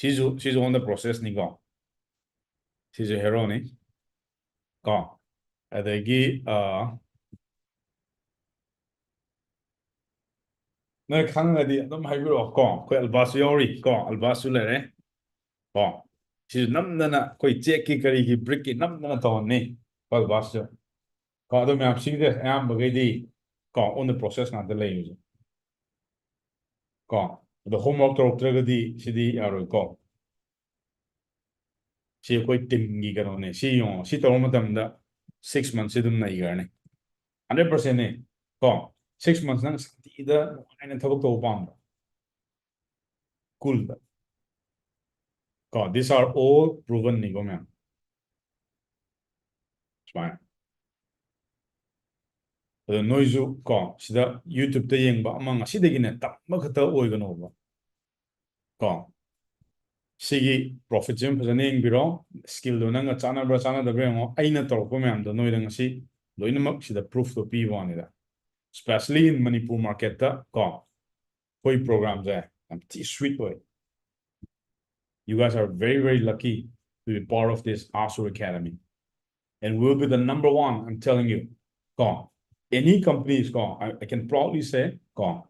ꯁꯤꯁꯨ ꯁꯤꯁꯨ on the process ꯅꯤꯀꯣ, ꯁꯤꯁꯨ hero ꯅꯤ ꯀꯣ꯫ ꯑꯗꯒꯤ ꯑ, ꯅꯣꯏ ꯈꯪꯉꯒꯗꯤ ꯑꯗꯨꯝ ꯍꯥꯏꯕꯤꯔꯛꯑꯣ ꯀꯣ꯫ ꯑꯩꯈꯣꯏ ꯑꯜꯕꯥꯁꯁꯨ ꯌꯥꯎꯔꯤ ꯀꯣ, ꯑꯜꯕꯥꯁꯁꯨ ꯂꯩꯔꯦ ꯀꯣ꯫ ꯁꯤꯁꯨ ꯅꯝꯗꯅ ꯑꯩꯈꯣꯏ ꯆꯦꯛꯀꯤ ꯀꯔꯤꯒꯤ ꯕ꯭ꯔꯤꯛꯀꯤ ꯅꯝꯗꯅ ꯇꯧꯍꯟꯅꯤ ꯀꯣ, ꯑꯜꯕꯥꯁꯁꯨ ꯀꯣ꯫ ꯑꯗꯣ ꯃꯌꯥꯝ ꯁꯤꯒꯤꯗꯤ ꯑꯌꯥꯝꯕꯈꯩꯗꯤ ꯀꯣ on the process ꯉꯥꯛꯇ ꯂꯩ ꯍꯧꯖꯤꯛ ꯀꯣ꯫ ꯑꯗꯣ homework ꯇꯧꯔꯛꯇ꯭ꯔꯒꯗꯤ ꯁꯤꯗꯤ ꯌꯥꯔꯣꯏ ꯀꯣ꯫ ꯁꯤ ꯑꯩꯈꯣꯏ ꯇꯤꯝꯒꯤ ꯀꯩꯅꯣꯅꯦ꯫ ꯁꯤ ꯌꯦꯡꯉꯣ, ꯁꯤ ꯇꯧꯕ ꯃꯇꯝꯗ six months ꯁꯤ ꯑꯗꯨꯝ ꯅꯩꯈ꯭ꯔꯅꯤ꯫ Hundred percent ꯅꯦ ꯀꯣ꯫ Six months ꯅꯪ ꯁꯥꯟꯇꯤꯗ ꯅꯨꯡꯉꯥꯏꯅ ꯊꯕꯛ ꯇꯧꯕ ꯄꯥꯝꯕ꯭ꯔꯣ? Cool ꯗ ꯀꯣ꯫ These are all proven ꯅꯤꯀꯣ ꯃꯌꯥꯝ꯫ ꯁꯨꯃꯥꯏꯅ꯫ ꯑꯗꯣ ꯅꯣꯏꯁꯨ ꯀꯣ, ꯁꯤꯗ YouTube ꯇ ꯌꯦꯡꯕ ꯑꯃ ꯉꯁꯤꯗꯒꯤꯅꯦ ꯇꯝꯕ ꯈꯛꯇ ꯑꯣꯏꯒꯅꯣꯕ ꯀꯣ꯫ ꯁꯤꯒꯤ profit ꯁꯤꯃ ꯐꯖꯅ ꯌꯦꯡꯕꯤꯔꯣ꯫ Skill ꯗꯣ ꯅꯪꯒ ꯆꯥꯟꯅꯕ꯭ꯔꯥ ꯆꯥꯟꯅꯗꯕ꯭ꯔꯥ ꯌꯦꯡꯉꯣ꯫ ꯑꯩꯅ ꯇꯧꯔꯛꯄ ꯃꯌꯥꯝꯗꯣ ꯅꯣꯏꯗ ꯉꯁꯤ ꯂꯣꯏꯅꯃꯛ ꯁꯤꯗ proof ꯇꯣ ꯄꯤꯕ ꯋꯥꯅꯤꯗ꯫ Especially in Manipur market ꯇ ꯀꯣ, ꯑꯩꯈꯣꯏ program ꯁꯦ ꯌꯥꯝ ꯊꯤ sweet ꯑꯣꯏ꯫ You guys are very, very lucky to be part of this Asur Academy. And we'll be the number one, I'm telling you. ꯀꯣ, any companies ꯀꯣ, I, I can proudly say ꯀꯣ,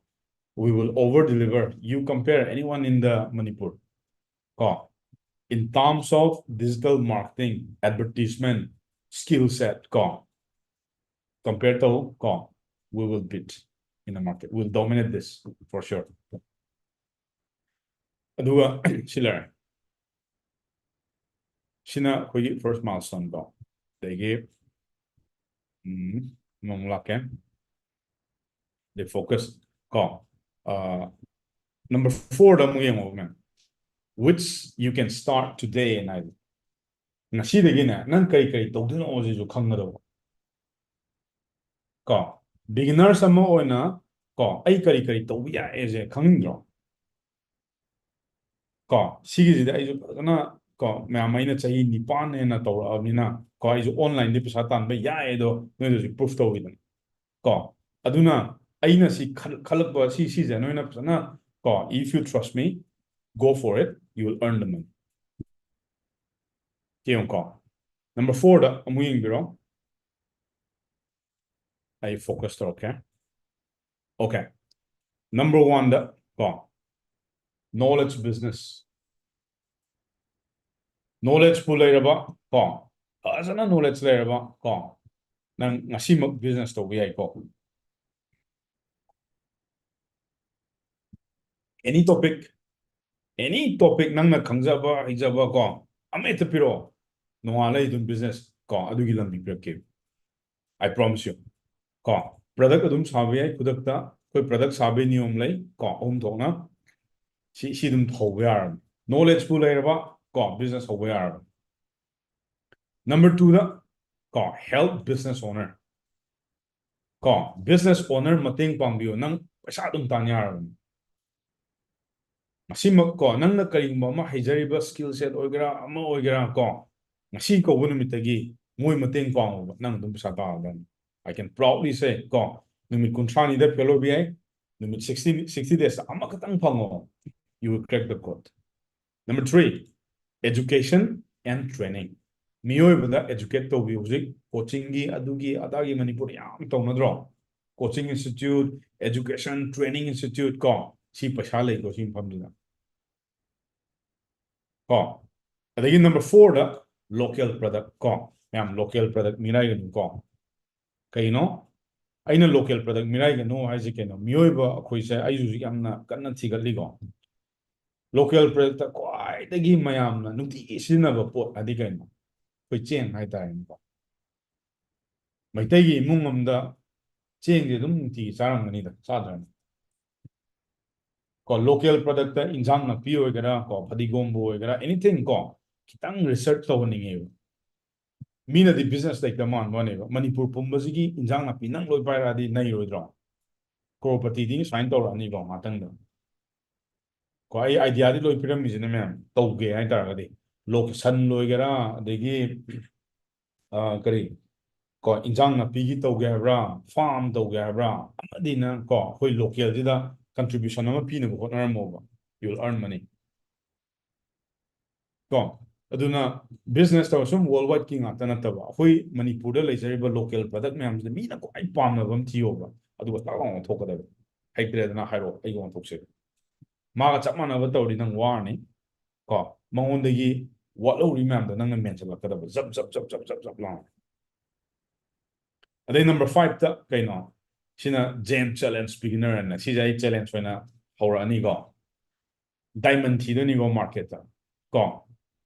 we will over deliver. You compare anyone in the Manipur ꯀꯣ, in terms of digital marketing, advertisement, skill set ꯀꯣ, compare ꯇꯧ ꯀꯣ, we will beat in the market. We'll dominate this for sure. ꯑꯗꯨꯒ ꯁꯤ ꯂꯩꯔꯦ꯫ ꯁꯤꯅ ꯑꯩꯈꯣꯏꯒꯤ first milestone ꯀꯣ꯫ ꯑꯗꯒꯤ ꯎꯝ, ꯑꯃꯃꯨꯛ ꯂꯥꯛꯀꯦ꯫ ꯑꯗꯩ focus ꯀꯣ꯫ ꯑꯥ, number four ꯗ ꯑꯃꯨꯛ ꯌꯦꯡꯉꯣ ꯃꯦꯝ꯫ Which you can start today ꯍꯥꯏꯗꯣ꯫ ꯉꯁꯤꯗꯒꯤꯅꯦ ꯅꯪ ꯀꯔꯤ ꯀꯔꯤ ꯇꯧꯗꯣꯏꯅꯣ ꯁꯤꯁꯨ ꯈꯪꯒꯗꯧꯕ ꯀꯣ꯫ Beginners ꯑꯃ ꯑꯣꯏꯅ ꯀꯣ, ꯑꯩ ꯀꯔꯤ ꯀꯔꯤ ꯇꯧꯕ ꯌꯥꯏꯁꯦ ꯈꯪꯅꯤꯡꯗ꯭ꯔꯣ? ꯀꯣ, ꯁꯤꯒꯤꯁꯤꯗꯤ ꯑꯩꯁꯨ ꯐꯖꯅ ꯀꯣ, ꯃꯌꯥꯝ ꯑꯩꯅ ꯆꯍꯤ ꯅꯤꯄꯥꯟ ꯍꯦꯟꯅ ꯇꯧꯔꯛꯑꯕꯅꯤꯅ ꯀꯣ, ꯑꯩꯁꯨ online ꯗꯤ ꯄꯩꯁꯥ ꯇꯥꯟꯕ ꯌꯥꯏ, ꯑꯗꯣ ꯅꯣꯏꯗꯁꯨ proof ꯇꯧꯋꯤꯗꯅ ꯀꯣ꯫ ꯑꯗꯨꯅ ꯑꯩꯅ ꯁꯤ ꯈꯜ-, ꯈꯜꯂꯛꯄ ꯁꯤ, ꯁꯤꯁꯦ ꯅꯣꯏꯅ ꯐꯖꯅ ꯀꯣ, if you trust me, go for it, you will earn the money. ꯌꯦꯡꯉꯨꯀꯣ, number four ꯗ ꯑꯃꯨꯛ ꯌꯦꯡꯕꯤꯔꯣ꯫ ꯑꯩ focus ꯇꯧꯔꯛꯀꯦ꯫ Okay. Number one ꯗ ꯀꯣ, knowledge business. Knowledge ꯄꯨ ꯂꯩꯔꯕ ꯀꯣ, ꯐꯖꯅ knowledge ꯂꯩꯔꯕ ꯀꯣ, ꯅꯪ ꯉꯁꯤꯃꯛ business ꯇꯧꯕ ꯌꯥꯏꯀꯣ꯫ Any topic, any topic ꯅꯪꯅ ꯈꯪꯖꯕ ꯍꯩꯖꯕ ꯀꯣ, ꯑꯃ ꯍꯦꯛꯇ ꯄꯤꯔꯛꯑꯣ, ꯅꯣꯡꯉꯥꯜꯂ ꯑꯩ ꯑꯗꯨꯝ business ꯀꯣ ꯑꯗꯨꯒꯤ ꯂꯝꯕꯤ ꯄꯤꯔꯛꯀꯦ꯫ I promise you. ꯀꯣ, product ꯑꯗꯨꯝ ꯁꯥꯕ ꯌꯥꯏ ꯈꯨꯗꯛꯇ꯫ ꯑꯩꯈꯣꯏ product ꯁꯥꯕꯒꯤ ꯅꯤꯌꯣꯝ ꯂꯩ ꯀꯣ, ꯑꯍꯨꯝ ꯊꯣꯛꯅ꯫ ꯁꯤ ꯁꯤ ꯑꯗꯨꯝ ꯍꯧꯕ ꯌꯥꯔꯕꯅꯤ꯫ Knowledge ꯄꯨ ꯂꯩꯔꯕ ꯀꯣ, business ꯍꯧꯕ ꯌꯥꯔꯕꯅꯤ꯫ Number two ꯗ ꯀꯣ, help business owner ꯀꯣ, business owner ꯃꯇꯦꯡ ꯄꯥꯡꯕꯤꯌꯨ, ꯅꯪ ꯄꯩꯁꯥ ꯑꯗꯨꯝ ꯇꯥꯟ ꯌꯥꯔꯕꯅꯤ꯫ ꯃꯁꯤꯃꯛ ꯀꯣ, ꯅꯪꯅ ꯀꯔꯤꯒꯨꯝꯕ ꯑꯃ ꯍꯩꯖꯔꯤꯕ skill set ꯑꯣꯏꯒꯦꯔꯥ ꯑꯃ ꯑꯣꯏꯒꯦꯔꯥ ꯀꯣ, ꯉꯁꯤ ꯀꯧꯕ ꯅꯨꯃꯤꯠꯇꯒꯤ ꯃꯣꯏ ꯃꯇꯦꯡ ꯄꯥꯡꯉꯣꯕ, ꯅꯪ ꯑꯗꯨꯝ ꯄꯩꯁꯥ ꯇꯥꯔꯗꯕꯅꯤ꯫ I can proudly say ꯀꯣ, ꯅꯨꯃꯤꯠ ꯀꯨꯟꯊ꯭ꯔꯥꯅꯤꯗ fail ꯑꯣꯏꯕ ꯌꯥꯏ, ꯅꯨꯃꯤꯠ sixty, sixty days ꯑꯃꯈꯛꯇꯪ ꯐꯪꯉꯣ, you will crack the code. Number three, education and training. ꯃꯤꯑꯣꯏꯕꯗ educate ꯇꯧꯕꯤꯌꯨ꯫ ꯍꯧꯖꯤꯛ coaching ꯒꯤ ꯑꯗꯨꯒꯤ ꯑꯗꯥꯒꯤ ꯃꯅꯤꯄꯨꯔꯗ ꯌꯥꯝ ꯇꯧꯅꯗ꯭ꯔꯣ? Coaching institute, education, training institute ꯀꯣ, ꯁꯤ ꯄꯩꯁꯥ ꯂꯩꯀꯣ ꯁꯤ ꯃꯐꯝꯁꯤꯗ ꯀꯣ꯫ ꯑꯗꯒꯤ number four ꯗ local product ꯀꯣ, ꯃꯌꯥꯝ local product ꯃꯤꯔꯥꯏꯒꯅꯨ ꯀꯣ꯫ ꯀꯩꯅꯣ ꯑꯩꯅ local product ꯃꯤꯔꯥꯏꯒꯅꯨ ꯍꯥꯏꯁꯦ ꯀꯩꯅꯣ? ꯃꯤꯑꯣꯏꯕ ꯑꯩꯈꯣꯏꯁꯦ, ꯑꯩꯁꯨ ꯍꯧꯖꯤꯛ ꯌꯥꯝꯅ ꯀꯟꯅ ꯊꯤꯒꯠꯂꯤꯀꯣ꯫ Local product ꯈ꯭ꯋꯥꯏꯗꯒꯤ ꯃꯌꯥꯝꯅ ꯅꯨꯡꯇꯤꯒꯤ ꯁꯤꯖꯤꯟꯅꯕ ꯄꯣꯠ ꯍꯥꯏꯗꯤ ꯀꯩꯅꯣ? ꯑꯩꯈꯣꯏ ꯆꯦꯡ ꯍꯥꯏꯇꯥꯔꯦꯅꯦꯀꯣ꯫ ꯃꯩꯇꯩꯒꯤ ꯏꯃꯨꯡ ꯑꯃꯗ ꯆꯦꯡꯁꯦ ꯑꯗꯨꯝ ꯅꯨꯡꯇꯤꯒꯤ ꯆꯥꯔꯝꯒꯅꯤꯗ, ꯆꯥꯗ꯭ꯔꯅꯦ? ꯀꯣ, local product ꯇ ꯏꯟꯖꯥꯡ ꯅꯥꯄꯤ ꯑꯣꯏꯒꯦꯔꯥ ꯀꯣ, ꯐꯗꯤꯒꯣꯝꯕꯨ ꯑꯣꯏꯒꯦꯔꯥ, anything ꯀꯣ, ꯈꯤꯇꯪ research ꯇꯧꯍꯟꯅꯤꯡꯉꯦꯕ꯫ ꯃꯤꯅꯗꯤ business ꯂꯩꯇ ꯃꯥꯟꯕ ꯋꯥꯅꯦꯕ꯫ ꯃꯅꯤꯄꯨꯔ ꯄꯨꯝꯕꯁꯤꯒꯤ ꯏꯟꯖꯥꯡ ꯅꯥꯄꯤ ꯅꯪ ꯂꯣꯏ ꯄꯥꯏꯔꯛꯑꯗꯤ ꯅꯩꯔꯣꯏꯗ꯭ꯔꯣ? ꯀ꯭ꯔꯣꯔꯄꯇꯤꯗꯤ ꯁꯨꯃꯥꯏꯅ ꯇꯧꯔꯛꯑꯅꯤꯀꯣ ꯉꯥꯛꯇꯪꯗ꯫ ꯀꯣ, ꯑꯩ idea ꯗꯤ ꯂꯣꯏ ꯄꯤꯔꯝꯃꯤꯁꯤꯅꯦ ꯃꯌꯥꯝ, ꯇꯧꯒꯦ ꯍꯥꯏꯇꯥꯔꯒꯗꯤ꯫ Local ꯁꯟ ꯂꯣꯏꯒꯦꯔꯥ, ꯑꯗꯒꯤ ꯑ, ꯀꯔꯤ, ꯀꯣ, ꯏꯟꯖꯥꯡ ꯅꯥꯄꯤꯒꯤ ꯇꯧꯒꯦ ꯍꯥꯏꯕ꯭ꯔꯥ, farm ꯇꯧꯒꯦ ꯍꯥꯏꯕ꯭ꯔꯥ, ꯑꯃꯗꯤ ꯅꯪ ꯀꯣ, ꯑꯩꯈꯣꯏ local ꯁꯤꯗ contribution ꯑꯃ ꯄꯤꯅꯕ ꯍꯣꯠꯅꯔꯝꯃꯣꯕ, you will earn money꯫ ꯀꯣ, ꯑꯗꯨꯅ business ꯇꯧꯔ ꯁꯨꯝ world wide ꯀꯤ ꯉꯥꯛꯇ ꯅꯠꯇꯕ, ꯑꯩꯈꯣꯏ ꯃꯅꯤꯄꯨꯔꯗ ꯂꯩꯖꯔꯤꯕ local product ꯃꯌꯥꯝꯁꯤꯗ ꯃꯤꯅ ꯈ꯭ꯋꯥꯏ ꯄꯥꯝꯅꯕ ꯑꯃ ꯊꯤꯌꯣꯕ, ꯑꯗꯨꯒ ꯇꯥꯛ ꯂꯥꯎꯅ ꯊꯣꯛꯀꯗꯕ꯫ ꯍꯩꯇ꯭ꯔꯦꯗꯅ ꯍꯥꯏꯔꯛꯑꯣ, ꯑꯩꯒ ꯑꯣꯟꯊꯣꯛꯁꯦ꯫ ꯃꯥꯒ ꯆꯞ ꯃꯥꯟꯅꯕ ꯇꯧꯔꯗꯤ ꯅꯪ ꯋꯥꯔꯅꯤ꯫ ꯀꯣ, ꯃꯉꯣꯟꯗꯒꯤ ꯋꯥꯠꯍꯧꯔꯤ ꯃꯌꯥꯝꯗꯣ ꯅꯪꯅ ꯃꯦꯟꯁꯤꯜꯂꯛꯀꯗꯕ, ꯖꯞ ꯖꯞ ꯖꯞ ꯖꯞ ꯖꯞ ꯖꯞ ꯂꯥꯎꯅ꯫ ꯑꯗꯩ number five ꯇ ꯀꯩꯅꯣ? ꯁꯤꯅ Gem Challenge Beginner ꯑꯅ, ꯁꯤꯁꯦ ꯑꯩ challenge ꯑꯣꯏꯅ ꯍꯧꯔꯛꯑꯅꯤꯀꯣ꯫ Diamond ꯊꯤꯗꯣꯏꯅꯤꯀꯣ market ꯇ꯫ ꯀꯣ,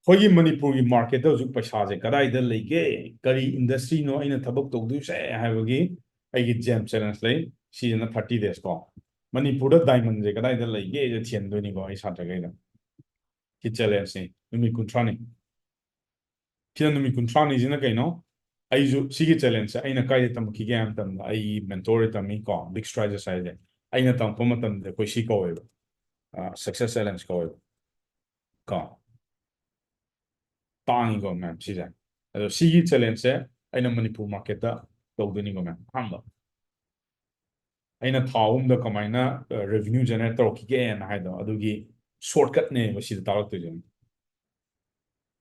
ꯑꯩꯈꯣꯏꯒꯤ ꯃꯅꯤꯄꯨꯔꯒꯤ market ꯇ ꯍꯧꯖꯤꯛ ꯄꯩꯁꯥꯁꯦ ꯀꯗꯥꯏꯗ ꯂꯩꯒꯦ, ꯀꯔꯤ industry ꯅꯣ ꯑꯩꯅ ꯊꯕꯛ ꯇꯧꯗꯣꯏꯁꯦ ꯍꯥꯏꯕꯒꯤ ꯑꯩꯒꯤ Gem Challenge ꯂꯩ꯫ ꯁꯤꯁꯤꯅ thirty days ꯀꯣ꯫ ꯃꯅꯤꯄꯨꯔꯗ diamond ꯁꯦ ꯀꯗꯥꯏꯗ ꯂꯩꯒꯦꯁꯦ ꯊꯤꯍꯟꯗꯣꯏꯅꯤꯀꯣ ꯑꯩ ꯁꯥꯇ꯭ꯔꯈꯩꯗ꯫ ꯁꯤ challenge ꯅꯤ, ꯅꯨꯃꯤꯠ ꯀꯨꯟꯊ꯭ꯔꯥꯅꯤ꯫ ꯁꯤꯅ ꯅꯨꯃꯤꯠ ꯀꯨꯟꯊ꯭ꯔꯥꯅꯤꯁꯤꯅ ꯀꯩꯅꯣ? ꯑꯩꯁꯨ ꯁꯤꯒꯤ challenge ꯁꯦ ꯑꯩꯅ ꯀꯥꯏꯗ ꯇꯝꯃꯛꯈꯤꯒꯦ ꯍꯥꯏꯕ ꯃꯇꯝꯗ, ꯑꯩꯒꯤ mentor ꯗ ꯇꯝꯃꯤ ꯀꯣ, Big Strides ꯍꯥꯏꯁꯦ꯫ ꯑꯩꯅ ꯇꯝꯃꯛꯄ ꯃꯇꯝꯗ ꯑꯩꯈꯣꯏ ꯁꯤ ꯀꯧꯋꯦꯕ, ꯑ, Success Challenge ꯀꯧꯋꯦꯕ ꯀꯣ꯫ ꯇꯥꯡꯉꯤꯀꯣ ꯃꯌꯥꯝ ꯁꯤꯁꯦ꯫ ꯑꯗꯣ ꯁꯤꯒꯤ challenge ꯁꯦ ꯑꯩꯅ ꯃꯅꯤꯄꯨꯔ market ꯇ ꯇꯧꯗꯣꯏꯅꯤꯀꯣ ꯃꯌꯥꯝ, ꯑꯍꯥꯟꯕ꯫ ꯑꯩꯅ ꯊꯥ ꯑꯍꯨꯝꯗ ꯀꯃꯥꯏꯅ, ꯑ, revenue generate ꯇꯧꯔꯛꯈꯤꯒꯦꯅ ꯍꯥꯏꯗꯣ, ꯑꯗꯨꯒꯤ shortcut ꯅꯦꯕ ꯁꯤꯗ ꯇꯥꯛꯂꯛꯇꯣꯏꯁꯦ꯫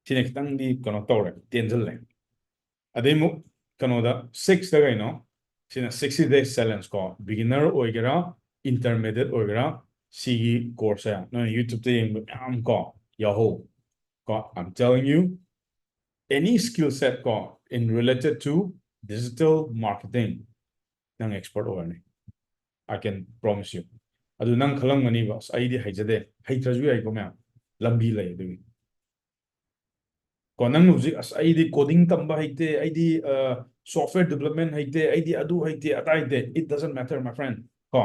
ꯁꯤꯅ ꯈꯤꯇꯪꯗꯤ ꯀꯩꯅꯣ ꯇꯧꯔꯦ, ꯇꯦꯟꯁꯤꯜꯂꯦ꯫ ꯑꯗꯩ ꯑꯃꯨꯛ ꯀꯩꯅꯣꯗ six ꯇ ꯀꯩꯅꯣ? ꯁꯤꯅ sixty days challenge ꯀꯣ, beginner ꯑꯣꯏꯒꯦꯔꯥ, intermediate ꯑꯣꯏꯒꯦꯔꯥ, ꯁꯤꯒꯤ course ꯁꯦ ꯅꯣꯏ YouTube ꯇ ꯌꯦꯡꯕ ꯃꯌꯥꯝ ꯀꯣ ꯌꯥꯎꯍꯧ ꯀꯣ꯫ I'm telling you, any skill set ꯀꯣ, in related to digital marketing, ꯅꯪ expert ꯑꯣꯏꯔꯅꯤ꯫ I can promise you. ꯑꯗꯨ ꯅꯪ ꯈꯜꯂꯝꯒꯅꯤꯕ, "ꯑꯁ, ꯑꯩꯗꯤ ꯍꯩꯖꯗꯦ"꯫ ꯍꯩꯇ꯭ꯔꯁꯨ ꯌꯥꯏꯀꯣ ꯃꯌꯥꯝ, ꯂꯝꯕꯤ ꯂꯩ ꯑꯗꯨꯒꯤ꯫ ꯀꯣ, ꯅꯪ ꯍꯧꯖꯤꯛ, "ꯑꯁ, ꯑꯩꯗꯤ coding ꯇꯝꯕ ꯍꯩꯇꯦ, ꯑꯩꯗꯤ, ꯑ, software development ꯍꯩꯇꯦ, ꯑꯩꯗꯤ ꯑꯗꯨ ꯍꯩꯇꯦ, ꯑꯗꯥ ꯍꯩꯇꯦ", it doesn't matter, my friend꯫ ꯀꯣ,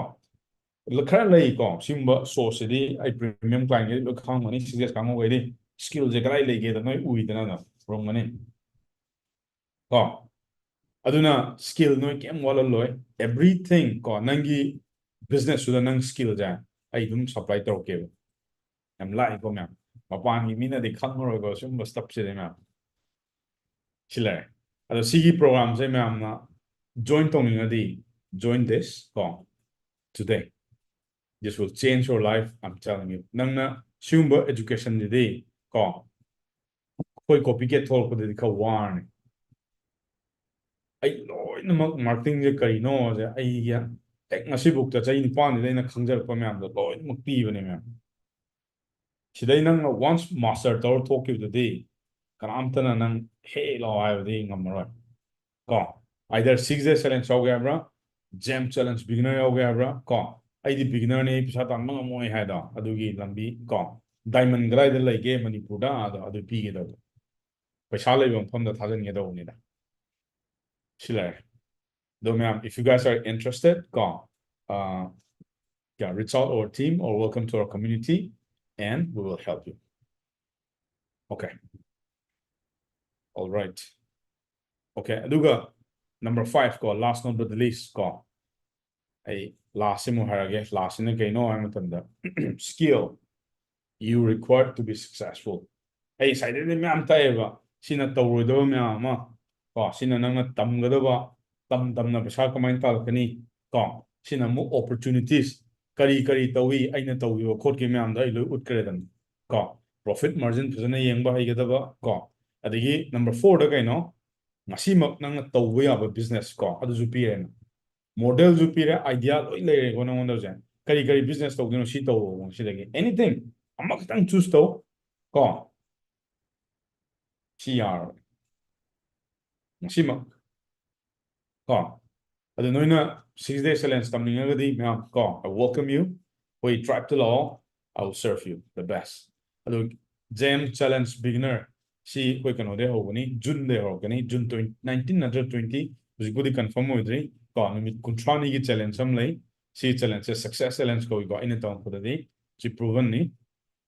ꯈꯔ ꯂꯩꯀꯣ, ꯁꯤꯒꯨꯝꯕ source ꯁꯤꯗꯤ ꯑꯩ premium client ꯈꯩꯗꯤ ꯂꯣꯏ ꯈꯪꯉꯝꯒꯅꯤ, C S ꯀꯥꯡꯕꯨꯈꯩꯗꯤ꯫ Skill ꯁꯦ ꯀꯗꯥꯏ ꯂꯩꯒꯦꯗ ꯅꯣꯏ ꯎꯏꯗꯅ ꯑꯗꯨꯝ ꯎꯔꯝꯒꯅꯤ꯫ ꯀꯣ, ꯑꯗꯨꯅ skill ꯅꯣꯏ ꯀꯩꯝ ꯋꯥꯠꯍꯜꯂꯣꯏ꯫ Everything ꯀꯣ, ꯅꯪꯒꯤ business ꯇꯨꯗ ꯅꯪ skill ꯁꯦ ꯑꯩ ꯑꯗꯨꯝ supply ꯇꯧꯔꯛꯀꯦꯕ꯫ ꯌꯥꯝ ꯂꯥꯏꯀꯣ ꯃꯌꯥꯝ꯫ ꯃꯄꯥꯟꯒꯤ ꯃꯤꯅꯗꯤ ꯈꯪꯉꯔꯣꯏꯀꯣ ꯁꯤꯒꯨꯝꯕ stuff ꯁꯤꯗꯤ ꯃꯌꯥꯝ꯫ ꯁꯤ ꯂꯩꯔꯦ꯫ ꯑꯗꯣ ꯁꯤꯒꯤ program ꯁꯦ ꯃꯌꯥꯝꯅ join ꯇꯧꯅꯤꯡꯉꯗꯤ, join this ꯀꯣ, today. This will change your life, I'm telling you. ꯅꯪꯅ ꯁꯤꯒꯨꯝꯕ education ꯁꯤꯗꯤ ꯀꯣ, ꯑꯩꯈꯣꯏ copycat ꯊꯣꯛꯂꯛꯄꯗꯗꯤ ꯈꯔ ꯋꯥꯔꯅꯤ꯫ ꯑꯩ ꯂꯣꯏꯅꯃꯛ marketing ꯁꯦ ꯀꯔꯤꯅꯣꯁꯦ ꯑꯩꯒꯤ ꯍꯦꯛ ꯉꯁꯤꯐꯥꯎꯗ ꯆꯍꯤ ꯅꯤꯄꯥꯟꯁꯤꯗ ꯑꯩꯅ ꯈꯪꯖꯔꯛꯄ ꯃꯌꯥꯝꯗꯣ ꯂꯣꯏꯅꯃꯛ ꯄꯤꯕꯅꯦ ꯃꯌꯥꯝ꯫ ꯁꯤꯗꯩ ꯅꯪꯅ once master ꯇꯧꯔ ꯊꯣꯛꯈꯤꯕꯗꯨꯗꯤ ꯀꯅꯥꯝꯇꯅ ꯅꯪ ꯍꯦ ꯂꯥꯎ ꯍꯥꯏꯕꯗꯤ ꯉꯝꯃꯔꯣꯏ꯫ ꯀꯣ, either six day challenge ꯌꯥꯎꯒꯦ ꯍꯥꯏꯕ꯭ꯔꯥ, JAM challenge beginner ꯌꯥꯎꯒꯦ ꯍꯥꯏꯕ꯭ꯔꯥ, ꯀꯣ, ꯑꯩꯗꯤ beginner ꯅꯦ, ꯑꯩ ꯄꯩꯁꯥ ꯇꯥꯟꯕ ꯉꯝꯃꯣꯏ ꯍꯥꯏꯗꯣ, ꯑꯗꯨꯒꯤ ꯂꯝꯕꯤ, ꯀꯣ, diamond ꯀꯗꯥꯏꯗ ꯂꯩꯒꯦ ꯃꯅꯤꯄꯨꯔꯗ, ꯑꯗꯣ ꯑꯗꯨ ꯄꯤꯒꯦ ꯇꯧꯕ꯫ ꯄꯩꯁꯥ ꯂꯩꯕ ꯃꯐꯝꯗ ꯊꯥꯖꯤꯟꯒꯦ ꯇꯧꯕꯅꯤꯗ꯫ ꯁꯤ ꯂꯩꯔꯦ꯫ ꯑꯗꯣ ꯃꯌꯥꯝ, if you guys are interested, ꯀꯣ, uh, yeah, reach out our team or welcome to our community and we will help you. Okay. All right. Okay, ꯑꯗꯨꯒ number five ꯀꯣ, last not but the least ꯀꯣ, ꯑꯩ last ꯁꯤꯃꯨꯛ ꯍꯥꯏꯔꯒꯦ꯫ Last ꯁꯤꯅ ꯀꯩꯅꯣ ꯍꯥꯏꯕ ꯃꯇꯝꯗ, skill you require to be successful. ꯑꯩ ꯉꯁꯥꯏꯗꯩꯗꯤ ꯃꯌꯥꯝ ꯇꯥꯛꯑꯦꯕ, ꯁꯤꯅ ꯇꯧꯔꯣꯏꯗꯕ ꯃꯌꯥꯝ ꯑꯃ, ꯀꯣ, ꯁꯤꯅ ꯅꯪꯅ ꯇꯝꯒꯗꯕ, ꯇꯝ ꯇꯝꯅ ꯄꯩꯁꯥ ꯀꯃꯥꯏꯅ ꯇꯥꯜꯂꯛꯀꯅꯤ, ꯀꯣ, ꯁꯤꯅ ꯑꯃꯨꯛ opportunities, ꯀꯔꯤ ꯀꯔꯤ ꯇꯧꯏ, ꯑꯩꯅ ꯇꯧꯈꯤꯕ ꯈꯣꯠꯈꯤꯕ ꯃꯌꯥꯝꯗꯣ ꯑꯩ ꯂꯣꯏ ꯎꯠꯈ꯭ꯔꯦꯗꯅ, ꯀꯣ, profit margin ꯐꯖꯅ ꯌꯦꯡꯕ ꯍꯩꯒꯗꯕ, ꯀꯣ, ꯑꯗꯒꯤ number four ꯗ ꯀꯩꯅꯣ, ꯉꯁꯤꯃꯛ ꯅꯪꯅ ꯇꯧꯕ ꯌꯥꯕ business, ꯀꯣ, ꯑꯗꯨꯁꯨ ꯄꯤꯔꯦꯅ, model ꯁꯨ ꯄꯤꯔꯦ, idea ꯂꯣꯏ ꯂꯩꯔꯦꯀꯣ ꯅꯉꯣꯟꯗ ꯍꯧꯖꯤꯛ꯫ ꯀꯔꯤ ꯀꯔꯤ business ꯇꯧꯗꯣꯏꯅꯣ, ꯁꯤ ꯇꯧꯔꯣ ꯉꯁꯤꯗꯒꯤ, anything, ꯑꯃꯈꯛꯇꯪ choose ꯇꯧ, ꯀꯣ, ꯁꯤ ꯌꯥꯔꯣꯏ ꯉꯁꯤꯃꯛ, ꯀꯣ꯫ ꯑꯗꯨ ꯅꯣꯏꯅ six day challenge ꯇꯝꯅꯤꯡꯉꯒꯗꯤ ꯃꯌꯥꯝ, ꯀꯣ, I welcome you. ꯑꯩꯈꯣꯏ tribe ꯇ ꯂꯥꯛꯑꯣ, I will serve you the best. ꯑꯗꯨ JAM challenge beginner ꯁꯤ ꯑꯩꯈꯣꯏ ꯀꯩꯅꯣꯗꯩ ꯍꯧꯒꯅꯤ, June ꯗꯩ ꯍꯧꯔꯛꯀꯅꯤ, June twenty, nineteen ꯅꯠꯇ꯭ꯔ twenty, ꯍꯧꯖꯤꯛꯄꯨꯗꯤ confirm ꯑꯣꯏꯗ꯭ꯔꯤ, ꯀꯣ, ꯅꯨꯃꯤꯠ ꯀꯨꯟꯊ꯭ꯔꯥꯅꯤꯒꯤ challenge ꯑꯃ ꯂꯩ꯫ ꯁꯤ challenge ꯁꯦ success challenge ꯀꯧꯏꯀꯣ, ꯑꯩꯅ ꯇꯝꯃꯛꯄꯗꯗꯤ ꯁꯤ proven ꯅꯤ,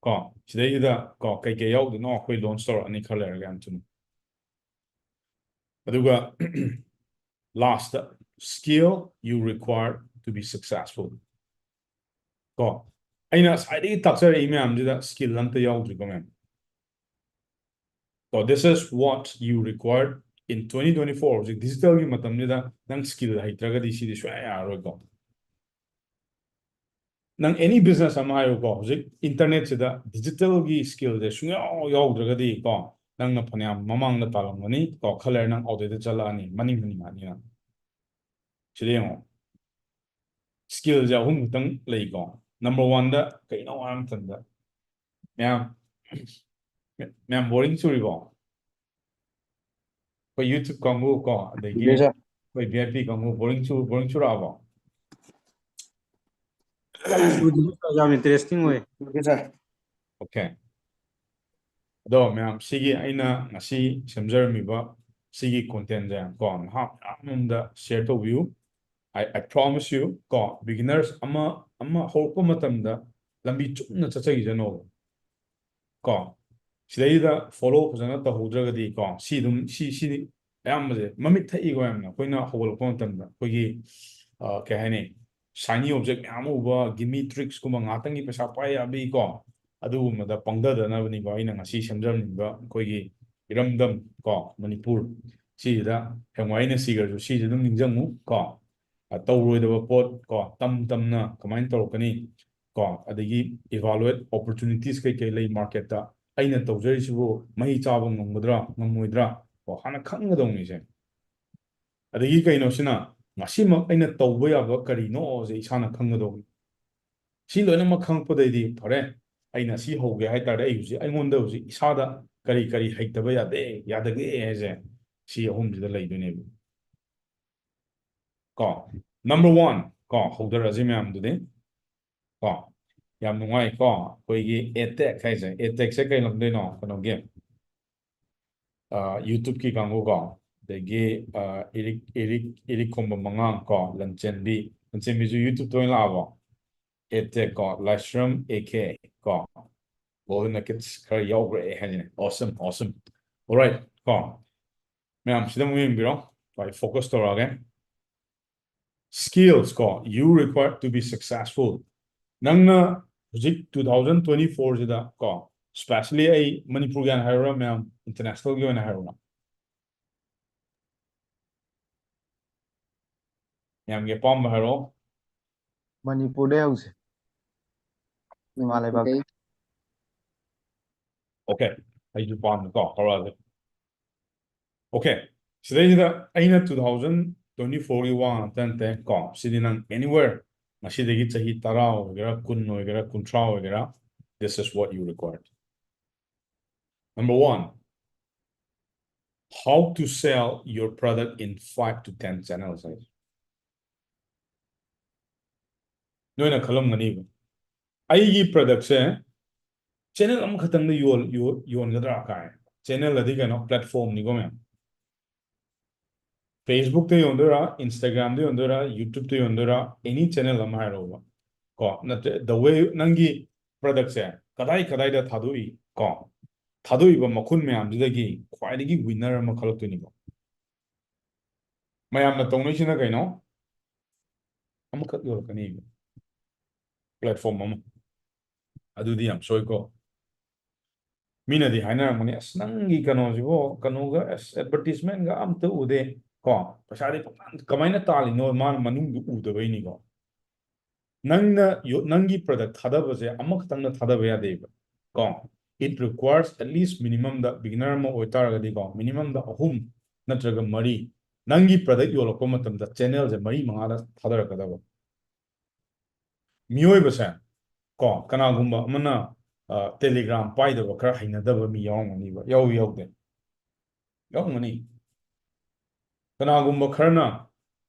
ꯀꯣ꯫ ꯁꯤꯗꯩꯁꯤꯗ, ꯀꯣ, ꯀꯩꯀꯩ ꯌꯥꯎꯗꯣꯏꯅꯣ ꯑꯩꯈꯣꯏ launch ꯇꯧꯔꯛꯑꯅꯤ ꯈꯔ ꯂꯩꯔꯒ ꯌꯥꯝ ꯊꯨꯅ꯫ ꯑꯗꯨꯒ last, skill you require to be successful, ꯀꯣ꯫ ꯑꯩꯅ ꯉꯁꯥꯏꯗꯒꯤ ꯇꯥꯛꯆꯔꯛꯏ ꯃꯌꯥꯝꯁꯤꯗ skill ꯑꯝꯇ ꯌꯥꯎꯗ꯭ꯔꯤꯀꯣ ꯃꯌꯥꯝ꯫ ꯀꯣ, this is what you required in twenty twenty-four. ꯍꯧꯖꯤꯛ digital ꯒꯤ ꯃꯇꯝꯁꯤꯗ ꯅꯪ skill ꯍꯩꯇ꯭ꯔꯒꯗꯤ ꯁꯤꯗꯤ ꯁꯨꯡꯌꯥ ꯌꯥꯔꯔꯣꯏꯀꯣ꯫ ꯅꯪ any business ꯑꯃ ꯍꯥꯏꯌꯨꯀꯣ, ꯍꯧꯖꯤꯛ internet ꯁꯤꯗ digital ꯒꯤ skill ꯁꯦ ꯁꯨꯡꯌꯥꯎ ꯌꯥꯎꯗ꯭ꯔꯒꯗꯤ ꯀꯣ, ꯅꯪꯅ ꯐꯅꯌꯥꯝ ꯃꯃꯥꯡꯗ ꯇꯥꯜꯂꯝꯒꯅꯤ ꯀꯣ, ꯈꯔ ꯂꯩꯔ ꯅꯪ outdated ꯆꯠꯂꯛꯑꯅꯤ, ꯃꯅꯤꯡ ꯍꯟꯈ꯭ꯔꯅꯤ ꯅꯪ꯫ ꯁꯤꯗ ꯌꯦꯡꯉꯣ, ꯁ꯭ꯀꯤꯜꯁꯦ ꯑꯍꯨꯝ ꯈꯛꯇꯪ ꯂꯩꯀꯣ꯫ ꯅꯝꯕꯔ ꯋꯥꯟꯗ ꯀꯩꯅꯣ ꯍꯥꯏꯕ ꯃꯇꯝꯗ, ꯃꯌꯥꯝ, ꯃꯌꯥꯝ ꯕꯣꯔꯤꯡ ꯆꯨꯔꯤꯕꯣ? ꯑꯩꯈꯣꯏ ꯌꯨꯇ꯭ꯌꯨꯕ ꯀꯥꯡꯕꯨ ꯀꯣ, ꯑꯗꯒꯤ ꯌꯦꯁ ꯁꯥꯔ꯫ ꯑꯩꯈꯣꯏ ꯚꯤ ꯑꯥꯏ ꯄꯤ ꯀꯥꯡꯕꯨ ꯕꯣꯔꯤꯡ ꯆꯨ ꯕꯣꯔꯤꯡ ꯆꯨꯔꯛꯑꯕꯣ? ꯌꯥꯝ ꯏꯟꯇꯔꯦꯁꯇꯤꯡ ꯑꯣꯏ꯫ ꯌꯦꯁ ꯁꯥꯔ꯫ ꯑꯣꯀꯦ꯫ ꯑꯗꯣ ꯃꯌꯥꯝ, ꯁꯤꯒꯤ ꯑꯩꯅ ꯉꯁꯤ ꯁꯦꯝꯖꯔꯝꯃꯤꯕ ꯁꯤꯒꯤ ꯀꯣꯟꯇꯦꯟꯁꯦ ꯀꯣ, ꯅꯍꯥ ꯃꯌꯥꯝ ꯑꯃꯗ ꯁꯤꯌꯔ ꯇꯧꯕꯤꯌꯨ꯫ I, I promise you ꯀꯣ, ꯕꯤꯒꯤꯅꯔꯁ ꯑꯃ ꯑꯃ ꯍꯧꯔꯛꯄ ꯃꯇꯝꯗ ꯂꯝꯕꯤ ꯆꯨꯝꯅ ꯆꯠꯆꯈꯤꯁꯅꯣꯕ ꯀꯣ꯫ ꯁꯤꯗꯩꯗ ꯐꯣꯂꯣ ꯐꯖꯅ ꯇꯧꯍꯧꯗ꯭ꯔꯒꯗꯤ ꯀꯣ, ꯁꯤ ꯑꯗꯨꯝ ꯁꯤ ꯁꯤꯗꯤ ꯑꯌꯥꯝꯕꯁꯦ ꯃꯃꯤꯠ ꯊꯛꯏꯀꯣ ꯌꯥꯝꯅ꯫ ꯑꯩꯈꯣꯏꯅ ꯍꯧꯒꯠꯂꯛꯄ ꯃꯇꯝꯗ ꯑꯩꯈꯣꯏꯒꯤ, ꯑ, ꯀꯩ ꯍꯥꯏꯅꯤ, ꯁꯥꯏꯅꯤ ꯑꯣꯕꯖꯦꯛ ꯃꯌꯥꯝ ꯎꯕ, ꯒꯤꯃꯤ ꯇ꯭ꯔꯤꯛꯁꯀꯨꯝꯕ, ꯉꯥꯛꯇꯪꯒꯤ ꯄꯩꯁꯥ ꯄꯥꯏ ꯌꯥꯕꯤ ꯀꯣ, ꯑꯗꯨꯒꯨꯝꯕꯗ ꯄꯪꯊꯗꯅꯕꯅꯤꯀꯣ ꯑꯩꯅ ꯉꯁꯤ ꯁꯦꯝꯖꯔꯝꯃꯤꯕ ꯑꯩꯈꯣꯏꯒꯤ ꯏꯔꯝꯗꯝ ꯀꯣ, ꯃꯅꯤꯄꯨꯔ ꯁꯤꯁꯤꯗ꯫ ꯍꯌꯦꯡꯋꯥꯏ ꯑꯩꯅ ꯁꯤꯈ꯭ꯔꯁꯨ ꯁꯤꯁꯦ ꯑꯗꯨꯝ ꯅꯤꯡꯁꯤꯡꯉꯨ ꯀꯣ꯫ ꯑ, ꯇꯧꯔꯣꯏꯗꯕ ꯄꯣꯠ ꯀꯣ, ꯇꯝ ꯇꯝꯅ ꯀꯃꯥꯏꯅ ꯇꯧꯔꯛꯀꯅꯤ ꯀꯣ, ꯑꯗꯒꯤ ꯏꯚꯥꯂꯨꯑꯦꯠ ꯑꯣꯄꯣꯔꯆꯨꯅꯤꯇꯤꯁ ꯀꯩꯀꯩ ꯂꯩ ꯃꯥꯔꯀꯦꯠꯇ, ꯑꯩꯅ ꯇꯧꯖꯔꯤꯁꯤꯕꯨ ꯃꯍꯩ ꯆꯥꯕ ꯉꯝꯒꯗ꯭ꯔꯥ ꯉꯝꯃꯣꯏꯗ꯭ꯔꯥ ꯀꯣ, ꯍꯥꯟꯅ ꯈꯪꯒꯗꯧꯅꯤꯁꯦ꯫ ꯑꯗꯒꯤ ꯀꯩꯅꯣꯁꯤꯅ, ꯉꯁꯤꯃꯛ ꯑꯩꯅ ꯇꯧꯕ ꯌꯥꯕ ꯀꯔꯤꯅꯣꯁꯦ ꯏꯁꯥꯅ ꯈꯪꯒꯗꯧꯕꯅꯤ꯫ ꯁꯤ ꯂꯣꯏꯅꯃꯛ ꯈꯪꯉꯛꯄꯗꯩꯗꯤ ꯐꯔꯦ, ꯑꯩꯅ ꯁꯤ ꯍꯧꯒꯦ ꯍꯥꯏ ꯇꯥꯔꯗꯤ ꯑꯩ ꯍꯧꯖꯤꯛ ꯑꯩꯉꯣꯟꯗ ꯍꯧꯖꯤꯛ ꯏꯁꯥꯗ ꯀꯔꯤ ꯀꯔꯤ ꯍꯩꯇꯕ ꯌꯥꯗꯦ, ꯌꯥꯗꯒꯦ ꯍꯥꯏꯁꯦ ꯁꯤ ꯑꯍꯨꯝꯁꯤꯗ ꯂꯩꯗꯣꯏꯅꯦꯕ꯫ ꯀꯣ, ꯅꯝꯕꯔ ꯋꯥꯟ ꯀꯣ, ꯍꯧꯗꯔꯛꯑꯁꯤ ꯃꯌꯥꯝꯗꯨꯗꯤ꯫ ꯀꯣ, ꯌꯥꯝ ꯅꯨꯡꯉꯥꯏ ꯀꯣ, ꯑꯩꯈꯣꯏꯒꯤ ꯑꯦꯇꯦꯛ ꯍꯥꯏꯁꯦ꯫ ꯑꯦꯇꯦꯛꯁꯦ ꯀꯩ ꯂꯝꯗꯩꯅꯣ? ꯀꯩꯅꯣꯒꯤ, ꯑ, ꯌꯨꯇ꯭ꯌꯨꯕꯀꯤ ꯀꯥꯡꯕꯨ ꯀꯣ, ꯑꯗꯒꯤ, ꯑ, ꯏꯔꯤꯛ ꯏꯔꯤꯛ ꯏꯔꯤꯛ ꯈꯣꯝꯕ ꯃꯉꯥꯡ ꯀꯣ, ꯂꯟꯆꯦꯟꯕꯤ, ꯂꯟꯆꯦꯟꯕꯤꯁꯨ ꯌꯨꯇ꯭ꯌꯨꯕꯇ ꯑꯣꯏꯅ ꯂꯥꯛꯑꯕꯣ? ꯑꯦꯇꯦꯛ ꯀꯣ, ꯂꯥꯏꯁ꯭ꯔꯝ ꯑꯦ ꯀꯦ ꯀꯣ, ꯒꯣꯜꯗꯟ ꯅꯒꯦꯠꯁ ꯈꯔ ꯌꯥꯎꯈ꯭ꯔꯦ ꯍꯥꯏꯁꯤꯅꯦ꯫ Awesome, awesome. Alright ꯀꯣ, ꯃꯌꯥꯝ ꯁꯤꯗ ꯑꯃꯨꯛ ꯌꯦꯡꯕꯤꯔꯣ꯫ ꯑꯩ ꯐꯣꯀꯁ ꯇꯧꯔꯛꯑꯒꯦ꯫ Skills ꯀꯣ, you required to be successful. ꯅꯪꯅ ꯍꯧꯖꯤꯛ two thousand twenty four ꯁꯤꯗ ꯀꯣ, specially ꯑꯩ ꯃꯅꯤꯄꯨꯔꯒꯤ ꯑꯣꯏꯅ ꯍꯥꯏꯔꯨꯔꯥ ꯃꯌꯥꯝ, ꯏꯟꯇꯔꯅꯦꯁꯅꯦꯜꯒꯤ ꯑꯣꯏꯅ ꯍꯥꯏꯔꯨꯔꯥ? ꯃꯌꯥꯝꯒꯤ ꯑꯄꯥꯝꯕ ꯍꯥꯏꯔꯣ꯫ ꯃꯅꯤꯄꯨꯔꯗꯩ ꯍꯧꯁꯦ꯫ ꯏꯃꯥ ꯂꯩꯕꯥꯛ꯫ ꯑꯣꯀꯦ, ꯑꯩꯁꯨ ꯄꯥꯝꯃꯦꯀꯣ, ꯍꯧꯔꯛꯑꯒꯦ꯫ ꯑꯣꯀꯦ, ꯁꯤꯗꯩꯁꯤꯗ ꯑꯩꯅ two thousand twenty four ꯒꯤ ꯋꯥ ꯉꯥꯛꯇ ꯅꯠꯇꯦ ꯀꯣ, ꯁꯤꯗꯤ ꯅꯪ anywhere ꯉꯁꯤꯗꯒꯤ ꯆꯍꯤ ꯇꯔꯥ ꯑꯣꯏꯒꯦꯔꯥ, ꯀꯨꯟ ꯑꯣꯏꯒꯦꯔꯥ, ꯀꯨꯟꯊ꯭ꯔꯥ ꯑꯣꯏꯒꯦꯔꯥ, this is what you required. Number one, how to sell your product in five to ten channels ꯍꯥꯏꯁꯦ꯫ ꯅꯣꯏꯅ ꯈꯜꯂꯝꯒꯅꯤꯕ, ꯑꯩꯒꯤ ꯄ꯭ꯔꯗꯛꯁꯦ ꯆꯦꯅꯦꯜ ꯑꯃꯈꯛꯇꯪꯗ ꯌꯣꯟ ꯌꯣꯟꯒꯗ꯭ꯔꯥ ꯀꯥꯏ꯫ ꯆꯦꯅꯦꯜ ꯑꯗꯤ ꯀꯩꯅꯣ, ꯄ꯭ꯂꯦꯠꯐꯣꯝꯅꯤꯀꯣ ꯃꯌꯥꯝ꯫ ꯐꯦꯁꯕꯨꯛꯇ ꯌꯣꯟꯗꯣꯏꯔꯥ, ꯏꯟꯁꯇꯥꯒ꯭ꯔꯥꯝꯗ ꯌꯣꯟꯗꯣꯏꯔꯥ, ꯌꯨꯇ꯭ꯌꯨꯕꯇ ꯌꯣꯟꯗꯣꯏꯔꯥ, ꯑꯦꯅꯤ ꯆꯦꯅꯦꯜ ꯑꯃ ꯍꯥꯏꯔꯛꯑꯣꯕ꯫ ꯀꯣ, ꯅꯠꯇ꯭ꯔ the way ꯅꯪꯒꯤ ꯄ꯭ꯔꯗꯛꯁꯦ ꯀꯗꯥꯏ ꯀꯗꯥꯏꯗ ꯊꯥꯗꯣꯛꯏ ꯀꯣ, ꯊꯥꯗꯣꯛꯏꯕ ꯃꯈꯨꯟ ꯃꯌꯥꯝꯁꯤꯗꯒꯤ ꯈ꯭ꯋꯥꯏꯗꯒꯤ ꯋꯤꯟꯅꯔ ꯑꯃ ꯈꯜꯂꯛꯇꯣꯏꯅꯤꯀꯣ꯫ ꯃꯌꯥꯝꯅ ꯇꯧꯅꯩꯁꯤꯅ ꯀꯩꯅꯣ? ꯑꯃꯈꯛ ꯌꯣꯜꯂꯛꯀꯅꯤ, ꯄ꯭ꯂꯦꯠꯐꯣꯝ ꯑꯃ꯫ ꯑꯗꯨꯗꯤ ꯌꯥꯝ ꯁꯣꯏꯀꯣ꯫ ꯃꯤꯅꯗꯤ ꯍꯥꯏꯅꯔꯝꯒꯅꯤ, "ꯑꯁ, ꯅꯪꯒꯤ ꯀꯩꯅꯣꯁꯤꯕꯣ, ꯀꯩꯅꯣꯒ, ꯑꯁ, ꯑꯦꯗꯚꯔꯇꯤꯁꯃꯦꯟꯒ ꯑꯝꯇ ꯎꯗꯦ ꯀꯣ, ꯄꯩꯁꯥꯗꯤ ꯐꯖꯅ ꯀꯃꯥꯏꯅ ꯇꯥꯜꯂꯤꯅꯣ?" ꯃꯥꯅ ꯃꯅꯨꯡꯗꯨ ꯎꯗꯕꯩꯅꯤꯀꯣ꯫ ꯅꯪꯅ ꯌꯣ- ꯅꯪꯒꯤ ꯄ꯭ꯔꯗꯛ ꯊꯥꯗꯕꯁꯦ ꯑꯃꯈꯛꯇꯪꯅ ꯊꯥꯗꯕ ꯌꯥꯗꯦꯕ ꯀꯣ꯫ It requires at least minimum the, beginner ꯑꯃ ꯑꯣꯏꯇꯥꯔꯒꯗꯤꯀꯣ, ꯃꯤꯅꯤꯃꯝꯗ ꯑꯍꯨꯝ ꯅꯠꯇ꯭ꯔꯒ ꯃꯔꯤ, ꯅꯪꯒꯤ ꯄ꯭ꯔꯗꯛ ꯌꯣꯜꯂꯛꯄ ꯃꯇꯝꯗ ꯆꯦꯅꯦꯜꯁꯦ ꯃꯔꯤ ꯃꯉꯥꯗ ꯊꯥꯗꯔꯛꯀꯗꯕ꯫ ꯃꯤꯑꯣꯏꯕꯁꯦ ꯀꯣ, ꯀꯅꯥꯒꯨꯝꯕ ꯑꯃꯅ ꯇꯦꯂꯤꯒ꯭ꯔꯥꯝ ꯄꯥꯏꯗꯕ ꯈꯔ ꯍꯩꯅꯗꯕ ꯃꯤ ꯌꯥꯎꯔꯝꯒꯅꯤꯕ, ꯌꯥꯎꯏ ꯌꯥꯎꯗꯦ? ꯌꯥꯎꯔꯝꯒꯅꯤ꯫ ꯀꯅꯥꯒꯨꯝꯕ ꯈꯔꯅ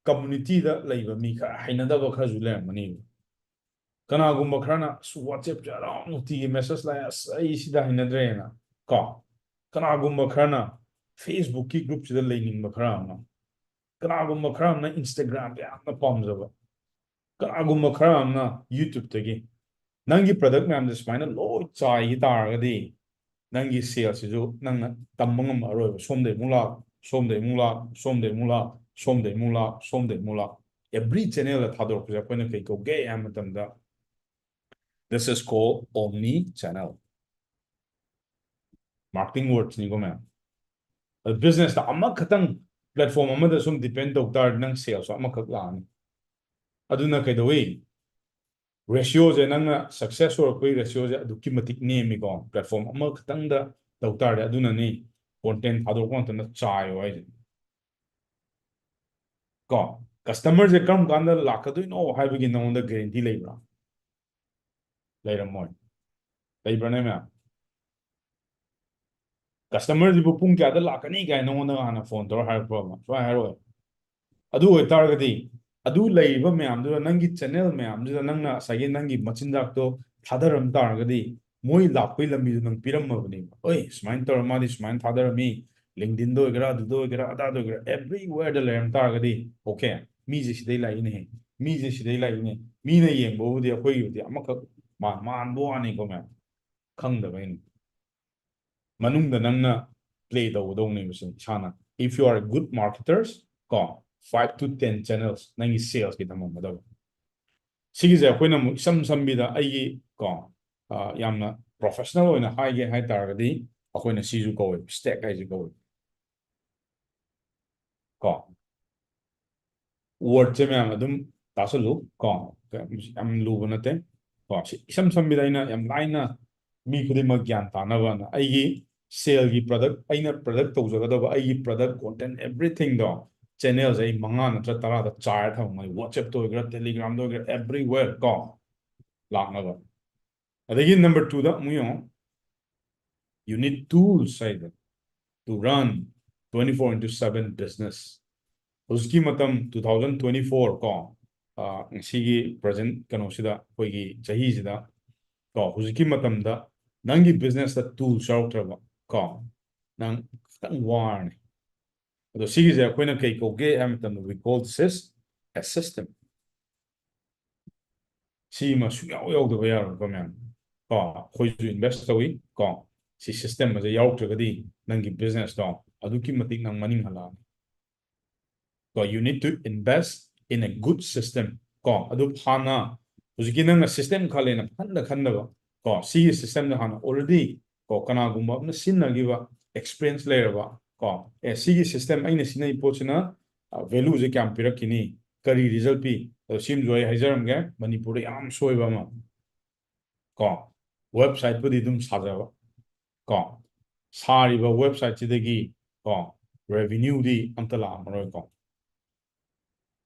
ꯀꯝꯃꯨꯅꯤꯇꯤꯗ ꯂꯩꯕ ꯃꯤ ꯈꯔ ꯍꯩꯅꯗꯕ ꯈꯔꯁꯨ ꯂꯩꯔꯝꯒꯅꯤꯕ꯫ ꯀꯅꯥꯒꯨꯝꯕ ꯈꯔꯅ, "ꯑꯁ, ꯋꯥꯆꯦꯞꯁꯦ ꯍꯔꯥꯎ ꯅꯨꯡꯇꯤꯒꯤ ꯃꯦꯁꯦꯖ ꯂꯥꯛꯑꯦ, ꯑꯁ, ꯑꯩ ꯁꯤꯗ ꯍꯩꯅꯗ꯭ꯔꯦꯅ" ꯀꯣ꯫ ꯀꯅꯥꯒꯨꯝꯕ ꯈꯔꯅ ꯐꯦꯁꯕꯨꯛꯀꯤ ꯒ꯭ꯔꯨꯞꯁꯤꯗ ꯂꯩꯅꯤꯡꯕ ꯈꯔ ꯑꯃ, ꯀꯅꯥꯒꯨꯝꯕ ꯈꯔ ꯑꯃꯅ ꯏꯟꯁꯇꯥꯒ꯭ꯔꯥꯝꯗ ꯌꯥꯝꯅ ꯄꯥꯝꯖꯕ, ꯀꯅꯥꯒꯨꯝꯕ ꯈꯔ ꯑꯃꯅ ꯌꯨꯇ꯭ꯌꯨꯕꯇꯒꯤ꯫ ꯅꯪꯒꯤ ꯄ꯭ꯔꯗꯛ ꯃꯌꯥꯝꯁꯦ ꯁꯨꯃꯥꯏꯅ ꯂꯣꯏ ꯆꯥꯏꯈꯤ ꯇꯥꯔꯒꯗꯤ, ꯅꯪꯒꯤ ꯁꯦꯜꯁꯤꯁꯨ ꯅꯪꯅ ꯇꯝꯕ ꯉꯝꯃꯛꯑꯔꯣꯏꯕ꯫ ꯁꯣꯝꯗꯩ ꯑꯃꯨꯛ ꯂꯥꯛ, ꯁꯣꯝꯗꯩ ꯑꯃꯨꯛ ꯂꯥꯛ, ꯁꯣꯝꯗꯩ ꯑꯃꯨꯛ ꯂꯥꯛ, ꯁꯣꯝꯗꯩ ꯑꯃꯨꯛ ꯂꯥꯛ, ꯁꯣꯝꯗꯩ ꯑꯃꯨꯛ ꯂꯥꯛ꯫ Every ꯆꯦꯅꯦꯜꯗ ꯊꯥꯗꯣꯔꯛꯄꯁꯦ ꯑꯩꯈꯣꯏꯅ ꯀꯩ ꯀꯧꯒꯦ ꯍꯥꯏꯕ ꯃꯇꯝꯗ, this is called omni channel marketing ꯋꯥꯔꯗꯁꯅꯤꯀꯣ ꯃꯌꯥꯝ꯫ ꯑꯗꯨ ꯕꯤꯖꯤꯅꯦꯁꯇ ꯑꯃꯈꯛꯇꯪ, ꯄ꯭ꯂꯦꯠꯐꯣꯝ ꯑꯃꯗ ꯁꯨꯝ ꯗꯤꯄꯦꯟ ꯇꯧ ꯇꯥꯔꯗꯤ, ꯅꯪ ꯁꯦꯜꯁꯨ ꯑꯃꯈꯛ ꯂꯥꯛꯑꯅꯤ꯫ ꯑꯗꯨꯅ ꯀꯩꯗꯧꯏ? ꯔꯦꯁꯤꯌꯣꯁꯦ, ꯅꯪꯅ ꯁꯛꯁꯦꯁ ꯑꯣꯏꯔꯛꯄꯒꯤ ꯔꯦꯁꯤꯌꯣꯁꯦ ꯑꯗꯨꯛꯀꯤ ꯃꯇꯤꯛ ꯅꯦꯝꯃꯤꯀꯣ, ꯄ꯭ꯂꯦꯠꯐꯣꯝ ꯑꯃꯈꯛꯇꯪꯗ ꯇꯧ ꯇꯥꯔꯗꯤ꯫ ꯑꯗꯨꯅꯅꯤ ꯀꯣꯟꯇꯦꯟ ꯊꯥꯗꯣꯔꯛꯄ ꯃꯇꯝꯗ ꯆꯥꯏꯌꯣ ꯍꯥꯏꯁꯦ ꯀꯣ꯫ Customer ꯁꯦ ꯀꯔꯝ ꯀꯥꯟꯗ ꯂꯥꯛꯀꯗꯣꯏꯅꯣ ꯍꯥꯏꯕꯒꯤ ꯅꯉꯣꯟꯗ guarantee ꯂꯩꯕ꯭ꯔꯥ? ꯂꯩꯔꯝꯃꯣꯏ꯫ ꯂꯩꯕ꯭ꯔꯥꯅꯦ ꯃꯌꯥꯝ? Customer ꯁꯤꯕꯨ ꯄꯨꯡ ꯀꯌꯥꯗ ꯂꯥꯛꯀꯅꯤ ꯀꯥꯏꯅ ꯅꯉꯣꯟꯗ ꯍꯥꯟꯅ phone ꯇꯧꯔ ꯍꯥꯏꯔꯛꯄ꯭ꯔꯕ? ꯁꯨꯃꯥꯏꯅ ꯍꯥꯏꯔꯛꯑꯣꯏ꯫ ꯑꯗꯨ ꯑꯣꯏꯇꯥꯔꯒꯗꯤ, ꯑꯗꯨ ꯂꯩꯔꯤꯕ ꯃꯌꯥꯝꯗꯨꯗ, ꯅꯪꯒꯤ channel ꯃꯌꯥꯝꯗꯨꯗ ꯅꯪꯅ ꯉꯁꯥꯏꯒꯤ ꯅꯪꯒꯤ ꯃꯆꯤꯟꯖꯥꯛꯇꯣ ꯊꯥꯗꯔꯝ ꯇꯥꯔꯒꯗꯤ, ꯃꯣꯏ ꯂꯥꯛꯄꯒꯤ ꯂꯝꯕꯤꯗꯨ ꯅꯪ ꯄꯤꯔꯝꯃꯕꯅꯦꯕ꯫ "ꯑꯣꯏ, ꯁꯨꯃꯥꯏꯅ ꯇꯧꯔ ꯃꯥꯗꯤ ꯁꯨꯃꯥꯏꯅ ꯊꯥꯗꯔꯝꯃꯤ, LinkedInꯗ ꯑꯣꯏꯒꯦꯔꯥ, ꯑꯗꯨꯗ ꯑꯣꯏꯒꯦꯔꯥ, ꯑꯗꯥꯗ ꯑꯣꯏꯒꯦꯔꯥ, everywhere ꯗ ꯂꯩꯔꯝ ꯇꯥꯔꯒꯗꯤ, okay, ꯃꯤꯁꯦ ꯁꯤꯗꯩ ꯂꯥꯛꯏꯅꯦ, ꯃꯤꯁꯦ ꯁꯤꯗꯩ ꯂꯥꯛꯏꯅꯦ, ꯃꯤꯅ ꯌꯦꯡꯕꯕꯨꯗꯤ ꯑꯩꯈꯣꯏꯒꯤꯕꯨꯗꯤ ꯑꯃꯈꯛ ꯃꯥ-, ꯃꯥꯟꯕ ꯋꯥꯅꯤꯀꯣ ꯃꯌꯥꯝ, ꯈꯪꯗꯕꯩꯅꯤ"꯫ ꯃꯅꯨꯡꯗ ꯅꯪꯅ play ꯇꯧꯒꯗꯧꯅꯦꯕ ꯁꯤ ꯏꯁꯥꯅ꯫ If you are a good marketers, ꯀꯣ, five to ten channels ꯅꯪꯒꯤ sales ꯀꯤ ꯊꯝꯃꯝꯒꯗꯕ꯫ ꯁꯤꯒꯤꯁꯦ ꯑꯩꯈꯣꯏꯅ ꯑꯃꯨꯛ ꯏꯁꯝ ꯁꯝꯕꯤꯗ ꯑꯩꯒꯤ, ꯀꯣ, ꯑ, ꯌꯥꯝꯅ professional ꯑꯣꯏꯅ ꯍꯥꯏꯒꯦ ꯍꯥꯏ ꯇꯥꯔꯒꯗꯤ, ꯑꯩꯈꯣꯏꯅ ꯁꯤꯁꯨ ꯀꯧꯋꯦ, stack ꯍꯥꯏꯁꯤ ꯀꯧꯋꯦ꯫ ꯀꯣ, word ꯁꯦ ꯃꯌꯥꯝ ꯑꯗꯨꯝ ꯇꯥꯁꯜꯂꯨ꯫ ꯀꯣ, ꯌꯥꯝ ꯂꯨꯕ ꯅꯠꯇꯦ꯫ ꯀꯣ, ꯁꯤ ꯏꯁꯝ ꯁꯝꯕꯤꯗ ꯑꯩꯅ ꯌꯥꯝ ꯂꯥꯏꯅ ꯃꯤ ꯈꯨꯗꯤꯡꯃꯛ ꯒ꯭ꯌꯥꯟ ꯇꯥꯅꯕꯅ ꯑꯩꯒꯤ sale ꯒꯤ product, ꯑꯩꯅ product ꯇꯧꯖꯒꯗꯕ ꯑꯩꯒꯤ product content everything ꯗꯣ channel ꯁꯦ ꯑꯩ ꯃꯉꯥ ꯅꯠꯇ꯭ꯔ ꯇꯔꯥꯗ ꯆꯥꯏꯔ ꯊꯝꯃꯒ, WhatsApp ꯇ ꯑꯣꯏꯒꯦꯔꯥ, Telegram ꯗ ꯑꯣꯏꯒꯦꯔꯥ, everywhere ꯀꯣ, ꯂꯥꯛꯅꯕ꯫ ꯑꯗꯒꯤ number two ꯗ ꯑꯃꯨꯛ ꯌꯦꯡꯉꯣ, you need tools ꯍꯥꯏꯗꯣ, to run twenty four into seven business꯫ ꯍꯧꯖꯤꯛꯀꯤ ꯃꯇꯝ two thousand twenty four ꯀꯣ, ꯑ, ꯉꯁꯤꯒꯤ present ꯀꯩꯅꯣꯁꯤꯗ, ꯑꯩꯈꯣꯏꯒꯤ ꯆꯍꯤꯁꯤꯗ ꯀꯣ, ꯍꯧꯖꯤꯛꯀꯤ ꯃꯇꯝꯗ ꯅꯪꯒꯤ business ꯇ tools ꯌꯥꯎꯔꯛꯇ꯭ꯔꯕ ꯀꯣ, ꯅꯪ ꯈꯤꯇꯪ ꯋꯥꯔꯅꯤ꯫ ꯑꯗꯣ ꯁꯤꯒꯤꯁꯦ ꯑꯩꯈꯣꯏꯅ ꯀꯩ ꯀꯧꯒꯦ ꯍꯥꯏꯕ ꯃꯇꯝꯗ, we call this a system꯫ ꯁꯤꯃ ꯁꯨꯡꯌꯥꯎ ꯌꯥꯎꯗꯕ ꯌꯥꯔꯣꯏꯀꯣ ꯃꯌꯥꯝ꯫ ꯀꯣ, ꯑꯩꯈꯣꯏꯁꯨ invest ꯇꯧꯏ ꯀꯣ꯫ ꯁꯤ system ꯑꯁꯦ ꯌꯥꯎꯔꯛꯇ꯭ꯔꯒꯗꯤ ꯅꯪꯒꯤ business ꯇꯣ ꯑꯗꯨꯛꯀꯤ ꯃꯇꯤꯛ ꯅꯪ ꯃꯅꯤꯡ ꯍꯜꯂꯛꯑꯅꯤ꯫ ꯀꯣ, you need to invest in a good system꯫ ꯀꯣ, ꯑꯗꯨ ꯍꯥꯟꯅ ꯍꯧꯖꯤꯛꯀꯤ ꯅꯪꯅ system ꯈꯜꯂꯦꯅ ꯈꯟꯗ ꯈꯟꯗꯕ, ꯀꯣ, ꯁꯤꯒꯤ system ꯁꯦ ꯍꯥꯟꯅ already, ꯀꯣ, ꯀꯅꯥꯒꯨꯝꯕ ꯑꯃꯅ ꯁꯤꯖꯤꯟꯅꯈꯤꯕ, experience ꯂꯩꯔꯕ, ꯀꯣ, ꯑꯦ, ꯁꯤꯒꯤ system ꯑꯩꯅ ꯁꯤꯖꯤꯟꯅꯔꯤ ꯄꯣꯠꯁꯤꯅ, ꯑ, value ꯁꯦ ꯀꯌꯥꯝ ꯄꯤꯔꯛꯈꯤꯅꯤ, ꯀꯔꯤ result ꯄꯤ, ꯑꯗꯣ ꯁꯤꯃꯁꯨ ꯑꯩ ꯍꯥꯏꯖꯔꯝꯒꯦ, ꯃꯅꯤꯄꯨꯔꯗ ꯌꯥꯝ ꯁꯣꯏꯕ ꯑꯃ꯫ ꯀꯣ, website ꯄꯨꯗꯤ ꯑꯗꯨꯝ ꯁꯥꯖꯕ, ꯀꯣ, ꯁꯥꯔꯤꯕ website ꯁꯤꯗꯒꯤ, ꯀꯣ, revenue ꯗꯤ ꯑꯝꯇ ꯂꯥꯛꯑꯝꯃꯔꯣꯏꯀꯣ꯫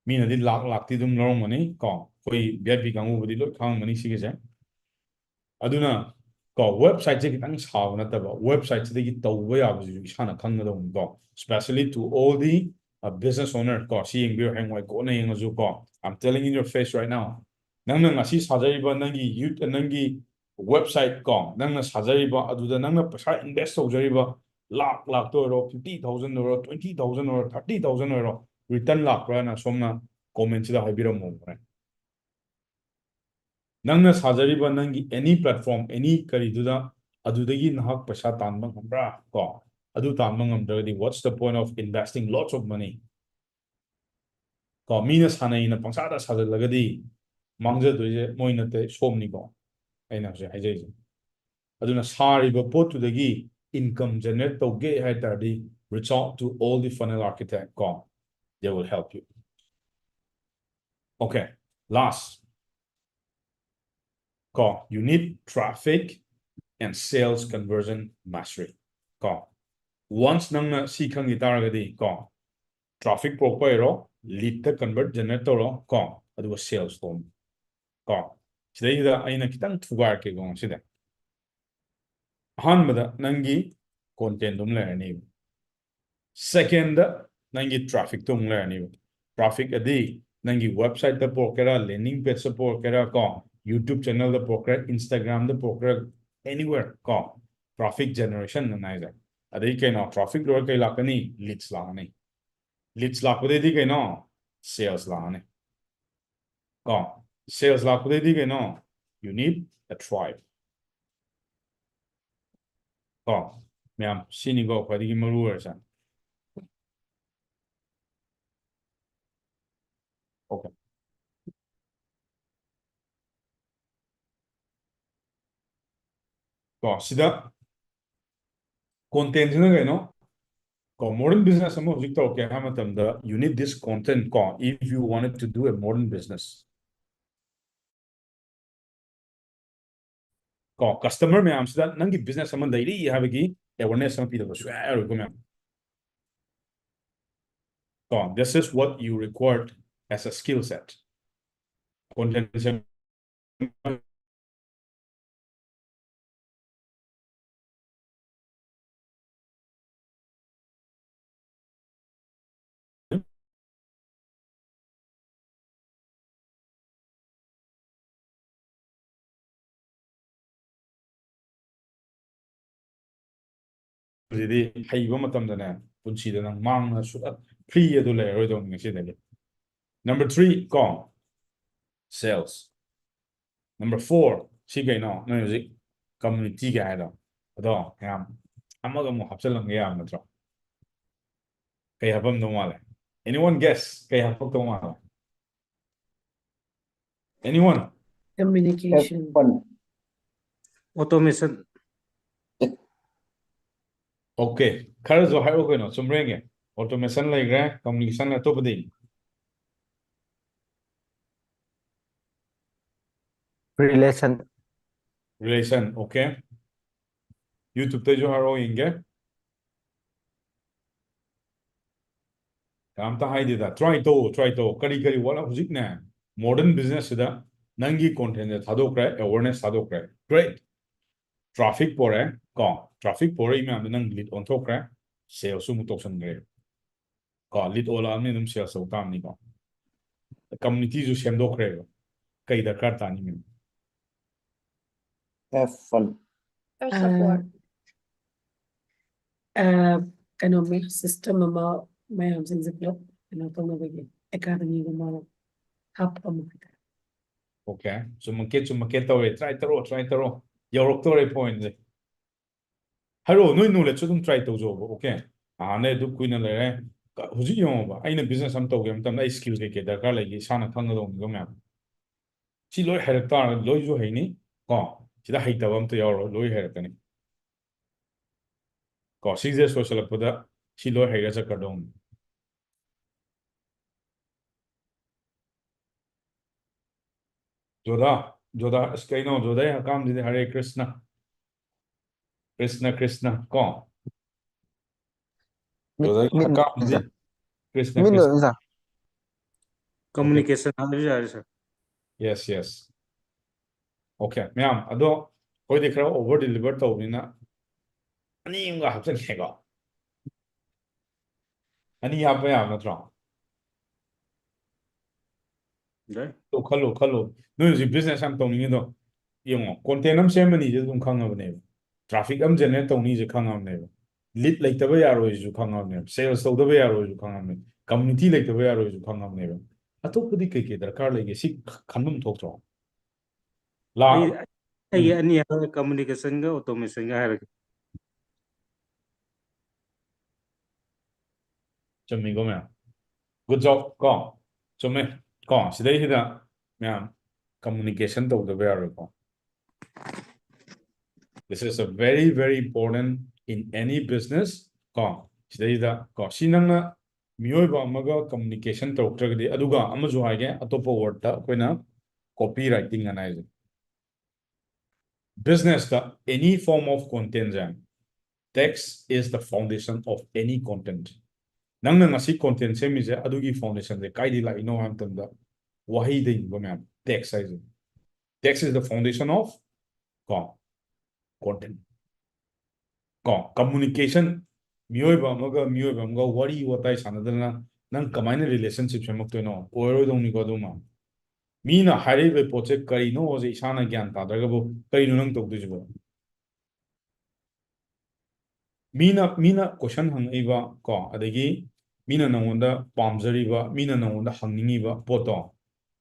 ꯃꯤꯅꯗꯤ ꯂꯥꯛ ꯂꯥꯛꯇꯤ ꯑꯗꯨꯝ ꯂꯧꯔꯝꯒꯅꯤ ꯀꯣ, ꯑꯩꯈꯣꯏ V I P ꯀꯥꯡꯕꯨꯕꯨꯗꯤ ꯂꯣꯏ ꯈꯪꯉꯝꯒꯅꯤ ꯁꯤꯒꯤꯁꯦ꯫ ꯑꯗꯨꯅ ꯀꯣ, website ꯁꯦ ꯈꯤꯇꯪ ꯁꯥꯕ ꯅꯠꯇꯕ, website ꯁꯤꯗꯒꯤ ꯇꯧꯕ ꯌꯥꯕꯁꯤꯁꯨ ꯏꯁꯥꯅ ꯈꯪꯒꯗꯧꯕꯅꯤ ꯀꯣ, especially to all the uh, business owner ꯀꯣ, ꯁꯤ ꯌꯦꯡꯕꯤꯌꯨ, ꯍꯌꯦꯡꯋꯥꯏ ꯀꯣꯟꯅ ꯌꯦꯡꯉꯁꯨ ꯀꯣ, I'm telling in your face right now, ꯅꯪꯅ ꯉꯁꯤ ꯁꯥꯖꯔꯤꯕ ꯅꯪꯒꯤ youth, ꯅꯪꯒꯤ website ꯀꯣ, ꯅꯪꯅ ꯁꯥꯖꯔꯤꯕ, ꯑꯗꯨꯗ ꯅꯪꯅ ꯄꯩꯁꯥ invest ꯇꯧꯖꯔꯤꯕ ꯂꯥꯛ ꯂꯥꯛꯇ ꯑꯣꯏꯔꯣ, fifty thousand ꯑꯣꯏꯔꯣ, twenty thousand ꯑꯣꯏꯔꯣ, thirty thousand ꯑꯣꯏꯔꯣ, return ꯂꯥꯛꯄ꯭ꯔꯥꯅ ꯁꯣꯝꯅ comment ꯁꯤꯗ ꯍꯥꯏꯕꯤꯔꯝꯃꯣ꯫ ꯅꯪꯅ ꯁꯥꯖꯔꯤꯕ ꯅꯪꯒꯤ any platform, any ꯀꯔꯤꯗꯨꯗ, ꯑꯗꯨꯗꯒꯤ ꯅꯍꯥꯛ ꯄꯩꯁꯥ ꯇꯥꯟꯕ ꯉꯝꯕ꯭ꯔꯥ ꯀꯣ? ꯑꯗꯨ ꯇꯥꯟꯕ ꯉꯝꯗ꯭ꯔꯒꯗꯤ, what's the point of investing lots of money? ꯀꯣ, ꯃꯤꯅ ꯁꯥꯟꯅꯩꯅ ꯄꯪꯁꯥꯗ ꯁꯥꯖꯜꯂꯒꯗꯤ ꯃꯥꯡꯖꯗꯣꯏꯁꯦ ꯃꯣꯏ ꯅꯠꯇꯦ, ꯁꯣꯝꯅꯤꯀꯣ, ꯑꯩꯅ ꯍꯧꯖꯤꯛ ꯍꯥꯏꯖꯔꯤꯁꯦ꯫ ꯑꯗꯨꯅ ꯁꯥꯔꯤꯕ ꯄꯣꯠꯇꯨꯗꯒꯤ income generate ꯇꯧꯒꯦ ꯍꯥꯏ ꯇꯥꯔꯗꯤ, reach out to all the funnel architect ꯀꯣ, they will help you. Okay, last ꯀꯣ, you need traffic and sales conversion mastery ꯀꯣ. Once ꯅꯪꯅ ꯁꯤ ꯈꯪꯈꯤ ꯇꯥꯔꯒꯗꯤ ꯀꯣ, traffic ꯄꯨꯔꯛꯄ ꯑꯣꯏꯔꯣ, lead ꯇ convert generate ꯇꯧꯔꯣ ꯀꯣ, ꯑꯗꯨꯒ sales ꯇꯧꯔꯣ ꯀꯣ. ꯁꯤꯗꯩꯁꯤꯗ ꯑꯩꯅ ꯈꯤꯇꯪ ꯊꯨꯒꯥꯏꯔꯛꯀꯦꯀꯣ ꯉꯁꯤꯗꯤ꯫ ꯑꯍꯥꯟꯕꯗ ꯅꯪꯒꯤ content ꯑꯃ ꯂꯩꯔꯅꯤꯕ, second ꯗ ꯅꯪꯒꯤ traffic ꯇꯣ ꯑꯃꯨꯛ ꯂꯩꯔꯅꯤꯕ꯫ Traffic ꯑꯗꯤ ꯅꯪꯒꯤ website ꯇ ꯄꯨꯔꯛꯀꯦꯔꯥ, landing page ꯇ ꯄꯨꯔꯛꯀꯦꯔꯥ ꯀꯣ, YouTube channel ꯗ ꯄꯨꯔꯛꯀꯦꯔꯥ, Instagram ꯗ ꯄꯨꯔꯛꯀꯦꯔꯥ, anywhere ꯀꯣ, traffic generation ꯑꯅ ꯍꯥꯏꯁꯦ꯫ ꯑꯗꯩ ꯀꯩꯅꯣ, traffic ꯂꯣꯏꯔ ꯀꯩ ꯂꯥꯛꯀꯅꯤ? Leads ꯂꯥꯛꯀꯅꯤ꯫ Leads ꯂꯥꯛꯄꯗꯩꯗꯤ ꯀꯩꯅꯣ? Sales ꯂꯥꯛꯀꯅꯤ ꯀꯣ. Sales ꯂꯥꯛꯄꯗꯩꯗꯤ ꯀꯩꯅꯣ? You need a tribe ꯀꯣ. ꯃꯌꯥꯝ, ꯁꯤꯅꯤꯀꯣ ꯈ꯭ꯋꯥꯏꯗꯒꯤ ꯃꯔꯨ ꯑꯣꯏꯔꯤꯁꯦ꯫ Okay. ꯀꯣ, ꯁꯤꯗ content ꯁꯤꯅ ꯀꯩꯅꯣ? ꯀꯣ, modern business ꯑꯃ ꯍꯧꯖꯤꯛ ꯇꯧꯔꯛꯀꯦ ꯍꯥꯏꯕ ꯃꯇꯝꯗ, you need this content ꯀꯣ, if you wanted to do a modern business. ꯀꯣ, customer ꯃꯌꯥꯝꯁꯤꯗ ꯅꯪꯒꯤ business ꯑꯃ ꯂꯩꯔꯤ ꯍꯥꯏꯕꯒꯤ awareness ꯑꯃ ꯄꯤꯗꯕ ꯁꯨꯡꯌꯥ ꯌꯥꯔꯣꯏꯀꯣ ꯃꯌꯥꯝ꯫ ꯀꯣ, this is what you required as a skill set. Content ꯁꯦꯝ- ꯁꯤꯗꯤ ꯍꯩꯕ ꯃꯇꯝꯗꯅꯦ, ꯄꯨꯟꯁꯤꯗ ꯅꯪ ꯃꯥꯡꯅ ꯁꯨꯛ free ꯑꯗꯨ ꯂꯩꯔꯔꯣꯏꯗꯧꯅꯤ ꯉꯁꯤꯗꯒꯤ. Number three ꯀꯣ, sales. Number four, ꯁꯤ ꯀꯩꯅꯣ? ꯅꯣꯏ ꯍꯧꯖꯤꯛ community ꯀꯩ ꯍꯥꯏꯗꯣ, ꯑꯗꯣ ꯃꯌꯥꯝ ꯑꯃꯒ ꯑꯃꯨꯛ ꯍꯥꯞꯆꯤꯜꯂꯝꯒꯦ ꯌꯥꯕ ꯅꯠꯇ꯭ꯔꯣ? ꯀꯩ ꯍꯥꯞꯄꯝꯗꯧ ꯃꯥꯜꯂꯦ? Anyone guess? ꯀꯩ ꯍꯥꯞꯄꯛꯇꯧ ꯃꯥꯜꯂꯦ? Anyone? Communication. F one. Automation. Okay, ꯈꯔꯁꯨ ꯍꯥꯏꯔꯛꯑꯣ ꯀꯩꯅꯣ, ꯆꯨꯝꯕ꯭ꯔꯥ ꯌꯦꯡꯒꯦ. Automation ꯂꯩꯈ꯭ꯔꯦ, communication ꯂꯩ, ꯑꯇꯣꯞꯄꯗꯤ? Relation. Relation, okay. YouTube ꯇꯩꯁꯨ ꯍꯥꯏꯔꯛꯑꯣ ꯌꯦꯡꯒꯦ. ꯀꯅꯥꯝꯇ ꯍꯥꯏꯗꯦꯗ. Try ꯇꯧ, try ꯇꯧ. ꯀꯔꯤ ꯀꯔꯤ ꯋꯥꯠꯂ ꯍꯧꯖꯤꯛꯅꯦ, modern business ꯁꯤꯗ ꯅꯪꯒꯤ content ꯁꯦ ꯊꯥꯗꯣꯛꯈ꯭ꯔꯦ, awareness ꯊꯥꯗꯣꯛꯈ꯭ꯔꯦ, great. Traffic ꯄꯣꯔꯦ ꯀꯣ, traffic ꯄꯣꯔꯛꯏ ꯃꯌꯥꯝꯗꯣ ꯅꯪ lead ꯑꯣꯟꯊꯣꯛꯈ꯭ꯔꯦ, sales ꯁꯨ ꯑꯃꯨꯛ ꯇꯧꯁꯟꯈ꯭ꯔꯦ ꯀꯣ. Lead ꯑꯣꯜꯂꯛꯑꯕꯅꯤ, ꯑꯗꯨꯝ sales ꯇꯧ ꯇꯥꯕꯅꯤꯀꯣ. Community ꯁꯨ ꯁꯦꯝꯗꯣꯛꯈ꯭ꯔꯦꯕ. ꯀꯩ ꯗꯔꯀꯥꯔ ꯇꯥꯅꯤ ꯃꯦꯝ? F one. ꯑ, ꯑ, ꯀꯩꯅꯣ, system ꯑꯃ ꯃꯌꯥꯝꯁꯤꯡꯁꯦ ꯄꯨꯂꯞ ꯀꯩꯅꯣ ꯇꯧꯅꯕꯒꯤ academy ꯒꯨꯝꯕ ꯑꯃ ꯍꯥꯞꯄ ꯑꯃ ꯍꯥꯏꯇꯥꯔꯦ. Okay, ꯆꯨꯝꯃꯛꯀꯦ, ꯆꯨꯝꯃꯛꯀꯦ ꯇꯧꯔꯦ. Try ꯇꯧꯔꯣ, try ꯇꯧꯔꯣ. ꯌꯧꯔꯛꯇꯣꯔꯦ point ꯁꯦ. ꯍꯥꯏꯔꯛꯑꯣ, ꯅꯣꯏ knowledge ꯁꯨ ꯑꯗꯨꯝ try ꯇꯧꯖꯧꯕ, okay? ꯑꯍꯥꯟꯅ ꯑꯗꯨ ꯀꯨꯏꯅ ꯂꯩꯔꯦ꯫ ꯀ-, ꯍꯧꯖꯤꯛ ꯌꯦꯡꯉꯣꯕ, ꯑꯩꯅ business ꯑꯃ ꯇꯧꯒꯦ ꯃꯇꯝꯗ ꯑꯩ skill ꯀꯩꯀꯩ ꯗꯔꯀꯥꯔ ꯂꯩꯒꯦ ꯏꯁꯥꯅ ꯈꯪꯒꯗꯧꯅꯤꯀꯣ ꯃꯌꯥꯝ꯫ ꯁꯤ ꯂꯣꯏ ꯍꯩꯔꯛ ꯇꯥꯔꯒꯗꯤ ꯂꯣꯏꯁꯨ ꯍꯩꯅꯤ ꯀꯣ, ꯁꯤꯗ ꯍꯩꯇꯕ ꯑꯝꯇ ꯌꯥꯎꯔꯣꯏ, ꯂꯣꯏ ꯍꯩꯔꯛꯀꯅꯤ ꯀꯣ꯫ Six days ꯂꯣꯏꯁꯤꯜꯂꯛꯄꯗ ꯁꯤ ꯂꯣꯏ ꯍꯩꯔ ꯆꯠꯈ꯭ꯔꯗꯧꯅꯤ꯫ ꯖꯣꯗꯥ, ꯖꯣꯗꯥ, ꯑꯁ, ꯀꯩꯅꯣ, ꯖꯣꯗꯥ ꯍꯀꯥꯝꯁꯤꯗꯤ ꯍꯔꯦ ꯀ꯭ꯔꯤꯁꯅ꯫ ꯀ꯭ꯔꯤꯁꯅ, ꯀ꯭ꯔꯤꯁꯅ, ꯀꯣ? ꯃꯤꯠ ꯖꯣꯗꯥ ꯃꯤꯠ ꯍꯀꯥꯝꯁꯤꯗꯤ ꯁꯥꯔ꯫ ꯀ꯭ꯔꯤꯁꯅ, ꯃꯤꯠ ꯀ꯭ꯔꯤꯁꯅ꯫ ꯂꯣꯏ ꯁꯥꯔ꯫ Communication ꯍꯥꯏꯔꯁꯨ ꯌꯥꯔꯦ, sir. Yes, yes. Okay, ꯃꯌꯥꯝ, ꯑꯗꯣ ꯑꯩꯈꯣꯏꯗꯤ ꯈꯔ over deliver ꯇꯧꯕꯅꯤꯅ ꯑꯅꯤ ꯑꯃꯒ ꯍꯥꯞꯆꯤꯟꯒꯦꯀꯣ꯫ ꯑꯅꯤ ꯍꯥꯞꯄ ꯌꯥꯕ ꯅꯠꯇ꯭ꯔꯣ? ꯌꯥꯏ꯫ ꯑꯗꯣ ꯈꯜꯂꯣ, ꯈꯜꯂꯣ꯫ ꯅꯣꯏ ꯍꯧꯖꯤꯛ business ꯌꯥꯝ ꯇꯧꯅꯤꯡꯉꯤꯗꯣ ꯌꯦꯡꯉꯣ, content ꯑꯃ ꯁꯦꯝꯃꯅꯤꯁꯦ ꯑꯗꯨꯝ ꯈꯪꯉꯕꯅꯦꯕ꯫ Traffic ꯑꯃ generate ꯇꯧꯅꯤꯁꯦ ꯈꯪꯉꯕꯅꯦꯕ꯫ Lead ꯂꯩꯇꯕ ꯌꯥꯔꯣꯏꯁꯨ ꯈꯪꯉꯕꯅꯦꯕ꯫ Sales ꯇꯧꯗꯕ ꯌꯥꯔꯣꯏꯁꯨ ꯈꯪꯉꯕꯅꯦꯕ꯫ Community ꯂꯩꯇꯕ ꯌꯥꯔꯣꯏꯁꯨ ꯈꯪꯉꯕꯅꯦꯕ꯫ ꯑꯇꯣꯞꯄꯗꯤ ꯀꯩ ꯀꯩ ꯗꯔꯀꯥꯔ ꯂꯩꯒꯦ? ꯁꯤ ꯈꯟꯐꯝ ꯊꯣꯛꯇ꯭ꯔꯣ? ꯂꯥ-, ꯑꯩ, ꯑꯩꯒꯤ ꯎꯝ꯫ ꯑꯅꯤ ꯍꯥꯏꯔꯒ communication ꯒ automation ꯒ ꯍꯥꯏꯔꯒꯦ꯫ ꯆꯨꯝꯃꯤꯀꯣ ꯃꯌꯥꯝ? Good job ꯀꯣ? ꯆꯨꯝꯃꯦ ꯀꯣ? ꯁꯤꯗꯩꯁꯤꯗ ꯃꯌꯥꯝ communication ꯇꯧꯗꯕ ꯌꯥꯔꯣꯏꯀꯣ? This is a very, very important in any business ꯀꯣ? ꯁꯤꯗꯩꯁꯤꯗ ꯀꯣ? ꯁꯤ ꯅꯪꯅ ꯃꯤꯑꯣꯏꯕ ꯑꯃꯒ communication ꯇꯧꯔꯛꯇ꯭ꯔꯒꯗꯤ, ꯑꯗꯨꯒ ꯑꯃꯁꯨ ꯍꯥꯏꯒꯦ, ꯑꯇꯣꯞꯄ word ꯇ ꯑꯩꯈꯣꯏꯅ copywriting ꯑꯅ ꯍꯥꯏꯁꯦ꯫ Business ꯇ any form of content say, text is the foundation of any content. ꯅꯪꯅ ꯉꯁꯤ content ꯁꯦꯝꯃꯤꯁꯦ, ꯑꯗꯨꯒꯤ foundation ꯁꯦ ꯀꯥꯏꯗꯒꯤ ꯂꯥꯛꯏꯅꯣ ꯍꯥꯏꯕ ꯃꯇꯝꯗ, ꯋꯥꯍꯩꯗꯒꯤꯅꯤꯀꯣ ꯃꯌꯥꯝ, text ꯍꯥꯏꯁꯦ꯫ Text is the foundation of ꯀꯣ, content꯫ ꯀꯣ, communication, ꯃꯤꯑꯣꯏꯕ ꯑꯃꯒ ꯃꯤꯑꯣꯏꯕ ꯑꯃꯒ ꯋꯥꯔꯤ ꯋꯥꯇꯥꯏ ꯁꯥꯟꯅꯗꯅ ꯅꯪ ꯀꯃꯥꯏꯅ relationship ꯁꯦꯝꯃꯛꯇꯣꯏꯅꯣ? ꯑꯣꯏꯔꯣꯏꯗꯧꯅꯤꯀꯣ ꯑꯗꯨꯃ꯫ ꯃꯤꯅ ꯍꯥꯏꯔꯛꯏꯕ ꯄꯣꯠꯁꯦ ꯀꯔꯤꯅꯣꯁꯦ ꯏꯁꯥꯅ ꯒ꯭ꯌꯥꯟ ꯇꯥꯗ꯭ꯔꯒꯕꯨ ꯀꯔꯤꯅꯣ ꯅꯪ ꯇꯧꯗꯣꯏꯁꯤꯕꯣ? ꯃꯤꯅ, ꯃꯤꯅ question ꯍꯪꯉꯛꯏꯕ ꯀꯣ, ꯑꯗꯒꯤ ꯃꯤꯅ ꯅꯪꯉꯣꯟꯗ ꯄꯥꯝꯖꯔꯤꯕ, ꯃꯤꯅ ꯅꯪꯉꯣꯟꯗ ꯍꯪꯅꯤꯡꯉꯤꯕ ꯄꯣꯠꯇꯣ,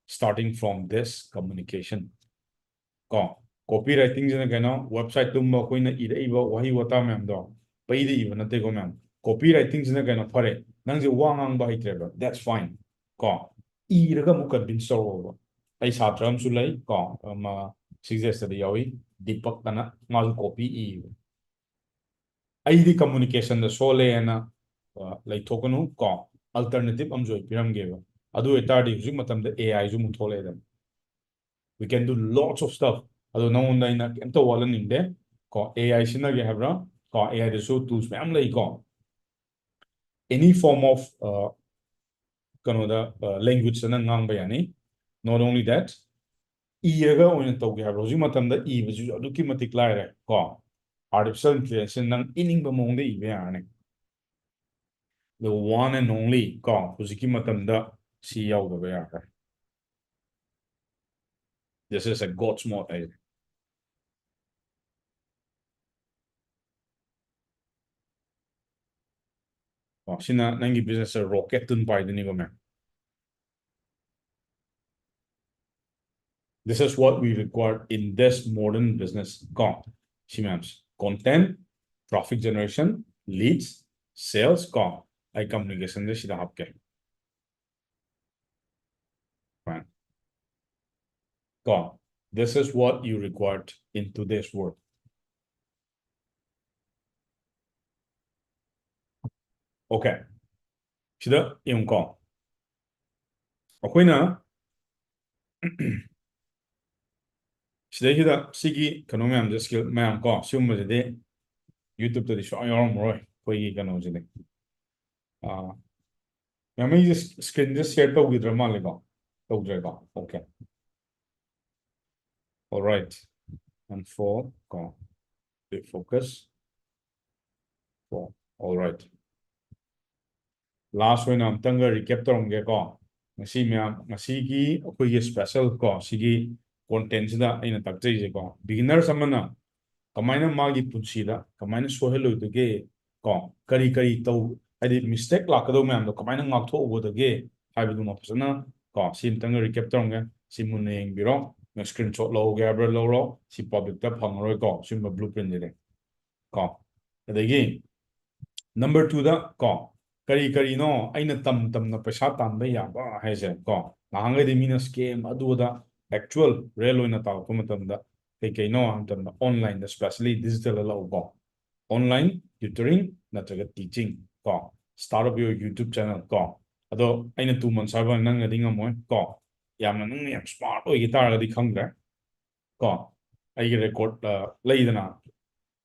starting from this communication꯫ ꯀꯣ, copywriting ꯁꯤꯅ ꯀꯩꯅꯣ? Website ꯇꯨꯝꯕ ꯑꯩꯈꯣꯏꯅ ꯏꯔꯛꯏꯕ ꯋꯥꯍꯩ ꯋꯥꯇꯥ ꯃꯌꯥꯝꯗꯣ ꯄꯩꯗ ꯏꯕ ꯅꯠꯇꯦꯀꯣ ꯃꯌꯥꯝ꯫ Copywriting ꯁꯤꯅ ꯀꯩꯅꯣ? ꯐꯔꯦ, ꯅꯪꯁꯦ ꯋꯥ ꯉꯥꯡꯕ ꯍꯩꯇ꯭ꯔꯦꯕ, that's fine ꯀꯣ, ꯏꯔꯒ ꯑꯃꯨꯛ convince ꯇꯧꯔꯛꯑꯣꯕ꯫ ꯑꯩ ꯁꯥꯇ꯭ꯔ ꯑꯃꯁꯨ ꯂꯩ ꯀꯣ, ꯑꯃ Six Days ꯇꯗꯤ ꯌꯥꯎꯏ, ꯗꯤꯄꯛ ꯑꯅ, ꯃꯥꯁꯨ copy ꯏꯌꯦꯕ꯫ ꯑꯩꯗꯤ communication ꯗ ꯁꯣꯜꯂꯦꯅ, ꯑ, ꯂꯩꯊꯣꯛꯀꯅꯨ ꯀꯣ, alternative ꯑꯃꯁꯨ ꯑꯩ ꯄꯤꯔꯝꯒꯦꯕ꯫ ꯑꯗꯨ ꯑꯣꯏꯇꯥꯔꯗꯤ ꯍꯧꯖꯤꯛ ꯃꯇꯝꯗ A I ꯁꯨ ꯑꯃꯨꯛ ꯊꯣꯛꯂꯛꯑꯦꯗꯅ, we can do lots of stuff꯫ ꯑꯗꯣ ꯅꯉꯣꯟꯗ ꯑꯩꯅ ꯀꯩꯝꯇ ꯋꯥꯠꯍꯟꯅꯤꯡꯗꯦ ꯀꯣ꯫ A I ꯁꯤꯖꯤꯟꯅꯒꯦ ꯍꯥꯏꯕ꯭ꯔꯥ? ꯀꯣ, A I ꯗꯁꯨ tools ꯃꯌꯥꯝ ꯂꯩꯀꯣ꯫ Any form of, ꯑ, ꯀꯩꯅꯣꯗ language ꯇ ꯅꯪ ꯉꯥꯡꯕ ꯌꯥꯅꯤ꯫ Not only that, ꯏꯔꯒ ꯑꯣꯏꯅ ꯇꯧꯒꯦ ꯍꯥꯏꯕ, ꯍꯧꯖꯤꯛ ꯃꯇꯝꯗ ꯏꯕꯁꯤꯁꯨ ꯑꯗꯨꯛꯀꯤ ꯃꯇꯤꯛ ꯂꯥꯏꯔꯦ ꯀꯣ꯫ Artificial intelligence ꯅ ꯅꯪ ꯏꯅꯤꯡꯕ ꯃꯑꯣꯡꯗ ꯏꯕ ꯌꯥꯔꯅꯤ꯫ The one and only ꯀꯣ, ꯍꯧꯖꯤꯛꯀꯤ ꯃꯇꯝꯗ ꯁꯤ ꯌꯥꯎꯗꯕ ꯌꯥꯔꯔꯣꯏ꯫ This is a God's mode ꯍꯥꯏꯁꯦ꯫ ꯀꯣ, ꯁꯤꯅ ꯅꯪꯒꯤ business ꯁꯦ rocket ꯇꯨꯟ ꯄꯥꯏꯗꯣꯏꯅꯤꯀꯣ ꯃꯌꯥꯝ꯫ This is what we require in this modern business ꯀꯣ꯫ ꯁꯤ ꯃꯌꯥꯝꯁꯦ: content, traffic generation, leads, sales ꯀꯣ꯫ ꯑꯩ communication ꯁꯦ ꯁꯤꯗ ꯍꯥꯞꯀꯦ꯫ Right. ꯀꯣ, this is what you required in today's world. Okay. ꯁꯤꯗ ꯌꯦꯡꯉꯨꯀꯣ꯫ ꯑꯩꯈꯣꯏꯅ ꯁꯤꯗꯩꯁꯤꯗ ꯁꯤꯒꯤ ꯀꯩꯅꯣ ꯃꯌꯥꯝꯁꯦ, skill ꯃꯌꯥꯝ ꯀꯣ, ꯁꯤꯒꯨꯝꯕꯁꯤꯗꯤ YouTube ꯇꯗꯤ ꯁꯨꯡꯌꯥꯎ ꯌꯥꯎꯔꯝꯃꯔꯣꯏ ꯑꯩꯈꯣꯏꯒꯤ ꯀꯩꯅꯣꯁꯤꯗꯤ꯫ ꯑꯥ, ꯃꯌꯥꯝ ꯑꯩꯁꯦ screen ꯁꯦ share ꯇꯧꯈꯤꯗ꯭ꯔ ꯃꯥꯜꯂꯦꯀꯣ? ꯇꯧꯗ꯭ꯔꯦꯀꯣ? Okay. All right. And four ꯀꯣ, focus. Four. All right. Last ꯑꯣꯏꯅ ꯑꯝꯇꯪꯒ recap ꯇꯧꯔꯝꯒꯦꯀꯣ꯫ ꯉꯁꯤ ꯃꯌꯥꯝ, ꯉꯁꯤꯒꯤ ꯑꯩꯈꯣꯏꯒꯤ special ꯀꯣ, ꯁꯤꯒꯤ content ꯁꯤꯗ ꯑꯩꯅ ꯇꯥꯛꯆꯩꯁꯦꯀꯣ, beginners ꯑꯃꯅ ꯀꯃꯥꯏꯅ ꯃꯥꯒꯤ ꯄꯨꯟꯁꯤꯗ ꯀꯃꯥꯏꯅ ꯁꯣꯏꯍꯜꯂꯣꯏꯗꯒꯦ ꯀꯣ, ꯀꯔꯤ ꯀꯔꯤ ꯇꯧ, ꯍꯥꯏꯗꯤ mistake ꯂꯥꯛꯀꯗꯧꯕ ꯃꯌꯥꯝꯗꯣ ꯀꯃꯥꯏꯅ ꯉꯥꯛꯊꯣꯛꯎꯒꯗꯒꯦ ꯍꯥꯏꯕꯗꯨꯃ ꯐꯖꯅ ꯀꯣ, ꯁꯤ ꯑꯝꯇꯪꯒ recap ꯇꯧꯔꯝꯒꯦ꯫ ꯁꯤ ꯃꯨꯟꯅ ꯌꯦꯡꯕꯤꯔꯣ꯫ ꯅꯪ screenshot ꯂꯧꯒꯦ ꯍꯥꯏꯕ꯭ꯔꯥ ꯂꯧꯔꯣ, ꯁꯤ public ꯇ ꯐꯪꯉꯔꯣꯏꯀꯣ, ꯁꯤꯒꯨꯝꯕ blueprint ꯁꯤꯗꯤ ꯀꯣ꯫ ꯑꯗꯒꯤ number two ꯗ ꯀꯣ, ꯀꯔꯤ ꯀꯔꯤꯅꯣ ꯑꯩꯅ ꯇꯝ ꯇꯝꯅ ꯄꯩꯁꯥ ꯇꯥꯟꯕ ꯌꯥꯕ ꯍꯥꯏꯁꯦ ꯀꯣ, ꯅꯍꯥꯟꯈꯩꯗꯤ ꯃꯤꯅ scam ꯑꯗꯨ ꯑꯗꯥ, actual real ꯑꯣꯏꯅ ꯇꯧꯔꯛꯄ ꯃꯇꯝꯗ ꯀꯩ ꯀꯩꯅꯣ ꯍꯥꯏꯕ ꯃꯇꯝꯗ online ꯗ, specially digital ꯗ ꯂꯥꯛꯎꯀꯣ꯫ Online tutoring ꯅꯠꯇ꯭ꯔꯒ teaching ꯀꯣ, start up your YouTube channel ꯀꯣ꯫ ꯑꯗꯣ ꯑꯩꯅ two months ꯍꯥꯏꯕ ꯅꯪꯅꯗꯤ ꯉꯝꯃꯣꯏ ꯀꯣ, ꯌꯥꯝꯅ ꯅꯪꯅ ꯌꯥꯝ smart ꯑꯣꯏꯈꯤ ꯇꯥꯔꯒꯗꯤ ꯈꯪꯗ꯭ꯔꯦ ꯀꯣ꯫ ꯑꯩꯒꯤ record, ꯑ, ꯂꯩꯗꯅ,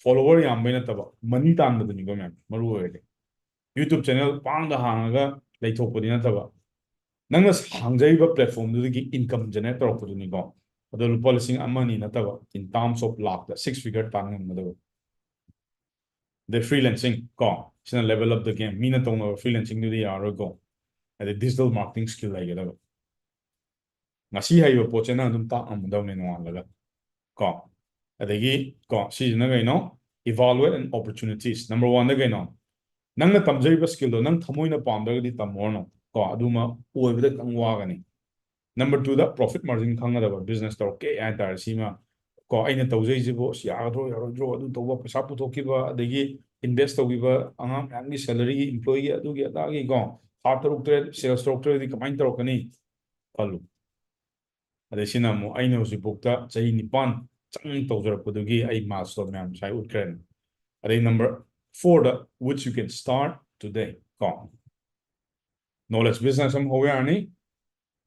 follower ꯌꯥꯝꯕꯩ ꯅꯠꯇꯕ, money ꯇꯥꯟꯕꯗꯨꯅꯤꯀꯣ ꯃꯌꯥꯝ ꯃꯔꯨ ꯑꯣꯏꯔꯗꯤ꯫ YouTube channel ꯄꯥꯡꯗ ꯍꯥꯡꯉꯒ ꯂꯩꯊꯣꯛꯄꯗꯤ ꯅꯠꯇꯕ, ꯅꯪꯅ ꯍꯥꯡꯖꯔꯤꯕ platformꯗꯨꯗꯒꯤ income generate ꯇꯧꯔꯛꯄꯗꯨꯅꯤꯀꯣ꯫ ꯑꯗꯣ ꯂꯨꯄꯥ ꯂꯤꯁꯤꯡ ꯑꯃ ꯑꯅꯤ ꯅꯠꯇꯕ, in terms of ꯂꯥꯛꯇ six figure ꯇꯥꯟ ꯉꯝꯒꯗꯕ꯫ ꯑꯗꯩ freelancing ꯀꯣ, ꯁꯤꯅ level up the game꯫ ꯃꯤꯅ ꯇꯧꯅꯕ freelancingꯗꯨꯗꯤ ꯌꯥꯔꯔꯣꯏꯀꯣ꯫ ꯑꯗꯩ digital marketing skill ꯂꯩꯒꯗꯕ꯫ ꯉꯁꯤ ꯍꯩꯕ ꯄꯣꯠꯁꯦ ꯅꯪ ꯑꯗꯨꯝ ꯇꯥꯛ ꯉꯝꯒꯗꯕꯅꯦ ꯅꯣꯡꯉꯥꯜꯂꯒ ꯀꯣ꯫ ꯑꯗꯒꯤ ꯀꯣ, ꯁꯤꯁꯤꯅ ꯀꯩꯅꯣ? Evaluate and opportunities꯫ Number oneꯗ ꯀꯩꯅꯣ? ꯅꯪꯅ ꯇꯝꯖꯔꯤꯕ skillꯗꯣ ꯅꯪ ꯊꯃꯣꯏꯅ ꯄꯥꯝꯗ꯭ꯔꯒꯗꯤ ꯇꯝꯃꯨꯔꯅꯨ ꯀꯣ, ꯑꯗꯨꯃ ꯑꯣꯏꯕꯗ ꯈꯤꯇꯪ ꯋꯥꯒꯅꯤ꯫ Number twoꯗ profit margin ꯈꯪꯒꯗꯕ꯫ Business ꯇꯧꯔꯛꯀꯦ ꯍꯥꯏ ꯇꯥꯔꯦ, ꯁꯤꯃ ꯀꯣ, ꯑꯩꯅ ꯇꯧꯖꯩꯁꯤꯕꯨ ꯑꯁ ꯌꯥꯒꯗ꯭ꯔꯣ ꯌꯥꯔꯣꯏꯗ꯭ꯔꯣ, ꯑꯗꯨ ꯇꯧꯕ, ꯄꯩꯁꯥ ꯄꯨꯊꯣꯛꯈꯤꯕ, ꯑꯗꯒꯤ invest ꯇꯧꯈꯤꯕ, ꯑꯉꯥꯡ ꯃꯌꯥꯝꯒꯤ salaryꯒꯤ, employeeꯒꯤ, ꯑꯗꯨꯒꯤ ꯑꯗꯥꯒꯤ ꯀꯣ, ꯊꯥ ꯇꯔꯨꯛ ꯇꯔꯦꯠ sales ꯇꯧꯔꯛꯇ꯭ꯔꯒꯗꯤ ꯀꯃꯥꯏꯅ ꯇꯧꯔꯛꯀꯅꯤ ꯈꯜꯂꯨ꯫ ꯑꯗꯩ ꯁꯤꯅ ꯑꯃꯨꯛ ꯑꯩꯅ ꯍꯧꯖꯤꯛꯐꯥꯎꯗ ꯆꯍꯤ ꯅꯤꯄꯥꯟ ꯆꯪ ꯇꯧꯖꯔꯛꯄꯗꯨꯒꯤ ꯑꯩ milestone ꯃꯌꯥꯝ ꯉꯁꯥꯏ ꯎꯠꯈ꯭ꯔꯦꯅ꯫ ꯑꯗꯩ number fourꯗ which you can start today ꯀꯣ, knowledge business ꯑꯃ ꯍꯧꯕ ꯌꯥꯔꯅꯤ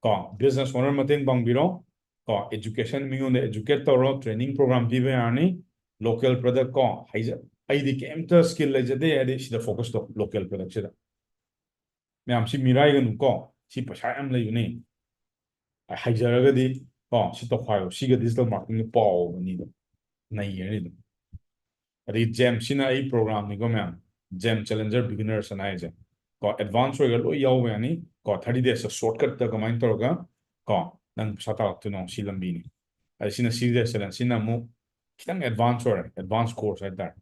ꯀꯣ, business owner ꯃꯇꯦꯡ ꯄꯥꯡꯕꯤꯔꯣ ꯀꯣ, education ꯃꯤꯉꯣꯟꯗ educate ꯇꯧꯔꯣ, training program ꯄꯤꯕ ꯌꯥꯔꯅꯤ, local product ꯀꯣ, ꯍꯩꯖ-, ꯑꯩꯗꯤ ꯀꯩꯝꯇ skill ꯂꯩꯖꯗꯦ ꯍꯥꯏꯗꯤ ꯁꯤꯗ focus ꯇꯧ, local productꯁꯤꯗ꯫ ꯃꯌꯥꯝ ꯁꯤ ꯃꯤꯔꯥꯏꯒꯅꯨ ꯀꯣ, ꯁꯤ ꯄꯩꯁꯥ ꯌꯥꯝ ꯂꯩꯕꯅꯦ꯫ ꯍꯩꯖꯔꯒꯗꯤ ꯀꯣ, ꯁꯤ ꯇꯧꯈꯥꯏꯌꯣ, ꯁꯤꯒ digital marketingꯒ ꯄꯥꯎ ꯑꯅꯤꯗꯣ ꯅꯩꯔꯅꯤ ꯑꯗꯨꯝ꯫ ꯑꯗꯒꯤ GEMꯁꯤꯅ ꯑꯩ programꯅꯤꯀꯣ ꯃꯌꯥꯝ, GEM Challenger Beginners ꯑꯅ ꯍꯥꯏꯁꯦ ꯀꯣ, advance ꯑꯣꯏꯒꯦꯔꯥ ꯂꯣꯏ ꯌꯥꯎꯕ ꯌꯥꯅꯤ ꯀꯣ, thirty daysꯇ shortcutꯇ ꯀꯃꯥꯏꯅ ꯇꯧꯔꯒ ꯀꯣ ꯅꯪ ꯄꯩꯁꯥ ꯇꯥꯜꯂꯛꯇꯣꯏꯅꯣ, ꯁꯤ ꯂꯝꯕꯤꯅꯤ꯫ ꯑꯗꯩ ꯁꯤꯅ Series Excellence, ꯁꯤꯅ ꯑꯃꯨꯛ ꯈꯤꯇꯪ advance ꯑꯣꯏꯔꯦ, advance course ꯍꯥꯏꯇꯥꯔꯦ꯫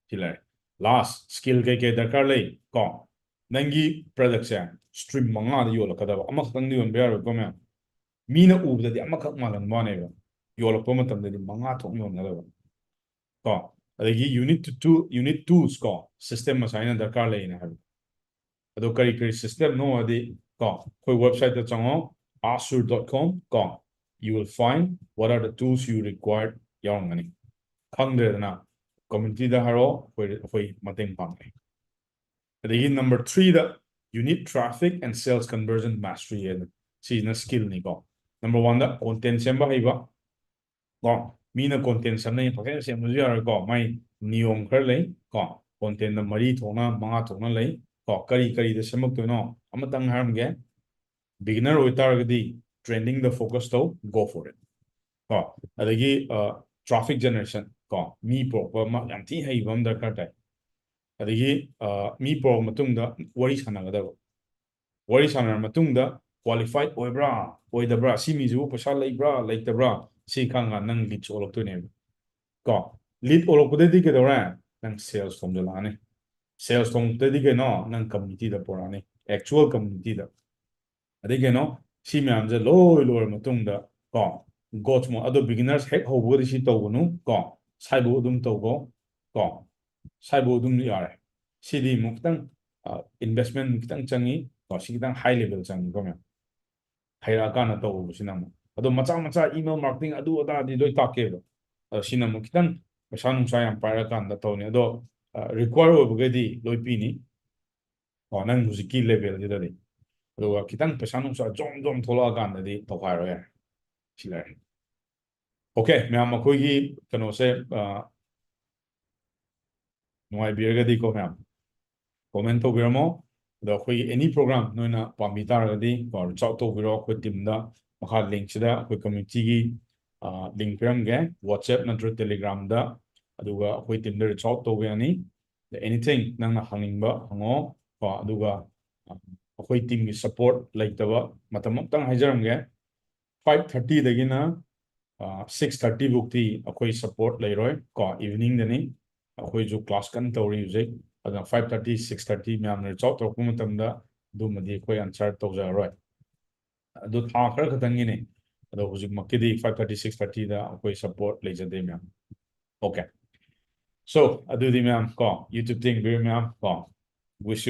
ꯁꯤ ꯂꯩꯔꯦ꯫ Last, skill ꯀꯩꯀꯩ ꯗꯔꯀꯥꯔ ꯂꯩ ꯀꯣ? ꯅꯪꯒꯤ productꯁꯦ stream ꯃꯉꯥꯗ ꯌꯣꯜꯂꯛꯀꯗꯕ, ꯑꯃꯈꯛꯇꯪꯗꯤ ꯌꯣꯟꯕ ꯌꯥꯔꯣꯏꯀꯣ ꯃꯌꯥꯝ꯫ ꯃꯤꯅ ꯎꯕꯗꯗꯤ ꯑꯃꯈꯛ ꯃꯥꯜꯍꯟꯕ ꯋꯥꯅꯦꯕ, ꯌꯣꯜꯂꯛꯄ ꯃꯇꯝꯗꯗꯤ ꯃꯉꯥ ꯊꯣꯛꯅ ꯌꯣꯟꯒꯗꯕ ꯀꯣ꯫ ꯑꯗꯒꯤ unit two, unit tools ꯀꯣ, system ꯉꯁꯥꯏꯅ ꯗꯔꯀꯥꯔ ꯂꯩꯅ ꯍꯥꯏꯕ꯫ ꯑꯗꯣ ꯀꯔꯤ ꯀꯔꯤ systemꯅꯣ ꯍꯥꯏꯗꯤ ꯀꯣ, ꯑꯩꯈꯣꯏ websiteꯇ ꯆꯪꯉꯣ, ask sure dot com ꯀꯣ, you will find what are the tools you required ꯌꯥꯎꯔꯝꯒꯅꯤ꯫ ꯈꯪꯗ꯭ꯔꯦꯗꯅ communityꯗ ꯍꯥꯏꯔꯛꯑꯣ, ꯑꯩꯈꯣꯏ, ꯑꯩꯈꯣꯏ ꯃꯇꯦꯡ ꯄꯥꯡꯒꯦ꯫ ꯑꯗꯒꯤ number threeꯗ you need traffic and sales conversion mastery ꯍꯥꯏꯅ, ꯁꯤꯁꯤꯅ skillꯅꯤꯀꯣ꯫ Number oneꯗ content ꯁꯦꯝꯕ ꯍꯩꯕ ꯀꯣ, ꯃꯤꯅ content ꯁꯦꯝꯅꯩ ꯄꯪꯁꯦꯝ ꯁꯦꯝꯕꯁꯨ ꯌꯥꯔꯣꯏꯀꯣ, ꯃꯥꯏ ꯅꯤꯌꯣꯝ ꯈꯔ ꯂꯩ ꯀꯣ꯫ Contentꯗ ꯃꯔꯤ ꯊꯣꯛꯅ ꯃꯉꯥ ꯊꯣꯛꯅ ꯂꯩ ꯀꯣ꯫ ꯀꯔꯤ ꯀꯔꯤꯗ ꯁꯦꯝꯃꯛꯇꯣꯏꯅꯣ ꯑꯃꯇꯪ ꯍꯥꯏꯔꯝꯒꯦ꯫ Beginner ꯑꯣꯏꯇꯥꯔꯒꯗꯤ trending ꯗ focus ꯇꯧ, go for it. ꯀꯣ, ꯑꯗꯒꯤ traffic generation, ꯀꯣ, ꯃꯤ ꯄꯨꯔꯛꯄ ꯑꯃ ꯌꯥꯝ ꯊꯤ ꯍꯩꯕ ꯑꯃ ꯗꯔꯀꯥꯔ ꯇꯥꯏ. ꯑꯗꯒꯤ ꯃꯤ ꯄꯨꯔꯛꯑ ꯃꯇꯨꯡꯗ ꯋꯥꯔꯤ ꯁꯥꯟꯅꯒꯗꯕ. ꯋꯥꯔꯤ ꯁꯥꯟꯅꯔ ꯃꯇꯨꯡꯗ qualified ꯑꯣꯏꯕ꯭ꯔꯥ, ꯑꯣꯏꯗꯕ꯭ꯔꯥ, ꯁꯤ ꯃꯤꯁꯤꯕꯨ ꯄꯩꯁꯥ ꯂꯩꯕ꯭ꯔꯥ, ꯂꯩꯇꯕ꯭ꯔꯥ, ꯁꯤ ꯈꯪꯉꯒ ꯅꯪ leads ꯑꯣꯜꯂꯛꯇꯣꯏꯅꯦꯕ. ꯀꯣ, lead ꯑꯣꯜꯂꯛꯄꯗꯩꯗꯤ ꯀꯩꯗꯧꯔꯦ? ꯅꯪ sales ꯊꯣꯝꯖꯤꯜꯂꯛꯑꯅꯤ. Sales ꯊꯣꯝꯕꯗꯩꯗꯤ ꯀꯩꯅꯣ? ꯅꯪ community ꯗ ꯄꯨꯔꯛꯑꯅꯤ, actual community ꯗ. ꯑꯗꯩ ꯀꯩꯅꯣ, ꯁꯤ ꯃꯌꯥꯝꯁꯦ ꯂꯣꯏ ꯂꯣꯏꯔ ꯃꯇꯨꯡꯗ, ꯀꯣ, go to market. ꯑꯗꯣ beginners ꯍꯦꯛ ꯍꯧꯕꯒꯗꯤ ꯁꯤ ꯇꯧꯒꯅꯨ, ꯀꯣ, ꯁꯥꯏꯕꯧ ꯑꯗꯨꯝ ꯇꯧꯀꯣ, ꯀꯣ, ꯁꯥꯏꯕꯧ ꯑꯗꯨꯝ ꯌꯥꯔꯦ. ꯁꯤꯗꯤ ꯑꯃꯨꯛ ꯈꯤꯇꯪ investment ꯈꯤꯇꯪ ꯆꯪꯉꯤ, ꯀꯣ, ꯁꯤ ꯈꯤꯇꯪ high level ꯆꯪꯉꯤꯀꯣ ꯃꯌꯥꯝ. ꯍꯩꯔꯛꯑꯀꯥꯟꯗ ꯇꯧꯕꯁꯤꯅ ꯑꯃꯨꯛ. ꯑꯗꯣ ꯃꯆꯥ ꯃꯆꯥ email marketing ꯑꯗꯨ ꯑꯗꯥꯗꯤ ꯂꯣꯏ ꯇꯥꯛꯀꯦꯕ. ꯑꯗꯣ ꯁꯤꯅ ꯑꯃꯨꯛ ꯈꯤꯇꯪ ꯄꯩꯁꯥ ꯅꯨꯡꯁꯥ ꯌꯥꯝ ꯄꯥꯏꯔꯀꯥꯟꯗ ꯇꯧꯅꯤ. ꯑꯗꯣ require ꯑꯣꯏꯕꯈꯩꯗꯤ ꯂꯣꯏ ꯄꯤꯅꯤ, ꯀꯣ, ꯅꯪ ꯍꯧꯖꯤꯛꯀꯤ level ꯁꯤꯗꯗꯤ. ꯑꯗꯨꯒ ꯈꯤꯇꯪ ꯄꯩꯁꯥ ꯅꯨꯡꯁꯥ ꯖꯣꯝ ꯖꯣꯝ ꯊꯣꯛꯂꯛꯑꯀꯥꯟꯗꯗꯤ ꯇꯧꯈꯥꯏꯔꯣ ꯌꯥꯔꯦ. ꯁꯤ ꯂꯩꯔꯦ. Okay, ꯃꯌꯥꯝ, ꯑꯩꯈꯣꯏꯒꯤ ꯀꯩꯅꯣꯁꯦ ꯅꯨꯡꯉꯥꯏꯕꯤꯔꯒꯗꯤ, ꯀꯣ ꯃꯌꯥꯝ, comment ꯇꯧꯕꯤꯔꯝꯃꯣ. ꯑꯗꯣ ꯑꯩꯈꯣꯏꯒꯤ any program ꯅꯣꯏꯅ ꯄꯥꯝꯕꯤ ꯇꯥꯔꯒꯗꯤ, ꯀꯣ, reach out ꯇꯧꯕꯤꯔꯣ ꯑꯩꯈꯣꯏ team ꯗ. ꯃꯈꯥ link ꯁꯤꯗ ꯑꯩꯈꯣꯏ community ꯒꯤ link ꯄꯤꯔꯝꯒꯦ, WhatsApp ꯅꯠꯇ꯭ꯔꯒ Telegram ꯗ. ꯑꯗꯨꯒ ꯑꯩꯈꯣꯏ team ꯗ reach out ꯇꯧꯕ ꯌꯥꯅꯤ. Anything ꯅꯪꯅ ꯍꯪꯅꯤꯡꯕ ꯍꯪꯉꯣ, ꯀꯣ. ꯑꯗꯨꯒ ꯑꯩꯈꯣꯏ team ꯒꯤ support ꯂꯩꯇꯕ ꯃꯇꯝ ꯑꯃꯇꯪ ꯍꯥꯏꯖꯔꯝꯒꯦ. Five thirty ꯗꯒꯤꯅ six thirty ꯐꯥꯎꯇꯤ ꯑꯩꯈꯣꯏ support ꯂꯩꯔꯣꯏ, ꯀꯣ, evening ꯗꯅꯤ. ꯑꯩꯈꯣꯏꯁꯨ class ꯀꯟꯅ ꯇꯧꯔꯤ ꯍꯧꯖꯤꯛ. ꯑꯗꯨꯅ five thirty, six thirty ꯃꯌꯥꯝꯅ reach out ꯇꯧꯔꯛꯄ ꯃꯇꯝꯗ ꯑꯗꯨꯃꯗꯤ ꯑꯩꯈꯣꯏ answer ꯇꯧꯖꯔꯔꯣꯏ. ꯑꯗꯨ ꯊꯥ ꯈꯔ ꯈꯛꯇꯪꯒꯤꯅꯤ. ꯑꯗꯣ ꯍꯧꯖꯤꯛꯃꯛꯀꯤꯗꯤ five thirty, six thirty ꯗ ꯑꯩꯈꯣꯏ support ꯂꯩꯖꯗꯦ ꯃꯌꯥꯝ. Okay, so ꯑꯗꯨꯗꯤ ꯃꯌꯥꯝ, ꯀꯣ, YouTube ꯇ ꯌꯦꯡꯕꯤꯔ ꯃꯌꯥꯝ, ꯀꯣ, wish you